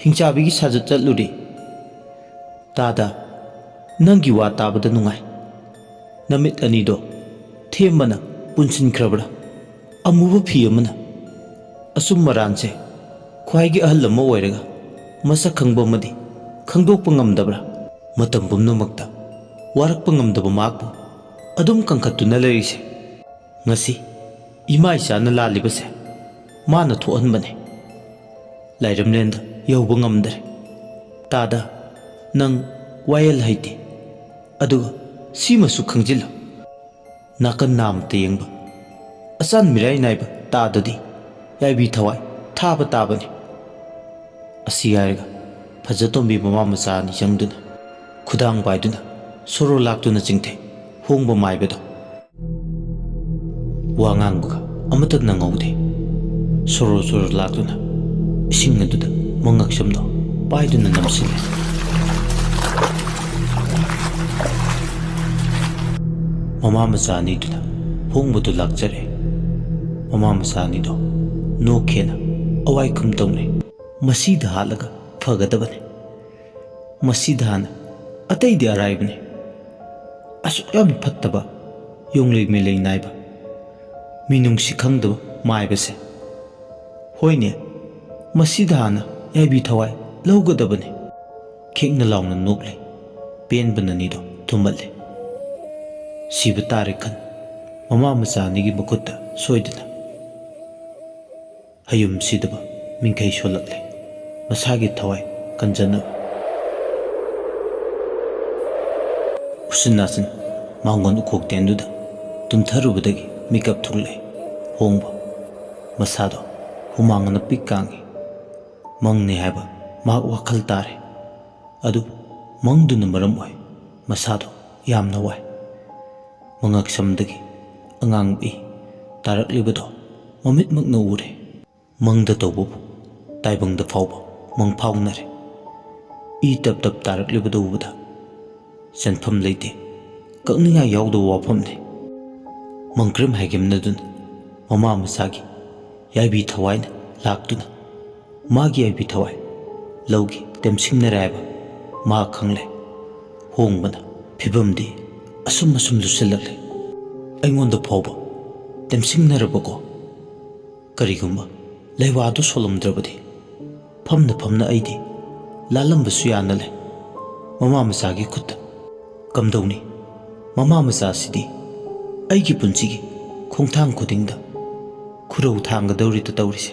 ꯍꯤꯡꯆꯥꯕꯤꯒꯤ ꯁꯥꯖꯠ ꯆꯠꯂꯨꯔꯤ? ꯇꯥꯗ, ꯅꯪꯒꯤ ꯋꯥ ꯇꯥꯕꯗ ꯅꯨꯡꯉꯥꯏ꯫ ꯅꯃꯤꯠ ꯑꯅꯤꯗꯣ ꯊꯦꯝꯕꯅ ꯄꯨꯟꯁꯤꯟꯈ꯭ꯔꯕ꯭ꯔꯥ? ꯑꯃꯨꯕ ꯐꯤ ꯑꯃꯅ ꯑꯆꯨꯝ ꯑꯔꯥꯟꯁꯦ ꯈ꯭ꯋꯥꯏꯒꯤ ꯑꯍꯜ ꯑꯃ ꯑꯣꯏꯔꯒ ꯃꯁꯛ ꯈꯪꯕ ꯑꯃꯗꯤ ꯈꯪꯗꯣꯛꯄ ꯉꯝꯗꯕ꯭ꯔꯥ? ꯃꯇꯝ ꯄꯨꯝꯅꯃꯛꯇ ꯋꯥꯔꯛꯄ ꯉꯝꯗꯕ ꯃꯍꯥꯛꯄꯨ ꯑꯗꯨꯝ ꯀꯟꯈꯠꯇꯨꯅ ꯂꯩꯔꯤꯁꯦ ꯉꯁꯤ ꯏꯃꯥ ꯏꯆꯥꯅ ꯂꯥꯜꯂꯤꯕꯁꯦ ꯃꯥꯅ ꯊꯣꯛꯍꯟꯕꯅꯦ꯫ ꯂꯥꯏꯔꯝꯂꯦꯟꯗ ꯌꯧꯕ ꯉꯝꯗ꯭ꯔꯦ꯫ ꯇꯥꯗ, ꯅꯪ ꯋꯥꯌꯦꯜ ꯍꯩꯇꯦ꯫ ꯑꯗꯨꯒ ꯁꯤꯃꯁꯨ ꯈꯪꯖꯤꯜꯂꯨ, ꯅꯥꯀꯟ ꯅꯥꯝꯇ ꯌꯦꯡꯕ ꯑꯆꯥꯟ ꯃꯤꯔꯥꯏ ꯅꯥꯏꯕ ꯇꯥꯗꯗꯤ ꯌꯥꯏꯕꯤ ꯊꯋꯥꯏ ꯊꯥꯕ ꯇꯥꯕꯅꯤ꯫" ꯑꯁꯤ ꯍꯥꯏꯔꯒ ꯐꯖꯇꯣꯝꯕꯤ ꯃꯃꯥ ꯃꯆꯥ ꯑꯅꯤ ꯆꯪꯗꯨꯅ ꯈꯨꯗꯥꯡ ꯄꯥꯏꯗꯨꯅ ꯁꯣꯔꯣ ꯂꯥꯛꯇꯨꯅ ꯆꯤꯡꯊꯩ꯫ ꯍꯣꯡꯕ ꯃꯥꯏꯕꯗꯣ ꯋꯥ ꯉꯥꯡꯕꯒ ꯑꯃꯠꯇ ꯅꯪꯍꯧꯗꯦ꯫ ꯁꯣꯔꯣ ꯁꯣꯔꯣ ꯂꯥꯛꯇꯨꯅ ꯏꯁꯤꯡ ꯑꯗꯨꯗ ꯃꯉꯛꯁꯝꯗꯣ ꯄꯥꯏꯗꯨꯅ ꯅꯝꯁꯤꯜꯂꯦ꯫ ꯃꯃꯥ ꯃꯆꯥ ꯑꯅꯤꯗꯨꯅ ꯍꯣꯡꯕꯗꯨ ꯂꯥꯛꯆꯔꯦ꯫ ꯃꯃꯥ ꯃꯆꯥ ꯑꯅꯤꯗꯣ ꯅꯣꯛꯈꯦꯅ ꯑꯋꯥꯏ ꯈꯨꯝ ꯇꯧꯅꯩ꯫ ꯃꯁꯤꯗ ꯍꯥꯠꯂꯒ ꯐꯒꯗꯕꯅꯤ꯫ ꯃꯁꯤꯗ ꯍꯥꯟꯅ ꯑꯇꯩꯗꯤ ꯑꯔꯥꯏꯕꯅꯤ꯫ ꯑꯁꯨꯛ ꯌꯥꯝ ꯐꯠꯇꯕ, ꯌꯣꯡꯂꯩ ꯃꯩꯂꯩ ꯅꯥꯏꯕ, ꯃꯤꯅꯨꯡꯁꯤ ꯈꯪꯗꯕ ꯃꯥꯏꯕꯁꯦ꯫ ꯍꯣꯏꯅꯦ, ꯃꯁꯤꯗ ꯍꯥꯟꯅ ꯌꯥꯏꯕꯤ ꯊꯋꯥꯏ ꯂꯧꯒꯗꯕꯅꯤ꯫ ꯈꯤꯛꯅ ꯂꯥꯎꯅ ꯅꯣꯛꯂꯦ꯫ ꯄꯦꯟꯕꯅ ꯅꯤꯗꯣ ꯊꯨꯝꯃꯠꯂꯦ꯫ ꯁꯤꯕ ꯇꯥꯔꯦ ꯈꯟ, ꯃꯃꯥ ꯃꯆꯥ ꯑꯅꯤꯒꯤ ꯃꯈꯨꯠꯇ ꯁꯣꯏꯗꯅ ꯍꯌꯨꯝ ꯁꯤꯗꯕ ꯃꯤꯡꯈꯩ ꯁꯣꯜꯂꯛꯂꯦ꯫ ꯃꯁꯥꯒꯤ ꯊꯋꯥꯏ ꯀꯟꯖꯅꯕ꯫ ꯎꯆꯤꯟ ꯅꯥꯆꯤꯟ ꯃꯥꯡꯒꯣꯟ ꯎꯈꯣꯛ ꯇꯦꯟꯗꯨꯗ ꯇꯨꯝꯊꯔꯨꯕꯗꯒꯤ ꯃꯤꯀꯞ ꯊꯣꯛꯂꯛꯏ꯫ ꯍꯣꯡꯕ ꯃꯁꯥꯗꯣ ꯍꯨꯃꯥꯡꯅ ꯄꯤꯛ ꯀꯥꯡꯉꯤ꯫ ꯃꯪꯅꯤ ꯍꯥꯏꯕ ꯃꯍꯥꯛ ꯋꯥꯈꯜ ꯇꯥꯔꯦ꯫ ꯑꯗꯨ ꯃꯪꯗꯨꯅ ꯃꯔꯝ ꯑꯣꯏ ꯃꯁꯥꯗꯣ ꯌꯥꯝꯅ ꯋꯥꯏ꯫ ꯃꯉꯛꯁꯝꯗꯒꯤ ꯑꯉꯥꯡꯕ ꯏ ꯇꯥꯔꯛꯂꯤꯕꯗꯣ ꯃꯃꯤꯠꯃꯛꯅ ꯎꯔꯦ꯫ ꯃꯪꯗ ꯇꯧꯕꯕꯨ ꯇꯥꯏꯕꯪꯗ ꯐꯥꯎꯕ ꯃꯪ ꯐꯥꯎꯅꯔꯦ꯫ ꯏ ꯇꯞ ꯇꯞ ꯇꯥꯔꯛꯂꯤꯕꯗꯨ ꯎꯕꯗ ꯆꯦꯟꯐꯝ ꯂꯩꯇꯦ, ꯀꯛꯅꯤꯡꯉꯥꯏ ꯌꯥꯎꯗꯕ ꯋꯥꯐꯝꯅꯤ꯫ ꯃꯪꯀ꯭ꯔꯤꯝ ꯍꯥꯏꯒꯤꯝꯅꯗꯨꯅ ꯃꯃꯥ ꯃꯆꯥꯒꯤ ꯌꯥꯏꯕꯤ ꯊꯋꯥꯏꯅ ꯂꯥꯛꯇꯨꯅ ꯃꯥꯒꯤ ꯌꯥꯏꯕꯤ ꯊꯋꯥꯏ ꯂꯧꯒꯤ ꯇꯦꯝꯁꯤꯡꯅꯔꯦ ꯍꯥꯏꯕ ꯃꯍꯥꯛ ꯈꯪꯂꯦ꯫ ꯍꯣꯡꯕꯅ ꯐꯤꯕꯝꯗꯤ ꯑꯁꯨꯝ ꯑꯁꯨꯝ ꯂꯨꯁꯤꯜꯂꯛꯂꯦ꯫ ꯑꯩꯉꯣꯟꯗ ꯐꯥꯎꯕ ꯇꯦꯝꯁꯤꯡꯅꯔꯕꯀꯣ꯫ ꯀꯔꯤꯒꯨꯝꯕ ꯂꯩꯋꯥꯗꯨ ꯁꯣꯜꯂꯝꯗ꯭ꯔꯕꯗꯤ ꯐꯝꯅ ꯐꯝꯅ ꯑꯩꯗꯤ ꯂꯥꯜꯂꯝꯕꯁꯨ ꯌꯥꯅ ꯂꯩ꯫ ꯃꯃꯥ ꯃꯆꯥꯒꯤ ꯈꯨꯠꯇ ꯀꯝꯗꯧꯅꯤ? ꯃꯃꯥ ꯃꯆꯥꯁꯤꯗꯤ ꯑꯩꯒꯤ ꯄꯨꯟꯁꯤꯒꯤ ꯈꯣꯡꯊꯥꯡ ꯈꯨꯗꯤꯡꯗ ꯈꯨꯔꯧ ꯊꯥꯡꯒꯗꯧꯔꯤꯗ ꯇꯧꯔꯤꯁꯦ꯫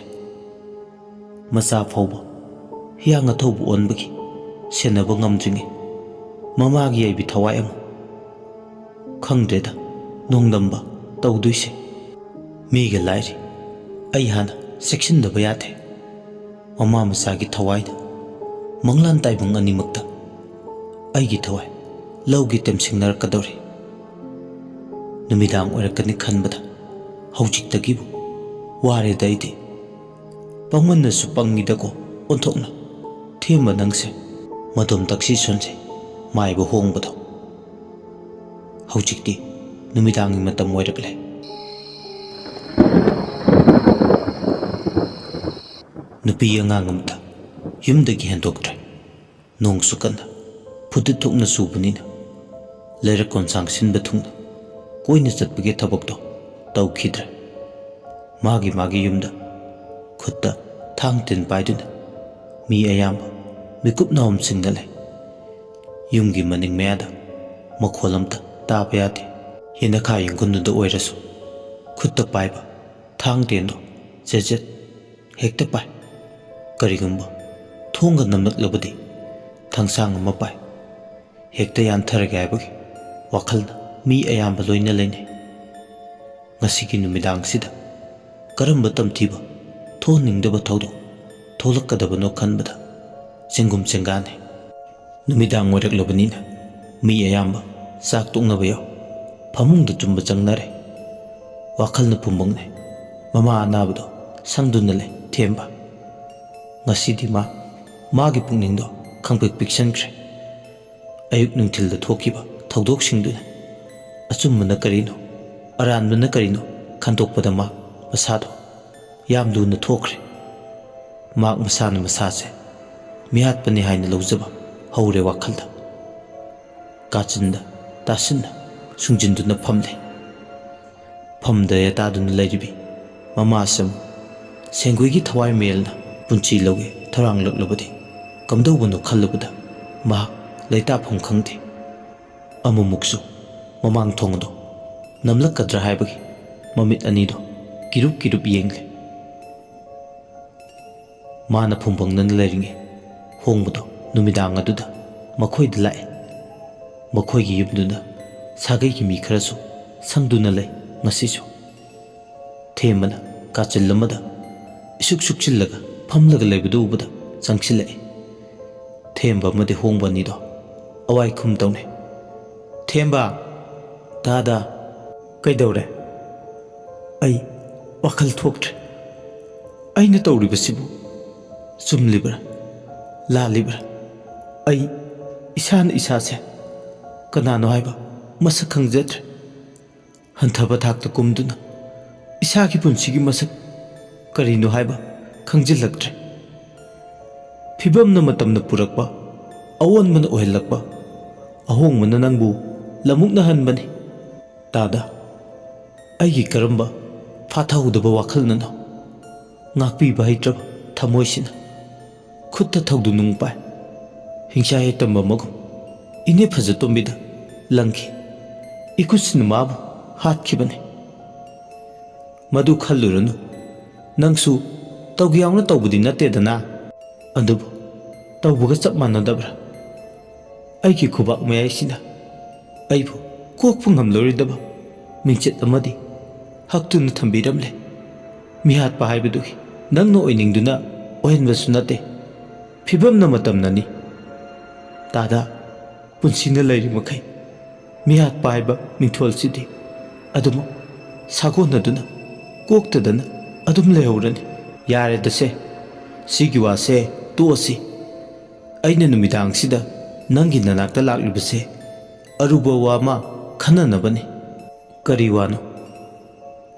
ꯃꯆꯥ ꯐꯥꯎꯕ ꯍꯤꯌꯥꯡ ꯑꯊꯧꯕ ꯑꯣꯟꯕꯒꯤ ꯁꯦꯟꯅꯕ ꯉꯝꯗ꯭ꯔꯤꯉꯩ ꯃꯃꯥꯒꯤ ꯌꯥꯏꯕꯤ ꯊꯋꯥꯏ ꯑꯃ ꯈꯪꯗ꯭ꯔꯦꯗ ꯅꯣꯡꯗꯝꯕ ꯇꯧꯗꯣꯏꯁꯦ꯫ ꯃꯤꯒ ꯂꯥꯏꯔꯤ, ꯑꯩ ꯍꯥꯟꯅ ꯆꯦꯛꯁꯤꯟꯗꯕ ꯌꯥꯗꯦ꯫ ꯃꯃꯥ ꯃꯆꯥꯒꯤ ꯊꯋꯥꯏꯗ ꯃꯪꯂꯥꯟ ꯇꯥꯏꯕꯪ ꯑꯅꯤꯃꯛꯇ ꯑꯩꯒꯤ ꯊꯋꯥꯏ ꯂꯧꯒꯤ ꯇꯦꯝꯁꯤꯡꯅꯔꯛꯀꯗꯧꯔꯤ꯫ ꯅꯨꯃꯤꯗꯥꯡ ꯑꯣꯏꯔꯛꯀꯅꯤ ꯈꯟꯕꯗ ꯍꯧꯖꯤꯛꯇꯒꯤꯕꯨ ꯋꯥꯔꯦꯗ ꯑꯩꯗꯤ꯫ ꯄꯥꯡꯃꯟꯅꯁꯨ ꯄꯪꯉꯤꯗꯀꯣ ꯑꯣꯟꯊꯣꯛꯅ꯫ ꯊꯦꯝꯕ ꯅꯪꯁꯦ ꯃꯗꯣꯝ ꯇꯛꯁꯤ ꯁꯣꯟꯁꯦ ꯃꯥꯏꯕ ꯍꯣꯡꯕꯗꯣ꯫ ꯍꯧꯖꯤꯛꯇꯤ ꯅꯨꯃꯤꯗꯥꯡꯒꯤ ꯃꯇꯝ ꯑꯣꯏꯔꯛꯂꯦ꯫ ꯅꯨꯄꯤ ꯑꯉꯥꯡ ꯑꯃꯇ ꯌꯨꯝꯗꯒꯤ ꯍꯦꯟꯗꯣꯛꯇ꯭ꯔꯦ꯫ ꯅꯣꯡꯁꯨ ꯀꯟꯅ ꯐꯨꯗꯤꯠ ꯊꯣꯛꯅ ꯆꯨꯕꯅꯤꯅ ꯂꯩꯔꯛ ꯀꯣꯟꯁꯥꯡ ꯁꯤꯟꯕ ꯊꯨꯡꯅ ꯀꯣꯏꯅ ꯆꯠꯄꯒꯤ ꯊꯕꯛꯇꯣ ꯇꯧꯈꯤꯗ꯭ꯔꯦ꯫ ꯃꯥꯒꯤ ꯃꯥꯒꯤ ꯌꯨꯝꯗ ꯈꯨꯠꯇ ꯊꯥꯡ ꯇꯤꯟ ꯄꯥꯏꯗꯨꯅ ꯃꯤ ꯑꯌꯥꯝꯕ ꯃꯤꯀꯨꯞ ꯅꯥꯍꯨꯝꯁꯤꯡꯅ ꯂꯩ꯫ ꯌꯨꯝꯒꯤ ꯃꯅꯤꯡ ꯃꯌꯥꯗ ꯃꯈꯣꯜ ꯑꯝꯇ ꯇꯥꯕ ꯌꯥꯗꯦ꯫ ꯌꯦꯅꯈꯥ ꯌꯦꯡꯒꯨꯟꯗꯨꯗ ꯑꯣꯏꯔꯁꯨ ꯈꯨꯠꯇ ꯄꯥꯏꯕ ꯊꯥꯡ ꯇꯦꯟꯗꯣ ꯆꯦꯠ ꯆꯦꯠ ꯍꯦꯛꯇ ꯄꯥꯏ꯫ ꯀꯔꯤꯒꯨꯝꯕ ꯊꯣꯡꯒ ꯅꯝꯂꯛꯂꯕꯗꯤ ꯊꯥꯡꯁꯥꯡ ꯑꯃ ꯄꯥꯏ꯫ ꯍꯦꯛꯇ ꯌꯥꯟꯊꯔꯒꯦ ꯍꯥꯏꯕꯒꯤ ꯋꯥꯈꯜꯅ ꯃꯤ ꯑꯌꯥꯝꯕ ꯂꯣꯏꯅ ꯂꯩꯅꯩ꯫ ꯉꯁꯤꯒꯤ ꯅꯨꯃꯤꯗꯥꯡꯁꯤꯗ ꯀꯔꯝꯕ ꯇꯝꯊꯤꯕ ꯊꯣꯛꯍꯟꯅꯤꯡꯗꯕ ꯊꯧꯗꯣꯛ ꯊꯣꯛꯂꯛꯀꯗꯕꯅꯣ ꯈꯟꯕꯗ ꯆꯦꯡꯒꯨꯝ ꯆꯦꯡꯒꯥꯅꯩ꯫ ꯅꯨꯃꯤꯗꯥꯡ ꯑꯣꯏꯔꯛꯂꯕꯅꯤꯅ ꯃꯤ ꯑꯌꯥꯝꯕ ꯆꯥꯛ ꯇꯣꯛꯅꯕ ꯌꯥꯎ ꯐꯃꯨꯡꯗ ꯇꯨꯝꯕ ꯆꯪꯅꯔꯦ꯫ ꯋꯥꯈꯜꯅ ꯄꯨꯝꯕꯪꯅꯩ꯫ ꯃꯃꯥ ꯑꯅꯥꯕꯗꯣ ꯁꯪꯗꯨꯅ ꯂꯩ ꯊꯦꯝꯕ꯫ ꯉꯁꯤꯗꯤ ꯃꯥ ꯃꯥꯒꯤ ꯄꯨꯛꯅꯤꯡꯗꯣ ꯈꯪꯄꯤꯛ ꯄꯤꯛꯁꯟꯈ꯭ꯔꯦ꯫ ꯑꯌꯨꯛ ꯅꯨꯡꯊꯤꯜꯗ ꯊꯣꯛꯈꯤꯕ ꯊꯧꯗꯣꯛꯁꯤꯡꯗꯨꯅ ꯑꯆꯨꯝꯕꯅ ꯀꯔꯤꯅꯣ, ꯑꯔꯥꯟꯕꯅ ꯀꯔꯤꯅꯣ ꯈꯟꯗꯣꯛꯄꯗ ꯃꯥ ꯃꯁꯥꯗꯣ ꯌꯥꯝ ꯂꯨꯅ ꯊꯣꯛꯈ꯭ꯔꯦ꯫ ꯃꯍꯥꯛ ꯃꯁꯥꯅ ꯃꯁꯥꯁꯦ ꯃꯤꯍꯥꯠꯄꯅꯤ ꯍꯥꯏꯅ ꯂꯧꯖꯕ ꯍꯧꯔꯦ ꯋꯥꯈꯜꯗ꯫ ꯀꯥꯆꯤꯟꯗ ꯇꯥꯁꯤꯟꯅ ꯁꯨꯡꯖꯤꯟꯗꯨꯅ ꯐꯝꯂꯦ꯫ ꯐꯝꯗ ꯌꯥꯇꯥꯗꯨꯅ ꯂꯩꯔꯤꯕꯤ ꯃꯃꯥꯁꯨ ꯁꯦꯡꯒꯣꯏꯒꯤ ꯊꯋꯥꯏ ꯃꯦꯜꯅ ꯄꯨꯟꯁꯤ ꯂꯧꯒꯦ ꯊꯧꯔꯥꯡꯂꯛꯂꯕꯗꯤ ꯀꯝꯗꯧꯕꯅꯣ ꯈꯜꯂꯨꯕꯗ ꯃꯍꯥꯛ ꯂꯩꯇꯥꯐꯝ ꯈꯪꯗꯦ꯫ ꯑꯃꯨꯛꯃꯨꯛꯁꯨ ꯃꯃꯥꯡ ꯊꯣꯡꯗꯣ ꯅꯝꯂꯛꯀꯗ꯭ꯔꯥ ꯍꯥꯏꯕꯒꯤ ꯃꯃꯤꯠ ꯑꯅꯤꯗꯣ ꯀꯤꯔꯨꯞ ꯀꯤꯔꯨꯞ ꯌꯦꯡꯂꯦ꯫ ꯃꯥꯅ ꯐꯨꯝꯕꯪꯅꯅ ꯂꯩꯔꯤꯉꯩ ꯍꯣꯡꯕꯗꯣ ꯅꯨꯃꯤꯗꯥꯡ ꯑꯗꯨꯗ ꯃꯈꯣꯏꯗ ꯂꯥꯛꯑꯦ꯫ ꯃꯈꯣꯏꯒꯤ ꯌꯨꯝꯗꯨꯗ ꯁꯥꯒꯩꯒꯤ ꯃꯤ ꯈꯔꯁꯨ ꯁꯪꯗꯨꯅ ꯂꯩ ꯉꯁꯤꯁꯨ꯫ ꯊꯦꯝꯕꯅ ꯀꯥꯆꯤꯜ ꯑꯃꯗ ꯏꯁꯨꯛ ꯁꯨꯛꯆꯤꯜꯂꯒ ꯐꯝꯂꯒ ꯂꯩꯕꯗꯨ ꯎꯕꯗ ꯆꯪꯁꯤꯜꯂꯛꯏ꯫ ꯊꯦꯝꯕ ꯑꯃꯗꯤ ꯍꯣꯡꯕ ꯑꯅꯤꯗꯣ ꯑꯋꯥꯏꯈꯨꯝ ꯇꯧꯅꯩ꯫ "ꯊꯦꯝꯕ! ꯗꯥꯗꯥ!" "ꯀꯩꯗꯧꯔꯦ?" "ꯑꯩ ꯋꯥꯈꯜ ꯊꯣꯛꯇ꯭ꯔꯦ꯫ ꯑꯩꯅ ꯇꯧꯔꯤꯕꯁꯤꯕꯨ ꯆꯨꯝꯂꯤꯕ꯭ꯔꯥ, ꯂꯥꯜꯂꯤꯕ꯭ꯔꯥ? ꯑꯩ ꯏꯁꯥꯅ ꯏꯁꯥꯁꯦ ꯀꯅꯥꯅꯣ ꯍꯥꯏꯕ ꯃꯁꯛ ꯈꯪꯖꯗ꯭ꯔꯦ꯫ ꯍꯟꯊꯕ ꯊꯥꯛꯇ ꯀꯨꯝꯗꯨꯅ ꯏꯁꯥꯒꯤ ꯄꯨꯟꯁꯤꯒꯤ ꯃꯁꯛ ꯀꯔꯤꯅꯣ ꯍꯥꯏꯕ ꯈꯪꯖꯤꯜꯂꯛꯇ꯭ꯔꯦ꯫ ꯐꯤꯕꯝꯅ ꯃꯇꯝꯅ ꯄꯨꯔꯛꯄ, ꯑꯑꯣꯟꯕꯅ ꯑꯣꯏꯍꯜꯂꯛꯄ, ꯑꯍꯣꯡꯕꯅ ꯅꯪꯕꯨ ꯂꯃꯨꯛꯅꯍꯟꯕꯅꯤ꯫ ꯇꯥꯗ, ꯑꯩꯒꯤ ꯀꯔꯝꯕ ꯐꯥꯊꯍꯧꯗꯕ ꯋꯥꯈꯜꯅꯅꯣ? ꯉꯥꯛꯄꯤꯕ ꯍꯩꯇ꯭ꯔꯕ ꯊꯃꯣꯏꯁꯤꯅ ꯈꯨꯠꯇ ꯊꯧꯗꯨ ꯅꯨꯡ ꯄꯥꯏ꯫ ꯍꯤꯡꯆꯥꯏ ꯇꯝꯕ ꯃꯒꯨꯝ ꯏꯅꯦ ꯐꯖꯇꯣꯝꯕꯤꯗ ꯂꯪꯈꯤ꯫ ꯏꯈꯨꯠꯁꯤꯅ ꯃꯥꯕꯨ ꯍꯥꯠꯈꯤꯕꯅꯤ꯫ ꯃꯗꯨ ꯈꯜꯂꯨꯔꯅꯨ꯫ ꯅꯪꯁꯨ ꯇꯧꯒꯦ ꯌꯥꯎꯅ ꯇꯧꯕꯗꯤ ꯅꯠꯇꯦꯗꯅ꯫ ꯑꯗꯨꯕꯨ ꯇꯧꯕꯒ ꯆꯞ ꯃꯥꯟꯅꯗꯕ꯭ꯔꯥ? ꯑꯩꯒꯤ ꯈꯨꯕꯥꯛ ꯃꯌꯥꯏꯁꯤꯅ ꯑꯩꯕꯨ ꯀꯣꯛꯄ ꯉꯝꯂꯔꯣꯏꯗꯕ ꯃꯤꯡꯆꯠ ꯑꯃꯗꯤ ꯍꯛꯇꯨꯅ ꯊꯝꯕꯤꯔꯝꯂꯦ꯫ ꯃꯤꯍꯥꯠꯄ ꯍꯥꯏꯕꯗꯨꯒꯤ ꯅꯪꯅ ꯑꯣꯏꯅꯤꯡꯗꯨꯅ ꯑꯣꯏꯍꯟꯕꯁꯨ ꯅꯠꯇꯦ꯫ ꯐꯤꯕꯝꯅ ꯃꯇꯝꯅꯅꯤ꯫ ꯇꯥꯗ, ꯄꯨꯟꯁꯤꯅ ꯂꯩꯔꯤ ꯃꯈꯩ ꯃꯤꯍꯥꯠꯄ ꯍꯥꯏꯕ ꯃꯤꯡꯊꯣꯜꯁꯤꯗꯤ ꯑꯗꯨꯃꯛ ꯁꯥꯒꯣꯟꯅꯗꯨꯅ ꯀꯣꯛꯇꯗꯅ ꯑꯗꯨꯝ ꯂꯩꯍꯧꯔꯅꯤ꯫ ꯌꯥꯔꯦꯗꯁꯦ, ꯁꯤꯒꯤ ꯋꯥꯁꯦ ꯇꯣꯛꯑꯁꯤ꯫ ꯑꯩꯅ ꯅꯨꯃꯤꯗꯥꯡꯁꯤꯗ ꯅꯪꯒꯤ ꯅꯅꯥꯛꯇ ꯂꯥꯛꯂꯤꯕꯁꯦ ꯑꯔꯨꯕ ꯋꯥ ꯑꯃ ꯈꯟꯅꯅꯕꯅꯤ꯫ ꯀꯔꯤ ꯋꯥꯅꯣ?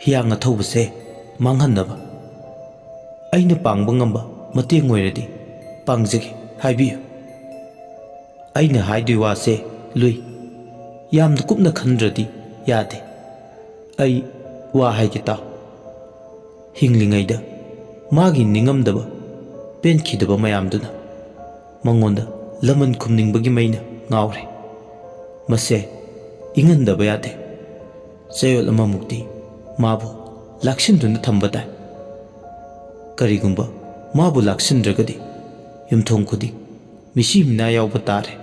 ꯍꯤꯌꯥꯡ ꯑꯊꯧꯕꯁꯦ ꯃꯥꯡꯍꯟꯅꯕ꯫ ꯑꯩꯅ ꯄꯥꯡꯕ ꯉꯝꯕ ꯃꯇꯦꯡ ꯑꯣꯏꯔꯗꯤ ꯄꯥꯡꯖꯒꯦ, ꯍꯥꯏꯕꯤꯌꯨ꯫ ꯑꯩꯅ ꯍꯥꯏꯗꯣꯏ ꯋꯥꯁꯦ ꯂꯨꯏ꯫ ꯌꯥꯝꯅ ꯀꯨꯞꯅ ꯈꯟꯗ꯭ꯔꯗꯤ ꯌꯥꯗꯦ꯫ ꯑꯩ ꯋꯥ ꯍꯥꯏꯒꯦ ꯇꯥꯎ꯫ ꯍꯤꯡꯂꯤꯉꯩꯗ ꯃꯥꯒꯤ ꯅꯤꯡꯉꯝꯗꯕ, ꯄꯦꯟꯈꯤꯗꯕ ꯃꯌꯥꯝꯗꯨꯅ ꯃꯉꯣꯟꯗ ꯂꯃꯟ ꯈꯨꯝꯅꯤꯡꯕꯒꯤ ꯃꯩꯅ ꯉꯥꯎꯔꯦ꯫ ꯃꯁꯦ ꯏꯪꯍꯟꯗꯕ ꯌꯥꯗꯦ꯫ ꯆꯌꯣꯜ ꯑꯃꯃꯨꯛꯇꯤ ꯃꯥꯕꯨ ꯂꯥꯛꯁꯤꯟꯗꯨꯅ ꯊꯝꯕ ꯇꯥꯏ꯫ ꯀꯔꯤꯒꯨꯝꯕ ꯃꯥꯕꯨ ꯂꯥꯛꯁꯤꯟꯗ꯭ꯔꯒꯗꯤ ꯌꯨꯝꯊꯣꯡ ꯈꯨꯗꯤꯡ ꯃꯤꯁꯤ ꯃꯤꯅꯥ ꯌꯥꯎꯕ ꯇꯥꯔꯦ꯫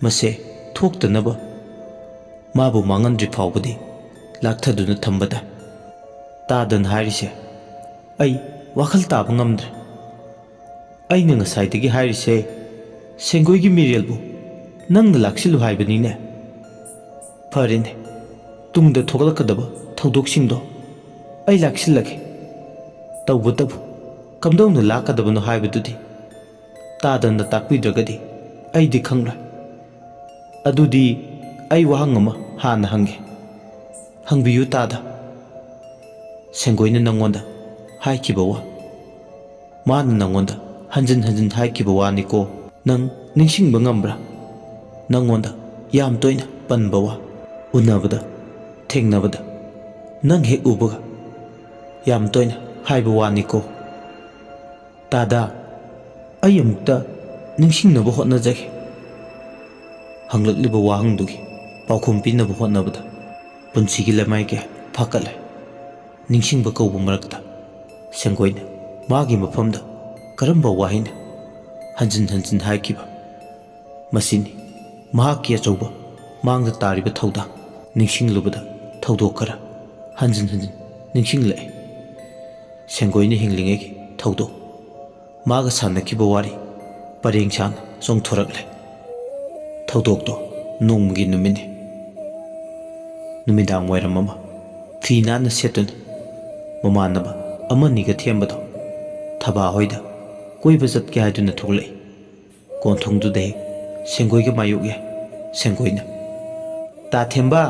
ꯃꯁꯦ ꯊꯣꯛꯇꯅꯕ ꯃꯥꯕꯨ ꯃꯥꯡꯍꯟꯗ꯭ꯔꯤ ꯐꯥꯎꯕꯗꯤ ꯂꯥꯛꯊꯗꯨꯅ ꯊꯝꯕ ꯇꯥꯏ꯫ ꯇꯥꯗꯅ ꯍꯥꯏꯔꯤꯁꯦ ꯑꯩ ꯋꯥꯈꯜ ꯇꯥꯕ ꯉꯝꯗ꯭ꯔꯦ꯫ ꯑꯩꯅ ꯉꯁꯥꯏꯗꯒꯤ ꯍꯥꯏꯔꯤꯁꯦ ꯁꯦꯡꯒꯣꯏꯒꯤ ꯃꯤꯔꯦꯜꯕꯨ ꯅꯪꯅ ꯂꯥꯛꯁꯤꯜꯂꯨ ꯍꯥꯏꯕꯅꯤꯅꯦ꯫ ꯐꯔꯦꯅꯦ, ꯇꯨꯡꯗ ꯊꯣꯛꯂꯛꯀꯗꯕ ꯊꯧꯗꯣꯛꯁꯤꯡꯗꯣ ꯑꯩ ꯂꯥꯛꯁꯤꯜꯂꯒꯦ꯫ ꯇꯧꯕꯇꯕꯨ ꯀꯝꯗꯧꯅ ꯂꯥꯛꯀꯗꯕꯅꯣ ꯍꯥꯏꯕꯗꯨꯗꯤ ꯇꯥꯗꯅ ꯇꯥꯛꯄꯤꯗ꯭ꯔꯒꯗꯤ ꯑꯩꯗꯤ ꯈꯪꯂꯣꯏ꯫ ꯑꯗꯨꯗꯤ ꯑꯩ ꯋꯥꯍꯪ ꯑꯃ ꯍꯥꯟꯅ ꯍꯪꯒꯦ꯫ ꯍꯪꯕꯤꯌꯨ ꯇꯥꯗ꯫ ꯁꯦꯡꯒꯣꯏꯅ ꯅꯪꯉꯣꯟꯗ ꯍꯥꯏꯈꯤꯕ ꯋꯥ ꯃꯥꯅ ꯅꯪꯉꯣꯟꯗ ꯍꯟꯖꯤꯟ ꯍꯟꯖꯤꯟ ꯍꯥꯏꯈꯤꯕ ꯋꯥꯅꯤꯀꯣ꯫ ꯅꯪ ꯅꯤꯡꯁꯤꯡꯕ ꯉꯝꯕ꯭ꯔꯥ? ꯅꯪꯉꯣꯟꯗ ꯌꯥꯝ ꯇꯣꯏꯅ ꯄꯟꯕ ꯋꯥ, ꯎꯅꯕꯗ, ꯊꯦꯡꯅꯕꯗ, ꯅꯪ ꯍꯦꯛ ꯎꯕꯒ ꯌꯥꯝ ꯇꯣꯏꯅ ꯍꯥꯏꯕ ꯋꯥꯅꯤꯀꯣ꯫ ꯇꯥꯗꯥ, ꯑꯩ ꯑꯃꯨꯛꯇ ꯅꯤꯡꯁꯤꯡꯅꯕ ꯍꯣꯠꯅꯖꯒꯦ꯫ ꯍꯪꯂꯛꯂꯤꯕ ꯋꯥꯍꯪꯗꯨꯒꯤ ꯄꯥꯎꯈꯨꯝ ꯄꯤꯅꯕ ꯍꯣꯠꯅꯕꯗ ꯄꯨꯟꯁꯤꯒꯤ ꯂꯃꯥꯏ ꯀꯌꯥ ꯐꯥꯀꯠꯂꯦ꯫ ꯅꯤꯡꯁꯤꯡꯕ ꯀꯧꯕ ꯃꯔꯛꯇ ꯁꯦꯡꯒꯣꯏꯅ ꯃꯥꯒꯤ ꯃꯐꯝꯗ ꯀꯔꯝꯕ ꯋꯥꯍꯩꯅ ꯍꯟꯖꯤꯟ ꯍꯟꯖꯤꯟ ꯍꯥꯏꯈꯤꯕ? ꯃꯁꯤꯅꯤ ꯃꯍꯥꯛꯀꯤ ꯑꯆꯧꯕ ꯃꯥꯡꯗ ꯇꯥꯔꯤꯕ ꯊꯧꯗꯥꯡ꯫ ꯅꯤꯡꯁꯤꯡꯂꯨꯕꯗ ꯊꯧꯗꯣꯛ ꯈꯔ ꯍꯟꯖꯤꯟ ꯍꯟꯖꯤꯟ ꯅꯤꯡꯁꯤꯡꯂꯛꯏ꯫ ꯁꯦꯡꯒꯣꯏꯅ ꯍꯤꯡꯂꯤꯉꯩꯒꯤ ꯊꯧꯗꯣꯛ, ꯃꯥꯒ ꯁꯥꯟꯅꯈꯤꯕ ꯋꯥꯔꯤ ꯄꯔꯦꯡ ꯁꯥꯅ ꯆꯣꯡꯊꯣꯔꯛꯂꯦ꯫ ꯊꯧꯗꯣꯛꯇꯣ ꯅꯣꯡꯃꯒꯤ ꯅꯨꯃꯤꯠꯅꯤ꯫ ꯅꯨꯃꯤꯗꯥꯡ ꯋꯥꯏꯔꯝ ꯑꯃ ꯐꯤ ꯅꯥꯟꯅ ꯁꯦꯠꯇꯨꯅ ꯃꯃꯥꯟꯅꯕ ꯑꯃꯅꯤꯒ ꯊꯦꯝꯕꯗꯣ ꯊꯕꯥ ꯍꯣꯏꯗ ꯀꯣꯏꯕ ꯆꯠꯀꯦ ꯍꯥꯏꯗꯨꯅ ꯊꯣꯛꯂꯛꯏ꯫ ꯀꯣꯟꯊꯣꯡꯗꯨꯗ ꯍꯦꯛ ꯁꯦꯡꯒꯣꯏꯒ ꯃꯥꯌꯣꯛ ꯌꯥꯏ꯫ ꯁꯦꯡꯒꯣꯏꯅ, "ꯇꯥ ꯊꯦꯝꯕ,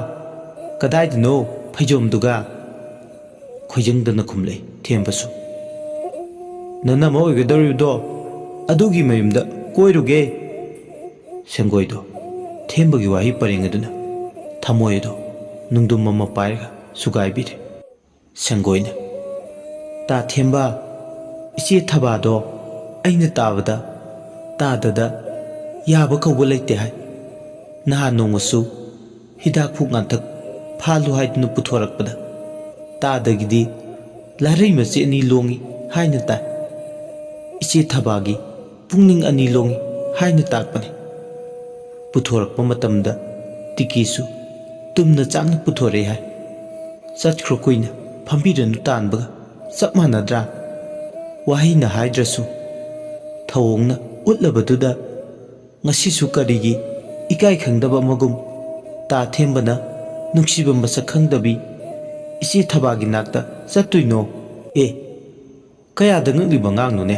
ꯀꯗꯥꯏꯗꯅꯣ ꯐꯩꯖꯣꯝꯗꯨꯒ?" ꯈꯣꯏꯖꯪꯗꯅ ꯈꯨꯝꯂꯛꯏ ꯊꯦꯝꯕꯁꯨ꯫ "ꯅꯅꯝꯃ ꯑꯣꯏꯒꯗꯧꯔꯤꯕꯗꯣ ꯑꯗꯨꯒꯤ ꯃꯌꯨꯝꯗ ꯀꯣꯏꯔꯨꯒꯦ꯫" ꯁꯦꯡꯒꯣꯏꯗꯣ ꯊꯦꯝꯕꯒꯤ ꯋꯥꯍꯩ ꯄꯔꯦꯡ ꯑꯗꯨꯅ ꯊꯃꯣꯏ ꯑꯗꯣ ꯅꯨꯡꯗꯨꯝ ꯑꯃ ꯄꯥꯏꯔꯒ ꯁꯨꯒꯥꯏꯕꯤꯔꯦ꯫ ꯁꯦꯡꯒꯣꯏꯅ, "ꯇꯥ ꯊꯦꯝꯕ, ꯏꯆꯦ ꯊꯕꯥꯗꯣ ꯑꯩꯅ ꯇꯥꯕꯗ ꯇꯥꯗꯗ ꯌꯥꯕ ꯀꯧꯕ ꯂꯩꯇꯦ ꯍꯥꯏ꯫ ꯅꯍꯥꯟ ꯅꯣꯡꯃꯁꯨ ꯍꯤꯗꯥꯛ ꯐꯨꯛ ꯉꯥꯟꯊꯛ ꯐꯥꯜꯂꯨ ꯍꯥꯏꯗꯨꯅ ꯄꯨꯊꯣꯔꯛꯄꯗ ꯇꯥꯗꯒꯤꯗꯤ ꯂꯥꯔꯩ ꯃꯆꯦ ꯑꯅꯤ ꯂꯣꯡꯉꯤ ꯍꯥꯏꯅ ꯇꯥꯏ꯫ ꯏꯆꯦ ꯊꯕꯥꯒꯤ ꯄꯨꯛꯅꯤꯡ ꯑꯅꯤ ꯂꯣꯡꯉꯤ ꯍꯥꯏꯅ ꯇꯥꯛꯄꯅꯤ꯫ ꯄꯨꯊꯣꯔꯛꯄ ꯃꯇꯝꯗ ꯇꯤꯀꯤꯁꯨ ꯇꯨꯝꯅ ꯆꯥꯛꯅ ꯄꯨꯊꯣꯔꯛꯏ ꯍꯥꯏ꯫ ꯆꯠꯈ꯭ꯔꯣ ꯀꯨꯏꯅ ꯐꯝꯕꯤꯔꯅꯨ ꯇꯥꯟꯕꯒ ꯆꯞ ꯃꯥꯟꯅꯗ꯭ꯔꯥ?" ꯋꯥꯍꯩꯅ ꯍꯥꯏꯗ꯭ꯔꯁꯨ ꯊꯧꯑꯣꯡꯅ ꯎꯠꯂꯕꯗꯨꯗ ꯉꯁꯤꯁꯨ ꯀꯔꯤꯒꯤ ꯏꯀꯥꯏ ꯈꯪꯗꯕ ꯑꯃꯒꯨꯝ ꯇꯥ ꯊꯦꯝꯕꯅ ꯅꯨꯡꯁꯤꯕ ꯃꯁꯛ ꯈꯪꯗꯕꯤ ꯏꯆꯦ ꯊꯕꯥꯒꯤ ꯅꯥꯛꯇ ꯆꯠꯇꯣꯏꯅꯣ? ꯑꯦ, ꯀꯌꯥꯗ ꯉꯛꯂꯤꯕ ꯑꯉꯥꯡꯅꯣꯅꯦ?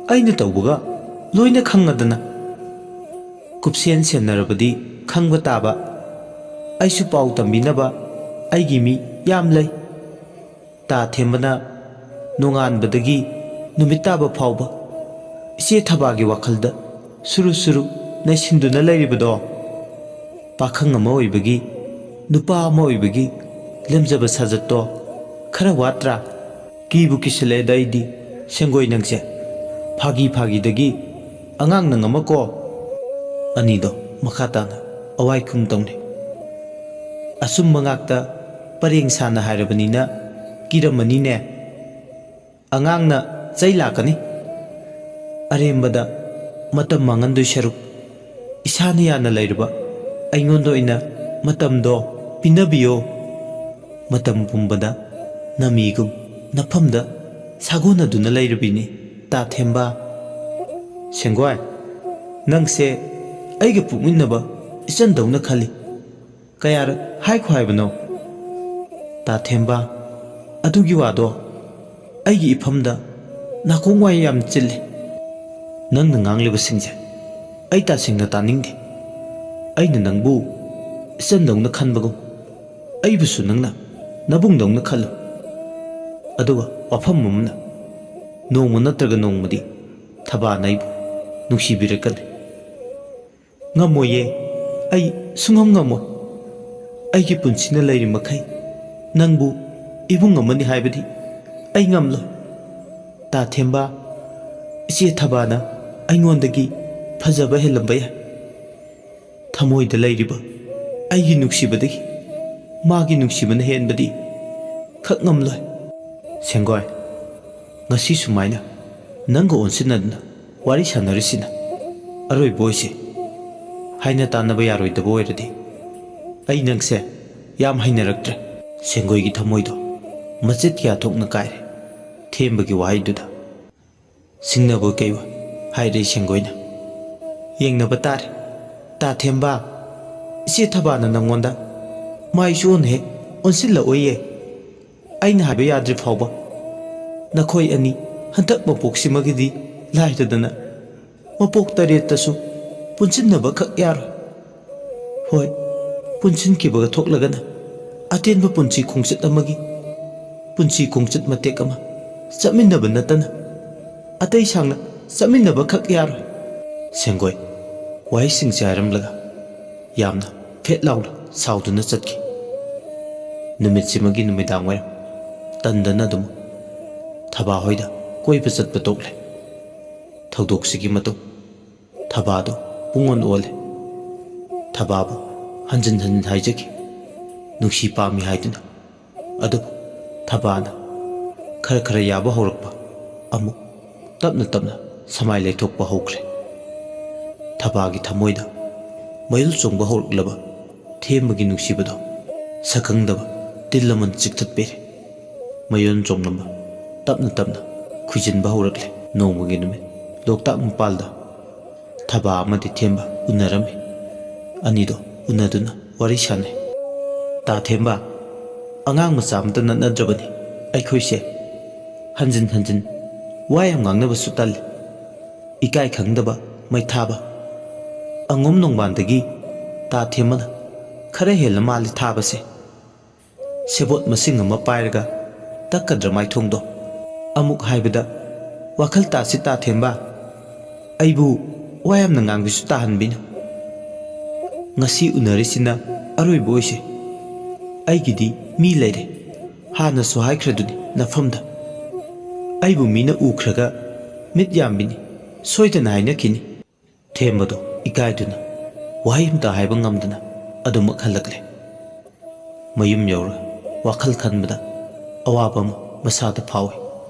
ꯑꯩꯅ ꯇꯧꯕꯒ ꯂꯣꯏꯅ ꯈꯪꯉꯗꯅ꯫ ꯀꯨꯞꯁꯦꯟ ꯁꯦꯟꯅꯔꯕꯗꯤ ꯈꯪꯕ ꯇꯥꯕ꯫ ꯑꯩꯁꯨ ꯄꯥꯎ ꯇꯝꯕꯤꯅꯕ ꯑꯩꯒꯤ ꯃꯤ ꯌꯥꯝ ꯂꯩ꯫ ꯇꯥ ꯊꯦꯝꯕꯅ ꯅꯣꯡꯉꯥꯟꯕꯗꯒꯤ ꯅꯨꯃꯤꯠ ꯇꯥꯕ ꯐꯥꯎꯕ ꯏꯆꯦ ꯊꯕꯥꯒꯤ ꯋꯥꯈꯜꯗ ꯁꯨꯔꯨ ꯁꯨꯔꯨ ꯅꯩꯁꯤꯟꯗꯨꯅ ꯂꯩꯔꯤꯕꯗꯣ? ꯄꯥꯈꯪ ꯑꯃ ꯑꯣꯏꯕꯒꯤ, ꯅꯨꯄꯥ ꯑꯃ ꯑꯣꯏꯕꯒꯤ ꯂꯦꯝꯖꯕ ꯁꯥꯖꯠꯇꯣ ꯈꯔ ꯋꯥꯠꯇ꯭ꯔꯥ? ꯀꯤꯕꯨ ꯀꯤꯁꯤꯜꯂꯛꯑꯦꯗ ꯑꯩꯗꯤ, ꯁꯦꯡꯒꯣꯏ ꯅꯪꯁꯦ꯫ ꯐꯥꯒꯤ ꯐꯥꯒꯤꯗꯒꯤ ꯑꯉꯥꯡ ꯅꯪ ꯑꯃ ꯀꯣ꯫ ꯑꯅꯤꯗꯣ ꯃꯈꯥ ꯇꯥꯅ ꯑꯋꯥꯏ ꯈꯨꯝ ꯇꯧꯅꯩ꯫ ꯑꯆꯨꯝꯕ ꯉꯥꯛꯇ ꯄꯔꯦꯡ ꯁꯥꯅ ꯍꯥꯏꯔꯕꯅꯤꯅ ꯀꯤꯔꯝꯃꯅꯤꯅꯦ꯫ ꯑꯉꯥꯡꯅ ꯆꯩ ꯂꯥꯛꯀꯅꯤ꯫ ꯑꯔꯦꯝꯕꯗ ꯃꯇꯝ ꯃꯥꯡꯍꯟꯗꯣꯏ ꯁꯔꯨꯛ, ꯏꯁꯥꯅ ꯌꯥꯅ ꯂꯩꯔꯕ ꯑꯩꯉꯣꯟꯗ ꯑꯣꯏꯅ ꯃꯇꯝꯗꯣ ꯄꯤꯅꯕꯤꯌꯣ꯫ ꯃꯇꯝ ꯄꯨꯝꯕꯗ ꯅꯃꯤꯒꯨꯝ ꯅꯐꯝꯗ ꯁꯥꯒꯣꯟꯅꯗꯨꯅ ꯂꯩꯔꯕꯤꯅꯤ, ꯇꯥ ꯊꯦꯝꯕ꯫ ꯁꯦꯡꯒ꯭ꯋꯥꯏ, ꯅꯪꯁꯦ ꯑꯩꯒ ꯄꯣꯛꯃꯤꯟꯅꯕ ꯏꯆꯟꯗꯧꯅ ꯈꯜꯂꯤ꯫ ꯀꯌꯥꯔꯛ ꯍꯥꯏꯈꯣ ꯍꯥꯏꯕꯅꯣ? ꯇꯥ ꯊꯦꯝꯕ, ꯑꯗꯨꯒꯤ ꯋꯥꯗꯣ ꯑꯩꯒꯤ ꯏꯐꯝꯗ ꯅꯥꯀꯣꯡ ꯋꯥꯏ ꯌꯥꯝ ꯆꯤꯜꯂꯤ꯫ ꯅꯪꯅ ꯉꯥꯡꯂꯤꯕꯁꯤꯡꯁꯦ ꯑꯩ ꯇꯁꯦꯡꯅ ꯇꯥꯅꯤꯡꯗꯦ꯫ ꯑꯩꯅ ꯅꯪꯕꯨ ꯏꯆꯟꯗꯧꯅ ꯈꯟꯕꯒꯨꯝ, ꯑꯩꯕꯨꯁꯨ ꯅꯪꯅ ꯅꯕꯨꯡꯗꯧꯅ ꯈꯜꯂꯨ꯫ ꯑꯗꯨꯒ ꯋꯥꯐꯝ ꯑꯃꯅ, ꯅꯣꯡꯃ ꯅꯠꯇ꯭ꯔꯒ ꯅꯣꯡꯃꯗꯤ ꯊꯕꯥꯅ ꯑꯩꯕꯨ ꯅꯨꯡꯁꯤꯕꯤꯔꯛꯀꯅꯤ꯫ ꯉꯝꯃꯣꯏꯌꯦ, ꯑꯩ ꯁꯨꯡꯉꯝ ꯉꯝꯃꯣꯏ꯫ ꯑꯩꯒꯤ ꯄꯨꯟꯁꯤꯅ ꯂꯩꯔꯤ ꯃꯈꯩ ꯅꯪꯕꯨ ꯏꯕꯨꯡ ꯑꯃꯅꯤ ꯍꯥꯏꯕꯗꯤ ꯑꯩ ꯉꯝꯂꯣꯏ꯫ ꯇꯥ ꯊꯦꯝꯕ, ꯏꯆꯦ ꯊꯕꯥꯅ ꯑꯩꯉꯣꯟꯗꯒꯤ ꯐꯖꯕ ꯍꯦꯜꯂꯝꯕ ꯌꯥꯏ꯫ ꯊꯃꯣꯏꯗ ꯂꯩꯔꯤꯕ ꯑꯩꯒꯤ ꯅꯨꯡꯁꯤꯕꯗꯒꯤ ꯃꯥꯒꯤ ꯅꯨꯡꯁꯤꯕꯅ ꯍꯦꯟꯕꯗꯤ ꯈꯛ ꯉꯝꯂꯣꯏ꯫ ꯁꯦꯡꯒꯣꯏ, ꯉꯁꯤ ꯁꯨꯃꯥꯏꯅ ꯅꯪꯒ ꯑꯣꯟꯁꯤꯟꯅꯗꯨꯅ ꯋꯥꯔꯤ ꯁꯥꯟꯅꯔꯤꯁꯤꯅ ꯑꯔꯣꯏꯕ ꯑꯣꯏꯁꯦ꯫ ꯍꯥꯏꯅ ꯇꯥꯟꯅꯕ ꯌꯥꯔꯣꯏꯗꯕ ꯑꯣꯏꯔꯗꯤ ꯑꯩ ꯅꯪꯁꯦ ꯌꯥꯝ ꯍꯩꯅꯔꯛꯇ꯭ꯔꯦ꯫ ꯁꯦꯡꯒꯣꯏꯒꯤ ꯊꯃꯣꯏꯗꯣ ꯃꯆꯦꯠ ꯀꯌꯥ ꯊꯣꯛꯅ ꯀꯥꯏꯔꯦ ꯊꯦꯝꯕꯒꯤ ꯋꯥꯍꯩꯗꯨꯗ꯫ ꯁꯤꯡꯅꯕ ꯀꯩꯕ ꯍꯥꯏꯔꯦ ꯁꯦꯡꯒꯣꯏꯅ꯫ ꯌꯦꯡꯅꯕ ꯇꯥꯔꯦ꯫ ꯇꯥ ꯊꯦꯝꯕ, ꯏꯆꯦ ꯊꯕꯥꯅ ꯅꯪꯉꯣꯟꯗ ꯃꯥꯏꯁꯨ ꯑꯣꯟ ꯍꯦꯛ ꯑꯣꯟꯁꯤꯜꯂꯛꯑꯣꯏꯌꯦ꯫ ꯑꯩꯅ ꯍꯥꯏꯕ ꯌꯥꯗ꯭ꯔꯤ ꯐꯥꯎꯕ ꯅꯈꯣꯏ ꯑꯅꯤ ꯍꯟꯗꯛ ꯃꯄꯣꯛꯁꯤꯃꯒꯤꯗꯤ ꯂꯥꯏꯔꯗꯅ ꯃꯄꯣꯛ ꯇꯔꯦꯠꯇꯁꯨ ꯄꯨꯟꯁꯤꯟꯅꯕ ꯈꯛ ꯌꯥꯔꯣꯏ꯫ ꯍꯣꯏ, ꯄꯨꯟꯁꯤꯟꯈꯤꯕꯒ ꯊꯣꯛꯂꯒꯅ ꯑꯇꯦꯟꯕ ꯄꯨꯟꯁꯤ ꯈꯣꯡꯆꯠ ꯑꯃꯒꯤ ꯄꯨꯟꯁꯤ ꯈꯣꯡꯆꯠ ꯃꯇꯦꯛ ꯑꯃ ꯆꯠꯃꯤꯟꯅꯕ ꯅꯠꯇꯅ ꯑꯇꯩ ꯁꯥꯡꯅ ꯆꯠꯃꯤꯟꯅꯕ ꯈꯛ ꯌꯥꯔꯣꯏ꯫ ꯁꯦꯡꯒꯣꯏ ꯋꯥꯍꯩꯁꯤꯡꯁꯦ ꯍꯥꯏꯔꯝꯂꯒ ꯌꯥꯝꯅ ꯐꯦꯠ ꯂꯥꯎꯅ ꯁꯥꯎꯗꯨꯅ ꯆꯠꯈꯤ꯫ ꯅꯨꯃꯤꯠꯁꯤꯃꯒꯤ ꯅꯨꯃꯤꯗꯥꯡ ꯋꯥꯏꯔꯝ ꯇꯟꯗꯅ ꯑꯗꯨꯝ ꯊꯕꯥ ꯍꯣꯏꯗ ꯀꯣꯏꯕ ꯆꯠꯄ ꯇꯣꯛꯂꯦ꯫ ꯊꯧꯗꯣꯛꯁꯤꯒꯤ ꯃꯇꯨꯡ ꯊꯕꯥꯗꯨ ꯄꯨꯡꯑꯣꯟ ꯑꯣꯜꯂꯦ꯫ ꯊꯕꯥꯕꯨ ꯍꯟꯖꯤꯟ ꯍꯟꯖꯤꯟ ꯍꯥꯏꯖꯈꯤ, ꯅꯨꯡꯁꯤ ꯄꯥꯝꯃꯤ ꯍꯥꯏꯗꯨꯅ꯫ ꯑꯗꯨꯕꯨ ꯊꯕꯥꯅ ꯈꯔ ꯈꯔ ꯌꯥꯕ ꯍꯧꯔꯛꯄ ꯑꯃꯨꯛ ꯇꯞꯅ ꯇꯞꯅ ꯁꯃꯥꯏ ꯂꯩꯊꯣꯛꯄ ꯍꯧꯈ꯭ꯔꯦ꯫ ꯊꯕꯥꯒꯤ ꯊꯃꯣꯏꯗ ꯃꯌꯨꯜ ꯆꯣꯡꯕ ꯍꯧꯔꯛꯂꯕ ꯊꯦꯝꯕꯒꯤ ꯅꯨꯡꯁꯤꯕꯗꯣ ꯁꯛꯈꯪꯗꯕ ꯇꯤꯜ ꯑꯃꯅ ꯆꯤꯛꯊꯠꯄꯤꯔꯦ꯫ ꯃꯌꯣꯟ ꯆꯣꯡꯂꯝꯕ ꯇꯞꯅ ꯇꯞꯅ ꯈꯨꯏꯖꯤꯟꯕ ꯍꯧꯔꯛꯂꯦ꯫ ꯅꯣꯡꯃꯒꯤ ꯅꯨꯃꯤꯠ ꯂꯣꯛꯇꯥꯛ ꯃꯄꯥꯜꯗ ꯊꯕꯥ ꯑꯃꯗꯤ ꯊꯦꯝꯕ ꯎꯅꯔꯝꯃꯤ꯫ ꯑꯅꯤꯗꯣ ꯎꯅꯗꯨꯅ ꯋꯥꯔꯤ ꯁꯥꯟꯅꯩ꯫ "ꯇꯥ ꯊꯦꯝꯕ, ꯑꯉꯥꯡ ꯃꯆꯥ ꯑꯃꯇ ꯅꯠꯅꯗ꯭ꯔꯕꯅꯤ ꯑꯩꯈꯣꯏꯁꯦ꯫ ꯍꯟꯖꯤꯟ ꯍꯟꯖꯤꯟ ꯋꯥ ꯌꯥꯝ ꯉꯥꯡꯅꯕꯁꯨ ꯇꯜꯂꯤ꯫ ꯏꯀꯥꯏ ꯈꯪꯗꯕ ꯃꯩ ꯊꯥꯕ꯫ ꯑꯉꯣꯝ ꯅꯣꯡꯕꯥꯟꯗꯒꯤ ꯇꯥ ꯊꯦꯝꯕꯅ ꯈꯔ ꯍꯦꯜꯂ ꯃꯥꯜꯂꯤ ꯊꯥꯕꯁꯦ꯫ ꯁꯦꯕꯣꯠ ꯃꯁꯤꯡ ꯑꯃ ꯄꯥꯏꯔꯒ ꯇꯛꯀꯗ꯭ꯔ ꯃꯥꯏꯊꯣꯡꯗꯣ?" ꯑꯃꯨꯛ ꯍꯥꯏꯕꯗ, "ꯋꯥꯈꯜ ꯇꯥꯁꯤ ꯇꯥ ꯊꯦꯝꯕ, ꯑꯩꯕꯨ ꯋꯥ ꯌꯥꯝꯅ ꯉꯥꯡꯕꯤꯁꯨ ꯇꯥꯍꯟꯕꯤꯅꯨ꯫ ꯉꯁꯤ ꯎꯅꯔꯤꯁꯤꯅ ꯑꯔꯣꯏꯕ ꯑꯣꯏꯁꯦ꯫ ꯑꯩꯒꯤꯗꯤ ꯃꯤ ꯂꯩꯔꯦ, ꯍꯥꯟꯅꯁꯨ ꯍꯥꯏꯈ꯭ꯔꯗꯨꯅꯤ ꯅꯐꯝꯗ꯫ ꯑꯩꯕꯨ ꯃꯤꯅ ꯎꯈ꯭ꯔꯒ ꯃꯤꯠ ꯌꯥꯝꯕꯤꯅꯤ, ꯁꯣꯏꯗꯅ ꯍꯥꯏꯅꯈꯤꯅꯤ"꯫ ꯊꯦꯝꯕꯗꯣ ꯏꯀꯥꯏꯗꯨꯅ ꯋꯥꯍꯩ ꯑꯃꯇ ꯍꯥꯏꯕ ꯉꯝꯗꯅ ꯑꯗꯨꯃꯛ ꯍꯜꯂꯛꯂꯦ꯫ ꯃꯌꯨꯝ ꯌꯧꯔꯒ ꯋꯥꯈꯜ ꯈꯟꯕꯗ ꯑꯋꯥꯕ ꯑꯃ ꯃꯁꯥꯗ ꯐꯥꯎꯏ꯫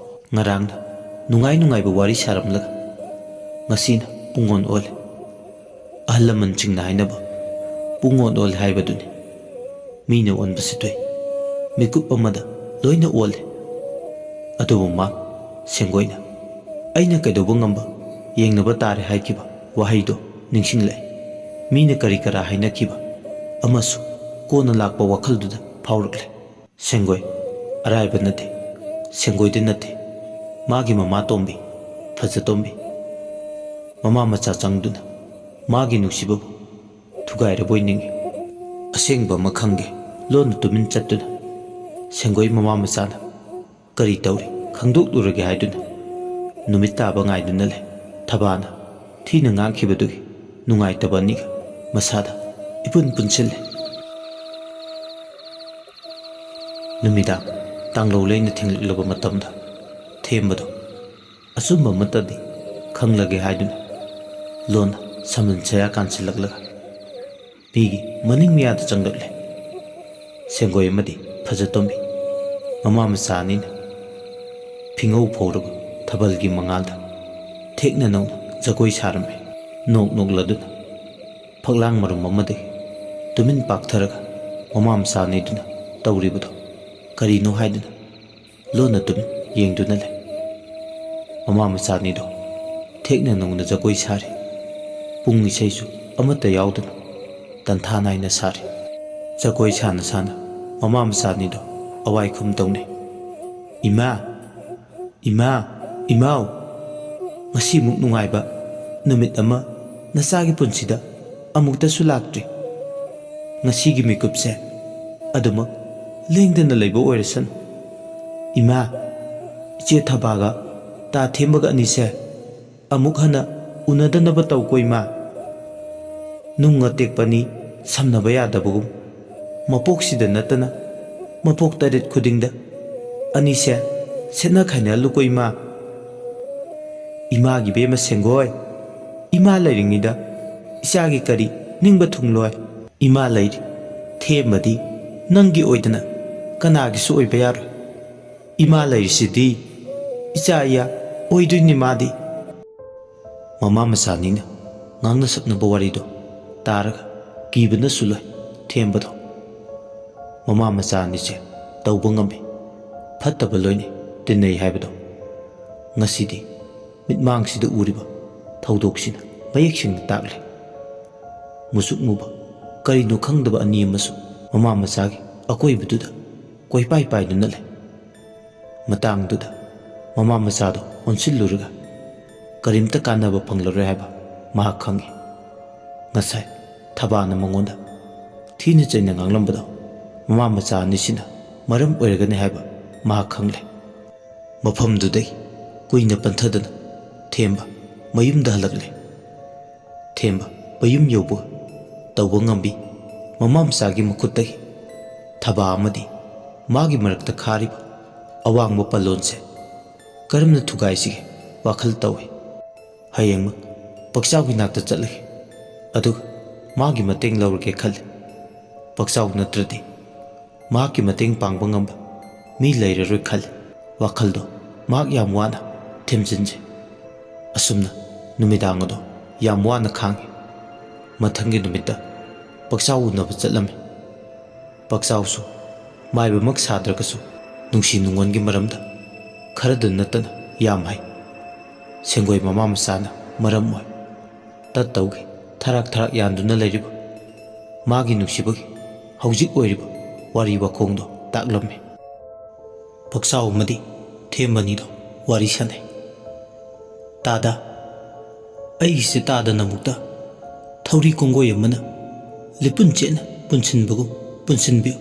ꯉꯔꯥꯡꯅ ꯅꯨꯡꯉꯥꯏ ꯅꯨꯡꯉꯥꯏꯕ ꯋꯥꯔꯤ ꯁꯥꯔꯝꯂꯒ ꯉꯁꯤꯅ ꯄꯨꯡꯑꯣꯟ ꯑꯣꯜꯂꯦ꯫ ꯑꯍꯜ ꯂꯃꯟꯁꯤꯡꯅ ꯍꯥꯏꯅꯕ, "ꯄꯨꯡꯑꯣꯟ ꯑꯣꯜꯂꯦ" ꯍꯥꯏꯕꯗꯨꯅꯤ꯫ ꯃꯤꯅ ꯑꯣꯟꯕꯁꯤ ꯊꯣꯛꯏ, ꯃꯤꯀꯨꯞ ꯑꯃꯗ ꯂꯣꯏꯅ ꯑꯣꯜꯂꯦ꯫ ꯑꯗꯨꯕꯨ ꯃꯥ ꯁꯦꯡꯒꯣꯏꯅ "ꯑꯩꯅ ꯀꯩꯗꯧꯕ ꯉꯝꯕ ꯌꯦꯡꯅꯕ ꯇꯥꯔꯦ" ꯍꯥꯏꯈꯤꯕ ꯋꯥꯍꯩꯗꯣ ꯅꯤꯡꯁꯤꯡꯂꯛꯏ꯫ ꯃꯤꯅ ꯀꯔꯤ ꯀꯔꯥ ꯍꯥꯏꯅꯈꯤꯕ ꯑꯃꯁꯨ ꯀꯣꯟꯅ ꯂꯥꯛꯄ ꯋꯥꯈꯜꯗꯨꯗ ꯐꯥꯎꯔꯛꯂꯦ꯫ ꯁꯦꯡꯒꯣꯏ ꯑꯔꯥꯏꯕ ꯅꯠꯇꯦ꯫ ꯁꯦꯡꯒꯣꯏꯗ ꯅꯠꯇꯦ, ꯃꯥꯒꯤ ꯃꯃꯥ ꯇꯣꯝꯕꯤ, ꯐꯖꯇꯣꯝꯕꯤ꯫ ꯃꯃꯥ ꯃꯆꯥ ꯆꯪꯗꯨꯅ ꯃꯥꯒꯤ ꯅꯨꯡꯁꯤꯕꯕꯨ ꯊꯨꯒꯥꯏꯔꯕꯣꯏ ꯅꯤꯡꯏ꯫ ꯑꯁꯦꯡꯕ ꯑꯃ ꯈꯪꯒꯦ ꯂꯣꯟꯅ ꯇꯨꯃꯤꯟ ꯆꯠꯇꯨꯅ ꯁꯦꯡꯒꯣꯏ ꯃꯃꯥ ꯃꯆꯥꯅ ꯀꯔꯤ ꯇꯧꯔꯤ ꯈꯪꯗꯣꯛꯂꯨꯔꯒꯦ ꯍꯥꯏꯗꯨꯅ ꯅꯨꯃꯤꯠ ꯇꯥꯕ ꯉꯥꯏꯗꯨꯅ ꯂꯩ꯫ ꯊꯕꯥꯅ ꯊꯤꯅ ꯉꯥꯡꯈꯤꯕꯗꯨꯒꯤ ꯅꯨꯡꯉꯥꯏꯇꯕ ꯑꯅꯤꯒ ꯃꯁꯥꯗ ꯏꯄꯨꯟ ꯄꯨꯟꯁꯤꯜꯂꯦ꯫ ꯅꯨꯃꯤꯗꯥꯡ ꯇꯥꯡꯂꯧ ꯂꯩꯅ ꯊꯦꯡꯂꯛꯂꯕ ꯃꯇꯝꯗ ꯊꯦꯝꯕꯗꯣ ꯑꯆꯨꯝꯕ ꯑꯃꯠꯇꯗꯤ ꯈꯪꯂꯒꯦ ꯍꯥꯏꯗꯨꯅ ꯂꯣꯟꯅ ꯁꯝꯕꯟ ꯁꯌꯥ ꯀꯥꯟꯁꯤꯜꯂꯛꯂꯒ ꯃꯤꯒꯤ ꯃꯅꯤꯡ ꯃꯌꯥꯗ ꯆꯪꯂꯛꯂꯦ꯫ ꯁꯦꯡꯒꯣꯏ ꯑꯃꯗꯤ ꯐꯖꯇꯣꯝꯕꯤ ꯃꯃꯥ ꯃꯆꯥ ꯑꯅꯤꯅ ꯐꯤꯉꯧ ꯐꯧꯔꯕ ꯊꯥꯕꯜꯒꯤ ꯃꯉꯥꯜꯗ ꯊꯦꯛꯅ ꯅꯧꯅ ꯖꯒꯣꯏ ꯁꯥꯔꯝꯃꯤ꯫ ꯅꯣꯛ ꯅꯣꯛꯂꯗꯨꯅ ꯐꯛꯂꯥꯡ ꯃꯔꯨꯝ ꯑꯃꯗꯒꯤ ꯇꯨꯃꯤꯟ ꯄꯥꯛꯊꯔꯒ ꯃꯃꯥ ꯃꯆꯥ ꯑꯅꯤꯗꯨꯅ ꯇꯧꯔꯤꯕꯗꯣ ꯀꯔꯤꯅꯣ ꯍꯥꯏꯗꯨꯅ ꯂꯣꯟꯅ ꯇꯨꯃꯤꯟ ꯌꯦꯡꯗꯨꯅ ꯂꯩ꯫ ꯃꯃꯥ ꯃꯆꯥ ꯑꯅꯤꯗꯣ ꯊꯦꯛꯅ ꯅꯧꯅ ꯖꯒꯣꯏ ꯁꯥꯔꯤ꯫ ꯄꯨꯡ ꯏꯁꯩꯁꯨ ꯑꯃꯠꯇ ꯌꯥꯎꯗꯅ ꯇꯟꯊꯥ ꯅꯥꯏꯅ ꯁꯥꯔꯤ꯫ ꯖꯒꯣꯏ ꯁꯥꯅ ꯁꯥꯅ ꯃꯃꯥ ꯃꯆꯥ ꯑꯅꯤꯗꯣ ꯑꯋꯥꯏꯈꯨꯝ ꯇꯧꯅꯩ꯫ "ꯏꯃꯥ, ꯏꯃꯥ, ꯏꯃꯥꯎ, ꯉꯁꯤꯃꯨꯛ ꯅꯨꯡꯉꯥꯏꯕ ꯅꯨꯃꯤꯠ ꯑꯃ ꯅꯆꯥꯒꯤ ꯄꯨꯟꯁꯤꯗ ꯑꯃꯨꯛꯇꯁꯨ ꯂꯥꯛꯇ꯭ꯔꯤ꯫ ꯉꯁꯤꯒꯤ ꯃꯤꯀꯨꯞꯁꯦ ꯑꯗꯨꯃꯛ ꯂꯦꯡꯗꯅ ꯂꯩꯕ ꯑꯣꯏꯔꯁꯅꯨ꯫ ꯏꯃꯥ, ꯏꯆꯦ ꯊꯕꯥꯒ ꯇꯥ ꯊꯦꯝꯕꯒ ꯑꯅꯤꯁꯦ ꯑꯃꯨꯛ ꯍꯟꯅ ꯎꯅꯗꯅꯕ ꯇꯧꯀꯣ ꯏꯃꯥ꯫ ꯅꯨꯡ ꯑꯇꯦꯛꯄꯅꯤ ꯁꯝꯅꯕ ꯌꯥꯗꯕꯒꯨꯝ, ꯃꯄꯣꯛꯁꯤꯗ ꯅꯠꯇꯅ ꯃꯄꯣꯛ ꯇꯔꯦꯠ ꯈꯨꯗꯤꯡꯗ ꯑꯅꯤꯁꯦ ꯁꯦꯠꯅ ꯈꯥꯏꯅꯍꯜꯂꯨꯀꯣ ꯏꯃꯥ꯫ ꯏꯃꯥꯒꯤ ꯕꯦꯝꯃ ꯁꯦꯡꯒꯣꯏ, ꯏꯃꯥ ꯂꯩꯔꯤꯉꯩꯗ ꯏꯆꯥꯒꯤ ꯀꯔꯤ ꯅꯤꯡꯕ ꯊꯨꯡꯂꯣꯏ? ꯏꯃꯥ ꯂꯩꯔꯤ ꯊꯦꯝꯕꯗꯤ ꯅꯪꯒꯤ ꯑꯣꯏꯗꯅ ꯀꯅꯥꯒꯤꯁꯨ ꯑꯣꯏꯕ ꯌꯥꯔꯣꯏ꯫ ꯏꯃꯥ ꯂꯩꯔꯤꯁꯤꯗꯤ ꯏꯆꯥ ꯏꯌꯥ ꯑꯣꯏꯗꯣꯏꯅꯤ ꯃꯥꯗꯤ꯫" ꯃꯃꯥ ꯃꯆꯥꯅꯤꯅ ꯉꯥꯡꯅ ꯁꯛꯅꯕ ꯋꯥꯔꯤꯗꯣ ꯇꯥꯔꯒ ꯀꯤꯕꯅꯁꯨ ꯂꯣꯏ ꯊꯦꯝꯕꯗꯣ꯫ ꯃꯃꯥ ꯃꯆꯥ ꯑꯅꯤꯁꯦ ꯇꯧꯕ ꯉꯝꯃꯤ, ꯐꯠꯇꯕ ꯂꯣꯏꯅ ꯇꯤꯟꯅꯩ ꯍꯥꯏꯕꯗꯣ ꯉꯁꯤꯗꯤ ꯃꯤꯠꯃꯥꯡꯁꯤꯗ ꯎꯔꯤꯕ ꯊꯧꯗꯣꯛꯁꯤꯅ ꯃꯌꯦꯛ ꯁꯦꯡꯅ ꯇꯥꯛꯂꯦ꯫ ꯃꯨꯁꯨꯛ ꯃꯨꯕ ꯀꯔꯤꯅꯣ ꯈꯪꯗꯕ ꯑꯅꯤ ꯑꯃꯁꯨ ꯃꯃꯥ ꯃꯆꯥꯒꯤ ꯑꯀꯣꯏꯕꯗꯨꯗ ꯀꯣꯏꯄꯥꯏ ꯄꯥꯏꯗꯨꯅ ꯂꯩ꯫ ꯃꯇꯥꯡꯗꯨꯗ ꯃꯃꯥ ꯃꯆꯥꯗꯣ ꯑꯣꯟꯁꯤꯜꯂꯨꯔꯒ ꯀꯔꯤꯝꯇ ꯀꯥꯟꯅꯕ ꯐꯪꯂꯔꯣꯏ ꯍꯥꯏꯕ ꯃꯍꯥꯛ ꯈꯪꯏ꯫ ꯉꯁꯥꯏ ꯊꯕꯥꯅ ꯃꯉꯣꯟꯗ ꯊꯤꯅ ꯆꯩꯅ ꯉꯥꯡꯂꯝꯕꯗꯣ ꯃꯃꯥ ꯃꯆꯥ ꯑꯅꯤꯁꯤꯅ ꯃꯔꯝ ꯑꯣꯏꯔꯒꯅꯤ ꯍꯥꯏꯕ ꯃꯍꯥꯛ ꯈꯪꯂꯦ꯫ ꯃꯐꯝꯗꯨꯗꯒꯤ ꯀꯨꯏꯅ ꯄꯟꯊꯗꯅ ꯊꯦꯝꯕ ꯃꯌꯨꯝꯗ ꯍꯜꯂꯛꯂꯦ꯫ ꯊꯦꯝꯕ ꯃꯌꯨꯝ ꯌꯧꯕꯒ ꯇꯧꯕ ꯉꯝꯕꯤ ꯃꯃꯥ ꯃꯆꯥꯒꯤ ꯃꯈꯨꯠꯇꯒꯤ ꯊꯕꯥ ꯑꯃꯗꯤ ꯃꯥꯒꯤ ꯃꯔꯛꯇ ꯈꯥꯔꯤꯕ ꯑꯋꯥꯡꯕ ꯄꯜꯂꯣꯟꯁꯦ ꯀꯔꯝꯅ ꯊꯨꯒꯥꯏꯁꯤꯒꯦ ꯋꯥꯈꯜ ꯇꯧꯏ꯫ ꯍꯌꯦꯡꯃꯛ ꯄꯛꯆꯥꯎꯒꯤ ꯅꯥꯛꯇ ꯆꯠꯂꯒꯦ, ꯑꯗꯨꯒ ꯃꯥꯒꯤ ꯃꯇꯦꯡ ꯂꯧꯔꯒꯦ ꯈꯜꯂꯤ꯫ ꯄꯛꯆꯥꯎ ꯅꯠꯇ꯭ꯔꯗꯤ ꯃꯍꯥꯛꯀꯤ ꯃꯇꯦꯡ ꯄꯥꯡꯕ ꯉꯝꯕ ꯃꯤ ꯂꯩꯔꯔꯣꯏ ꯈꯜꯂꯤ꯫ ꯋꯥꯈꯜꯗꯣ ꯃꯍꯥꯛ ꯌꯥꯝ ꯋꯥꯅ ꯊꯦꯝꯖꯤꯟꯖꯩ꯫ ꯑꯁꯨꯝꯅ ꯅꯨꯃꯤꯗꯥꯡ ꯑꯗꯣ ꯌꯥꯝ ꯋꯥꯅ ꯈꯥꯡꯉꯤ꯫ ꯃꯊꯪꯒꯤ ꯅꯨꯃꯤꯠꯇ ꯄꯛꯆꯥꯎ ꯎꯅꯕ ꯆꯠꯂꯝꯃꯤ꯫ ꯄꯛꯆꯥꯎꯁꯨ ꯃꯥꯏꯕꯃꯛ ꯁꯥꯗ꯭ꯔꯒꯁꯨ ꯅꯨꯡꯁꯤ ꯅꯨꯡꯉꯣꯟꯒꯤ ꯃꯔꯝꯗ ꯈꯔꯗ ꯅꯠꯇꯅ ꯌꯥꯝ ꯍꯩ꯫ ꯁꯦꯡꯒꯣꯏ ꯃꯃꯥ ꯃꯆꯥꯅ ꯃꯔꯝ ꯑꯣꯏ ꯇꯠꯇꯧꯒꯤ ꯊꯔꯥꯛ ꯊꯔꯥꯛ ꯌꯥꯟꯗꯨꯅ ꯂꯩꯔꯤꯕ ꯃꯥꯒꯤ ꯅꯨꯡꯁꯤꯕꯒꯤ ꯍꯧꯖꯤꯛ ꯑꯣꯏꯔꯤꯕ ꯋꯥꯔꯤ ꯋꯥꯈꯣꯡꯗꯣ ꯇꯥꯛꯂꯝꯃꯤ꯫ ꯄꯛꯆꯥꯎ ꯑꯃꯗꯤ ꯊꯦꯝꯕꯅꯤꯗꯣ ꯋꯥꯔꯤ ꯁꯥꯟꯅꯩ꯫ "ꯇꯥꯗ, ꯑꯩꯒꯤꯁꯦ ꯇꯥꯗ ꯅꯃꯨꯛꯇ ꯊꯧꯔꯤ ꯀꯣꯡꯒꯣꯏ ꯑꯃꯅ ꯂꯤꯄꯨꯟ ꯆꯦꯠꯅ ꯄꯨꯟꯁꯤꯟꯕꯒꯨꯝ ꯄꯨꯟꯁꯤꯟꯕꯤꯌꯨ꯫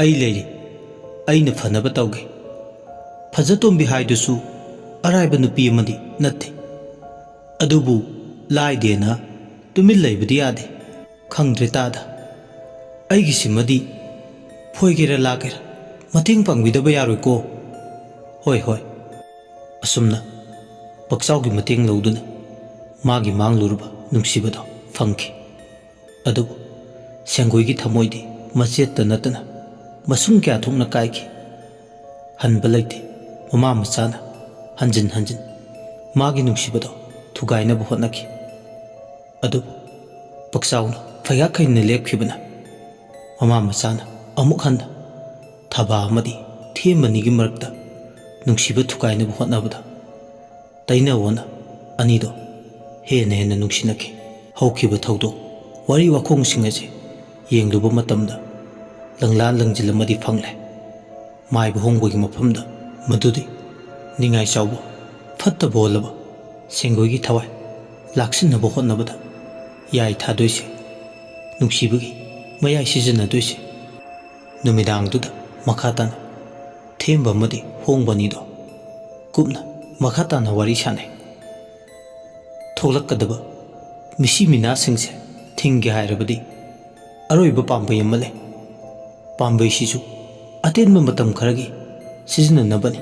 ꯑꯩ ꯂꯩꯔꯤ, ꯑꯩꯅ ꯐꯅꯕ ꯇꯧꯒꯦ꯫ ꯐꯖꯇꯣꯝꯕꯤ ꯍꯥꯏꯗꯨꯁꯨ ꯑꯔꯥꯏꯕ ꯅꯨꯄꯤ ꯑꯃꯗꯤ ꯅꯠꯇꯦ꯫ ꯑꯗꯨꯕꯨ ꯂꯥꯏꯗꯦꯅ ꯇꯨꯃꯤꯟ ꯂꯩꯕꯗꯤ ꯌꯥꯗꯦ꯫ ꯈꯪꯗ꯭ꯔꯦ ꯇꯥꯗ, ꯑꯩꯒꯤꯁꯤꯃꯗꯤ ꯐꯣꯏꯒꯦꯔꯥ ꯂꯥꯛꯀꯦꯔꯥ ꯃꯇꯦꯡ ꯄꯥꯡꯕꯤꯗꯕ ꯌꯥꯔꯣꯏꯀꯣ?" "ꯍꯣꯏ, ꯍꯣꯏ꯫" ꯑꯁꯨꯝꯅ ꯄꯛꯆꯥꯎꯒꯤ ꯃꯇꯦꯡ ꯂꯧꯗꯨꯅ ꯃꯥꯒꯤ ꯃꯥꯡꯂꯨꯔꯕ ꯅꯨꯡꯁꯤꯕꯗꯣ ꯐꯪꯈꯤ꯫ ꯑꯗꯨꯕꯨ ꯁꯦꯡꯒꯣꯏꯒꯤ ꯊꯃꯣꯏꯗꯤ ꯃꯆꯦꯠꯇ ꯅꯠꯇꯅ ꯃꯁꯨꯡ ꯀꯌꯥ ꯊꯣꯛꯅ ꯀꯥꯏꯈꯤ꯫ ꯍꯟꯕ ꯂꯩꯇꯦ꯫ ꯃꯃꯥ ꯃꯆꯥꯅ ꯍꯟꯖꯤꯟ ꯍꯟꯖꯤꯟ ꯃꯥꯒꯤ ꯅꯨꯡꯁꯤꯕꯗꯣ ꯊꯨꯒꯥꯏꯅꯕ ꯍꯣꯠꯅꯈꯤ꯫ ꯑꯗꯨꯕꯨ ꯄꯛꯆꯥꯎꯅ ꯐꯩꯍꯥꯛ ꯍꯩꯅ ꯂꯦꯞꯈꯤꯕꯅ ꯃꯃꯥ ꯃꯆꯥꯅ ꯑꯃꯨꯛ ꯍꯟꯅ ꯊꯕꯥ ꯑꯃꯗꯤ ꯊꯦꯝꯕꯅꯤꯒꯤ ꯃꯔꯛꯇ ꯅꯨꯡꯁꯤꯕ ꯊꯨꯒꯥꯏꯅꯕ ꯍꯣꯠꯅꯕꯗ ꯇꯩꯅ ꯑꯣꯅ ꯑꯅꯤꯗꯣ ꯍꯦꯟꯅ ꯍꯦꯟꯅ ꯅꯨꯡꯁꯤꯅꯈꯤ꯫ ꯍꯧꯈꯤꯕ ꯊꯧꯗꯣꯛ ꯋꯥꯔꯤ ꯋꯥꯈꯣꯡꯁꯤꯡ ꯑꯁꯤ ꯌꯦꯡꯂꯨꯕ ꯃꯇꯝꯗ ꯂꯪꯂꯥ ꯂꯪꯖꯤꯜ ꯑꯃꯗꯤ ꯐꯪꯂꯦ꯫ ꯃꯥꯏꯕ ꯍꯣꯡꯕꯒꯤ ꯃꯐꯝꯗ ꯃꯗꯨꯗꯤ ꯅꯤꯡꯉꯥꯏ ꯆꯥꯎꯕ, ꯐꯠꯇꯕ ꯑꯣꯜꯂꯕ ꯁꯦꯡꯒꯣꯏꯒꯤ ꯊꯋꯥꯏ ꯂꯥꯛꯁꯤꯟꯅꯕ ꯍꯣꯠꯅꯕꯗ ꯌꯥꯏ ꯊꯥꯗꯣꯏꯁꯦ ꯅꯨꯡꯁꯤꯕꯒꯤ ꯃꯌꯥꯏ ꯁꯤꯖꯤꯟꯅꯗꯣꯏꯁꯦ꯫ ꯅꯨꯃꯤꯗꯥꯡꯗꯨꯗ ꯃꯈꯥ ꯇꯥꯅ ꯊꯦꯝꯕ ꯑꯃꯗꯤ ꯍꯣꯡꯕ ꯑꯅꯤꯗꯣ ꯀꯨꯞꯅ ꯃꯈꯥ ꯇꯥꯅ ꯋꯥꯔꯤ ꯁꯥꯟꯅꯩ꯫ ꯊꯣꯛꯂꯛꯀꯗꯕ ꯃꯤꯁꯤ ꯃꯤꯅꯥꯁꯤꯡꯁꯦ ꯊꯤꯡꯒꯦ ꯍꯥꯏꯔꯕꯗꯤ ꯑꯔꯣꯏꯕ ꯄꯥꯝꯕꯩ ꯑꯃ ꯂꯩ꯫ ꯄꯥꯝꯕꯩꯁꯤꯁꯨ ꯑꯇꯦꯟꯕ ꯃꯇꯝ ꯈꯔꯒꯤ ꯁꯤꯖꯤꯟꯅꯅꯕꯅꯤ꯫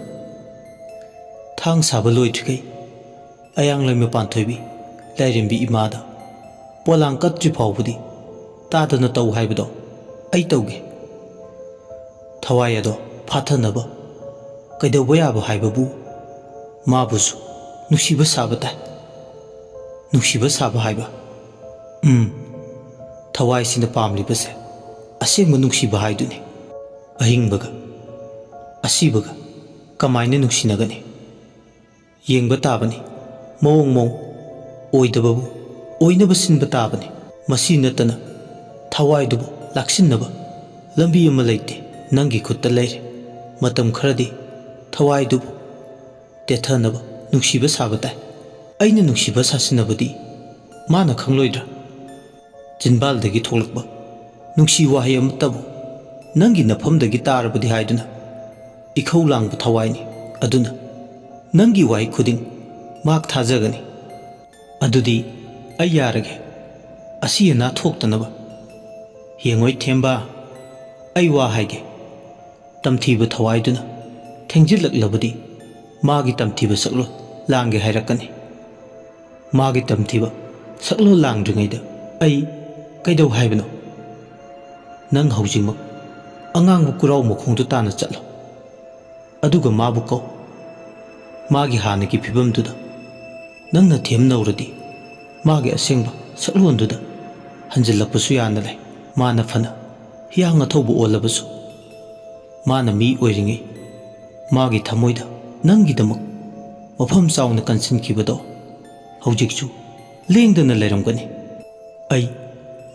ꯊꯥꯡ ꯁꯥꯕ ꯂꯣꯏꯗ꯭ꯔꯤꯈꯩ ꯑꯌꯥꯡ ꯂꯩꯃ ꯄꯥꯟꯊꯣꯏꯕꯤ ꯂꯥꯏꯔꯦꯝꯕꯤ ꯏꯃꯥꯗ ꯄꯣꯂꯥꯡ ꯀꯠꯇ꯭ꯔꯤ ꯐꯥꯎꯕꯗꯤ ꯇꯥꯗꯅ ꯇꯧ ꯍꯥꯏꯕꯗꯣ ꯑꯩ ꯇꯧꯒꯦ꯫ ꯊꯋꯥꯏ ꯑꯗꯣ ꯐꯥꯊꯅꯕ ꯀꯩꯗꯧꯕ ꯌꯥꯕ ꯍꯥꯏꯕꯕꯨ ꯃꯥꯕꯨꯁꯨ ꯅꯨꯡꯁꯤꯕ ꯁꯥꯕ ꯇꯥꯏ꯫ ꯅꯨꯡꯁꯤꯕ ꯁꯥꯕ ꯍꯥꯏꯕ, ꯎꯝ, ꯊꯋꯥꯏꯁꯤꯅ ꯄꯥꯝꯂꯤꯕꯁꯦ ꯑꯁꯦꯡꯕ ꯅꯨꯡꯁꯤꯕ ꯍꯥꯏꯗꯨꯅꯤ꯫ ꯑꯍꯤꯡꯕꯒ ꯑꯁꯤꯕꯒ ꯀꯃꯥꯏꯅ ꯅꯨꯡꯁꯤꯅꯒꯅꯤ? ꯌꯦꯡꯕ ꯇꯥꯕꯅꯤ, ꯃꯑꯣꯡ ꯃꯑꯣꯡ, ꯑꯣꯏꯗꯕꯕꯨ ꯑꯣꯏꯅꯕ ꯁꯤꯟꯕ ꯇꯥꯕꯅꯤ꯫ ꯃꯁꯤ ꯅꯠꯇꯅ ꯊꯋꯥꯏꯗꯨꯕꯨ ꯂꯥꯛꯁꯤꯟꯅꯕ ꯂꯝꯕꯤ ꯑꯃ ꯂꯩꯇꯦ꯫ ꯅꯪꯒꯤ ꯈꯨꯠꯇ ꯂꯩꯔꯦ꯫ ꯃꯇꯝ ꯈꯔꯗꯤ ꯊꯋꯥꯏꯗꯨꯕꯨ ꯇꯦꯊꯅꯕ ꯅꯨꯡꯁꯤꯕ ꯁꯥꯕ ꯇꯥꯏ꯫ ꯑꯩꯅ ꯅꯨꯡꯁꯤꯕ ꯁꯥꯁꯤꯟꯅꯕꯗꯤ ꯃꯥꯅ ꯈꯪꯂꯣꯏꯗ꯭ꯔꯥ? ꯆꯤꯟꯕꯥꯜꯗꯒꯤ ꯊꯣꯛꯂꯛꯄ ꯅꯨꯡꯁꯤ ꯋꯥꯍꯩ ꯑꯃꯠꯇꯕꯨ ꯅꯪꯒꯤ ꯅꯐꯝꯗꯒꯤ ꯇꯥꯔꯕꯗꯤ ꯍꯥꯏꯗꯨꯅ ꯏꯈꯧ ꯂꯥꯡꯕ ꯊꯋꯥꯏꯅꯤ꯫ ꯑꯗꯨꯅ ꯅꯪꯒꯤ ꯋꯥꯍꯩ ꯈꯨꯗꯤꯡ ꯃꯍꯥꯛ ꯊꯥꯖꯒꯅꯤ꯫ ꯑꯗꯨꯗꯤ ꯑꯩ ꯌꯥꯔꯒꯦ, ꯑꯁꯤ ꯑꯅꯥ ꯊꯣꯛꯇꯅꯕ꯫ ꯌꯦꯡꯉꯣꯏ ꯊꯦꯝꯕ, ꯑꯩ ꯋꯥ ꯍꯥꯏꯒꯦ꯫ ꯇꯝꯊꯤꯕ ꯊꯋꯥꯏꯗꯨꯅ ꯊꯦꯡꯖꯤꯜꯂꯛꯂꯕꯗꯤ ꯃꯥꯒꯤ ꯇꯝꯊꯤꯕ ꯁꯛꯂꯣꯟ ꯂꯥꯡꯒꯦ ꯍꯥꯏꯔꯛꯀꯅꯤ꯫ ꯃꯥꯒꯤ ꯇꯝꯊꯤꯕ ꯁꯛꯂꯣꯟ ꯂꯥꯡꯗ꯭ꯔꯤꯉꯩꯗ ꯑꯩ ꯀꯩꯗꯧ ꯍꯥꯏꯕꯅꯣ? ꯅꯪ ꯍꯧꯖꯤꯛꯃꯛ ꯑꯉꯥꯡꯕ ꯀꯨꯔꯥꯎ ꯃꯈꯣꯡꯗꯨ ꯇꯥꯅ ꯆꯠꯂꯣ꯫ ꯑꯗꯨꯒ ꯃꯥꯕꯨ ꯀꯧ꯫ ꯃꯥꯒꯤ ꯍꯥꯟꯅꯒꯤ ꯐꯤꯕꯝꯗꯨꯗ ꯅꯪꯅ ꯊꯦꯝꯅꯧꯔꯗꯤ ꯃꯥꯒꯤ ꯑꯁꯦꯡꯕ ꯁꯛꯂꯣꯟꯗꯨꯗ ꯍꯟꯖꯤꯜꯂꯛꯄꯁꯨ ꯌꯥꯅ ꯂꯩ꯫ ꯃꯥꯅ ꯐꯅ ꯍꯤꯌꯥꯡ ꯑꯊꯧꯕ ꯑꯣꯜꯂꯕꯁꯨ, ꯃꯥꯅ ꯃꯤ ꯑꯣꯏꯔꯤꯉꯩ ꯃꯥꯒꯤ ꯊꯃꯣꯏꯗ ꯅꯪꯒꯤꯗꯃꯛ ꯃꯐꯝ ꯆꯥꯎꯅ ꯀꯟꯁꯤꯟꯈꯤꯕꯗꯣ ꯍꯧꯖꯤꯛꯁꯨ ꯂꯦꯡꯗꯅ ꯂꯩꯔꯝꯒꯅꯤ꯫ ꯑꯩ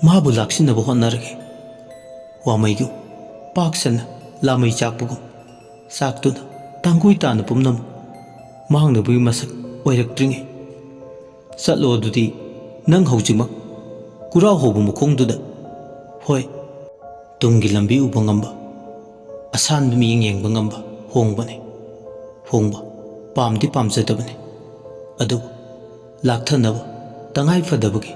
ꯃꯥꯕꯨ ꯂꯥꯛꯁꯤꯟꯅꯕ ꯍꯣꯠꯅꯔꯒꯦ꯫ ꯋꯥꯃꯩꯒꯨꯝ ꯄꯥꯛ ꯁꯟꯅ ꯂꯥꯃꯩ ꯆꯥꯛꯄꯒꯨꯝ ꯆꯥꯛꯇꯨꯅ ꯇꯥꯡꯒꯣꯏ ꯇꯥꯅ ꯄꯨꯝꯅꯃꯛ ꯃꯥꯡꯅꯕꯒꯤ ꯃꯁꯛ ꯑꯣꯏꯔꯛꯇ꯭ꯔꯤꯉꯩ꯫ ꯆꯠꯂꯣ ꯑꯗꯨꯗꯤ ꯅꯪ ꯍꯧꯖꯤꯛꯃꯛ ꯀꯨꯔꯥꯎ ꯍꯧꯕ ꯃꯈꯣꯡꯗꯨꯗ꯫ ꯍꯣꯏ, ꯇꯨꯡꯒꯤ ꯂꯝꯕꯤ ꯎꯕ ꯉꯝꯕ, ꯑꯁꯥꯟꯕ ꯃꯤꯠꯌꯦꯡ ꯌꯦꯡꯕ ꯉꯝꯕ ꯍꯣꯡꯕꯅꯤ꯫ ꯍꯣꯡꯕ ꯄꯥꯝꯗꯤ ꯄꯥꯝꯖꯗꯕꯅꯤ, ꯑꯗꯨꯕꯨ ꯂꯥꯛꯊꯅꯕ ꯇꯉꯥꯏ ꯐꯗꯕꯒꯤ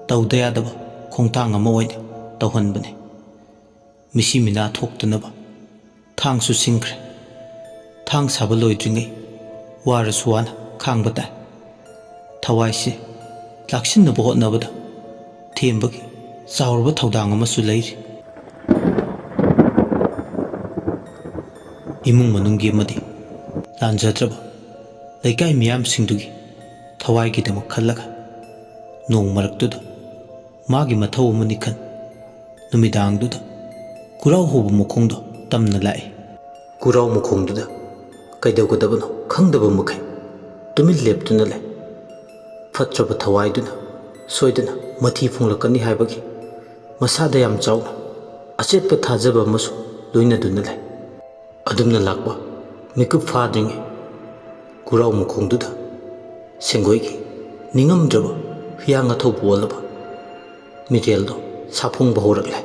ꯇꯧꯗ ꯌꯥꯗꯕ ꯈꯣꯡꯊꯥꯡ ꯑꯃ ꯑꯣꯏꯅ ꯇꯧꯍꯟꯕꯅꯤ꯫ ꯃꯤꯁꯤ ꯃꯤꯅꯥ ꯊꯣꯛꯇꯅꯕ ꯊꯥꯡꯁꯨ ꯁꯤꯡꯈ꯭ꯔꯦ꯫ ꯊꯥꯡ ꯁꯥꯕ ꯂꯣꯏꯗ꯭ꯔꯤꯉꯩ ꯋꯥꯔꯁꯨ ꯋꯥꯅ ꯈꯥꯡꯕ ꯇꯥꯏ꯫ ꯊꯋꯥꯏꯁꯦ ꯂꯥꯛꯁꯤꯟꯅꯕ ꯍꯣꯠꯅꯕꯗ ꯊꯦꯝꯕꯒꯤ ꯆꯥꯎꯔꯕ ꯊꯧꯗꯥꯡ ꯑꯃꯁꯨ ꯂꯩꯔꯤ꯫ ꯏꯃꯨꯡ ꯃꯅꯨꯡꯒꯤ ꯑꯃꯗꯤ ꯂꯥꯟꯖꯗ꯭ꯔꯕ ꯂꯩꯀꯥꯏ ꯃꯤꯌꯥꯝꯁꯤꯡꯗꯨꯒꯤ ꯊꯋꯥꯏꯒꯤꯗꯃꯛ ꯈꯜꯂꯒ ꯅꯣꯡ ꯃꯔꯛꯇꯨꯗ ꯃꯥꯒꯤ ꯃꯊꯧ ꯑꯃꯅꯤ ꯈꯟ ꯅꯨꯃꯤꯗꯥꯡꯗꯨꯗ ꯀꯨꯔꯥꯎ ꯍꯧꯕ ꯃꯈꯣꯡꯗꯣ ꯇꯝꯅ ꯂꯥꯛꯏ꯫ ꯀꯨꯔꯥꯎ ꯃꯈꯣꯡꯗꯨꯗ ꯀꯩꯗꯧꯒꯗꯕꯅꯣ ꯈꯪꯗꯕ ꯃꯈꯩ ꯇꯨꯃꯤꯟ ꯂꯦꯞꯇꯨꯅ ꯂꯩ꯫ ꯐꯠꯇ꯭ꯔꯕ ꯊꯋꯥꯏꯗꯨꯅ ꯁꯣꯏꯗꯅ ꯃꯊꯤ ꯐꯣꯡꯂꯛꯀꯅꯤ ꯍꯥꯏꯕꯒꯤ ꯃꯁꯥꯗ ꯌꯥꯝ ꯆꯥꯎꯅ ꯑꯆꯦꯠꯄ ꯊꯥꯖꯕ ꯑꯃꯁꯨ ꯂꯣꯏꯅꯗꯨꯅ ꯂꯩ꯫ ꯑꯗꯨꯝꯅ ꯂꯥꯛꯄ ꯃꯤꯀꯨꯞ ꯐꯥꯗ꯭ꯔꯤꯉꯩ ꯀꯨꯔꯥꯎ ꯃꯈꯣꯡꯗꯨꯗ ꯁꯦꯡꯒꯣꯏꯒꯤ ꯅꯤꯡꯉꯝꯗ꯭ꯔꯕ ꯍꯤꯌꯥꯡ ꯑꯊꯧꯕ ꯑꯣꯜꯂꯕ ꯃꯤꯔꯦꯜꯗꯣ ꯁꯥꯐꯣꯡꯕ ꯍꯧꯔꯛꯂꯦ꯫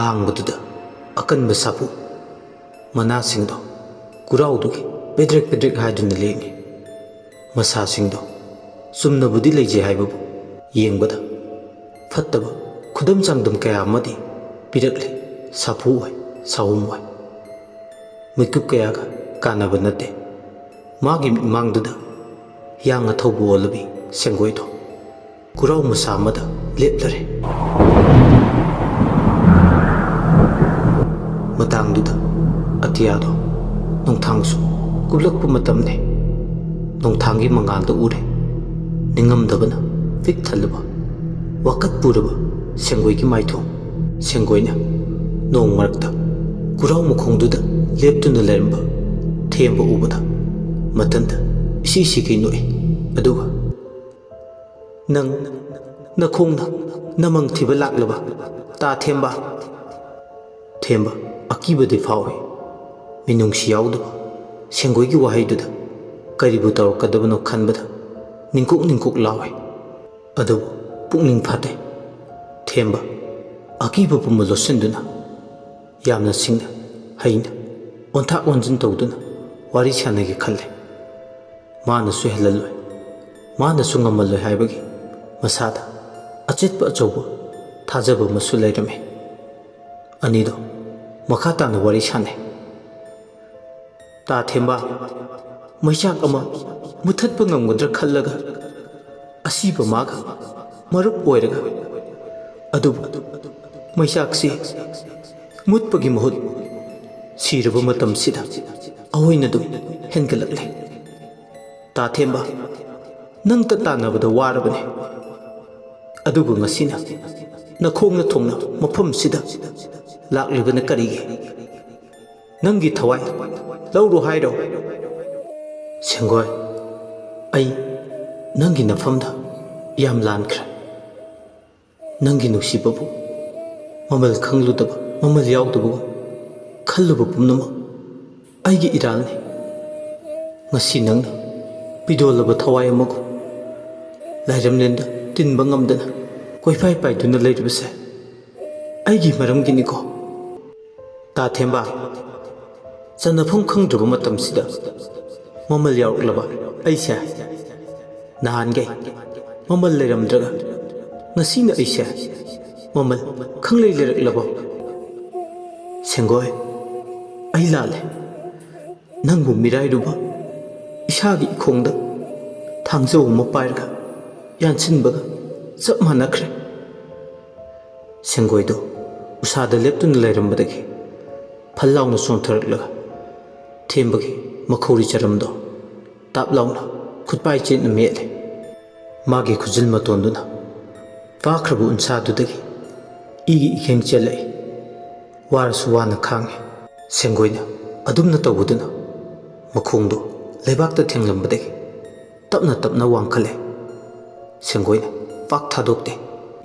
ꯑꯍꯥꯡꯕꯗꯨꯗ ꯑꯀꯟꯕ ꯁꯥꯐꯨ ꯃꯅꯥꯁꯤꯡꯗꯣ ꯀꯨꯔꯥꯎꯗꯨꯒꯤ ꯄꯦꯗ꯭ꯔꯦꯛ ꯄꯦꯗ꯭ꯔꯦꯛ ꯍꯥꯏꯗꯨꯅ ꯂꯦꯡꯉꯤ꯫ ꯃꯁꯥꯁꯤꯡꯗꯣ ꯆꯨꯝꯅꯕꯨꯗꯤ ꯂꯩꯖꯩ ꯍꯥꯏꯕꯕꯨ ꯌꯦꯡꯕꯗ ꯐꯠꯇꯕ ꯈꯨꯗꯝ ꯆꯥꯡꯗꯝ ꯀꯌꯥ ꯑꯃꯗꯤ ꯄꯤꯔꯛꯂꯤ꯫ ꯁꯥꯐꯨ ꯑꯣꯏ, ꯁꯥꯍꯨꯝ ꯑꯣꯏ꯫ ꯃꯤꯀꯨꯞ ꯀꯌꯥꯒ ꯀꯥꯟꯅꯕ ꯅꯠꯇꯦ꯫ ꯃꯥꯒꯤ ꯃꯤꯠꯃꯥꯡꯗꯨꯗ ꯍꯤꯌꯥꯡ ꯑꯊꯧꯕ ꯑꯣꯜꯂꯕꯤ ꯁꯦꯡꯒꯣꯏꯗꯣ ꯀꯨꯔꯥꯎ ꯃꯁꯥ ꯑꯃꯗ ꯂꯦꯞꯂꯔꯦ꯫ ꯃꯇꯥꯡꯗꯨꯗ ꯑꯇꯤꯌꯥꯗꯣ ꯅꯣꯡꯊꯥꯡꯁꯨ ꯀꯨꯞꯂꯛꯄ ꯃꯇꯝꯅꯤ꯫ ꯅꯣꯡꯊꯥꯡꯒꯤ ꯃꯉꯥꯜꯗ ꯎꯔꯦ ꯅꯤꯡꯉꯝꯗꯕꯅ ꯄꯤꯛ ꯊꯜꯂꯕ ꯋꯥꯀꯠ ꯄꯨꯔꯕ ꯁꯦꯡꯒꯣꯏꯒꯤ ꯃꯥꯏꯊꯣꯡ꯫ ꯁꯦꯡꯒꯣꯏꯅ ꯅꯣꯡ ꯃꯔꯛꯇ ꯀꯨꯔꯥꯎ ꯃꯈꯣꯡꯗꯨꯗ ꯂꯦꯞꯇꯨꯅ ꯂꯩꯔꯝꯕ ꯊꯦꯝꯕ ꯎꯕꯗ ꯃꯊꯟꯇ ꯏꯁꯤ ꯁꯤꯈꯩ ꯅꯣꯛꯏ꯫ ꯑꯗꯨꯒ, "ꯅꯪ ꯅꯈꯣꯡꯅ ꯅꯃꯪ ꯊꯤꯕ ꯂꯥꯛꯂꯕ ꯇꯥ ꯊꯦꯝꯕ?" ꯊꯦꯝꯕ ꯑꯀꯤꯕꯗꯤ ꯐꯥꯎꯏ꯫ ꯃꯤꯅꯨꯡꯁꯤ ꯌꯥꯎꯗꯕ ꯁꯦꯡꯒꯣꯏꯒꯤ ꯋꯥꯍꯩꯗꯨꯗ ꯀꯔꯤꯕꯨ ꯇꯧꯔꯛꯀꯗꯕꯅꯣ ꯈꯟꯕꯗ ꯅꯤꯡꯀꯨꯛ ꯅꯤꯡꯀꯨꯛ ꯂꯥꯎꯏ꯫ ꯑꯗꯨꯕꯨ ꯄꯨꯛꯅꯤꯡ ꯐꯥꯗꯦ꯫ ꯊꯦꯝꯕ ꯑꯀꯤꯕ ꯄꯨꯝꯕ ꯂꯣꯠꯁꯤꯟꯗꯨꯅ ꯌꯥꯝꯅ ꯁꯤꯡꯅ ꯍꯩꯅ ꯑꯣꯟꯊꯥꯛ ꯑꯣꯟꯁꯤꯟ ꯇꯧꯗꯨꯅ ꯋꯥꯔꯤ ꯁꯥꯟꯅꯒꯦ ꯈꯜꯂꯦ꯫ ꯃꯥꯅꯁꯨ ꯍꯦꯜꯍꯜꯂꯣꯏ, ꯃꯥꯅꯁꯨ ꯉꯝꯍꯜꯂꯣꯏ ꯍꯥꯏꯕꯒꯤ ꯃꯁꯥꯗ ꯑꯆꯦꯠꯄ ꯑꯆꯧꯕ ꯊꯥꯖꯕ ꯑꯃꯁꯨ ꯂꯩꯔꯝꯃꯤ꯫ ꯑꯅꯤꯗꯣ ꯃꯈꯥ ꯇꯥꯅ ꯋꯥꯔꯤ ꯁꯥꯟꯅꯩ꯫ "ꯇꯥ ꯊꯦꯝꯕ, ꯃꯩꯆꯥꯛ ꯑꯃ ꯃꯨꯊꯠꯄ ꯉꯝꯒꯗ꯭ꯔꯥ ꯈꯜꯂꯒ ꯑꯁꯤꯕ ꯃꯥꯒ ꯃꯔꯨꯞ ꯑꯣꯏꯔꯒ, ꯑꯗꯨꯕꯨ ꯃꯩꯆꯥꯛꯁꯤ ꯃꯨꯠꯄꯒꯤ ꯃꯍꯨꯠ ꯁꯤꯔꯕ ꯃꯇꯝꯁꯤꯗ ꯑꯑꯣꯏꯅꯗꯨ ꯍꯦꯟꯒꯠꯂꯛꯂꯦ꯫ ꯇꯥ ꯊꯦꯝꯕ, ꯅꯪꯇ ꯇꯥꯟꯅꯕꯗ ꯋꯥꯔꯕꯅꯤ꯫ ꯑꯗꯨꯒ ꯉꯁꯤꯅ ꯅꯈꯣꯡꯅ ꯊꯣꯡꯅ ꯃꯐꯝꯁꯤꯗ ꯂꯥꯛꯂꯤꯕꯅ ꯀꯔꯤꯒꯤ? ꯅꯪꯒꯤ ꯊꯋꯥꯏ ꯂꯧꯔꯣ ꯍꯥꯏꯔꯣ?" "ꯁꯦꯡꯒꯣꯏ, ꯑꯩ ꯅꯪꯒꯤ ꯅꯐꯝꯗ ꯌꯥꯝ ꯂꯥꯟꯈ꯭ꯔꯦ꯫ ꯅꯪꯒꯤ ꯅꯨꯡꯁꯤꯕꯕꯨ ꯃꯃꯜ ꯈꯪꯂꯨꯗꯕ, ꯃꯃꯜ ꯌꯥꯎꯗꯕꯒꯨꯝ ꯈꯜꯂꯨꯕ ꯄꯨꯝꯅꯃꯛ ꯑꯩꯒꯤ ꯏꯔꯥꯜꯅꯤ꯫ ꯉꯁꯤ ꯅꯪꯅ ꯄꯤꯗꯣꯜꯂꯕ ꯊꯋꯥꯏ ꯑꯃꯒꯨꯝ ꯂꯥꯏꯔꯝꯂꯦꯟꯗ ꯇꯤꯟꯕ ꯉꯝꯗꯅ ꯀꯣꯏꯄꯥꯏ ꯄꯥꯏꯗꯨꯅ ꯂꯩꯔꯤꯕꯁꯦ ꯑꯩꯒꯤ ꯃꯔꯝꯒꯤꯅꯤꯀꯣ꯫ ꯇꯥ ꯊꯦꯝꯕ, ꯆꯟꯅꯐꯝ ꯈꯪꯗ꯭ꯔꯕ ꯃꯇꯝꯁꯤꯗ ꯃꯃꯜ ꯌꯥꯎꯔꯛꯂꯕ ꯑꯩꯁꯦ ꯅꯍꯥꯟꯒꯩ ꯃꯃꯜ ꯂꯩꯔꯝꯗ꯭ꯔꯒ ꯉꯁꯤꯅ ꯑꯩꯁꯦ ꯃꯃꯜ ꯈꯪꯂꯩ ꯂꯩꯔꯛꯂꯕ? ꯁꯦꯡꯒꯣꯏ, ꯑꯩ ꯂꯥꯜꯂꯦ꯫ ꯅꯪꯕꯨ ꯃꯤꯔꯥꯏꯔꯨꯕ ꯏꯁꯥꯒꯤ ꯏꯈꯣꯡꯗ ꯊꯥꯡꯖꯧ ꯑꯃ ꯄꯥꯏꯔꯒ ꯌꯥꯟꯁꯤꯟꯕꯒ ꯆꯞ ꯃꯥꯟꯅꯈ꯭ꯔꯦ꯫" ꯁꯦꯡꯒꯣꯏꯗꯣ ꯎꯁꯥꯗ ꯂꯦꯞꯇꯨꯅ ꯂꯩꯔꯝꯕꯗꯒꯤ ꯐꯜ ꯂꯥꯎꯅ ꯆꯣꯡꯊꯔꯛꯂꯒ ꯊꯦꯝꯕꯒꯤ ꯃꯈꯧꯔꯤ ꯆꯔꯝꯗꯣ ꯇꯥꯞ ꯂꯥꯎꯅ ꯈꯨꯠꯄꯥꯏ ꯆꯦꯠꯅ ꯃꯦꯠꯂꯦ꯫ ꯃꯥꯒꯤ ꯈꯨꯖꯤꯜ ꯃꯇꯣꯟꯗꯨꯅ ꯄꯥꯛꯈ꯭ꯔꯕ ꯎꯟꯁꯥꯗꯨꯗꯒꯤ ꯏꯒꯤ ꯏꯈꯦꯡ ꯆꯦꯜꯂꯛꯏ꯫ ꯋꯥꯔꯁꯨ ꯋꯥꯅ ꯈꯥꯡꯉꯤ꯫ ꯁꯦꯡꯒꯣꯏꯅ ꯑꯗꯨꯝꯅ ꯇꯧꯕꯗꯨꯅ ꯃꯈꯣꯡꯗꯣ ꯂꯩꯕꯥꯛꯇ ꯊꯦꯡꯂꯝꯕꯗꯒꯤ ꯇꯞꯅ ꯇꯞꯅ ꯋꯥꯡꯈꯠꯂꯦ꯫ ꯁꯦꯡꯒꯣꯏꯅ ꯄꯥꯛ ꯊꯥꯗꯣꯛꯇꯦ꯫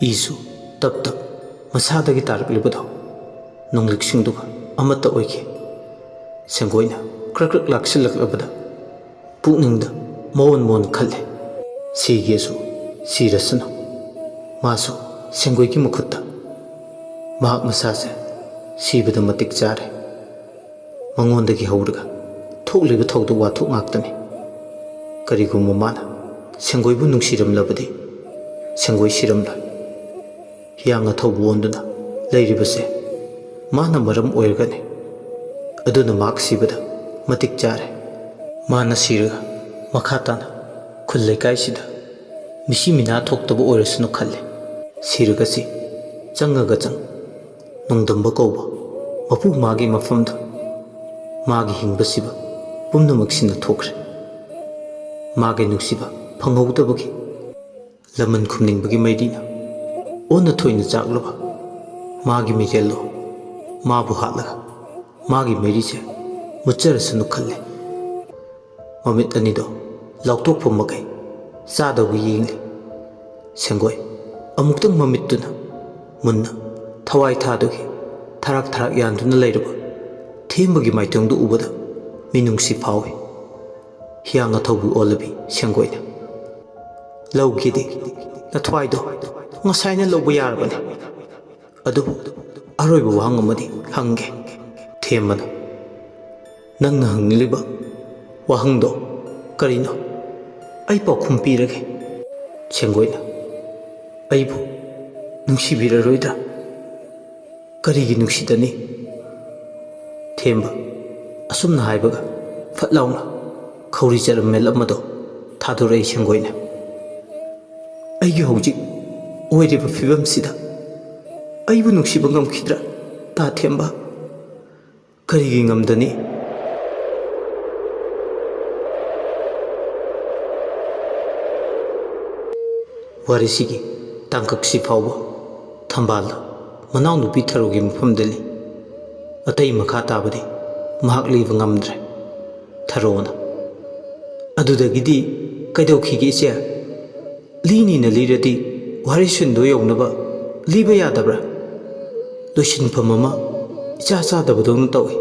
ꯏꯁꯨ ꯇꯞ ꯇꯞ ꯃꯁꯥꯗꯒꯤ ꯇꯥꯔꯛꯂꯤꯕꯗꯣ ꯅꯣꯡꯂꯤꯛꯁꯤꯡꯗꯨꯒ ꯑꯃꯠꯇ ꯑꯣꯏꯈꯤ꯫ ꯁꯦꯡꯒꯣꯏꯅ ꯀ꯭ꯔꯛ ꯀ꯭ꯔꯛ ꯂꯥꯛꯁꯤꯜꯂꯛꯂꯕꯗ ꯄꯨꯛꯅꯤꯡꯗ ꯃꯑꯣꯟ ꯃꯑꯣꯟ ꯈꯜꯂꯦ꯫ ꯁꯤꯒꯦꯁꯨ ꯁꯤꯔꯁꯅꯨ꯫ ꯃꯥꯁꯨ ꯁꯦꯡꯒꯣꯏꯒꯤ ꯃꯈꯨꯠꯇ ꯃꯍꯥꯛ ꯃꯁꯥꯁꯦ ꯁꯤꯕꯗ ꯃꯇꯤꯛ ꯆꯥꯔꯦ꯫ ꯃꯉꯣꯟꯗꯒꯤ ꯍꯧꯔꯒ ꯊꯣꯛꯂꯤꯕ ꯊꯧꯗꯣꯛ ꯋꯥꯊꯣꯛ ꯉꯥꯛꯇꯅꯤ꯫ ꯀꯔꯤꯒꯨꯝꯕ ꯃꯥꯅ ꯁꯦꯡꯒꯣꯏꯕꯨ ꯅꯨꯡꯁꯤꯔꯝꯂꯕꯗꯤ ꯁꯦꯡꯒꯣꯏ ꯁꯤꯔꯝꯂꯣꯏ꯫ ꯍꯤꯌꯥꯡ ꯑꯊꯧꯕ ꯑꯣꯟꯗꯨꯅ ꯂꯩꯔꯤꯕꯁꯦ ꯃꯥꯅ ꯃꯔꯝ ꯑꯣꯏꯔꯒꯅꯤ꯫ ꯑꯗꯨꯅ ꯃꯍꯥꯛ ꯁꯤꯕꯗ ꯃꯇꯤꯛ ꯆꯥꯔꯦ꯫ ꯃꯥꯅ ꯁꯤꯔꯒ ꯃꯈꯥ ꯇꯥꯅ ꯈꯨꯜ ꯂꯩꯀꯥꯏꯁꯤꯗ ꯃꯤꯁꯤ ꯃꯤꯅꯥ ꯊꯣꯛꯇꯕ ꯑꯣꯏꯔꯁꯅꯨ ꯈꯜꯂꯤ꯫ ꯁꯤꯔꯒꯁꯤ ꯆꯪꯉꯒ ꯆꯪ ꯅꯣꯡꯗꯝꯕ ꯀꯧꯕ ꯃꯄꯨ ꯃꯥꯒꯤ ꯃꯐꯝꯗ ꯃꯥꯒꯤ ꯍꯤꯡꯕꯁꯤꯕ ꯄꯨꯝꯅꯃꯛꯁꯤꯅ ꯊꯣꯛꯈ꯭ꯔꯦ꯫ ꯃꯥꯒꯤ ꯅꯨꯡꯁꯤꯕ ꯐꯪꯍꯧꯗꯕꯒꯤ ꯂꯃꯟ ꯈꯨꯝꯅꯤꯡꯕꯒꯤ ꯃꯩꯔꯤꯅ ꯑꯣꯟꯅ ꯊꯣꯏꯅ ꯆꯥꯛꯂꯕ ꯃꯥꯒꯤ ꯃꯤꯔꯦꯜꯂꯣ ꯃꯥꯕꯨ ꯍꯥꯠꯂꯒ ꯃꯥꯒꯤ ꯃꯩꯔꯤꯁꯦ ꯃꯨꯠꯆꯔꯁꯅꯨ ꯈꯜꯂꯦ꯫ ꯃꯃꯤꯠ ꯑꯅꯤꯗꯣ ꯂꯥꯎꯊꯣꯛꯐꯝ ꯃꯈꯩ ꯆꯥꯗꯧꯕ ꯌꯦꯡꯂꯤ꯫ ꯁꯦꯡꯒꯣꯏ ꯑꯃꯨꯛꯇꯪ ꯃꯃꯤꯠꯇꯨꯅ ꯃꯨꯟꯅ ꯊꯋꯥꯏ ꯊꯥꯗꯨꯒꯤ ꯊꯔꯥꯛ ꯊꯔꯥꯛ ꯌꯥꯟꯗꯨꯅ ꯂꯩꯔꯕ ꯊꯦꯝꯕꯒꯤ ꯃꯥꯏꯇꯣꯡꯗꯨ ꯎꯕꯗ ꯃꯤꯅꯨꯡꯁꯤ ꯐꯥꯎꯏ꯫ ꯍꯤꯌꯥꯡ ꯑꯊꯧꯕꯤ ꯑꯣꯜꯂꯕꯤ ꯁꯦꯡꯒꯣꯏꯅ, "ꯂꯧꯒꯦꯗꯤ ꯅꯊ꯭ꯋꯥꯏꯗꯣ ꯉꯁꯥꯏꯅ ꯂꯧꯕ ꯌꯥꯔꯕꯅꯤ꯫ ꯑꯗꯨꯕꯨ ꯑꯔꯣꯏꯕ ꯋꯥꯍꯪ ꯑꯃꯗꯤ ꯍꯪꯒꯦ꯫" ꯊꯦꯝꯕꯅ, "ꯅꯪꯅ ꯍꯪꯂꯤꯕ ꯋꯥꯍꯪꯗꯣ ꯀꯔꯤꯅꯣ? ꯑꯩ ꯄꯥꯎꯈꯨꯝ ꯄꯤꯔꯒꯦ꯫" ꯁꯦꯡꯒꯣꯏꯅ, "ꯑꯩꯕꯨ ꯅꯨꯡꯁꯤꯕꯤꯔꯔꯣꯏꯗ꯭ꯔꯥ? ꯀꯔꯤꯒꯤ ꯅꯨꯡꯁꯤꯗꯅꯤ?" ꯊꯦꯝꯕ ꯑꯁꯨꯝꯅ ꯍꯥꯏꯕꯒ ꯐꯠ ꯂꯥꯎꯅ ꯈꯧꯔꯤ ꯆꯔꯝꯃꯦꯜ ꯑꯃꯗꯣ ꯊꯥꯗꯣꯔꯛꯏ ꯁꯦꯡꯒꯣꯏꯅ꯫ "ꯑꯩꯒꯤ ꯍꯧꯖꯤꯛ ꯑꯣꯏꯔꯤꯕ ꯐꯤꯕꯝꯁꯤꯗ ꯑꯩꯕꯨ ꯅꯨꯡꯁꯤꯕ ꯉꯝꯈꯤꯗ꯭ꯔꯥ, ꯇꯥ ꯊꯦꯝꯕ? ꯀꯔꯤꯒꯤ ꯉꯝꯗꯅꯤ?" ꯋꯥꯔꯤꯁꯤꯒꯤ ꯇꯥꯡꯀꯛꯁꯤ ꯐꯥꯎꯕ ꯊꯝꯕꯥꯜꯗ ꯃꯅꯥꯎꯅꯨꯄꯤ ꯊꯔꯣꯒꯤ ꯃꯐꯝꯗ ꯂꯩ꯫ ꯑꯇꯩ ꯃꯈꯥ ꯇꯥꯕꯗꯤ ꯃꯍꯥꯛ ꯂꯤꯕ ꯉꯝꯗ꯭ꯔꯦ꯫ ꯊꯔꯣꯅ, "ꯑꯗꯨꯗꯒꯤꯗꯤ ꯀꯩꯗꯧꯈꯤꯒꯦ, ꯏꯆꯦ? ꯂꯤꯅꯤꯅ ꯂꯤꯔꯗꯤ ꯋꯥꯔꯤ ꯁꯤꯟꯗꯣ ꯌꯧꯅꯕ ꯂꯤꯕ ꯌꯥꯗꯕ꯭ꯔꯥ? ꯂꯣꯏꯁꯤꯟꯐꯝ ꯑꯃ ꯏꯆꯥ ꯆꯥꯗꯕꯗꯧꯅ ꯇꯧꯏ,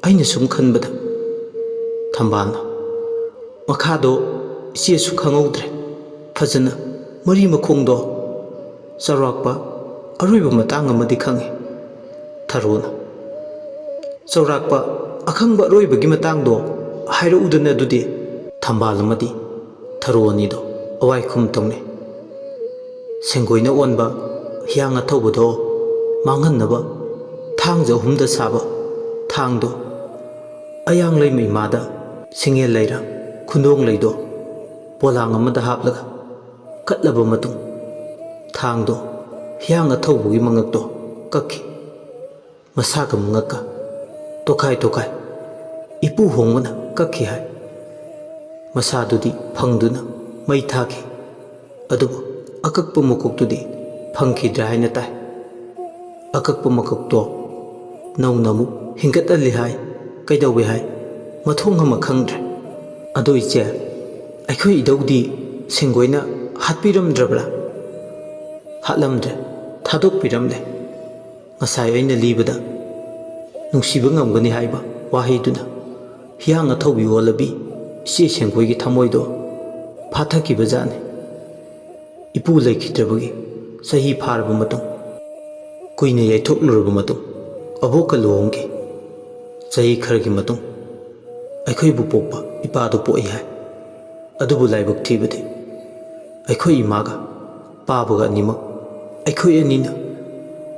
ꯑꯩꯅ ꯁꯨꯝ ꯈꯟꯕꯗ꯫" ꯊꯝꯕꯥꯜꯅ, "ꯃꯈꯥꯗꯣ ꯏꯆꯦꯁꯨ ꯈꯪꯍꯧꯗ꯭ꯔꯦ ꯐꯖꯅ, ꯃꯔꯤ ꯃꯈꯣꯡꯗꯣ ꯆꯥꯎꯔꯥꯛꯄ ꯑꯔꯣꯏꯕ ꯃꯇꯥꯡ ꯑꯃꯗꯤ ꯈꯪꯉꯤ꯫" ꯊꯔꯣꯅ, ꯆꯥꯎꯔꯥꯛꯄ ꯑꯈꯪꯕ ꯑꯔꯣꯏꯕꯒꯤ ꯃꯇꯥꯡꯗꯣ ꯍꯥꯏꯔꯛꯎꯗꯅ ꯑꯗꯨꯗꯤ꯫ ꯊꯝꯕꯥꯜ ꯑꯃꯗꯤ ꯊꯔꯣ ꯑꯅꯤꯗꯣ ꯑꯋꯥꯏꯈꯨꯝ ꯇꯧꯅꯩ꯫ ꯁꯦꯡꯒꯣꯏꯅ ꯑꯣꯟꯕ ꯍꯤꯌꯥꯡ ꯑꯊꯧꯕꯗꯣ ꯃꯥꯡꯍꯟꯅꯕ ꯊꯥꯡꯖ ꯑꯍꯨꯝꯗ ꯁꯥꯕ ꯊꯥꯡꯗꯣ ꯑꯌꯥꯡ ꯂꯩꯃ ꯏꯃꯥꯗ ꯁꯤꯡꯉꯦꯜ ꯂꯩꯔ ꯈꯨꯟꯗꯣꯡ ꯂꯩꯗꯣ ꯄꯣꯂꯥꯡ ꯑꯃꯗ ꯍꯥꯞꯂꯒ ꯀꯠꯂꯕ ꯃꯇꯨꯡ, ꯊꯥꯡꯗꯣ ꯍꯤꯌꯥꯡ ꯑꯊꯧꯕꯒꯤ ꯃꯉꯛꯇꯣ ꯀꯛꯈꯤ꯫ ꯃꯁꯥꯒ ꯃꯉꯛꯀ ꯇꯣꯈꯥꯏ ꯇꯣꯈꯥꯏ ꯏꯄꯨ ꯍꯣꯡꯕꯅ ꯀꯛꯈꯤ ꯍꯥꯏ꯫ ꯃꯁꯥꯗꯨꯗꯤ ꯐꯪꯗꯨꯅ ꯃꯩ ꯊꯥꯈꯤ꯫ ꯑꯗꯨꯕꯨ ꯑꯀꯛꯄ ꯃꯀꯣꯛꯇꯨꯗꯤ ꯐꯪꯈꯤꯗ꯭ꯔꯦ ꯍꯥꯏꯅ ꯇꯥꯏ꯫ ꯑꯀꯛꯄ ꯃꯀꯣꯛꯇꯣ ꯅꯧꯅ ꯑꯃꯨꯛ ꯍꯤꯡꯒꯠꯍꯜꯂꯤ ꯍꯥꯏ꯫ ꯀꯩꯗꯧꯏ ꯍꯥꯏ? ꯃꯊꯣꯡ ꯑꯃ ꯈꯪꯗ꯭ꯔꯦ꯫ ꯑꯗꯣ ꯏꯆꯦ, ꯑꯩꯈꯣꯏ ꯏꯙꯧꯗꯤ ꯁꯦꯡꯒꯣꯏꯅ ꯍꯥꯠꯄꯤꯔꯝꯗ꯭ꯔꯕ꯭ꯔꯥ? ꯍꯥꯠꯂꯝꯗ꯭ꯔꯦ, ꯊꯥꯗꯣꯛꯄꯤꯔꯝꯂꯦ꯫ ꯉꯁꯥꯏ ꯑꯩꯅ ꯂꯤꯕꯗ ꯅꯨꯡꯁꯤꯕ ꯉꯝꯒꯅꯤ ꯍꯥꯏꯕ ꯋꯥꯍꯩꯗꯨꯅ ꯍꯤꯌꯥꯡ ꯑꯊꯧꯕꯤ ꯑꯣꯜꯂꯕꯤ ꯏꯆꯦ ꯁꯦꯡꯒꯣꯏꯒꯤ ꯊꯃꯣꯏꯗꯣ ꯐꯥꯊꯈꯤꯕꯖꯥꯠꯅꯤ꯫ ꯏꯄꯨ ꯂꯩꯈꯤꯗ꯭ꯔꯕꯒꯤ ꯆꯍꯤ ꯐꯥꯔꯕ ꯃꯇꯨꯡ, ꯀꯨꯏꯅ ꯌꯩꯊꯣꯛꯂꯨꯔꯕ ꯃꯇꯨꯡ, ꯑꯕꯣꯛꯀ ꯂꯨꯍꯣꯡꯈꯤ꯫ ꯆꯍꯤ ꯈꯔꯒꯤ ꯃꯇꯨꯡ ꯑꯩꯈꯣꯏꯕꯨ ꯄꯣꯛꯄ ꯏꯄꯥꯗꯨ ꯄꯣꯛꯏ ꯍꯥꯏ꯫ ꯑꯗꯨꯕꯨ ꯂꯥꯏꯕꯛ ꯊꯤꯕꯗꯤ ꯑꯩꯈꯣꯏ ꯏꯃꯥꯒ ꯄꯥꯕꯒ ꯑꯅꯤꯃꯛ ꯑꯩꯈꯣꯏ ꯑꯅꯤꯅ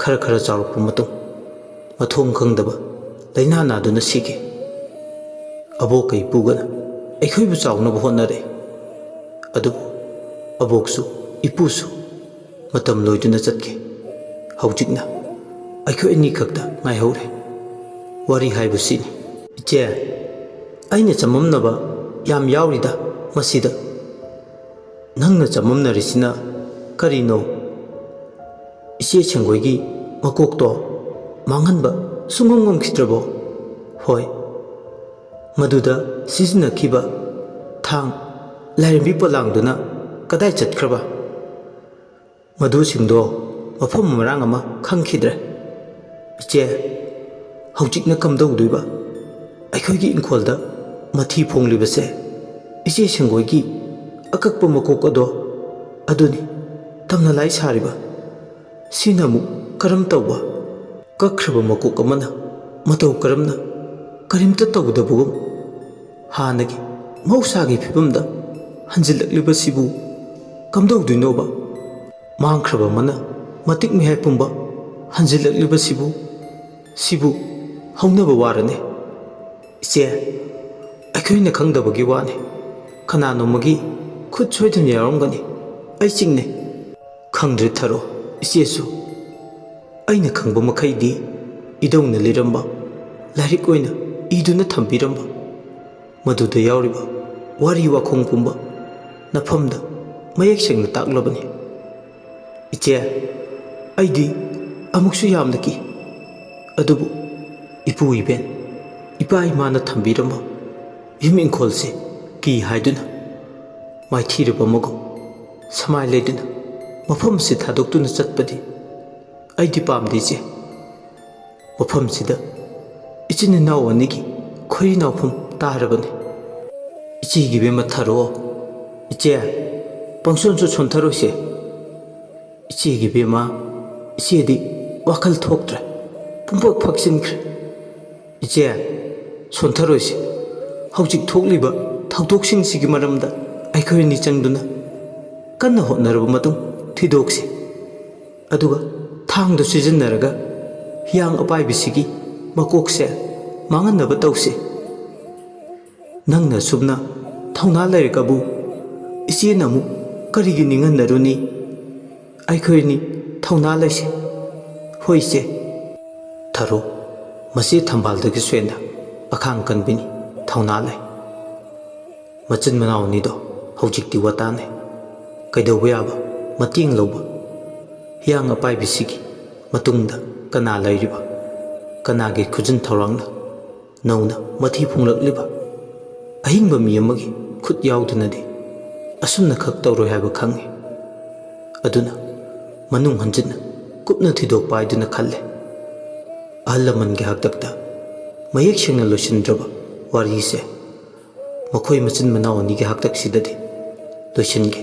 ꯈꯔ ꯈꯔ ꯆꯥꯎꯔꯛꯄ ꯃꯇꯨꯡ ꯃꯊꯣꯡ ꯈꯪꯗꯕ ꯂꯥꯏꯅꯥ ꯅꯥꯗꯨꯅ ꯁꯤꯈꯤ꯫ ꯑꯕꯣꯛꯀ ꯏꯄꯨꯒꯅ ꯑꯩꯈꯣꯏꯕꯨ ꯆꯥꯎꯅꯕ ꯍꯣꯠꯅꯔꯦ꯫ ꯑꯗꯨꯕꯨ ꯑꯕꯣꯛꯁꯨ ꯏꯄꯨꯁꯨ ꯃꯇꯝ ꯂꯣꯏꯗꯨꯅ ꯆꯠꯈꯤ꯫ ꯍꯧꯖꯤꯛꯅ ꯑꯩꯈꯣꯏ ꯑꯅꯤꯈꯛꯇ ꯉꯥꯏꯍꯧꯔꯦ꯫ ꯋꯥꯔꯤ ꯍꯥꯏꯕꯁꯤꯅꯤ꯫ ꯏꯆꯦ, ꯑꯩꯅ ꯆꯃꯝꯅꯕ ꯌꯥꯝ ꯌꯥꯎꯔꯤꯗ ꯃꯁꯤꯗ꯫ ꯅꯪꯅ ꯆꯃꯝꯅꯔꯤꯁꯤꯅ ꯀꯔꯤꯅꯣ? ꯏꯆꯦ ꯁꯦꯡꯒꯣꯏꯒꯤ ꯃꯀꯣꯛꯇꯣ ꯃꯥꯡꯍꯟꯕ ꯁꯨꯡꯉꯝ ꯉꯝꯈꯤꯗ꯭ꯔꯕꯣ? ꯍꯣꯏ, ꯃꯗꯨꯗ ꯁꯤꯖꯤꯟꯅꯈꯤꯕ ꯊꯥꯡ, ꯂꯥꯏꯔꯦꯝꯕꯤ ꯄꯣꯂꯥꯡꯗꯨꯅ ꯀꯗꯥꯏ ꯆꯠꯈ꯭ꯔꯕ? ꯃꯗꯨꯁꯤꯡꯗꯣ ꯃꯐꯝ ꯃꯔꯥꯡ ꯑꯃ ꯈꯪꯈꯤꯗ꯭ꯔꯦ꯫ ꯏꯆꯦ, ꯍꯧꯖꯤꯛꯅ ꯀꯝꯗꯧꯗꯣꯏꯕ? ꯑꯩꯈꯣꯏꯒꯤ ꯏꯪꯈꯣꯜꯗ ꯃꯊꯤ ꯐꯣꯡꯂꯤꯕꯁꯦ ꯏꯆꯦ ꯁꯦꯡꯒꯣꯏꯒꯤ ꯑꯀꯛꯄ ꯃꯀꯣꯛ ꯑꯗꯣ ꯑꯗꯨꯅꯤ ꯇꯝꯅ ꯂꯥꯏ ꯁꯥꯔꯤꯕ꯫ ꯁꯤꯅ ꯑꯃꯨꯛ ꯀꯔꯝ ꯇꯧꯕ? ꯀꯛꯈ꯭ꯔꯕ ꯃꯀꯣꯛ ꯑꯃꯅ ꯃꯇꯧ ꯀꯔꯝꯅ ꯀꯔꯤꯝꯇ ꯇꯧꯗꯕꯒꯨꯝ ꯍꯥꯟꯅꯒꯤ ꯃꯍꯧꯁꯥꯒꯤ ꯐꯤꯕꯝꯗ ꯍꯟꯖꯤꯜꯂꯛꯂꯤꯕꯁꯤꯕꯨ ꯀꯝꯗꯧꯗꯣꯏꯅꯣꯕ? ꯃꯥꯡꯈ꯭ꯔꯕ ꯑꯃꯅ ꯃꯇꯤꯛ ꯃꯌꯥꯏ ꯄꯨꯝꯕ ꯍꯟꯖꯤꯜꯂꯛꯂꯤꯕꯁꯤꯕꯨ, ꯁꯤꯕꯨ ꯍꯧꯅꯕ ꯋꯥꯔꯅꯤ꯫ ꯏꯆꯦ, ꯑꯩꯈꯣꯏꯅ ꯈꯪꯗꯕꯒꯤ ꯋꯥꯅꯤ꯫ ꯀꯅꯥꯅꯣꯝꯃꯒꯤ ꯈꯨꯠ ꯁꯣꯏꯗꯅ ꯌꯥꯎꯔꯝꯒꯅꯤ꯫ ꯑꯩ ꯆꯤꯡꯅꯩ꯫ ꯈꯪꯗ꯭ꯔꯦ ꯊꯔꯣ, ꯏꯆꯦꯁꯨ꯫ ꯑꯩꯅ ꯈꯪꯕ ꯃꯈꯩꯗꯤ ꯏꯙꯧꯅ ꯂꯤꯔꯝꯕ, ꯂꯥꯏꯔꯤꯛ ꯑꯣꯏꯅ ꯏꯗꯨꯅ ꯊꯝꯕꯤꯔꯝꯕ, ꯃꯗꯨꯗ ꯌꯥꯎꯔꯤꯕ ꯋꯥꯔꯤ ꯋꯥꯈꯣꯡ ꯄꯨꯝꯕ ꯅꯐꯝꯗ ꯃꯌꯦꯛ ꯁꯦꯡꯅ ꯇꯥꯛꯂꯕꯅꯤ꯫ ꯏꯆꯦ, ꯑꯩꯗꯤ ꯑꯃꯨꯛꯁꯨ ꯌꯥꯝꯅ ꯀꯤ꯫ ꯑꯗꯨꯕꯨ ꯏꯄꯨ ꯏꯕꯦꯟ, ꯏꯄꯥ ꯏꯃꯥꯅ ꯊꯝꯕꯤꯔꯝꯕ ꯌꯨꯝ ꯏꯪꯈꯣꯜꯁꯦ ꯀꯤ ꯍꯥꯏꯗꯨꯅ ꯃꯥꯏꯊꯤꯔꯕ ꯑꯃꯒꯨꯝ ꯁꯃꯥꯏ ꯂꯩꯗꯨꯅ ꯃꯐꯝ ꯑꯁꯤ ꯊꯥꯗꯣꯛꯇꯨꯅ ꯆꯠꯄꯗꯤ ꯑꯩꯗꯤ ꯄꯥꯝꯗꯦ, ꯏꯆꯦ꯫ ꯃꯐꯝꯁꯤꯗ ꯏꯆꯤꯟ ꯏꯅꯥꯎ ꯑꯅꯤꯒꯤ ꯈꯣꯏꯔꯤ ꯅꯥꯎꯐꯝ ꯇꯥꯔꯕꯅꯤ꯫ ꯏꯆꯦꯒꯤ ꯏꯕꯦꯝꯃ ꯊꯔꯣ, ꯏꯆꯦ, ꯄꯪꯁꯣꯟꯁꯨ ꯁꯣꯟꯊꯔꯣꯏꯁꯦ꯫ ꯏꯆꯦꯒꯤ ꯏꯕꯦꯝꯃ, ꯏꯆꯦꯗꯤ ꯋꯥꯈꯜ ꯊꯣꯛꯇ꯭ꯔꯦ, ꯄꯨꯡꯐꯛ ꯐꯛꯆꯤꯟꯈ꯭ꯔꯦ꯫ ꯏꯆꯦ, ꯁꯣꯟꯊꯔꯣꯏꯁꯦ꯫ ꯍꯧꯖꯤꯛ ꯊꯣꯛꯂꯤꯕ ꯊꯧꯗꯣꯛꯁꯤꯡꯁꯤꯒꯤ ꯃꯔꯝꯗ ꯑꯩꯈꯣꯏ ꯑꯅꯤ ꯆꯪꯗꯨꯅ ꯀꯟꯅ ꯍꯣꯠꯅꯔꯕ ꯃꯇꯨꯡ ꯊꯤꯗꯣꯛꯁꯤ꯫ ꯑꯗꯨꯒ ꯊꯥꯡꯗꯨ ꯁꯤꯖꯤꯟꯅꯔꯒ ꯍꯤꯌꯥꯡ ꯑꯄꯥꯏꯕꯤꯁꯤꯒꯤ ꯃꯀꯣꯛꯁꯦ ꯃꯥꯡꯍꯟꯅꯕ ꯇꯧꯁꯤ꯫ ꯅꯪꯅ ꯑꯁꯨꯝꯅ ꯊꯧꯅꯥ ꯂꯩꯔꯒꯕꯨ ꯏꯆꯦꯅ ꯑꯃꯨꯛ ꯀꯔꯤꯒꯤ ꯅꯤꯡꯍꯟꯅꯔꯨꯅꯤ? ꯑꯩꯈꯣꯏ ꯑꯅꯤ ꯊꯧꯅꯥ ꯂꯩꯁꯤ꯫ ꯍꯣꯏ, ꯏꯆꯦ꯫ ꯊꯔꯣ, ꯃꯆꯦ ꯊꯝꯕꯥꯜꯗꯒꯤꯁꯨ ꯍꯦꯟꯅ ꯑꯈꯥꯡ ꯀꯟꯕꯤꯅꯤ, ꯊꯧꯅꯥ ꯂꯩ꯫ ꯃꯆꯤꯟ ꯃꯅꯥꯎ ꯑꯅꯤꯗꯣ ꯍꯧꯖꯤꯛꯇꯤ ꯋꯥꯇꯥꯅꯩ꯫ ꯀꯩꯗꯧꯕ ꯌꯥꯕ ꯃꯇꯦꯡ ꯂꯧꯕ? ꯍꯤꯌꯥꯡ ꯑꯄꯥꯏꯕꯤꯁꯤꯒꯤ ꯃꯇꯨꯡꯗ ꯀꯅꯥ ꯂꯩꯔꯤꯕ? ꯀꯅꯥꯒꯤ ꯈꯨꯖꯤꯟ ꯊꯧꯔꯥꯡꯅ ꯅꯧꯅ ꯃꯊꯤ ꯐꯣꯡꯂꯛꯂꯤꯕ? ꯑꯍꯤꯡꯕ ꯃꯤ ꯑꯃꯒꯤ ꯈꯨꯠ ꯌꯥꯎꯗꯅꯗꯤ ꯑꯁꯨꯝꯅ ꯈꯛ ꯇꯧꯔꯣꯏ ꯍꯥꯏꯕ ꯈꯪꯏ꯫ ꯑꯗꯨꯅ ꯃꯅꯨꯡ ꯍꯟꯖꯤꯟꯅ ꯀꯨꯞꯅ ꯊꯤꯗꯣꯛꯄ ꯍꯥꯏꯗꯨꯅ ꯈꯜꯂꯦ꯫ ꯑꯍꯜ ꯂꯃꯟꯒꯤ ꯍꯥꯛꯇꯛꯇ ꯃꯌꯦꯛ ꯁꯦꯡꯅ ꯂꯣꯏꯁꯤꯟꯗ꯭ꯔꯕ ꯋꯥꯔꯤꯁꯦ ꯃꯈꯣꯏ ꯃꯆꯤꯟ ꯃꯅꯥꯎ ꯑꯅꯤꯒꯤ ꯍꯥꯛꯇꯛꯁꯤꯗꯗꯤ ꯂꯣꯏꯁꯤꯟꯒꯦ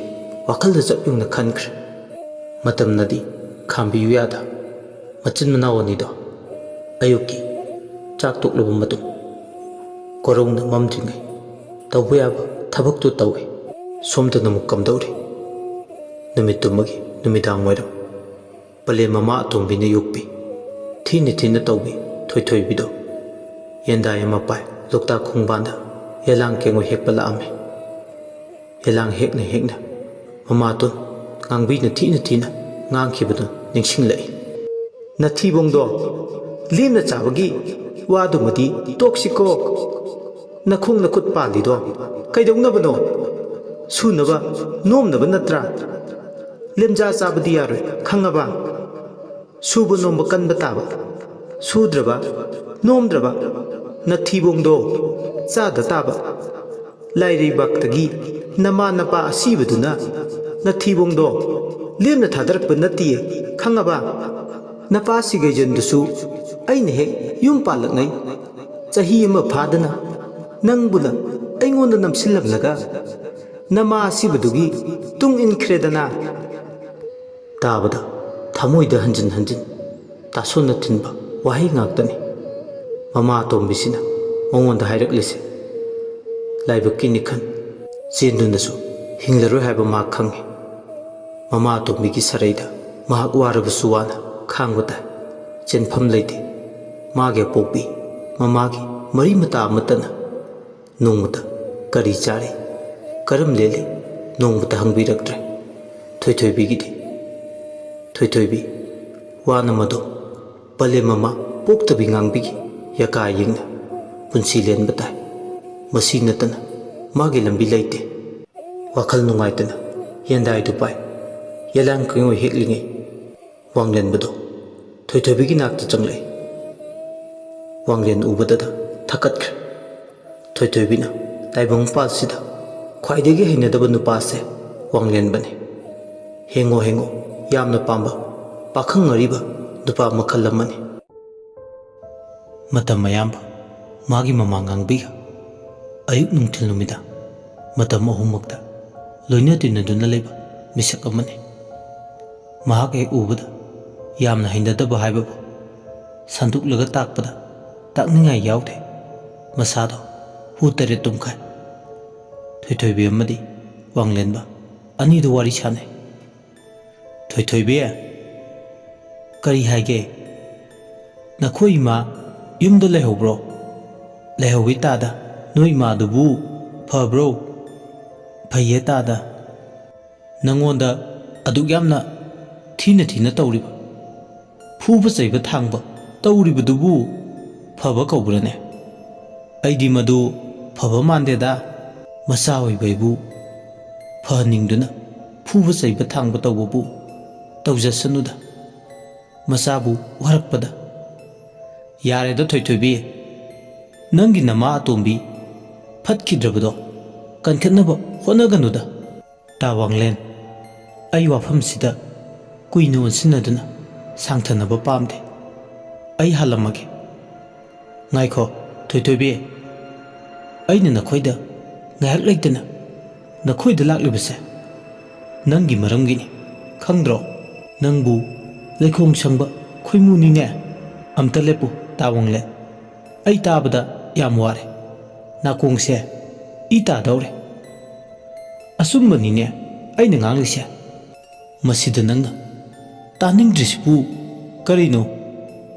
ꯋꯥꯈꯜꯗ ꯆꯞ ꯌꯨꯡꯅ ꯈꯟꯈ꯭ꯔꯦ꯫ ꯃꯇꯝꯅꯗꯤ ꯈꯥꯝꯕꯤꯌꯨ ꯌꯥꯗ ꯃꯆꯤꯟ ꯃꯅꯥꯎ ꯑꯅꯤꯗꯣ ꯑꯌꯨꯛꯀꯤ ꯆꯥꯛ ꯇꯣꯛꯂꯕ ꯃꯇꯨꯡ ꯀꯣꯔꯧꯅ ꯃꯝꯗ꯭ꯔꯤꯉꯩ ꯇꯧꯕ ꯌꯥꯕ ꯊꯕꯛꯇꯨ ꯇꯧꯏ꯫ ꯁꯣꯝꯗꯅ ꯑꯃꯨꯛ ꯀꯝꯗꯧꯔꯤ? ꯅꯨꯃꯤꯠꯇꯨꯃꯒꯤ ꯅꯨꯃꯤꯗꯥꯡ ꯋꯥꯏꯔꯝ ꯄꯂꯦꯝ ꯃꯃꯥ ꯑꯇꯣꯝꯕꯤꯅ ꯌꯣꯛꯄꯤ ꯊꯤꯅ ꯊꯤꯅ ꯇꯧꯕꯤ ꯊꯣꯏꯊꯣꯏꯕꯤꯗꯣ ꯌꯦꯟꯗꯥꯏ ꯑꯃ ꯄꯥꯏ ꯂꯣꯛꯇꯥꯛ ꯈꯣꯡꯕꯥꯟꯗ ꯌꯦꯂꯥꯡ ꯀꯦꯡꯉꯣꯏ ꯍꯦꯛꯄ ꯂꯥꯛꯑꯝꯃꯤ꯫ ꯌꯦꯂꯥꯡ ꯍꯦꯛꯅ ꯍꯦꯛꯅ ꯃꯃꯥꯇꯣꯟ ꯉꯥꯡꯕꯤꯅ ꯊꯤꯅ ꯊꯤꯅ ꯉꯥꯡꯈꯤꯕꯗꯨ ꯅꯤꯡꯁꯤꯡꯂꯛꯏ꯫ "ꯅꯊꯤꯕꯣꯡꯗꯣ, ꯂꯦꯝꯅ ꯆꯥꯕꯒꯤ ꯋꯥꯗꯨꯃꯗꯤ ꯇꯣꯛꯁꯤꯀꯣ꯫ ꯅꯈꯣꯡ ꯅꯈꯨꯠ ꯄꯥꯜꯂꯤꯗꯣ ꯀꯩꯗꯧꯅꯕꯅꯣ? ꯁꯨꯅꯕ ꯅꯣꯝꯅꯕ ꯅꯠꯇ꯭ꯔꯥ? ꯂꯦꯝꯖꯥ ꯆꯥꯕꯗꯤ ꯌꯥꯔꯣꯏ, ꯈꯪꯉꯕ? ꯁꯨꯕ ꯅꯣꯝꯕ ꯀꯟꯕ ꯇꯥꯕ꯫ ꯁꯨꯗ꯭ꯔꯕ ꯅꯣꯝꯗ꯭ꯔꯕ ꯅꯊꯤꯕꯣꯡꯗꯣ ꯆꯥꯗ ꯇꯥꯕ꯫ ꯂꯥꯏꯔꯩꯕꯥꯛꯇꯒꯤ ꯅꯃꯥ ꯅꯄꯥ ꯑꯁꯤꯕꯗꯨꯅ ꯅꯊꯤꯕꯣꯡꯗꯣ ꯂꯦꯝꯅ ꯊꯥꯗꯔꯛꯄ ꯅꯠꯇꯤꯌꯦ, ꯈꯪꯉꯕ? ꯅꯄꯥ ꯁꯤꯒꯩꯖꯟꯗꯨꯁꯨ ꯑꯩꯅ ꯍꯦꯛ ꯌꯨꯝ ꯄꯥꯜꯂꯛꯉꯩ ꯆꯍꯤ ꯑꯃ ꯐꯥꯗꯅ ꯅꯪꯕꯨꯅ ꯑꯩꯉꯣꯟꯗ ꯅꯝꯁꯤꯜꯂꯝꯂꯒ ꯅꯃꯥ ꯑꯁꯤꯕꯗꯨꯒꯤ ꯇꯨꯡ ꯏꯟꯈ꯭ꯔꯦꯗꯅ꯫" ꯇꯥꯕꯗ ꯊꯃꯣꯏꯗ ꯍꯟꯖꯤꯟ ꯍꯟꯖꯤꯟ ꯇꯥꯁꯣꯟꯅ ꯊꯤꯟꯕ ꯋꯥꯍꯩ ꯉꯥꯛꯇꯅꯤ ꯃꯃꯥ ꯑꯇꯣꯝꯕꯤꯁꯤꯅ ꯃꯉꯣꯟꯗ ꯍꯥꯏꯔꯛꯂꯤꯁꯦ꯫ ꯂꯥꯏꯕꯛꯀꯤ ꯅꯤꯈꯟ ꯆꯦꯟꯗꯨꯅꯁꯨ ꯍꯤꯡꯂꯔꯣꯏ ꯍꯥꯏꯕ ꯃꯍꯥꯛ ꯈꯪꯏ꯫ ꯃꯃꯥ ꯑꯇꯣꯝꯕꯤꯒꯤ ꯁꯔꯩꯗ ꯃꯍꯥꯛ ꯋꯥꯔꯕꯁꯨ ꯋꯥꯅ ꯈꯥꯡꯕ ꯇꯥꯏ꯫ ꯆꯦꯟꯐꯝ ꯂꯩꯇꯦ꯫ ꯃꯥꯒꯤ ꯑꯄꯣꯛꯄꯤ ꯃꯃꯥꯒꯤ ꯃꯔꯤ ꯃꯇꯥ ꯑꯃꯠꯇꯅ ꯅꯣꯡꯃꯇ ꯀꯔꯤ ꯆꯥꯔꯤ, ꯀꯔꯝ ꯂꯦꯜꯂꯤ, ꯅꯣꯡꯃꯇ ꯍꯪꯕꯤꯔꯛꯇ꯭ꯔꯦ ꯊꯣꯏꯊꯣꯏꯕꯤꯒꯤꯗꯤ꯫ ꯊꯣꯏꯊꯣꯏꯕꯤ ꯋꯥꯅ ꯃꯗꯣ ꯄꯂꯦꯝ ꯃꯃꯥ ꯄꯣꯛꯇꯕꯤ ꯉꯥꯡꯕꯤꯒꯤ ꯌꯀꯥ ꯌꯦꯡꯅ ꯄꯨꯟꯁꯤ ꯂꯦꯟꯕ ꯇꯥꯏ꯫ ꯃꯁꯤ ꯅꯠꯇꯅ ꯃꯥꯒꯤ ꯂꯝꯕꯤ ꯂꯩꯇꯦ꯫ ꯋꯥꯈꯜ ꯅꯨꯡꯉꯥꯏꯇꯅ ꯌꯦꯟꯗꯥꯏꯗꯨ ꯄꯥꯏ꯫ ꯌꯦꯂꯥꯡ ꯀꯦꯡꯉꯣꯏ ꯍꯦꯛꯂꯤꯉꯩ ꯋꯥꯡꯂꯦꯟꯕꯗꯣ ꯊꯣꯏꯊꯣꯏꯕꯤꯒꯤ ꯅꯥꯛꯇ ꯆꯪꯂꯛꯏ꯫ ꯋꯥꯡꯂꯦꯟ ꯎꯕꯗꯗ ꯊꯛꯀꯠꯈ꯭ꯔꯦ꯫ ꯊꯣꯏꯊꯣꯏꯕꯤꯅ ꯇꯥꯏꯕꯪ ꯄꯥꯜꯁꯤꯗ ꯈ꯭ꯋꯥꯏꯗꯒꯤ ꯍꯩꯅꯗꯕ ꯅꯨꯄꯥꯁꯦ ꯋꯥꯡꯂꯦꯟꯕꯅꯤ꯫ ꯍꯦꯡꯉꯣ ꯍꯦꯡꯉꯣ, ꯌꯥꯝꯅ ꯄꯥꯝꯕ ꯄꯥꯈꯪ ꯑꯔꯤꯕ ꯅꯨꯄꯥ ꯃꯈꯜ ꯑꯃꯅꯤ꯫ ꯃꯇꯝ ꯑꯌꯥꯝꯕ ꯃꯥꯒꯤ ꯃꯃꯥ ꯉꯥꯡꯕꯤꯒ ꯑꯌꯨꯛ ꯅꯨꯡꯊꯤꯜ ꯅꯨꯃꯤꯗꯥꯡ ꯃꯇꯝ ꯑꯍꯨꯝꯃꯛꯇ ꯂꯣꯏꯅ ꯇꯤꯟꯅꯗꯨꯅ ꯂꯩꯕ ꯃꯤꯁꯛ ꯑꯃꯅꯤ꯫ ꯃꯍꯥꯛ ꯍꯦꯛ ꯎꯕꯗ ꯌꯥꯝꯅ ꯍꯩꯅꯗꯕ ꯍꯥꯏꯕꯕꯨ ꯁꯟꯗꯣꯛꯂꯒ ꯇꯥꯛꯄꯗ ꯇꯥꯛꯅꯤꯡꯉꯥꯏ ꯌꯥꯎꯗꯦ꯫ ꯃꯁꯥꯗꯣ ꯍꯨ ꯇꯔꯦꯠ ꯇꯨꯝꯈꯥꯏ꯫ ꯊꯣꯏꯊꯣꯏꯕꯤ ꯑꯃꯗꯤ ꯋꯥꯡꯂꯦꯟꯕ ꯑꯅꯤꯗꯨ ꯋꯥꯔꯤ ꯁꯥꯟꯅꯩ꯫ "ꯊꯣꯏꯊꯣꯏꯕꯤ, ꯀꯔꯤ ꯍꯥꯏꯒꯦ? ꯅꯈꯣꯏ ꯏꯃꯥ ꯌꯨꯝꯗ ꯂꯩꯍꯧꯕ꯭ꯔꯣ?" "ꯂꯩꯍꯧꯋꯤ ꯇꯥꯗ꯫ ꯅꯣꯏ ꯏꯃꯥꯗꯨꯕꯨ ꯐꯕ꯭ꯔꯣ?" "ꯐꯩꯌꯦ ꯇꯥꯗ꯫ ꯅꯪꯉꯣꯟꯗ ꯑꯗꯨꯛ ꯌꯥꯝꯅ ꯊꯤꯅ ꯊꯤꯅ ꯇꯧꯔꯤꯕ, ꯐꯨꯕ ꯆꯩꯕ ꯊꯥꯡꯕ ꯇꯧꯔꯤꯕꯗꯨꯕꯨ ꯐꯕ ꯀꯧꯕ꯭ꯔꯅꯦ? ꯑꯩꯗꯤ ꯃꯗꯨ ꯐꯕ ꯃꯥꯟꯗꯦꯗ꯫ ꯃꯆꯥ ꯑꯣꯏꯕ ꯑꯩꯕꯨ ꯐꯍꯟꯅꯤꯡꯗꯨꯅ ꯐꯨꯕ ꯆꯩꯕ ꯊꯥꯡꯕ ꯇꯧꯕꯕꯨ ꯇꯧꯖꯁꯅꯨꯗ, ꯃꯆꯥꯕꯨ ꯋꯥꯔꯛꯄꯗ꯫" "ꯌꯥꯔꯦꯗ ꯊꯣꯏꯊꯣꯏꯕꯤ, ꯅꯪꯒꯤ ꯅꯃꯥ ꯑꯇꯣꯝꯕꯤ ꯐꯠꯈꯤꯗ꯭ꯔꯕꯗꯣ ꯀꯟꯈꯠꯅꯕ ꯍꯣꯠꯅꯒꯅꯨꯗ꯫" "ꯇꯥ ꯋꯥꯡꯂꯦꯟ, ꯑꯩ ꯋꯥꯐꯝꯁꯤꯗ ꯀꯨꯏꯅ ꯑꯣꯟꯁꯤꯟꯅꯗꯨꯅ ꯁꯥꯡꯊꯅꯕ ꯄꯥꯝꯗꯦ꯫ ꯑꯩ ꯍꯜꯂꯝꯃꯒꯦ꯫" "ꯉꯥꯏꯈꯣ, ꯊꯣꯏꯊꯣꯏꯕꯤ, ꯑꯩꯅ ꯅꯈꯣꯏꯗ ꯉꯥꯏꯍꯥꯛ ꯂꯩꯇꯅ ꯅꯈꯣꯏꯗ ꯂꯥꯛꯂꯤꯕꯁꯦ ꯅꯪꯒꯤ ꯃꯔꯝꯒꯤꯅꯤ, ꯈꯪꯗ꯭ꯔꯣ? ꯅꯪꯕꯨ ꯂꯩꯈꯣꯡ ꯁꯪꯕ ꯈꯣꯏꯃꯨꯅꯤꯅꯦ꯫" "ꯑꯝꯇ ꯂꯦꯞꯄꯨ, ꯇꯥ ꯋꯥꯡꯂꯦꯟ꯫ ꯑꯩ ꯇꯥꯕꯗ ꯌꯥꯝ ꯋꯥꯔꯦ꯫ ꯅꯥꯀꯣꯡꯁꯦ ꯏ ꯇꯥꯗꯧꯔꯦ꯫ ꯑꯆꯨꯝꯕꯅꯤꯅꯦ ꯑꯩꯅ ꯉꯥꯡꯂꯤꯁꯦ꯫ ꯃꯁꯤꯗ ꯅꯪꯅ ꯇꯥꯅꯤꯡꯗ꯭ꯔꯤꯁꯤꯕꯨ ꯀꯔꯤꯅꯣ?"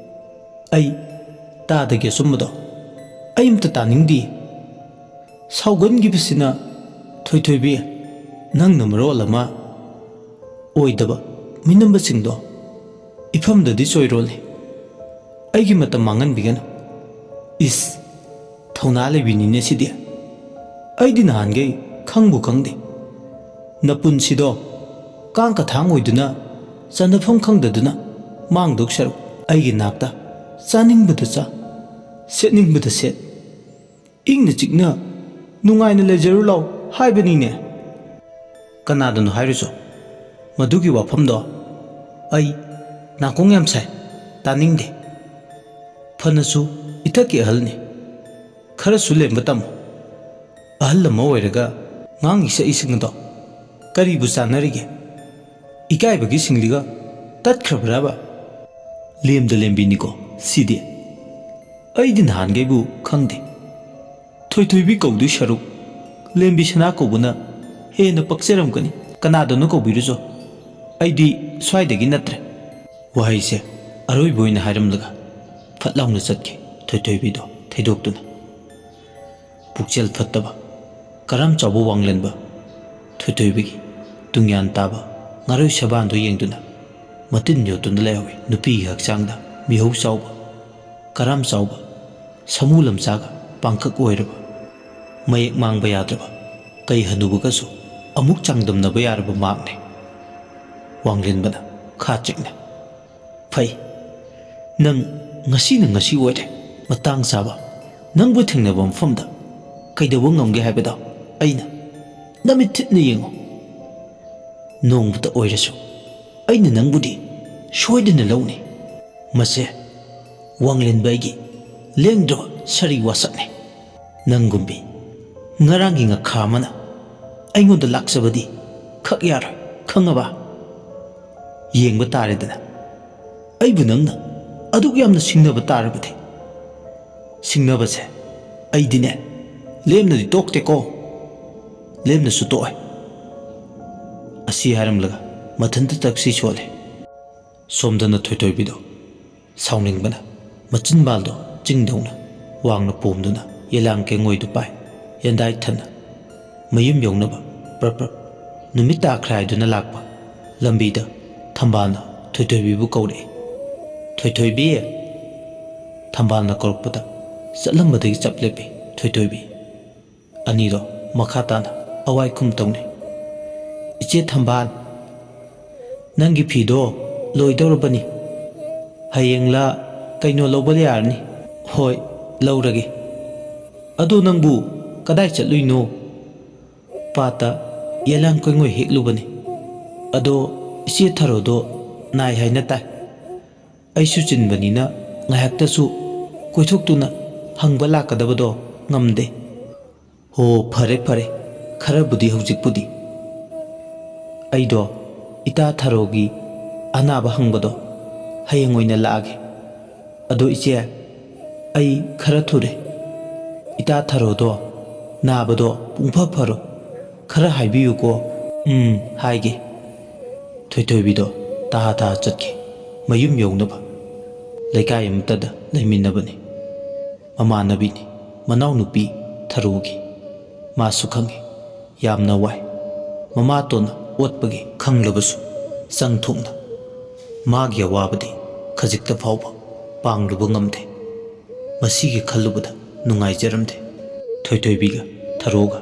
"ꯑꯩ ꯇꯥꯗꯒꯦ ꯑꯆꯨꯝꯕꯗꯣ꯫ ꯑꯩ ꯑꯝꯇ ꯇꯥꯅꯤꯡꯗꯦ꯫" ꯁꯥꯎꯒꯟꯈꯤꯕꯁꯤꯅ ꯊꯣꯏꯊꯣꯏꯕꯤ, ꯅꯪꯅ ꯃꯔꯣꯜ ꯑꯃ ꯑꯣꯏꯗꯕ ꯃꯤꯅꯝꯕꯁꯤꯡꯗꯣ ꯏꯐꯝꯗꯗꯤ ꯆꯣꯏꯔꯣꯜꯂꯤ꯫ ꯑꯩꯒꯤ ꯃꯇꯝ ꯃꯥꯡꯍꯟꯕꯤꯒꯅꯨ꯫ ꯏꯁ, ꯊꯧꯅꯥ ꯂꯩꯕꯤꯅꯤꯅꯦ ꯁꯤꯗꯤ꯫ ꯑꯩꯗꯤ ꯅꯍꯥꯟꯈꯩ ꯈꯪꯕꯨ ꯈꯪꯗꯦ꯫ ꯅꯄꯨꯟꯁꯤꯗꯣ ꯀꯥꯡ ꯀꯊꯥꯡ ꯑꯣꯏꯗꯨꯅ ꯆꯟꯅꯐꯝ ꯈꯪꯗꯗꯨꯅ ꯃꯥꯡꯗꯧ ꯁꯔꯨꯛ ꯑꯩꯒꯤ ꯅꯥꯛꯇ ꯆꯥꯅꯤꯡꯕꯗ ꯆꯥ, ꯁꯦꯠꯅꯤꯡꯕꯗ ꯁꯦꯠ, ꯏꯪꯅ ꯆꯤꯛꯅ ꯅꯨꯡꯉꯥꯏꯅ ꯂꯩꯖꯔꯨ ꯂꯥꯎ ꯍꯥꯏꯕꯅꯤꯅꯦ꯫ ꯀꯅꯥꯗꯅꯣ ꯍꯥꯏꯔꯨꯆꯣ ꯃꯗꯨꯒꯤ ꯋꯥꯐꯝꯗꯣ? ꯑꯩ ꯅꯥꯀꯣꯡ ꯌꯥꯝ ꯁꯥꯏ, ꯇꯥꯅꯤꯡꯗꯦ꯫ ꯐꯅꯁꯨ ꯏꯊꯛꯀꯤ ꯑꯍꯜꯅꯤ, ꯈꯔꯁꯨ ꯂꯦꯝꯕ ꯇꯝꯃꯨ꯫ ꯑꯍꯜ ꯑꯃ ꯑꯣꯏꯔꯒ ꯉꯥꯡꯉꯤ ꯁꯛꯏꯁꯤꯡ ꯑꯗꯣ ꯀꯔꯤꯕꯨ ꯆꯥꯟꯅꯔꯤꯒꯦ? ꯏꯀꯥꯏꯕꯒꯤ ꯁꯤꯡꯂꯤꯒ ꯇꯠꯈ꯭ꯔꯕ꯭ꯔꯕ? ꯂꯦꯝꯗ ꯂꯦꯝꯕꯤꯅꯤꯀꯣ ꯁꯤꯗꯤ꯫ ꯑꯩꯗꯤ ꯅꯍꯥꯟꯈꯩꯕꯨ ꯈꯪꯗꯦ꯫ ꯊꯣꯏꯊꯣꯏꯕꯤ ꯀꯧꯗꯣꯏ ꯁꯔꯨꯛ ꯂꯦꯝꯕꯤ ꯁꯅꯥ ꯀꯧꯕꯅ ꯍꯦꯟꯅ ꯄꯛꯆꯔꯝꯒꯅꯤ꯫ ꯀꯅꯥꯗꯅꯣ ꯀꯧꯕꯤꯔꯨꯆꯣ, ꯑꯩꯗꯤ ꯁ꯭ꯋꯥꯏꯗꯒꯤ ꯅꯠꯇ꯭ꯔꯦ꯫ ꯋꯥꯍꯩꯁꯦ ꯑꯔꯣꯏꯕ ꯑꯣꯏꯅ ꯍꯥꯏꯔꯝꯂꯒ ꯐꯠ ꯂꯥꯎꯅ ꯆꯠꯈꯤ ꯊꯣꯏꯊꯣꯏꯕꯤꯗꯣ ꯊꯩꯗꯣꯛꯇꯨꯅ꯫ ꯄꯨꯛꯆꯦꯜ ꯐꯠꯇꯕ, ꯀꯔꯥꯝ ꯆꯥꯎꯕ ꯋꯥꯡꯂꯦꯟꯕ ꯊꯣꯏꯊꯣꯏꯕꯤꯒꯤ ꯇꯨꯡꯌꯥꯟ ꯇꯥꯕ ꯉꯥꯔꯣꯏ ꯁꯕꯥꯟꯗꯨ ꯌꯦꯡꯗꯨꯅ ꯃꯇꯤꯟ ꯌꯣꯠꯇꯨꯅ ꯂꯩꯍꯧꯏ ꯅꯨꯄꯤꯒꯤ ꯍꯛꯆꯥꯡꯗ ꯃꯤꯍꯧ ꯆꯥꯎꯕ, ꯀꯔꯥꯝ ꯆꯥꯎꯕ, ꯁꯃꯨ ꯂꯝꯆꯥꯒ ꯄꯥꯡꯀꯛ ꯑꯣꯏꯔꯕ, ꯃꯌꯦꯛ ꯃꯥꯡꯕ ꯌꯥꯗ꯭ꯔꯕ, ꯀꯩ ꯍꯅꯨꯕꯒꯁꯨ ꯑꯃꯨꯛ ꯆꯥꯡꯗꯝꯅꯕ ꯌꯥꯔꯕ ꯃꯍꯥꯛꯅꯤ꯫ ꯋꯥꯡꯂꯦꯟꯕꯅ ꯈꯥ ꯆꯤꯛꯅ, "ꯐꯩ, ꯅꯪ ꯉꯁꯤꯅ ꯉꯁꯤ ꯑꯣꯏꯔꯦ꯫ ꯃꯇꯥꯡ ꯆꯥꯕ ꯅꯪꯕꯨ ꯊꯦꯡꯅꯕ ꯃꯐꯝꯗ ꯀꯩꯗꯧꯕ ꯉꯝꯒꯦ ꯍꯥꯏꯕꯗꯣ ꯑꯩꯅ ꯅꯃꯤꯠ ꯊꯤꯠꯅ ꯌꯦꯡꯉꯨ꯫ ꯅꯣꯡꯃꯇ ꯑꯣꯏꯔꯁꯨ ꯑꯩꯅ ꯅꯪꯕꯨꯗꯤ ꯁꯣꯏꯗꯅ ꯂꯧꯅꯤ꯫ ꯃꯁꯦ ꯋꯥꯡꯂꯦꯟꯕ ꯑꯩꯒꯤ ꯂꯦꯡꯗ꯭ꯔꯕ ꯁꯥꯔꯤ ꯋꯥꯁꯛꯅꯤ꯫ ꯅꯪꯒꯨꯝꯕꯤ ꯉꯔꯥꯡꯒꯤ ꯉꯥꯈꯥ ꯑꯃꯅ ꯑꯩꯉꯣꯟꯗ ꯂꯥꯛꯆꯕꯗꯤ ꯈꯛ ꯌꯥꯔꯣꯏ, ꯈꯪꯉꯕ? ꯌꯦꯡꯕ ꯇꯥꯔꯦꯗꯅ, ꯑꯩꯕꯨ ꯅꯪꯅ ꯑꯗꯨꯛ ꯌꯥꯝꯅ ꯁꯤꯡꯅꯕ ꯇꯥꯔꯕꯗꯤ꯫ ꯁꯤꯡꯅꯕꯁꯦ ꯑꯩꯗꯤꯅꯦ ꯂꯦꯝꯅꯗꯤ ꯇꯣꯛꯇꯦꯀꯣ, ꯂꯦꯝꯅꯁꯨ ꯇꯣꯛꯑꯣꯏ"꯫ ꯑꯁꯤ ꯍꯥꯏꯔꯝꯂꯒ ꯃꯊꯟꯇ ꯇꯛꯁꯤ ꯁꯣꯜꯂꯦ꯫ ꯁꯣꯝꯗꯅ ꯊꯣꯏꯊꯣꯏꯕꯤꯗꯣ ꯁꯥꯎꯅꯤꯡꯕꯅ ꯃꯆꯤꯟꯕꯥꯜꯗꯣ ꯆꯤꯡꯗꯧꯅ ꯋꯥꯡꯅ ꯄꯣꯝꯗꯨꯅ ꯌꯦꯂꯥꯡ ꯀꯦꯡꯉꯣꯏꯗꯨ ꯄꯥꯏ꯫ ꯌꯦꯟꯗꯥꯏ ꯊꯟꯅ ꯃꯌꯨꯝ ꯌꯧꯅꯕ ꯄ꯭ꯔꯞ ꯄ꯭ꯔꯞ ꯅꯨꯃꯤꯠ ꯇꯥꯈ꯭ꯔꯦ ꯍꯥꯏꯗꯨꯅ ꯂꯥꯛꯄ ꯂꯝꯕꯤꯗ ꯊꯝꯕꯥꯜꯅ ꯊꯣꯏꯊꯣꯏꯕꯤꯕꯨ ꯀꯧꯔꯛꯏ꯫ "ꯊꯣꯏꯊꯣꯏꯕꯤ!" ꯊꯝꯕꯥꯜꯅ ꯀꯧꯔꯛꯄꯗ ꯆꯠꯂꯝꯕꯗꯒꯤ ꯆꯞ ꯂꯦꯞꯄꯤ ꯊꯣꯏꯊꯣꯏꯕꯤ꯫ ꯑꯅꯤꯗꯣ ꯃꯈꯥ ꯇꯥꯅ ꯑꯋꯥꯏ ꯈꯨꯝ ꯇꯧꯅꯩ꯫ "ꯏꯆꯦ ꯊꯝꯕꯥꯜ, ꯅꯪꯒꯤ ꯐꯤꯗꯣ ꯂꯣꯏꯗꯧꯔꯕꯅꯤ꯫ ꯍꯌꯦꯡꯂ ꯀꯩꯅꯣ ꯂꯧꯕ ꯌꯥꯔꯅꯤ꯫" "ꯍꯣꯏ, ꯂꯧꯔꯒꯦ꯫ ꯑꯗꯣ ꯅꯪꯕꯨ ꯀꯗꯥꯏ ꯆꯠꯂꯨꯏꯅꯣ?" "ꯄꯥꯠꯇ ꯌꯦꯂꯥꯡ ꯀꯣꯏꯉꯣꯏ ꯍꯦꯛꯂꯨꯕꯅꯤ꯫ ꯑꯗꯣ ꯏꯆꯦ ꯊꯔꯣꯗꯣ ꯅꯥꯏ ꯍꯥꯏꯅ ꯇꯥꯏ꯫ ꯑꯩꯁꯨ ꯆꯤꯟꯕꯅꯤꯅ ꯉꯥꯏꯍꯥꯛꯇꯁꯨ ꯀꯣꯏꯊꯣꯛꯇꯨꯅ ꯍꯪꯕ ꯂꯥꯛꯀꯗꯕꯗꯣ ꯉꯝꯗꯦ꯫" "ꯍꯣ, ꯐꯔꯦ ꯐꯔꯦ, ꯈꯔꯕꯨꯗꯤ ꯍꯧꯖꯤꯛꯄꯨꯗꯤ꯫ ꯑꯩꯗꯣ ꯏꯇꯥ ꯊꯔꯣꯒꯤ ꯑꯅꯥꯕ ꯍꯪꯕꯗꯣ ꯍꯌꯦꯡ ꯑꯣꯏꯅ ꯂꯥꯛꯑꯒꯦ꯫ ꯑꯗꯣ ꯏꯆꯦ, ꯑꯩ ꯈꯔ ꯊꯨꯔꯦ꯫ ꯏꯇꯥ ꯊꯔꯣꯗꯣ ꯅꯥꯕꯗꯣ ꯄꯨꯡꯐ ꯐꯔꯣ꯫ ꯈꯔ ꯍꯥꯏꯕꯤꯌꯨꯀꯣ꯫ ꯎꯝ, ꯍꯥꯏꯒꯦ꯫ ꯊꯣꯏꯊꯣꯏꯕꯤꯗꯣ ꯇꯍꯥ ꯇꯍꯥ ꯆꯠꯈꯤ꯫ ꯃꯌꯨꯝ ꯌꯧꯅꯕ꯫ ꯂꯩꯀꯥꯏ ꯑꯃꯠꯇꯗ ꯂꯩꯃꯤꯟꯅꯕꯅꯤ꯫ ꯃꯃꯥꯟꯅꯕꯤꯅꯤ꯫ ꯃꯅꯥꯎꯅꯨꯄꯤ ꯊꯔꯣꯒꯤ꯫ ꯃꯥꯁꯨ ꯈꯪꯏ꯫ ꯌꯥꯝꯅ ꯋꯥꯏ꯫ ꯃꯃꯥꯇꯣꯟꯅ ꯑꯣꯠꯄꯒꯤ ꯈꯪꯂꯕꯁꯨ ꯆꯪ ꯊꯣꯛꯅ ꯃꯥꯒꯤ ꯑꯋꯥꯕꯗꯤ ꯈꯖꯤꯛꯇ ꯐꯥꯎꯕ ꯄꯥꯡꯂꯨꯕ ꯉꯝꯗꯦ꯫ ꯃꯁꯤꯒꯤ ꯈꯜꯂꯨꯕꯗ ꯅꯨꯡꯉꯥꯏꯖꯔꯝꯗꯦ꯫ ꯊꯣꯏꯊꯣꯏꯕꯤꯒ ꯊꯔꯣꯒ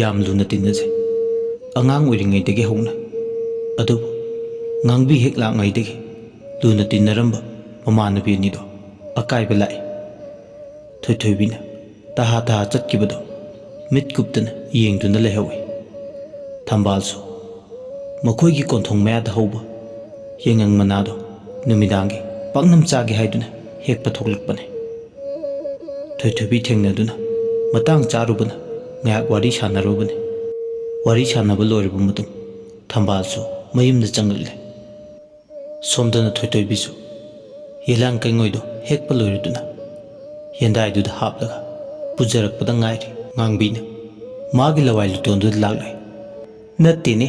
ꯌꯥꯝ ꯂꯨꯅ ꯇꯤꯟꯅꯖꯩ꯫ ꯑꯉꯥꯡ ꯑꯣꯏꯔꯤꯉꯩꯗꯒꯤ ꯍꯧꯅ꯫ ꯑꯗꯨꯕꯨ ꯉꯥꯡꯕꯤ ꯍꯦꯛ ꯂꯥꯛꯉꯩꯗꯒꯤ ꯂꯨꯅ ꯇꯤꯟꯅꯔꯝꯕ ꯃꯃꯥꯟꯅꯕꯤ ꯑꯅꯤꯗꯣ ꯑꯀꯥꯏꯕ ꯂꯥꯛꯏ꯫ ꯊꯣꯏꯊꯣꯏꯕꯤꯅ ꯇꯍꯥ ꯇꯍꯥ ꯆꯠꯈꯤꯕꯗꯣ ꯃꯤꯠ ꯀꯨꯞꯇꯅ ꯌꯦꯡꯗꯨꯅ ꯂꯩꯍꯧꯏ꯫ ꯊꯝꯕꯥꯜꯁꯨ ꯃꯈꯣꯏꯒꯤ ꯀꯣꯟꯊꯣꯡ ꯃꯌꯥꯗ ꯍꯧꯕ ꯌꯥꯏꯉꯪ ꯃꯅꯥꯗꯣ ꯅꯨꯃꯤꯗꯥꯡꯒꯤ ꯄꯥꯛꯅꯝ ꯆꯥꯒꯦ ꯍꯥꯏꯗꯨꯅ ꯍꯦꯛꯄ ꯊꯣꯛꯂꯛꯄꯅꯤ꯫ ꯊꯣꯏꯊꯣꯏꯕꯤ ꯊꯦꯡꯅꯗꯨꯅ ꯃꯇꯥꯡ ꯆꯥꯔꯨꯕꯅ ꯉꯥꯏꯍꯥꯛ ꯋꯥꯔꯤ ꯁꯥꯟꯅꯔꯨꯕꯅꯤ꯫ ꯋꯥꯔꯤ ꯁꯥꯟꯅꯕ ꯂꯣꯏꯔꯕ ꯃꯇꯨꯡ ꯊꯝꯕꯥꯜꯁꯨ ꯃꯌꯨꯝꯗ ꯆꯪꯂꯛꯂꯦ꯫ ꯁꯣꯝꯗꯅ ꯊꯣꯏꯊꯣꯏꯕꯤꯁꯨ ꯌꯦꯂꯥꯡ ꯀꯩꯉꯣꯏꯗꯣ ꯍꯦꯛꯄ ꯂꯣꯏꯔꯗꯨꯅ ꯌꯦꯟꯗꯥꯏꯗꯨꯗ ꯍꯥꯞꯂꯒ ꯄꯨꯖꯔꯛꯄꯗ ꯉꯥꯏꯔꯤ꯫ ꯉꯥꯡꯕꯤꯅ ꯃꯥꯒꯤ ꯂꯋꯥꯏ ꯂꯨꯇꯣꯟꯗꯨꯗ ꯂꯥꯛꯂꯦ꯫ ꯅꯠꯇꯦꯅꯦ,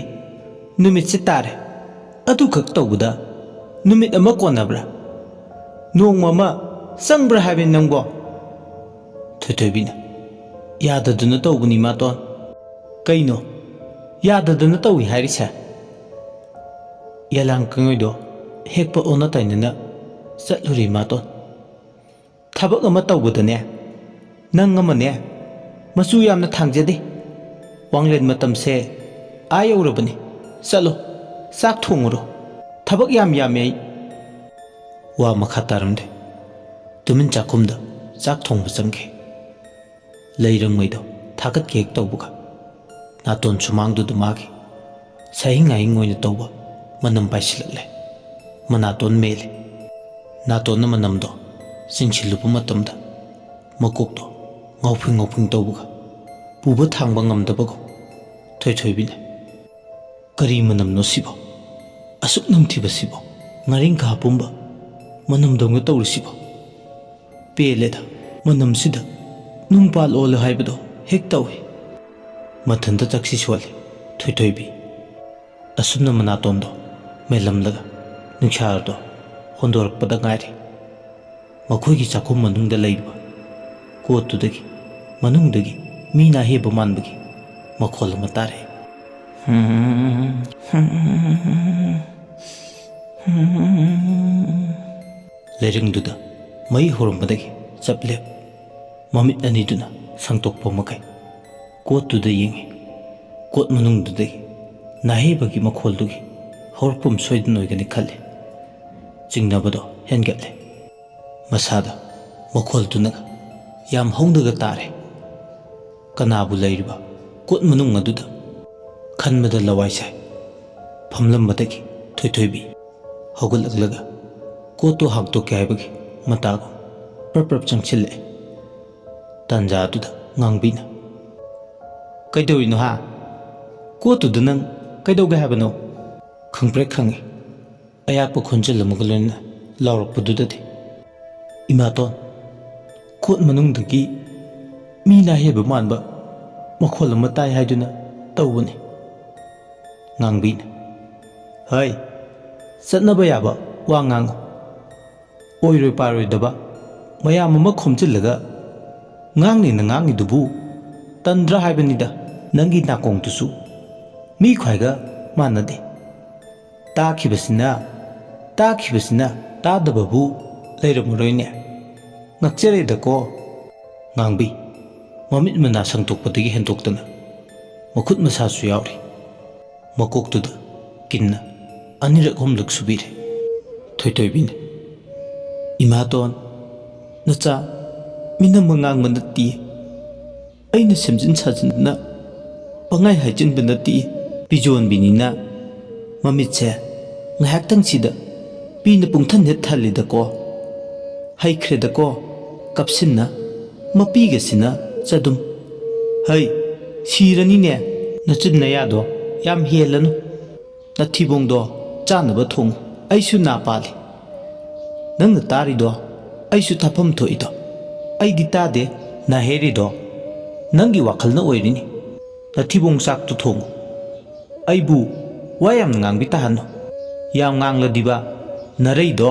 ꯅꯨꯃꯤꯠꯁꯦ ꯇꯥꯔꯦ꯫ ꯑꯗꯨꯈꯛ ꯇꯧꯕꯗ ꯅꯨꯃꯤꯠ ꯑꯃ ꯀꯣꯟꯅꯕ꯭ꯔꯥ? ꯅꯣꯡꯃ ꯑꯃ ꯆꯪꯕ꯭ꯔꯥ ꯍꯥꯏꯕꯅꯤ ꯅꯪꯕꯣ? ꯊꯣꯏꯊꯣꯏꯕꯤꯅ ꯌꯥꯗꯗꯨꯅ ꯇꯧꯕꯅꯤ ꯃꯥꯇꯣꯟ꯫ ꯀꯩꯅꯣ ꯌꯥꯗꯗꯅ ꯇꯧꯏ ꯍꯥꯏꯔꯤꯁꯦ? ꯌꯦꯂꯥꯡ ꯀꯩꯉꯣꯏꯗꯣ ꯍꯦꯛꯄ ꯑꯣꯟꯅ ꯇꯩꯅꯅ ꯆꯠꯂꯨꯔꯦ ꯃꯥꯇꯣꯟ꯫ ꯊꯕꯛ ꯑꯃ ꯇꯧꯕꯗꯅꯦ, ꯅꯪ ꯑꯃꯅꯦ ꯃꯆꯨ ꯌꯥꯝꯅ ꯊꯥꯡꯖꯗꯦ꯫ ꯋꯥꯡꯂꯦꯟ ꯃꯇꯝꯁꯦ ꯑꯥ ꯌꯧꯔꯕꯅꯤ꯫ ꯆꯠꯂꯣ, ꯆꯥꯛ ꯊꯣꯡꯉꯨꯔꯣ꯫ ꯊꯕꯛ ꯌꯥꯝ ꯌꯥꯝꯃꯦ ꯑꯩ꯫ ꯋꯥ ꯃꯈꯥ ꯇꯥꯔꯝꯗꯦ꯫ ꯇꯨꯃꯤꯟ ꯆꯥꯛꯈꯨꯝꯗ ꯆꯥꯛ ꯊꯣꯡꯕ ꯆꯪꯈꯤ꯫ ꯂꯩꯔꯪꯉꯩꯗꯣ ꯊꯥꯒꯠꯀꯦ ꯍꯦꯛ ꯇꯧꯕꯒ ꯅꯥꯇꯣꯟ ꯁꯨꯃꯥꯡꯗꯨꯗ ꯃꯥꯒꯤ ꯁꯥꯍꯤꯡ ꯍꯥꯍꯤꯡ ꯑꯣꯏꯅ ꯇꯧꯕ ꯃꯅꯝ ꯄꯥꯏꯁꯤꯜꯂꯛꯂꯦ꯫ ꯃꯅꯥꯇꯣꯟ ꯃꯦꯜꯂꯤ꯫ ꯅꯥꯇꯣꯟꯅ ꯃꯅꯝꯗꯣ ꯆꯤꯡꯁꯤꯜꯂꯨꯕ ꯃꯇꯝꯗ ꯃꯀꯣꯛꯇꯣ ꯉꯥꯎꯐꯤꯡ ꯉꯥꯎꯐꯤꯡ ꯇꯧꯕꯒ ꯄꯨꯕ ꯊꯥꯡꯕ ꯉꯝꯗꯕꯒꯨꯝ꯫ ꯊꯣꯏꯊꯣꯏꯕꯤꯅ, "ꯀꯔꯤ ꯃꯅꯝꯅꯣ ꯁꯤꯕꯣ? ꯑꯁꯨꯛ ꯅꯝꯊꯤꯕꯁꯤꯕꯣ? ꯉꯥꯔꯤꯡꯈꯥ ꯄꯨꯝꯕ ꯃꯅꯝꯗꯧꯅ ꯇꯧꯔꯤꯁꯤꯕꯣ?" "ꯄꯦꯜꯂꯦꯗ, ꯃꯅꯝꯁꯤꯗ ꯅꯨꯡ ꯄꯥꯜ ꯑꯣꯜꯂꯦ ꯍꯥꯏꯕꯗꯣ ꯍꯦꯛ ꯇꯧꯏ"꯫ ꯃꯊꯟꯇ ꯆꯥꯛꯁꯤ ꯁꯣꯜꯂꯦ ꯊꯣꯏꯊꯣꯏꯕꯤ꯫ ꯑꯁꯨꯝꯅ ꯃꯅꯥꯇꯣꯟꯗꯣ ꯃꯦꯜꯂꯝꯂꯒ ꯅꯨꯡꯁꯥꯗꯣ ꯍꯣꯟꯗꯣꯔꯛꯄꯗ ꯉꯥꯏꯔꯤ꯫ ꯃꯈꯣꯏꯒꯤ ꯆꯥꯛꯈꯨꯝ ꯃꯅꯨꯡꯗ ꯂꯩꯔꯤꯕ ꯀꯣꯠꯇꯨꯗꯒꯤ, ꯃꯅꯨꯡꯗꯒꯤ ꯃꯤ ꯅꯥꯍꯦꯕ ꯃꯥꯟꯕꯒꯤ ꯃꯈꯣꯜ ꯑꯃ ꯇꯥꯔꯛꯏ꯫ ꯂꯩꯔꯪꯗꯨꯗ ꯃꯩ ꯍꯧꯔꯝꯕꯗꯒꯤ ꯆꯞ ꯂꯦꯞ ꯃꯃꯤꯠ ꯑꯅꯤꯗꯨꯅ ꯁꯪꯇꯣꯛꯄ ꯃꯈꯩ ꯀꯣꯠꯇꯨꯗ ꯌꯦꯡꯉꯤ꯫ ꯀꯣꯠ ꯃꯅꯨꯡꯗꯨꯗꯒꯤ ꯅꯥꯍꯦꯕꯒꯤ ꯃꯈꯣꯜꯗꯨꯒꯤ ꯍꯧꯔꯛꯐꯝ ꯁꯣꯏꯗꯅ ꯑꯣꯏꯒꯅꯤ ꯈꯜꯂꯤ꯫ ꯆꯤꯡꯅꯕꯗꯣ ꯍꯦꯟꯒꯠꯂꯦ꯫ ꯃꯁꯥꯗ ꯃꯈꯣꯜꯗꯨꯅ ꯌꯥꯝ ꯍꯧꯅꯒ ꯇꯥꯔꯦ꯫ ꯀꯅꯥꯕꯨ ꯂꯩꯔꯤꯕ ꯀꯣꯠ ꯃꯅꯨꯡ ꯑꯗꯨꯗ ꯈꯟꯕꯗ ꯂꯋꯥꯏ ꯁꯥꯏ꯫ ꯐꯝꯂꯝꯕꯗꯒꯤ ꯊꯣꯏꯊꯣꯏꯕꯤ ꯍꯧꯒꯠꯂꯛꯂꯒ ꯀꯣꯠꯇꯨ ꯍꯥꯡꯇꯣꯛꯀꯦ ꯍꯥꯏꯕꯒꯤ ꯃꯇꯥꯒꯨꯝ ꯄ꯭ꯔꯞ ꯄ꯭ꯔꯞ ꯆꯪꯁꯤꯜꯂꯛꯑꯦ꯫ ꯇꯥꯟꯖꯥ ꯑꯗꯨꯗ ꯉꯥꯡꯕꯤꯅ, "ꯀꯩꯗꯧꯔꯤꯅꯣ ꯍꯥ? ꯀꯣꯠꯇꯨꯗ ꯅꯪ ꯀꯩꯗꯧꯒꯦ ꯍꯥꯏꯕꯅꯣ?" ꯈꯪꯄ꯭ꯔꯦꯛ ꯈꯪꯉꯤ꯫ ꯑꯌꯥꯛꯄ ꯈꯣꯟꯖꯦꯜ ꯑꯃꯒ ꯂꯣꯏꯅꯅ ꯂꯥꯎꯔꯛꯄꯗꯨꯗꯗꯤ, "ꯏꯃꯥꯇꯣꯟ, ꯀꯣꯠ ꯃꯅꯨꯡꯗꯒꯤ ꯃꯤ ꯅꯥꯍꯦꯕ ꯃꯥꯟꯕ ꯃꯈꯣꯜ ꯑꯃ ꯇꯥꯏ ꯍꯥꯏꯗꯨꯅ ꯇꯧꯕꯅꯤ"꯫ ꯉꯥꯡꯕꯤꯅ, "ꯍꯩ, ꯆꯠꯅꯕ ꯌꯥꯕ ꯋꯥ ꯉꯥꯡꯉꯨ꯫ ꯑꯣꯏꯔꯣꯏ ꯄꯥꯔꯣꯏꯗꯕ ꯃꯌꯥꯝ ꯑꯃ ꯈꯣꯝꯖꯤꯜꯂꯒ ꯉꯥꯡꯅꯦꯅ ꯉꯥꯡꯉꯤꯗꯨꯕꯨ ꯇꯟꯗ꯭ꯔꯥ ꯍꯥꯏꯕꯅꯤꯗ꯫ ꯅꯪꯒꯤ ꯅꯥꯀꯣꯡꯗꯨꯁꯨ ꯃꯤ ꯈ꯭ꯋꯥꯏꯒ ꯃꯥꯟꯅꯗꯦ꯫ ꯇꯥꯈꯤꯕꯁꯤꯅ, ꯇꯥꯈꯤꯕꯁꯤꯅ ꯇꯥꯗꯕꯕꯨ ꯂꯩꯔꯝꯃꯔꯣꯏꯅꯦ꯫ ꯉꯛꯆꯔꯦꯗꯀꯣ"꯫ ꯉꯥꯡꯕꯤ ꯃꯃꯤꯠ ꯃꯅꯥ ꯁꯪꯇꯣꯛꯄꯗꯒꯤ ꯍꯦꯟꯗꯣꯛꯇꯅ ꯃꯈꯨꯠ ꯃꯁꯥꯁꯨ ꯌꯥꯎꯔꯤ꯫ ꯃꯀꯣꯛꯇꯨꯗ ꯀꯤꯟꯅ ꯑꯅꯤꯔꯛ ꯑꯍꯨꯝꯂꯛ ꯁꯨꯕꯤꯔꯦ꯫ ꯊꯣꯏꯊꯣꯏꯕꯤꯅ, "ꯏꯃꯥꯇꯣꯟ, ꯅꯆꯥ ꯃꯤꯅꯝ ꯉꯥꯡꯕ ꯅꯠꯇꯦ꯫ ꯑꯩꯅ ꯁꯦꯝꯖꯤꯟ ꯁꯥꯖꯤꯟꯗꯨꯅ ꯄꯪꯍꯥꯏ ꯍꯥꯏꯖꯤꯟꯕ ꯅꯠꯇꯦ꯫ ꯄꯤꯖꯣꯟꯕꯤꯅꯤꯅ ꯃꯃꯤꯠꯁꯦ ꯉꯥꯏꯍꯥꯛꯇꯪꯁꯤꯗ ꯄꯤꯅ ꯄꯨꯡꯊꯟ ꯍꯦꯛ ꯊꯜꯂꯤꯗꯀꯣ꯫ ꯍꯩꯈ꯭ꯔꯦꯗꯀꯣ, ꯀꯞꯁꯤꯟꯅ ꯃꯄꯤꯒꯁꯤꯅ ꯆꯗꯨꯝ꯫ ꯍꯩ, ꯁꯤꯔꯅꯤꯅꯦ, ꯅꯆꯤꯟ ꯅꯌꯥꯗꯣ ꯌꯥꯝ ꯍꯦꯜꯂꯅꯨ꯫ ꯅꯊꯤꯕꯣꯡꯗꯣ ꯆꯥꯅꯕ ꯊꯣꯡꯉꯨ꯫ ꯑꯩꯁꯨ ꯅꯥ ꯄꯥꯜꯂꯤ꯫ ꯅꯪꯅ ꯇꯥꯔꯤꯗꯣ ꯑꯩꯁꯨ ꯊꯥꯐꯝ ꯊꯣꯛꯏꯗꯣ꯫ ꯑꯩꯗꯤ ꯇꯥꯗꯦ꯫ ꯅꯥꯍꯦꯔꯤꯗꯣ ꯅꯪꯒꯤ ꯋꯥꯈꯜꯅ ꯑꯣꯏꯔꯤꯅꯤ꯫ ꯅꯊꯤꯕꯣꯡ ꯆꯥꯛꯇꯨ ꯊꯣꯡꯉꯨ꯫ ꯑꯩꯕꯨ ꯋꯥ ꯌꯥꯝꯅ ꯉꯥꯡꯕꯤ ꯇꯥꯍꯟꯅꯨ꯫ ꯌꯥꯝ ꯉꯥꯡꯂꯗꯤꯕ ꯅꯔꯩꯗꯣ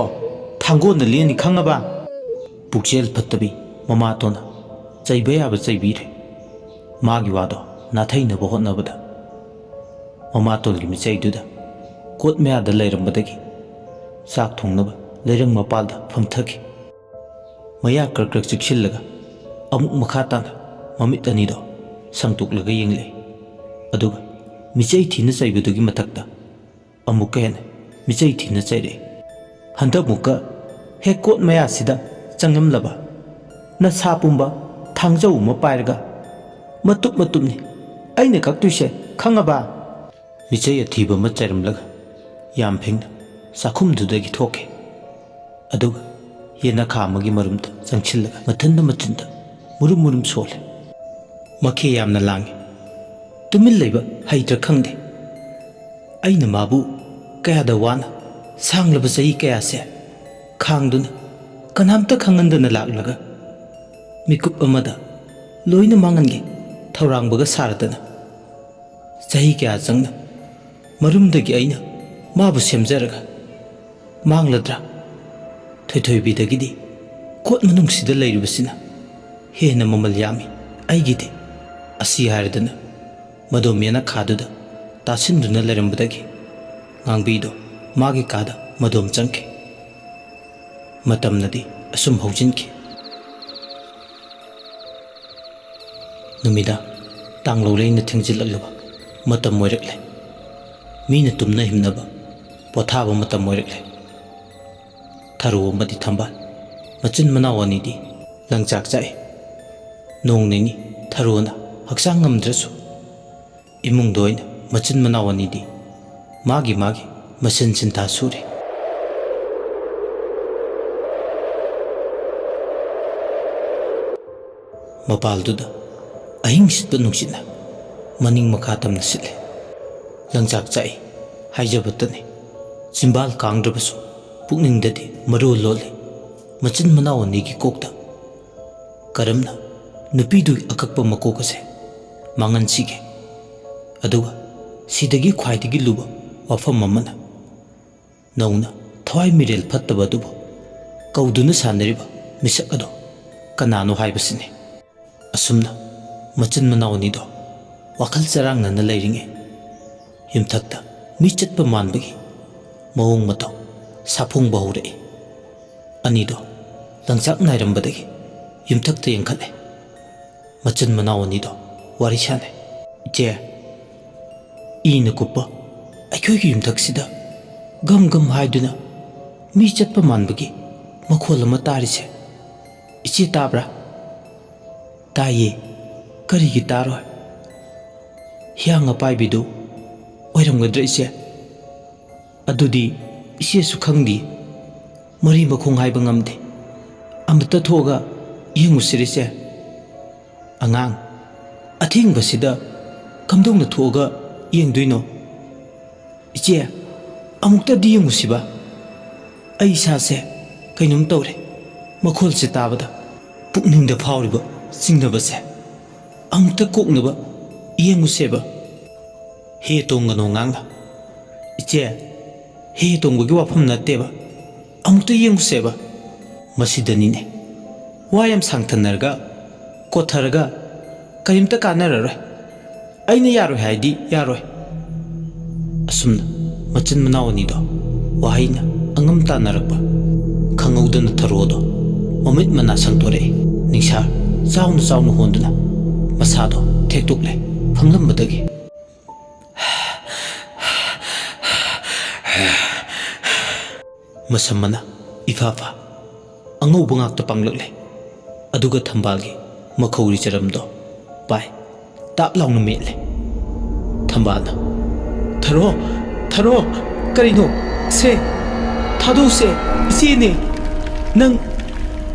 ꯊꯥꯡꯒꯣꯟꯅ ꯂꯦꯟꯅꯤ, ꯈꯪꯉꯕ? ꯄꯨꯛꯆꯦꯜ ꯐꯠꯇꯕꯤ ꯃꯃꯥꯇꯣꯟꯅ ꯆꯩꯕ ꯌꯥꯕ ꯆꯩꯕꯤꯔꯦ꯫ ꯃꯥꯒꯤ ꯋꯥꯗꯣ ꯅꯥꯊꯩꯅꯕ ꯍꯣꯠꯅꯕꯗ ꯃꯃꯥꯇꯣꯟꯒꯤ ꯃꯤꯆꯩꯗꯨꯗ ꯀꯣꯠ ꯃꯌꯥꯗ ꯂꯩꯔꯝꯕꯗꯒꯤ ꯆꯥꯛ ꯊꯣꯡꯅꯕ ꯂꯩꯔꯪ ꯃꯄꯥꯜꯗ ꯐꯝꯊꯈꯤ꯫ ꯃꯌꯥ ꯀ꯭ꯔꯛ ꯀ꯭ꯔꯛ ꯆꯤꯛꯁꯤꯜꯂꯒ ꯑꯃꯨꯛ ꯃꯈꯥ ꯇꯥꯅ ꯃꯃꯤꯠ ꯑꯅꯤꯗꯣ ꯁꯪꯇꯣꯛꯂꯒ ꯌꯦꯡꯂꯛꯏ꯫ ꯑꯗꯨꯒ ꯃꯤꯆꯩ ꯊꯤꯅ ꯆꯩꯕꯗꯨꯒꯤ ꯃꯊꯛꯇ ꯑꯃꯨꯛꯀ ꯍꯦꯟꯅ ꯃꯤꯆꯩ ꯊꯤꯅ ꯆꯩꯔꯛꯏ꯫ ꯍꯟꯗꯛꯃꯨꯛꯀ ꯍꯦꯛ ꯀꯣꯠ ꯃꯌꯥꯁꯤꯗ ꯆꯪꯂꯝꯂꯕ ꯅꯁꯥ ꯄꯨꯝꯕ ꯊꯥꯡꯖꯧ ꯑꯃ ꯄꯥꯏꯔꯒ ꯃꯇꯨꯞ ꯃꯇꯨꯞꯅꯤ ꯑꯩꯅ ꯀꯛꯇꯣꯏꯁꯦ, ꯈꯪꯉꯕ? ꯃꯤꯆꯩ ꯑꯊꯤꯕ ꯑꯃ ꯆꯩꯔꯝꯂꯒ ꯌꯥꯝ ꯐꯤꯡꯅ ꯆꯥꯛꯈꯨꯝꯗꯨꯗꯒꯤ ꯊꯣꯛꯈꯤ꯫ ꯑꯗꯨꯒ ꯌꯦꯅꯈꯥ ꯑꯃꯒꯤ ꯃꯔꯨꯝꯗ ꯆꯪꯁꯤꯜꯂꯒ ꯃꯊꯟꯗ ꯃꯆꯤꯟꯗ ꯃꯨꯔꯨꯝ ꯃꯨꯔꯨꯝ ꯁꯣꯜꯂꯦ꯫ ꯃꯈꯦ ꯌꯥꯝꯅ ꯂꯥꯡꯉꯤ꯫ ꯇꯨꯃꯤꯟ ꯂꯩꯕ ꯍꯩꯇ꯭ꯔꯥ ꯈꯪꯗꯦ꯫ ꯑꯩꯅ ꯃꯥꯕꯨ ꯀꯌꯥꯗ ꯋꯥꯅ ꯁꯥꯡꯂꯕ ꯆꯍꯤ ꯀꯌꯥꯁꯦ ꯈꯥꯡꯗꯨꯅ ꯀꯅꯥꯝꯇ ꯈꯪꯍꯟꯗꯅ ꯂꯥꯛꯂꯒ ꯃꯤꯀꯨꯞ ꯑꯃꯗ ꯂꯣꯏꯅ ꯃꯥꯡꯍꯟꯒꯦ ꯊꯧꯔꯥꯡꯕꯒ ꯁꯥꯔꯗꯅ ꯆꯍꯤ ꯀꯌꯥ ꯆꯪꯅ ꯃꯔꯨꯝꯗꯒꯤ ꯑꯩꯅ ꯃꯥꯕꯨ ꯁꯦꯝꯖꯔꯒ ꯃꯥꯡꯂꯗ꯭ꯔꯥ? ꯊꯣꯏꯊꯣꯏꯕꯤꯗꯒꯤꯗꯤ ꯀꯣꯠ ꯃꯅꯨꯡꯁꯤꯗ ꯂꯩꯔꯤꯕꯁꯤꯅ ꯍꯦꯟꯅ ꯃꯃꯜ ꯌꯥꯝꯃꯤ ꯑꯩꯒꯤꯗꯤ꯫ ꯑꯁꯤ ꯍꯥꯏꯔꯗꯅ ꯃꯗꯣꯝ ꯌꯦꯅꯈꯥꯗꯨꯗ ꯇꯥꯁꯤꯟꯗꯨꯅ ꯂꯩꯔꯝꯕꯗꯒꯤ ꯉꯥꯡꯕꯤꯗꯣ ꯃꯥꯒꯤ ꯀꯥꯗ ꯃꯗꯣꯝ ꯆꯪꯈꯤ꯫ ꯃꯇꯝꯅꯗꯤ ꯑꯁꯨꯝ ꯍꯧꯖꯤꯟꯈꯤ꯫ ꯅꯨꯃꯤꯗꯥꯡ ꯇꯥꯡꯂꯧ ꯂꯩꯅ ꯊꯦꯡꯖꯤꯜꯂꯛꯂꯕ ꯃꯇꯝ ꯑꯣꯏꯔꯛꯂꯦ꯫ ꯃꯤꯅ ꯇꯨꯝꯅ ꯍꯤꯞꯅꯕ ꯄꯣꯊꯥꯕ ꯃꯇꯝ ꯑꯣꯏꯔꯛꯂꯦ꯫ ꯊꯔꯣ ꯑꯃꯗꯤ ꯊꯝꯕꯥꯜ ꯃꯆꯤꯟ ꯃꯅꯥꯎ ꯑꯅꯤꯗꯤ ꯂꯪꯆꯥꯛ ꯆꯥꯛꯏ꯫ ꯅꯣꯡ ꯅꯤꯅꯤ ꯊꯔꯣꯅ ꯍꯛꯆꯥꯡ ꯉꯝꯗ꯭ꯔꯁꯨ ꯏꯃꯨꯡꯗ ꯑꯣꯏꯅ ꯃꯆꯤꯟ ꯃꯅꯥꯎ ꯑꯅꯤꯗꯤ ꯃꯥꯒꯤ ꯃꯥꯒꯤ ꯃꯁꯤꯟ ꯁꯤꯟꯊꯥ ꯁꯨꯔꯤ꯫ ꯃꯄꯥꯜꯗꯨꯗ ꯑꯍꯤꯡ ꯁꯤꯠꯄ ꯅꯨꯡꯁꯤꯠꯅ ꯃꯅꯤꯡ ꯃꯈꯥ ꯇꯝꯅ ꯁꯤꯠꯂꯤ꯫ ꯂꯪꯆꯥꯛ ꯆꯥꯛꯏ ꯍꯥꯏꯖꯕꯇꯅꯤ꯫ ꯆꯤꯝꯕꯥꯜ ꯀꯥꯡꯗ꯭ꯔꯕꯁꯨ ꯄꯨꯛꯅꯤꯡꯗꯗꯤ ꯃꯔꯣꯜ ꯂꯣꯜꯂꯤ꯫ ꯃꯆꯤꯟ ꯃꯅꯥꯎ ꯑꯅꯤꯒꯤ ꯀꯣꯛꯇ ꯀꯔꯝꯅ ꯅꯨꯄꯤꯗꯨꯒꯤ ꯑꯀꯛꯄ ꯃꯀꯣꯛ ꯑꯁꯦ ꯃꯥꯡꯍꯟꯁꯤꯒꯦ? ꯑꯗꯨꯒ ꯁꯤꯗꯒꯤ ꯈ꯭ꯋꯥꯏꯗꯒꯤ ꯂꯨꯕ ꯋꯥꯐꯝ ꯑꯃꯅ, ꯅꯧꯅ ꯊꯋꯥꯏ ꯃꯤꯔꯦꯜ ꯐꯠꯇꯕ ꯑꯗꯨꯕꯨ ꯀꯧꯗꯨꯅ ꯁꯥꯟꯅꯔꯤꯕ ꯃꯤꯁꯛ ꯑꯗꯣ ꯀꯅꯥꯅꯣ ꯍꯥꯏꯕꯁꯤꯅꯤ꯫ ꯑꯁꯨꯝꯅ ꯃꯆꯤꯟ ꯃꯅꯥꯎ ꯑꯅꯤꯗꯣ ꯋꯥꯈꯜ ꯆꯔꯥꯡꯅꯅ ꯂꯩꯔꯤꯉꯩ, ꯌꯨꯝꯊꯛꯇ ꯃꯤ ꯆꯠꯄ ꯃꯥꯟꯕꯒꯤ ꯃꯑꯣꯡ ꯃꯇꯧ ꯁꯥꯐꯣꯡꯕ ꯍꯧꯔꯛꯏ꯫ ꯑꯅꯤꯗꯣ ꯂꯪꯆꯥꯛ ꯅꯥꯏꯔꯝꯕꯗꯒꯤ ꯌꯨꯝꯊꯛꯇ ꯌꯦꯡꯈꯠꯂꯦ꯫ ꯃꯆꯤꯟ ꯃꯅꯥꯎ ꯑꯅꯤꯗꯣ ꯋꯥꯔꯤ ꯁꯥꯟꯅꯩ꯫ "ꯏꯆꯦ, ꯏꯅ ꯀꯨꯞꯄ ꯑꯩꯈꯣꯏꯒꯤ ꯌꯨꯝꯊꯛꯁꯤꯗ ꯒꯝ ꯒꯝ ꯍꯥꯏꯗꯨꯅ ꯃꯤ ꯆꯠꯄ ꯃꯥꯟꯕꯒꯤ ꯃꯈꯣꯜ ꯑꯃ ꯇꯥꯔꯤꯁꯦ ꯏꯆꯦ ꯇꯥꯕ꯭ꯔꯥ?" "ꯇꯥꯏꯌꯦ꯫ ꯀꯔꯤꯒꯤ ꯇꯥꯔꯣꯏ? ꯍꯤꯌꯥꯡ ꯑꯄꯥꯏꯕꯤꯗꯨ ꯑꯣꯏꯔꯝꯒꯗ꯭ꯔꯥ ꯏꯆꯦ?" "ꯑꯗꯨꯗꯤ ꯏꯆꯦꯁꯨ ꯈꯪꯗꯦ꯫ ꯃꯔꯤ ꯃꯈꯣꯡ ꯍꯥꯏꯕ ꯉꯝꯗꯦ꯫ ꯑꯃꯨꯛꯇ ꯊꯣꯛꯑꯒ ꯌꯦꯡꯉꯨꯁꯤꯔ ꯏꯆꯦ?" "ꯑꯉꯥꯡ, ꯑꯊꯦꯡꯕꯁꯤꯗ ꯀꯝꯗꯧꯅ ꯊꯣꯛꯑꯒ ꯌꯦꯡꯗꯣꯏꯅꯣ?" "ꯏꯆꯦ, ꯑꯃꯨꯛꯇꯗꯤ ꯌꯦꯡꯉꯨꯁꯤꯕ꯫ ꯑꯩ ꯏꯁꯥꯁꯦ ꯀꯩꯅꯣꯝ ꯇꯧꯔꯦ꯫ ꯃꯈꯣꯜꯁꯦ ꯇꯥꯕꯗ ꯄꯨꯛꯅꯤꯡꯗ ꯐꯥꯎꯔꯤꯕ ꯆꯤꯡꯅꯕꯁꯦ ꯑꯃꯨꯛꯇ ꯀꯣꯛꯅꯕ ꯌꯦꯡꯉꯨꯁꯦꯕ꯫" "ꯍꯦ ꯇꯣꯡꯒꯅꯣ ꯑꯉꯥꯡ꯫ ꯏꯆꯦ, ꯍꯦ ꯇꯣꯡꯕꯒꯤ ꯋꯥꯐꯝ ꯅꯠꯇꯦꯕ꯫ ꯑꯃꯨꯛꯇ ꯌꯦꯡꯉꯨꯁꯦꯕ꯫" ꯃꯁꯤꯗꯅꯤꯅꯦ ꯋꯥ ꯌꯥꯝ ꯁꯥꯡꯊꯅꯔꯒ, ꯀꯣꯠꯊꯔꯒ ꯀꯔꯤꯝꯇ ꯀꯥꯟꯅꯔꯔꯣꯏ꯫ ꯑꯩꯅ ꯌꯥꯔꯣꯏ ꯍꯥꯏꯗꯤ ꯌꯥꯔꯣꯏ꯫ ꯑꯁꯨꯝꯅ ꯃꯆꯤꯟ ꯃꯅꯥꯎ ꯑꯅꯤꯗꯣ ꯋꯥꯍꯩꯅ ꯑꯉꯝ ꯇꯥꯟꯅꯔꯛꯄ ꯈꯪꯍꯧꯗꯅ ꯊꯔꯣꯗꯣ ꯃꯃꯤꯠ ꯃꯅꯥ ꯁꯪꯗꯣꯔꯛꯏ꯫ ꯅꯤꯡꯁꯥ ꯆꯥꯎꯅ ꯆꯥꯎꯅ ꯍꯣꯟꯗꯨꯅ ꯃꯁꯥꯗꯣ ꯊꯦꯛꯇꯣꯛꯂꯦ ꯐꯝꯂꯝꯕꯗꯒꯤ꯫ ꯃꯁꯝ ꯃꯅꯥ ꯏꯐꯥ ꯐꯥ ꯑꯉꯧꯕ ꯉꯥꯛꯇ ꯄꯥꯡꯂꯛꯂꯦ꯫ ꯑꯗꯨꯒ ꯊꯝꯕꯥꯜꯒꯤ ꯃꯈꯧꯔꯤ ꯆꯔꯝꯗꯣ ꯄꯥꯏ ꯇꯥꯞ ꯂꯥꯎꯅ ꯃꯦꯠꯂꯦ꯫ ꯊꯝꯕꯥꯜꯅ, "ꯊꯔꯣ, ꯊꯔꯣ, ꯀꯔꯤꯅꯣ? ꯁꯦ, ꯊꯥꯗꯣꯛꯁꯦ, ꯏꯆꯦꯅꯦ꯫ ꯅꯪ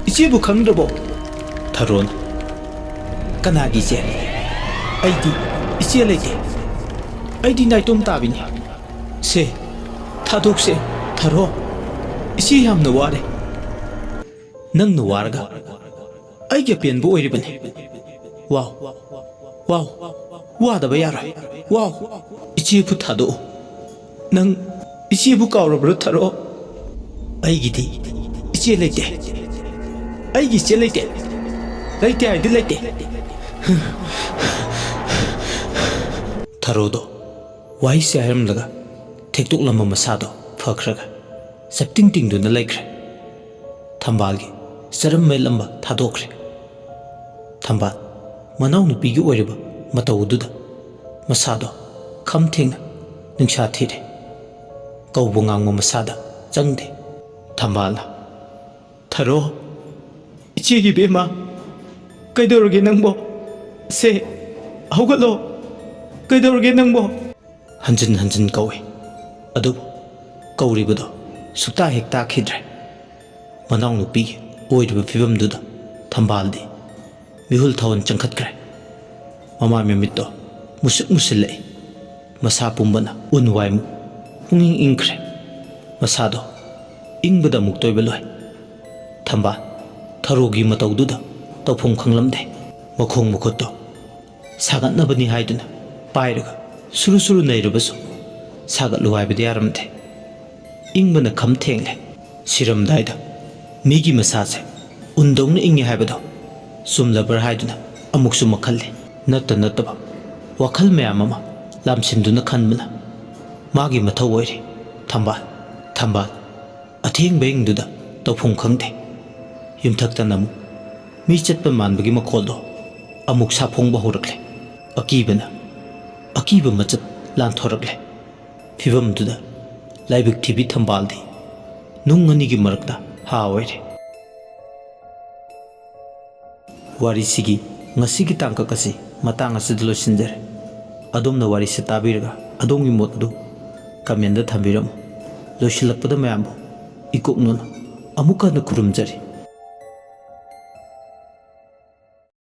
ꯏꯆꯦꯕꯨ ꯈꯪꯗ꯭ꯔꯕꯣ?" ꯊꯔꯣꯅ, "ꯀꯅꯥꯒꯤ ꯏꯆꯦ? ꯑꯩꯗꯤ ꯏꯆꯦ ꯂꯩꯇꯦ꯫ ꯑꯩꯗꯤ ꯅꯥꯏꯇꯣꯝ ꯇꯥꯕꯤꯅꯤ꯫ ꯁꯦ, ꯊꯥꯗꯣꯛꯁꯦ, ꯊꯔꯣ꯫ ꯏꯆꯦ ꯌꯥꯝꯅ ꯋꯥꯔꯦ꯫" ꯅꯪꯅ ꯋꯥꯔꯒ ꯑꯩꯒꯤ ꯑꯄꯦꯟꯕ ꯑꯣꯏꯔꯤꯕꯅꯤ꯫ ꯋꯥꯎ, ꯋꯥꯎ, ꯋꯥꯗꯕ ꯌꯥꯔꯣꯏ꯫ ꯋꯥꯎ, ꯏꯆꯦꯕꯨ ꯊꯥꯗꯣꯛꯎ꯫ ꯅꯪ ꯏꯆꯦꯕꯨ ꯀꯥꯎꯔꯕ꯭ꯔꯥ, ꯊꯔꯣ? ꯑꯩꯒꯤꯗꯤ ꯏꯆꯦ ꯂꯩꯇꯦ꯫ ꯑꯩꯒꯤ ꯏꯆꯦ ꯂꯩꯇꯦ꯫ ꯂꯩꯇꯦ ꯍꯥꯏꯗꯤ ꯂꯩꯇꯦ꯫ ꯊꯔꯣꯗꯣ ꯋꯥꯍꯩꯁꯦ ꯍꯥꯏꯔꯝꯂꯒ ꯊꯦꯛꯇꯣꯛꯂꯝꯕ ꯃꯁꯥꯗꯣ ꯐꯈ꯭ꯔꯒ ꯆꯞꯇꯤꯡ ꯇꯤꯡꯗꯨꯅ ꯂꯩꯈ꯭ꯔꯦ꯫ ꯊꯝꯕꯥꯜꯒꯤ ꯆꯔꯝ ꯃꯦꯠꯂꯝꯕ ꯊꯥꯗꯣꯛꯈ꯭ꯔꯦ꯫ ꯊꯝꯕꯥꯜ ꯃꯅꯥꯎꯅꯨꯄꯤꯒꯤ ꯑꯣꯏꯔꯤꯕ ꯃꯇꯧ ꯑꯗꯨꯗ ꯃꯁꯥꯗꯣ ꯈꯝ ꯊꯦꯡꯅ ꯅꯤꯡꯁꯥ ꯊꯤꯔꯦ꯫ ꯀꯧꯕ ꯉꯥꯡꯕ ꯃꯁꯥꯗ ꯆꯪꯗꯦ꯫ ꯊꯝꯕꯥꯜꯅ, "ꯊꯔꯣ, ꯏꯆꯦꯒꯤ ꯏꯕꯦꯝꯃ, ꯀꯩꯗꯧꯔꯒꯦ ꯅꯪꯕꯣ? ꯁꯦ, ꯍꯧꯒꯠꯂꯣ, ꯀꯩꯗꯧꯔꯒꯦ ꯅꯪꯕꯣ?" ꯍꯟꯖꯤꯟ ꯍꯟꯖꯤꯟ ꯀꯧꯏ꯫ ꯑꯗꯨꯕꯨ ꯀꯧꯔꯤꯕꯗꯣ ꯁꯨꯛꯇꯥ ꯍꯦꯛ ꯇꯥꯈꯤꯗ꯭ꯔꯦ꯫ ꯃꯅꯥꯎꯅꯨꯄꯤꯒꯤ ꯑꯣꯏꯔꯤꯕ ꯐꯤꯕꯝꯗꯨꯗ ꯊꯝꯕꯥꯜꯗꯤ ꯃꯤꯍꯨꯜ ꯊꯥꯍꯨꯜ ꯆꯪꯈꯠꯈ꯭ꯔꯦ꯫ ꯃꯃꯥꯏ ꯃꯃꯤꯠꯇꯣ ꯃꯨꯁꯨꯛ ꯃꯨꯁꯤꯜꯂꯛꯏ꯫ ꯃꯁꯥ ꯄꯨꯝꯕꯅ ꯎꯟ ꯋꯥꯏꯃꯨꯛ ꯄꯨꯡꯏꯪ ꯏꯪꯈ꯭ꯔꯦ꯫ ꯃꯁꯥꯗꯣ ꯏꯪꯕꯗ ꯑꯃꯨꯛ ꯇꯣꯏꯕ ꯂꯣꯏ꯫ ꯊꯝꯕꯥꯜ ꯊꯔꯣꯒꯤ ꯃꯇꯧꯗꯨꯗ ꯇꯧꯐꯝ ꯈꯪꯂꯝꯗꯦ꯫ ꯃꯈꯣꯡ ꯃꯈꯨꯠꯇꯣ ꯁꯥꯒꯠꯅꯕꯅꯤ ꯍꯥꯏꯗꯨꯅ ꯄꯥꯏꯔꯒ ꯁꯨꯔꯨ ꯁꯨꯔꯨ ꯅꯩꯔꯕꯁꯨ ꯁꯥꯒꯠꯂꯨ ꯍꯥꯏꯕꯗꯤ ꯌꯥꯔꯝꯗꯦ꯫ ꯏꯪꯕꯅ ꯈꯝ ꯊꯦꯡꯂꯦ꯫ ꯁꯤꯔꯝꯗꯥꯏꯗ ꯃꯤꯒꯤ ꯃꯁꯥꯁꯦ ꯎꯟꯗꯧꯅ ꯏꯪꯉꯤ ꯍꯥꯏꯕꯗꯣ ꯆꯨꯝꯂꯕ꯭ꯔꯥ ꯍꯥꯏꯗꯨꯅ ꯑꯃꯨꯛꯁꯨ ꯃꯈꯜꯂꯦ꯫ ꯅꯠꯇ ꯅꯠꯇꯕ ꯋꯥꯈꯜ ꯃꯌꯥꯝ ꯑꯃ ꯂꯥꯝꯁꯤꯟꯗꯨꯅ ꯈꯟꯕꯅ ꯃꯥꯒꯤ ꯃꯊꯧ ꯑꯣꯏꯔꯦ꯫ ꯊꯝꯕꯥꯜ, ꯊꯝꯕꯥꯜ, ꯑꯊꯦꯡꯕ ꯏꯪꯗꯨꯗ ꯇꯧꯐꯝ ꯈꯪꯗꯦ꯫ ꯌꯨꯝꯊꯛꯇꯅ ꯑꯃꯨꯛ ꯃꯤ ꯆꯠꯄ ꯃꯥꯟꯕꯒꯤ ꯃꯈꯣꯜꯗꯣ ꯑꯃꯨꯛ ꯁꯥꯐꯣꯡꯕ ꯍꯧꯔꯛꯂꯦ꯫ ꯑꯀꯤꯕꯅ ꯑꯀꯤꯕ ꯃꯆꯠ ꯂꯥꯟꯊꯣꯔꯛꯂꯦ꯫ ꯐꯤꯕꯝꯗꯨꯗ ꯂꯥꯏꯕꯛ ꯊꯤꯕꯤ ꯊꯝꯕꯥꯜꯗꯤ ꯅꯨꯡ ꯑꯅꯤꯒꯤ ꯃꯔꯛꯇ ꯍꯥ ꯑꯣꯏꯔꯦ꯫ ꯋꯥꯔꯤꯁꯤꯒꯤ ꯉꯁꯤꯒꯤ ꯇꯥꯡꯀꯛ ꯑꯁꯤ ꯃꯇꯥꯡ ꯑꯁꯤꯗ ꯂꯣꯏꯁꯤꯟꯖꯔꯦ꯫ ꯑꯗꯣꯝꯅ ꯋꯥꯔꯤꯁꯤ ꯇꯥꯕꯤꯔꯒ ꯑꯗꯣꯝꯒꯤ ꯃꯣꯠ ꯑꯗꯨ ꯀꯃꯦꯟꯗ ꯊꯝꯕꯤꯔꯝꯃꯨ꯫ ꯂꯣꯏꯁꯤꯜꯂꯛꯄꯗ ꯃꯌꯥꯝꯕꯨ ꯏꯀꯣꯛꯅꯅ ꯑꯃꯨꯛ ꯍꯟꯅ ꯈꯨꯔꯨꯝꯖꯔꯤ꯫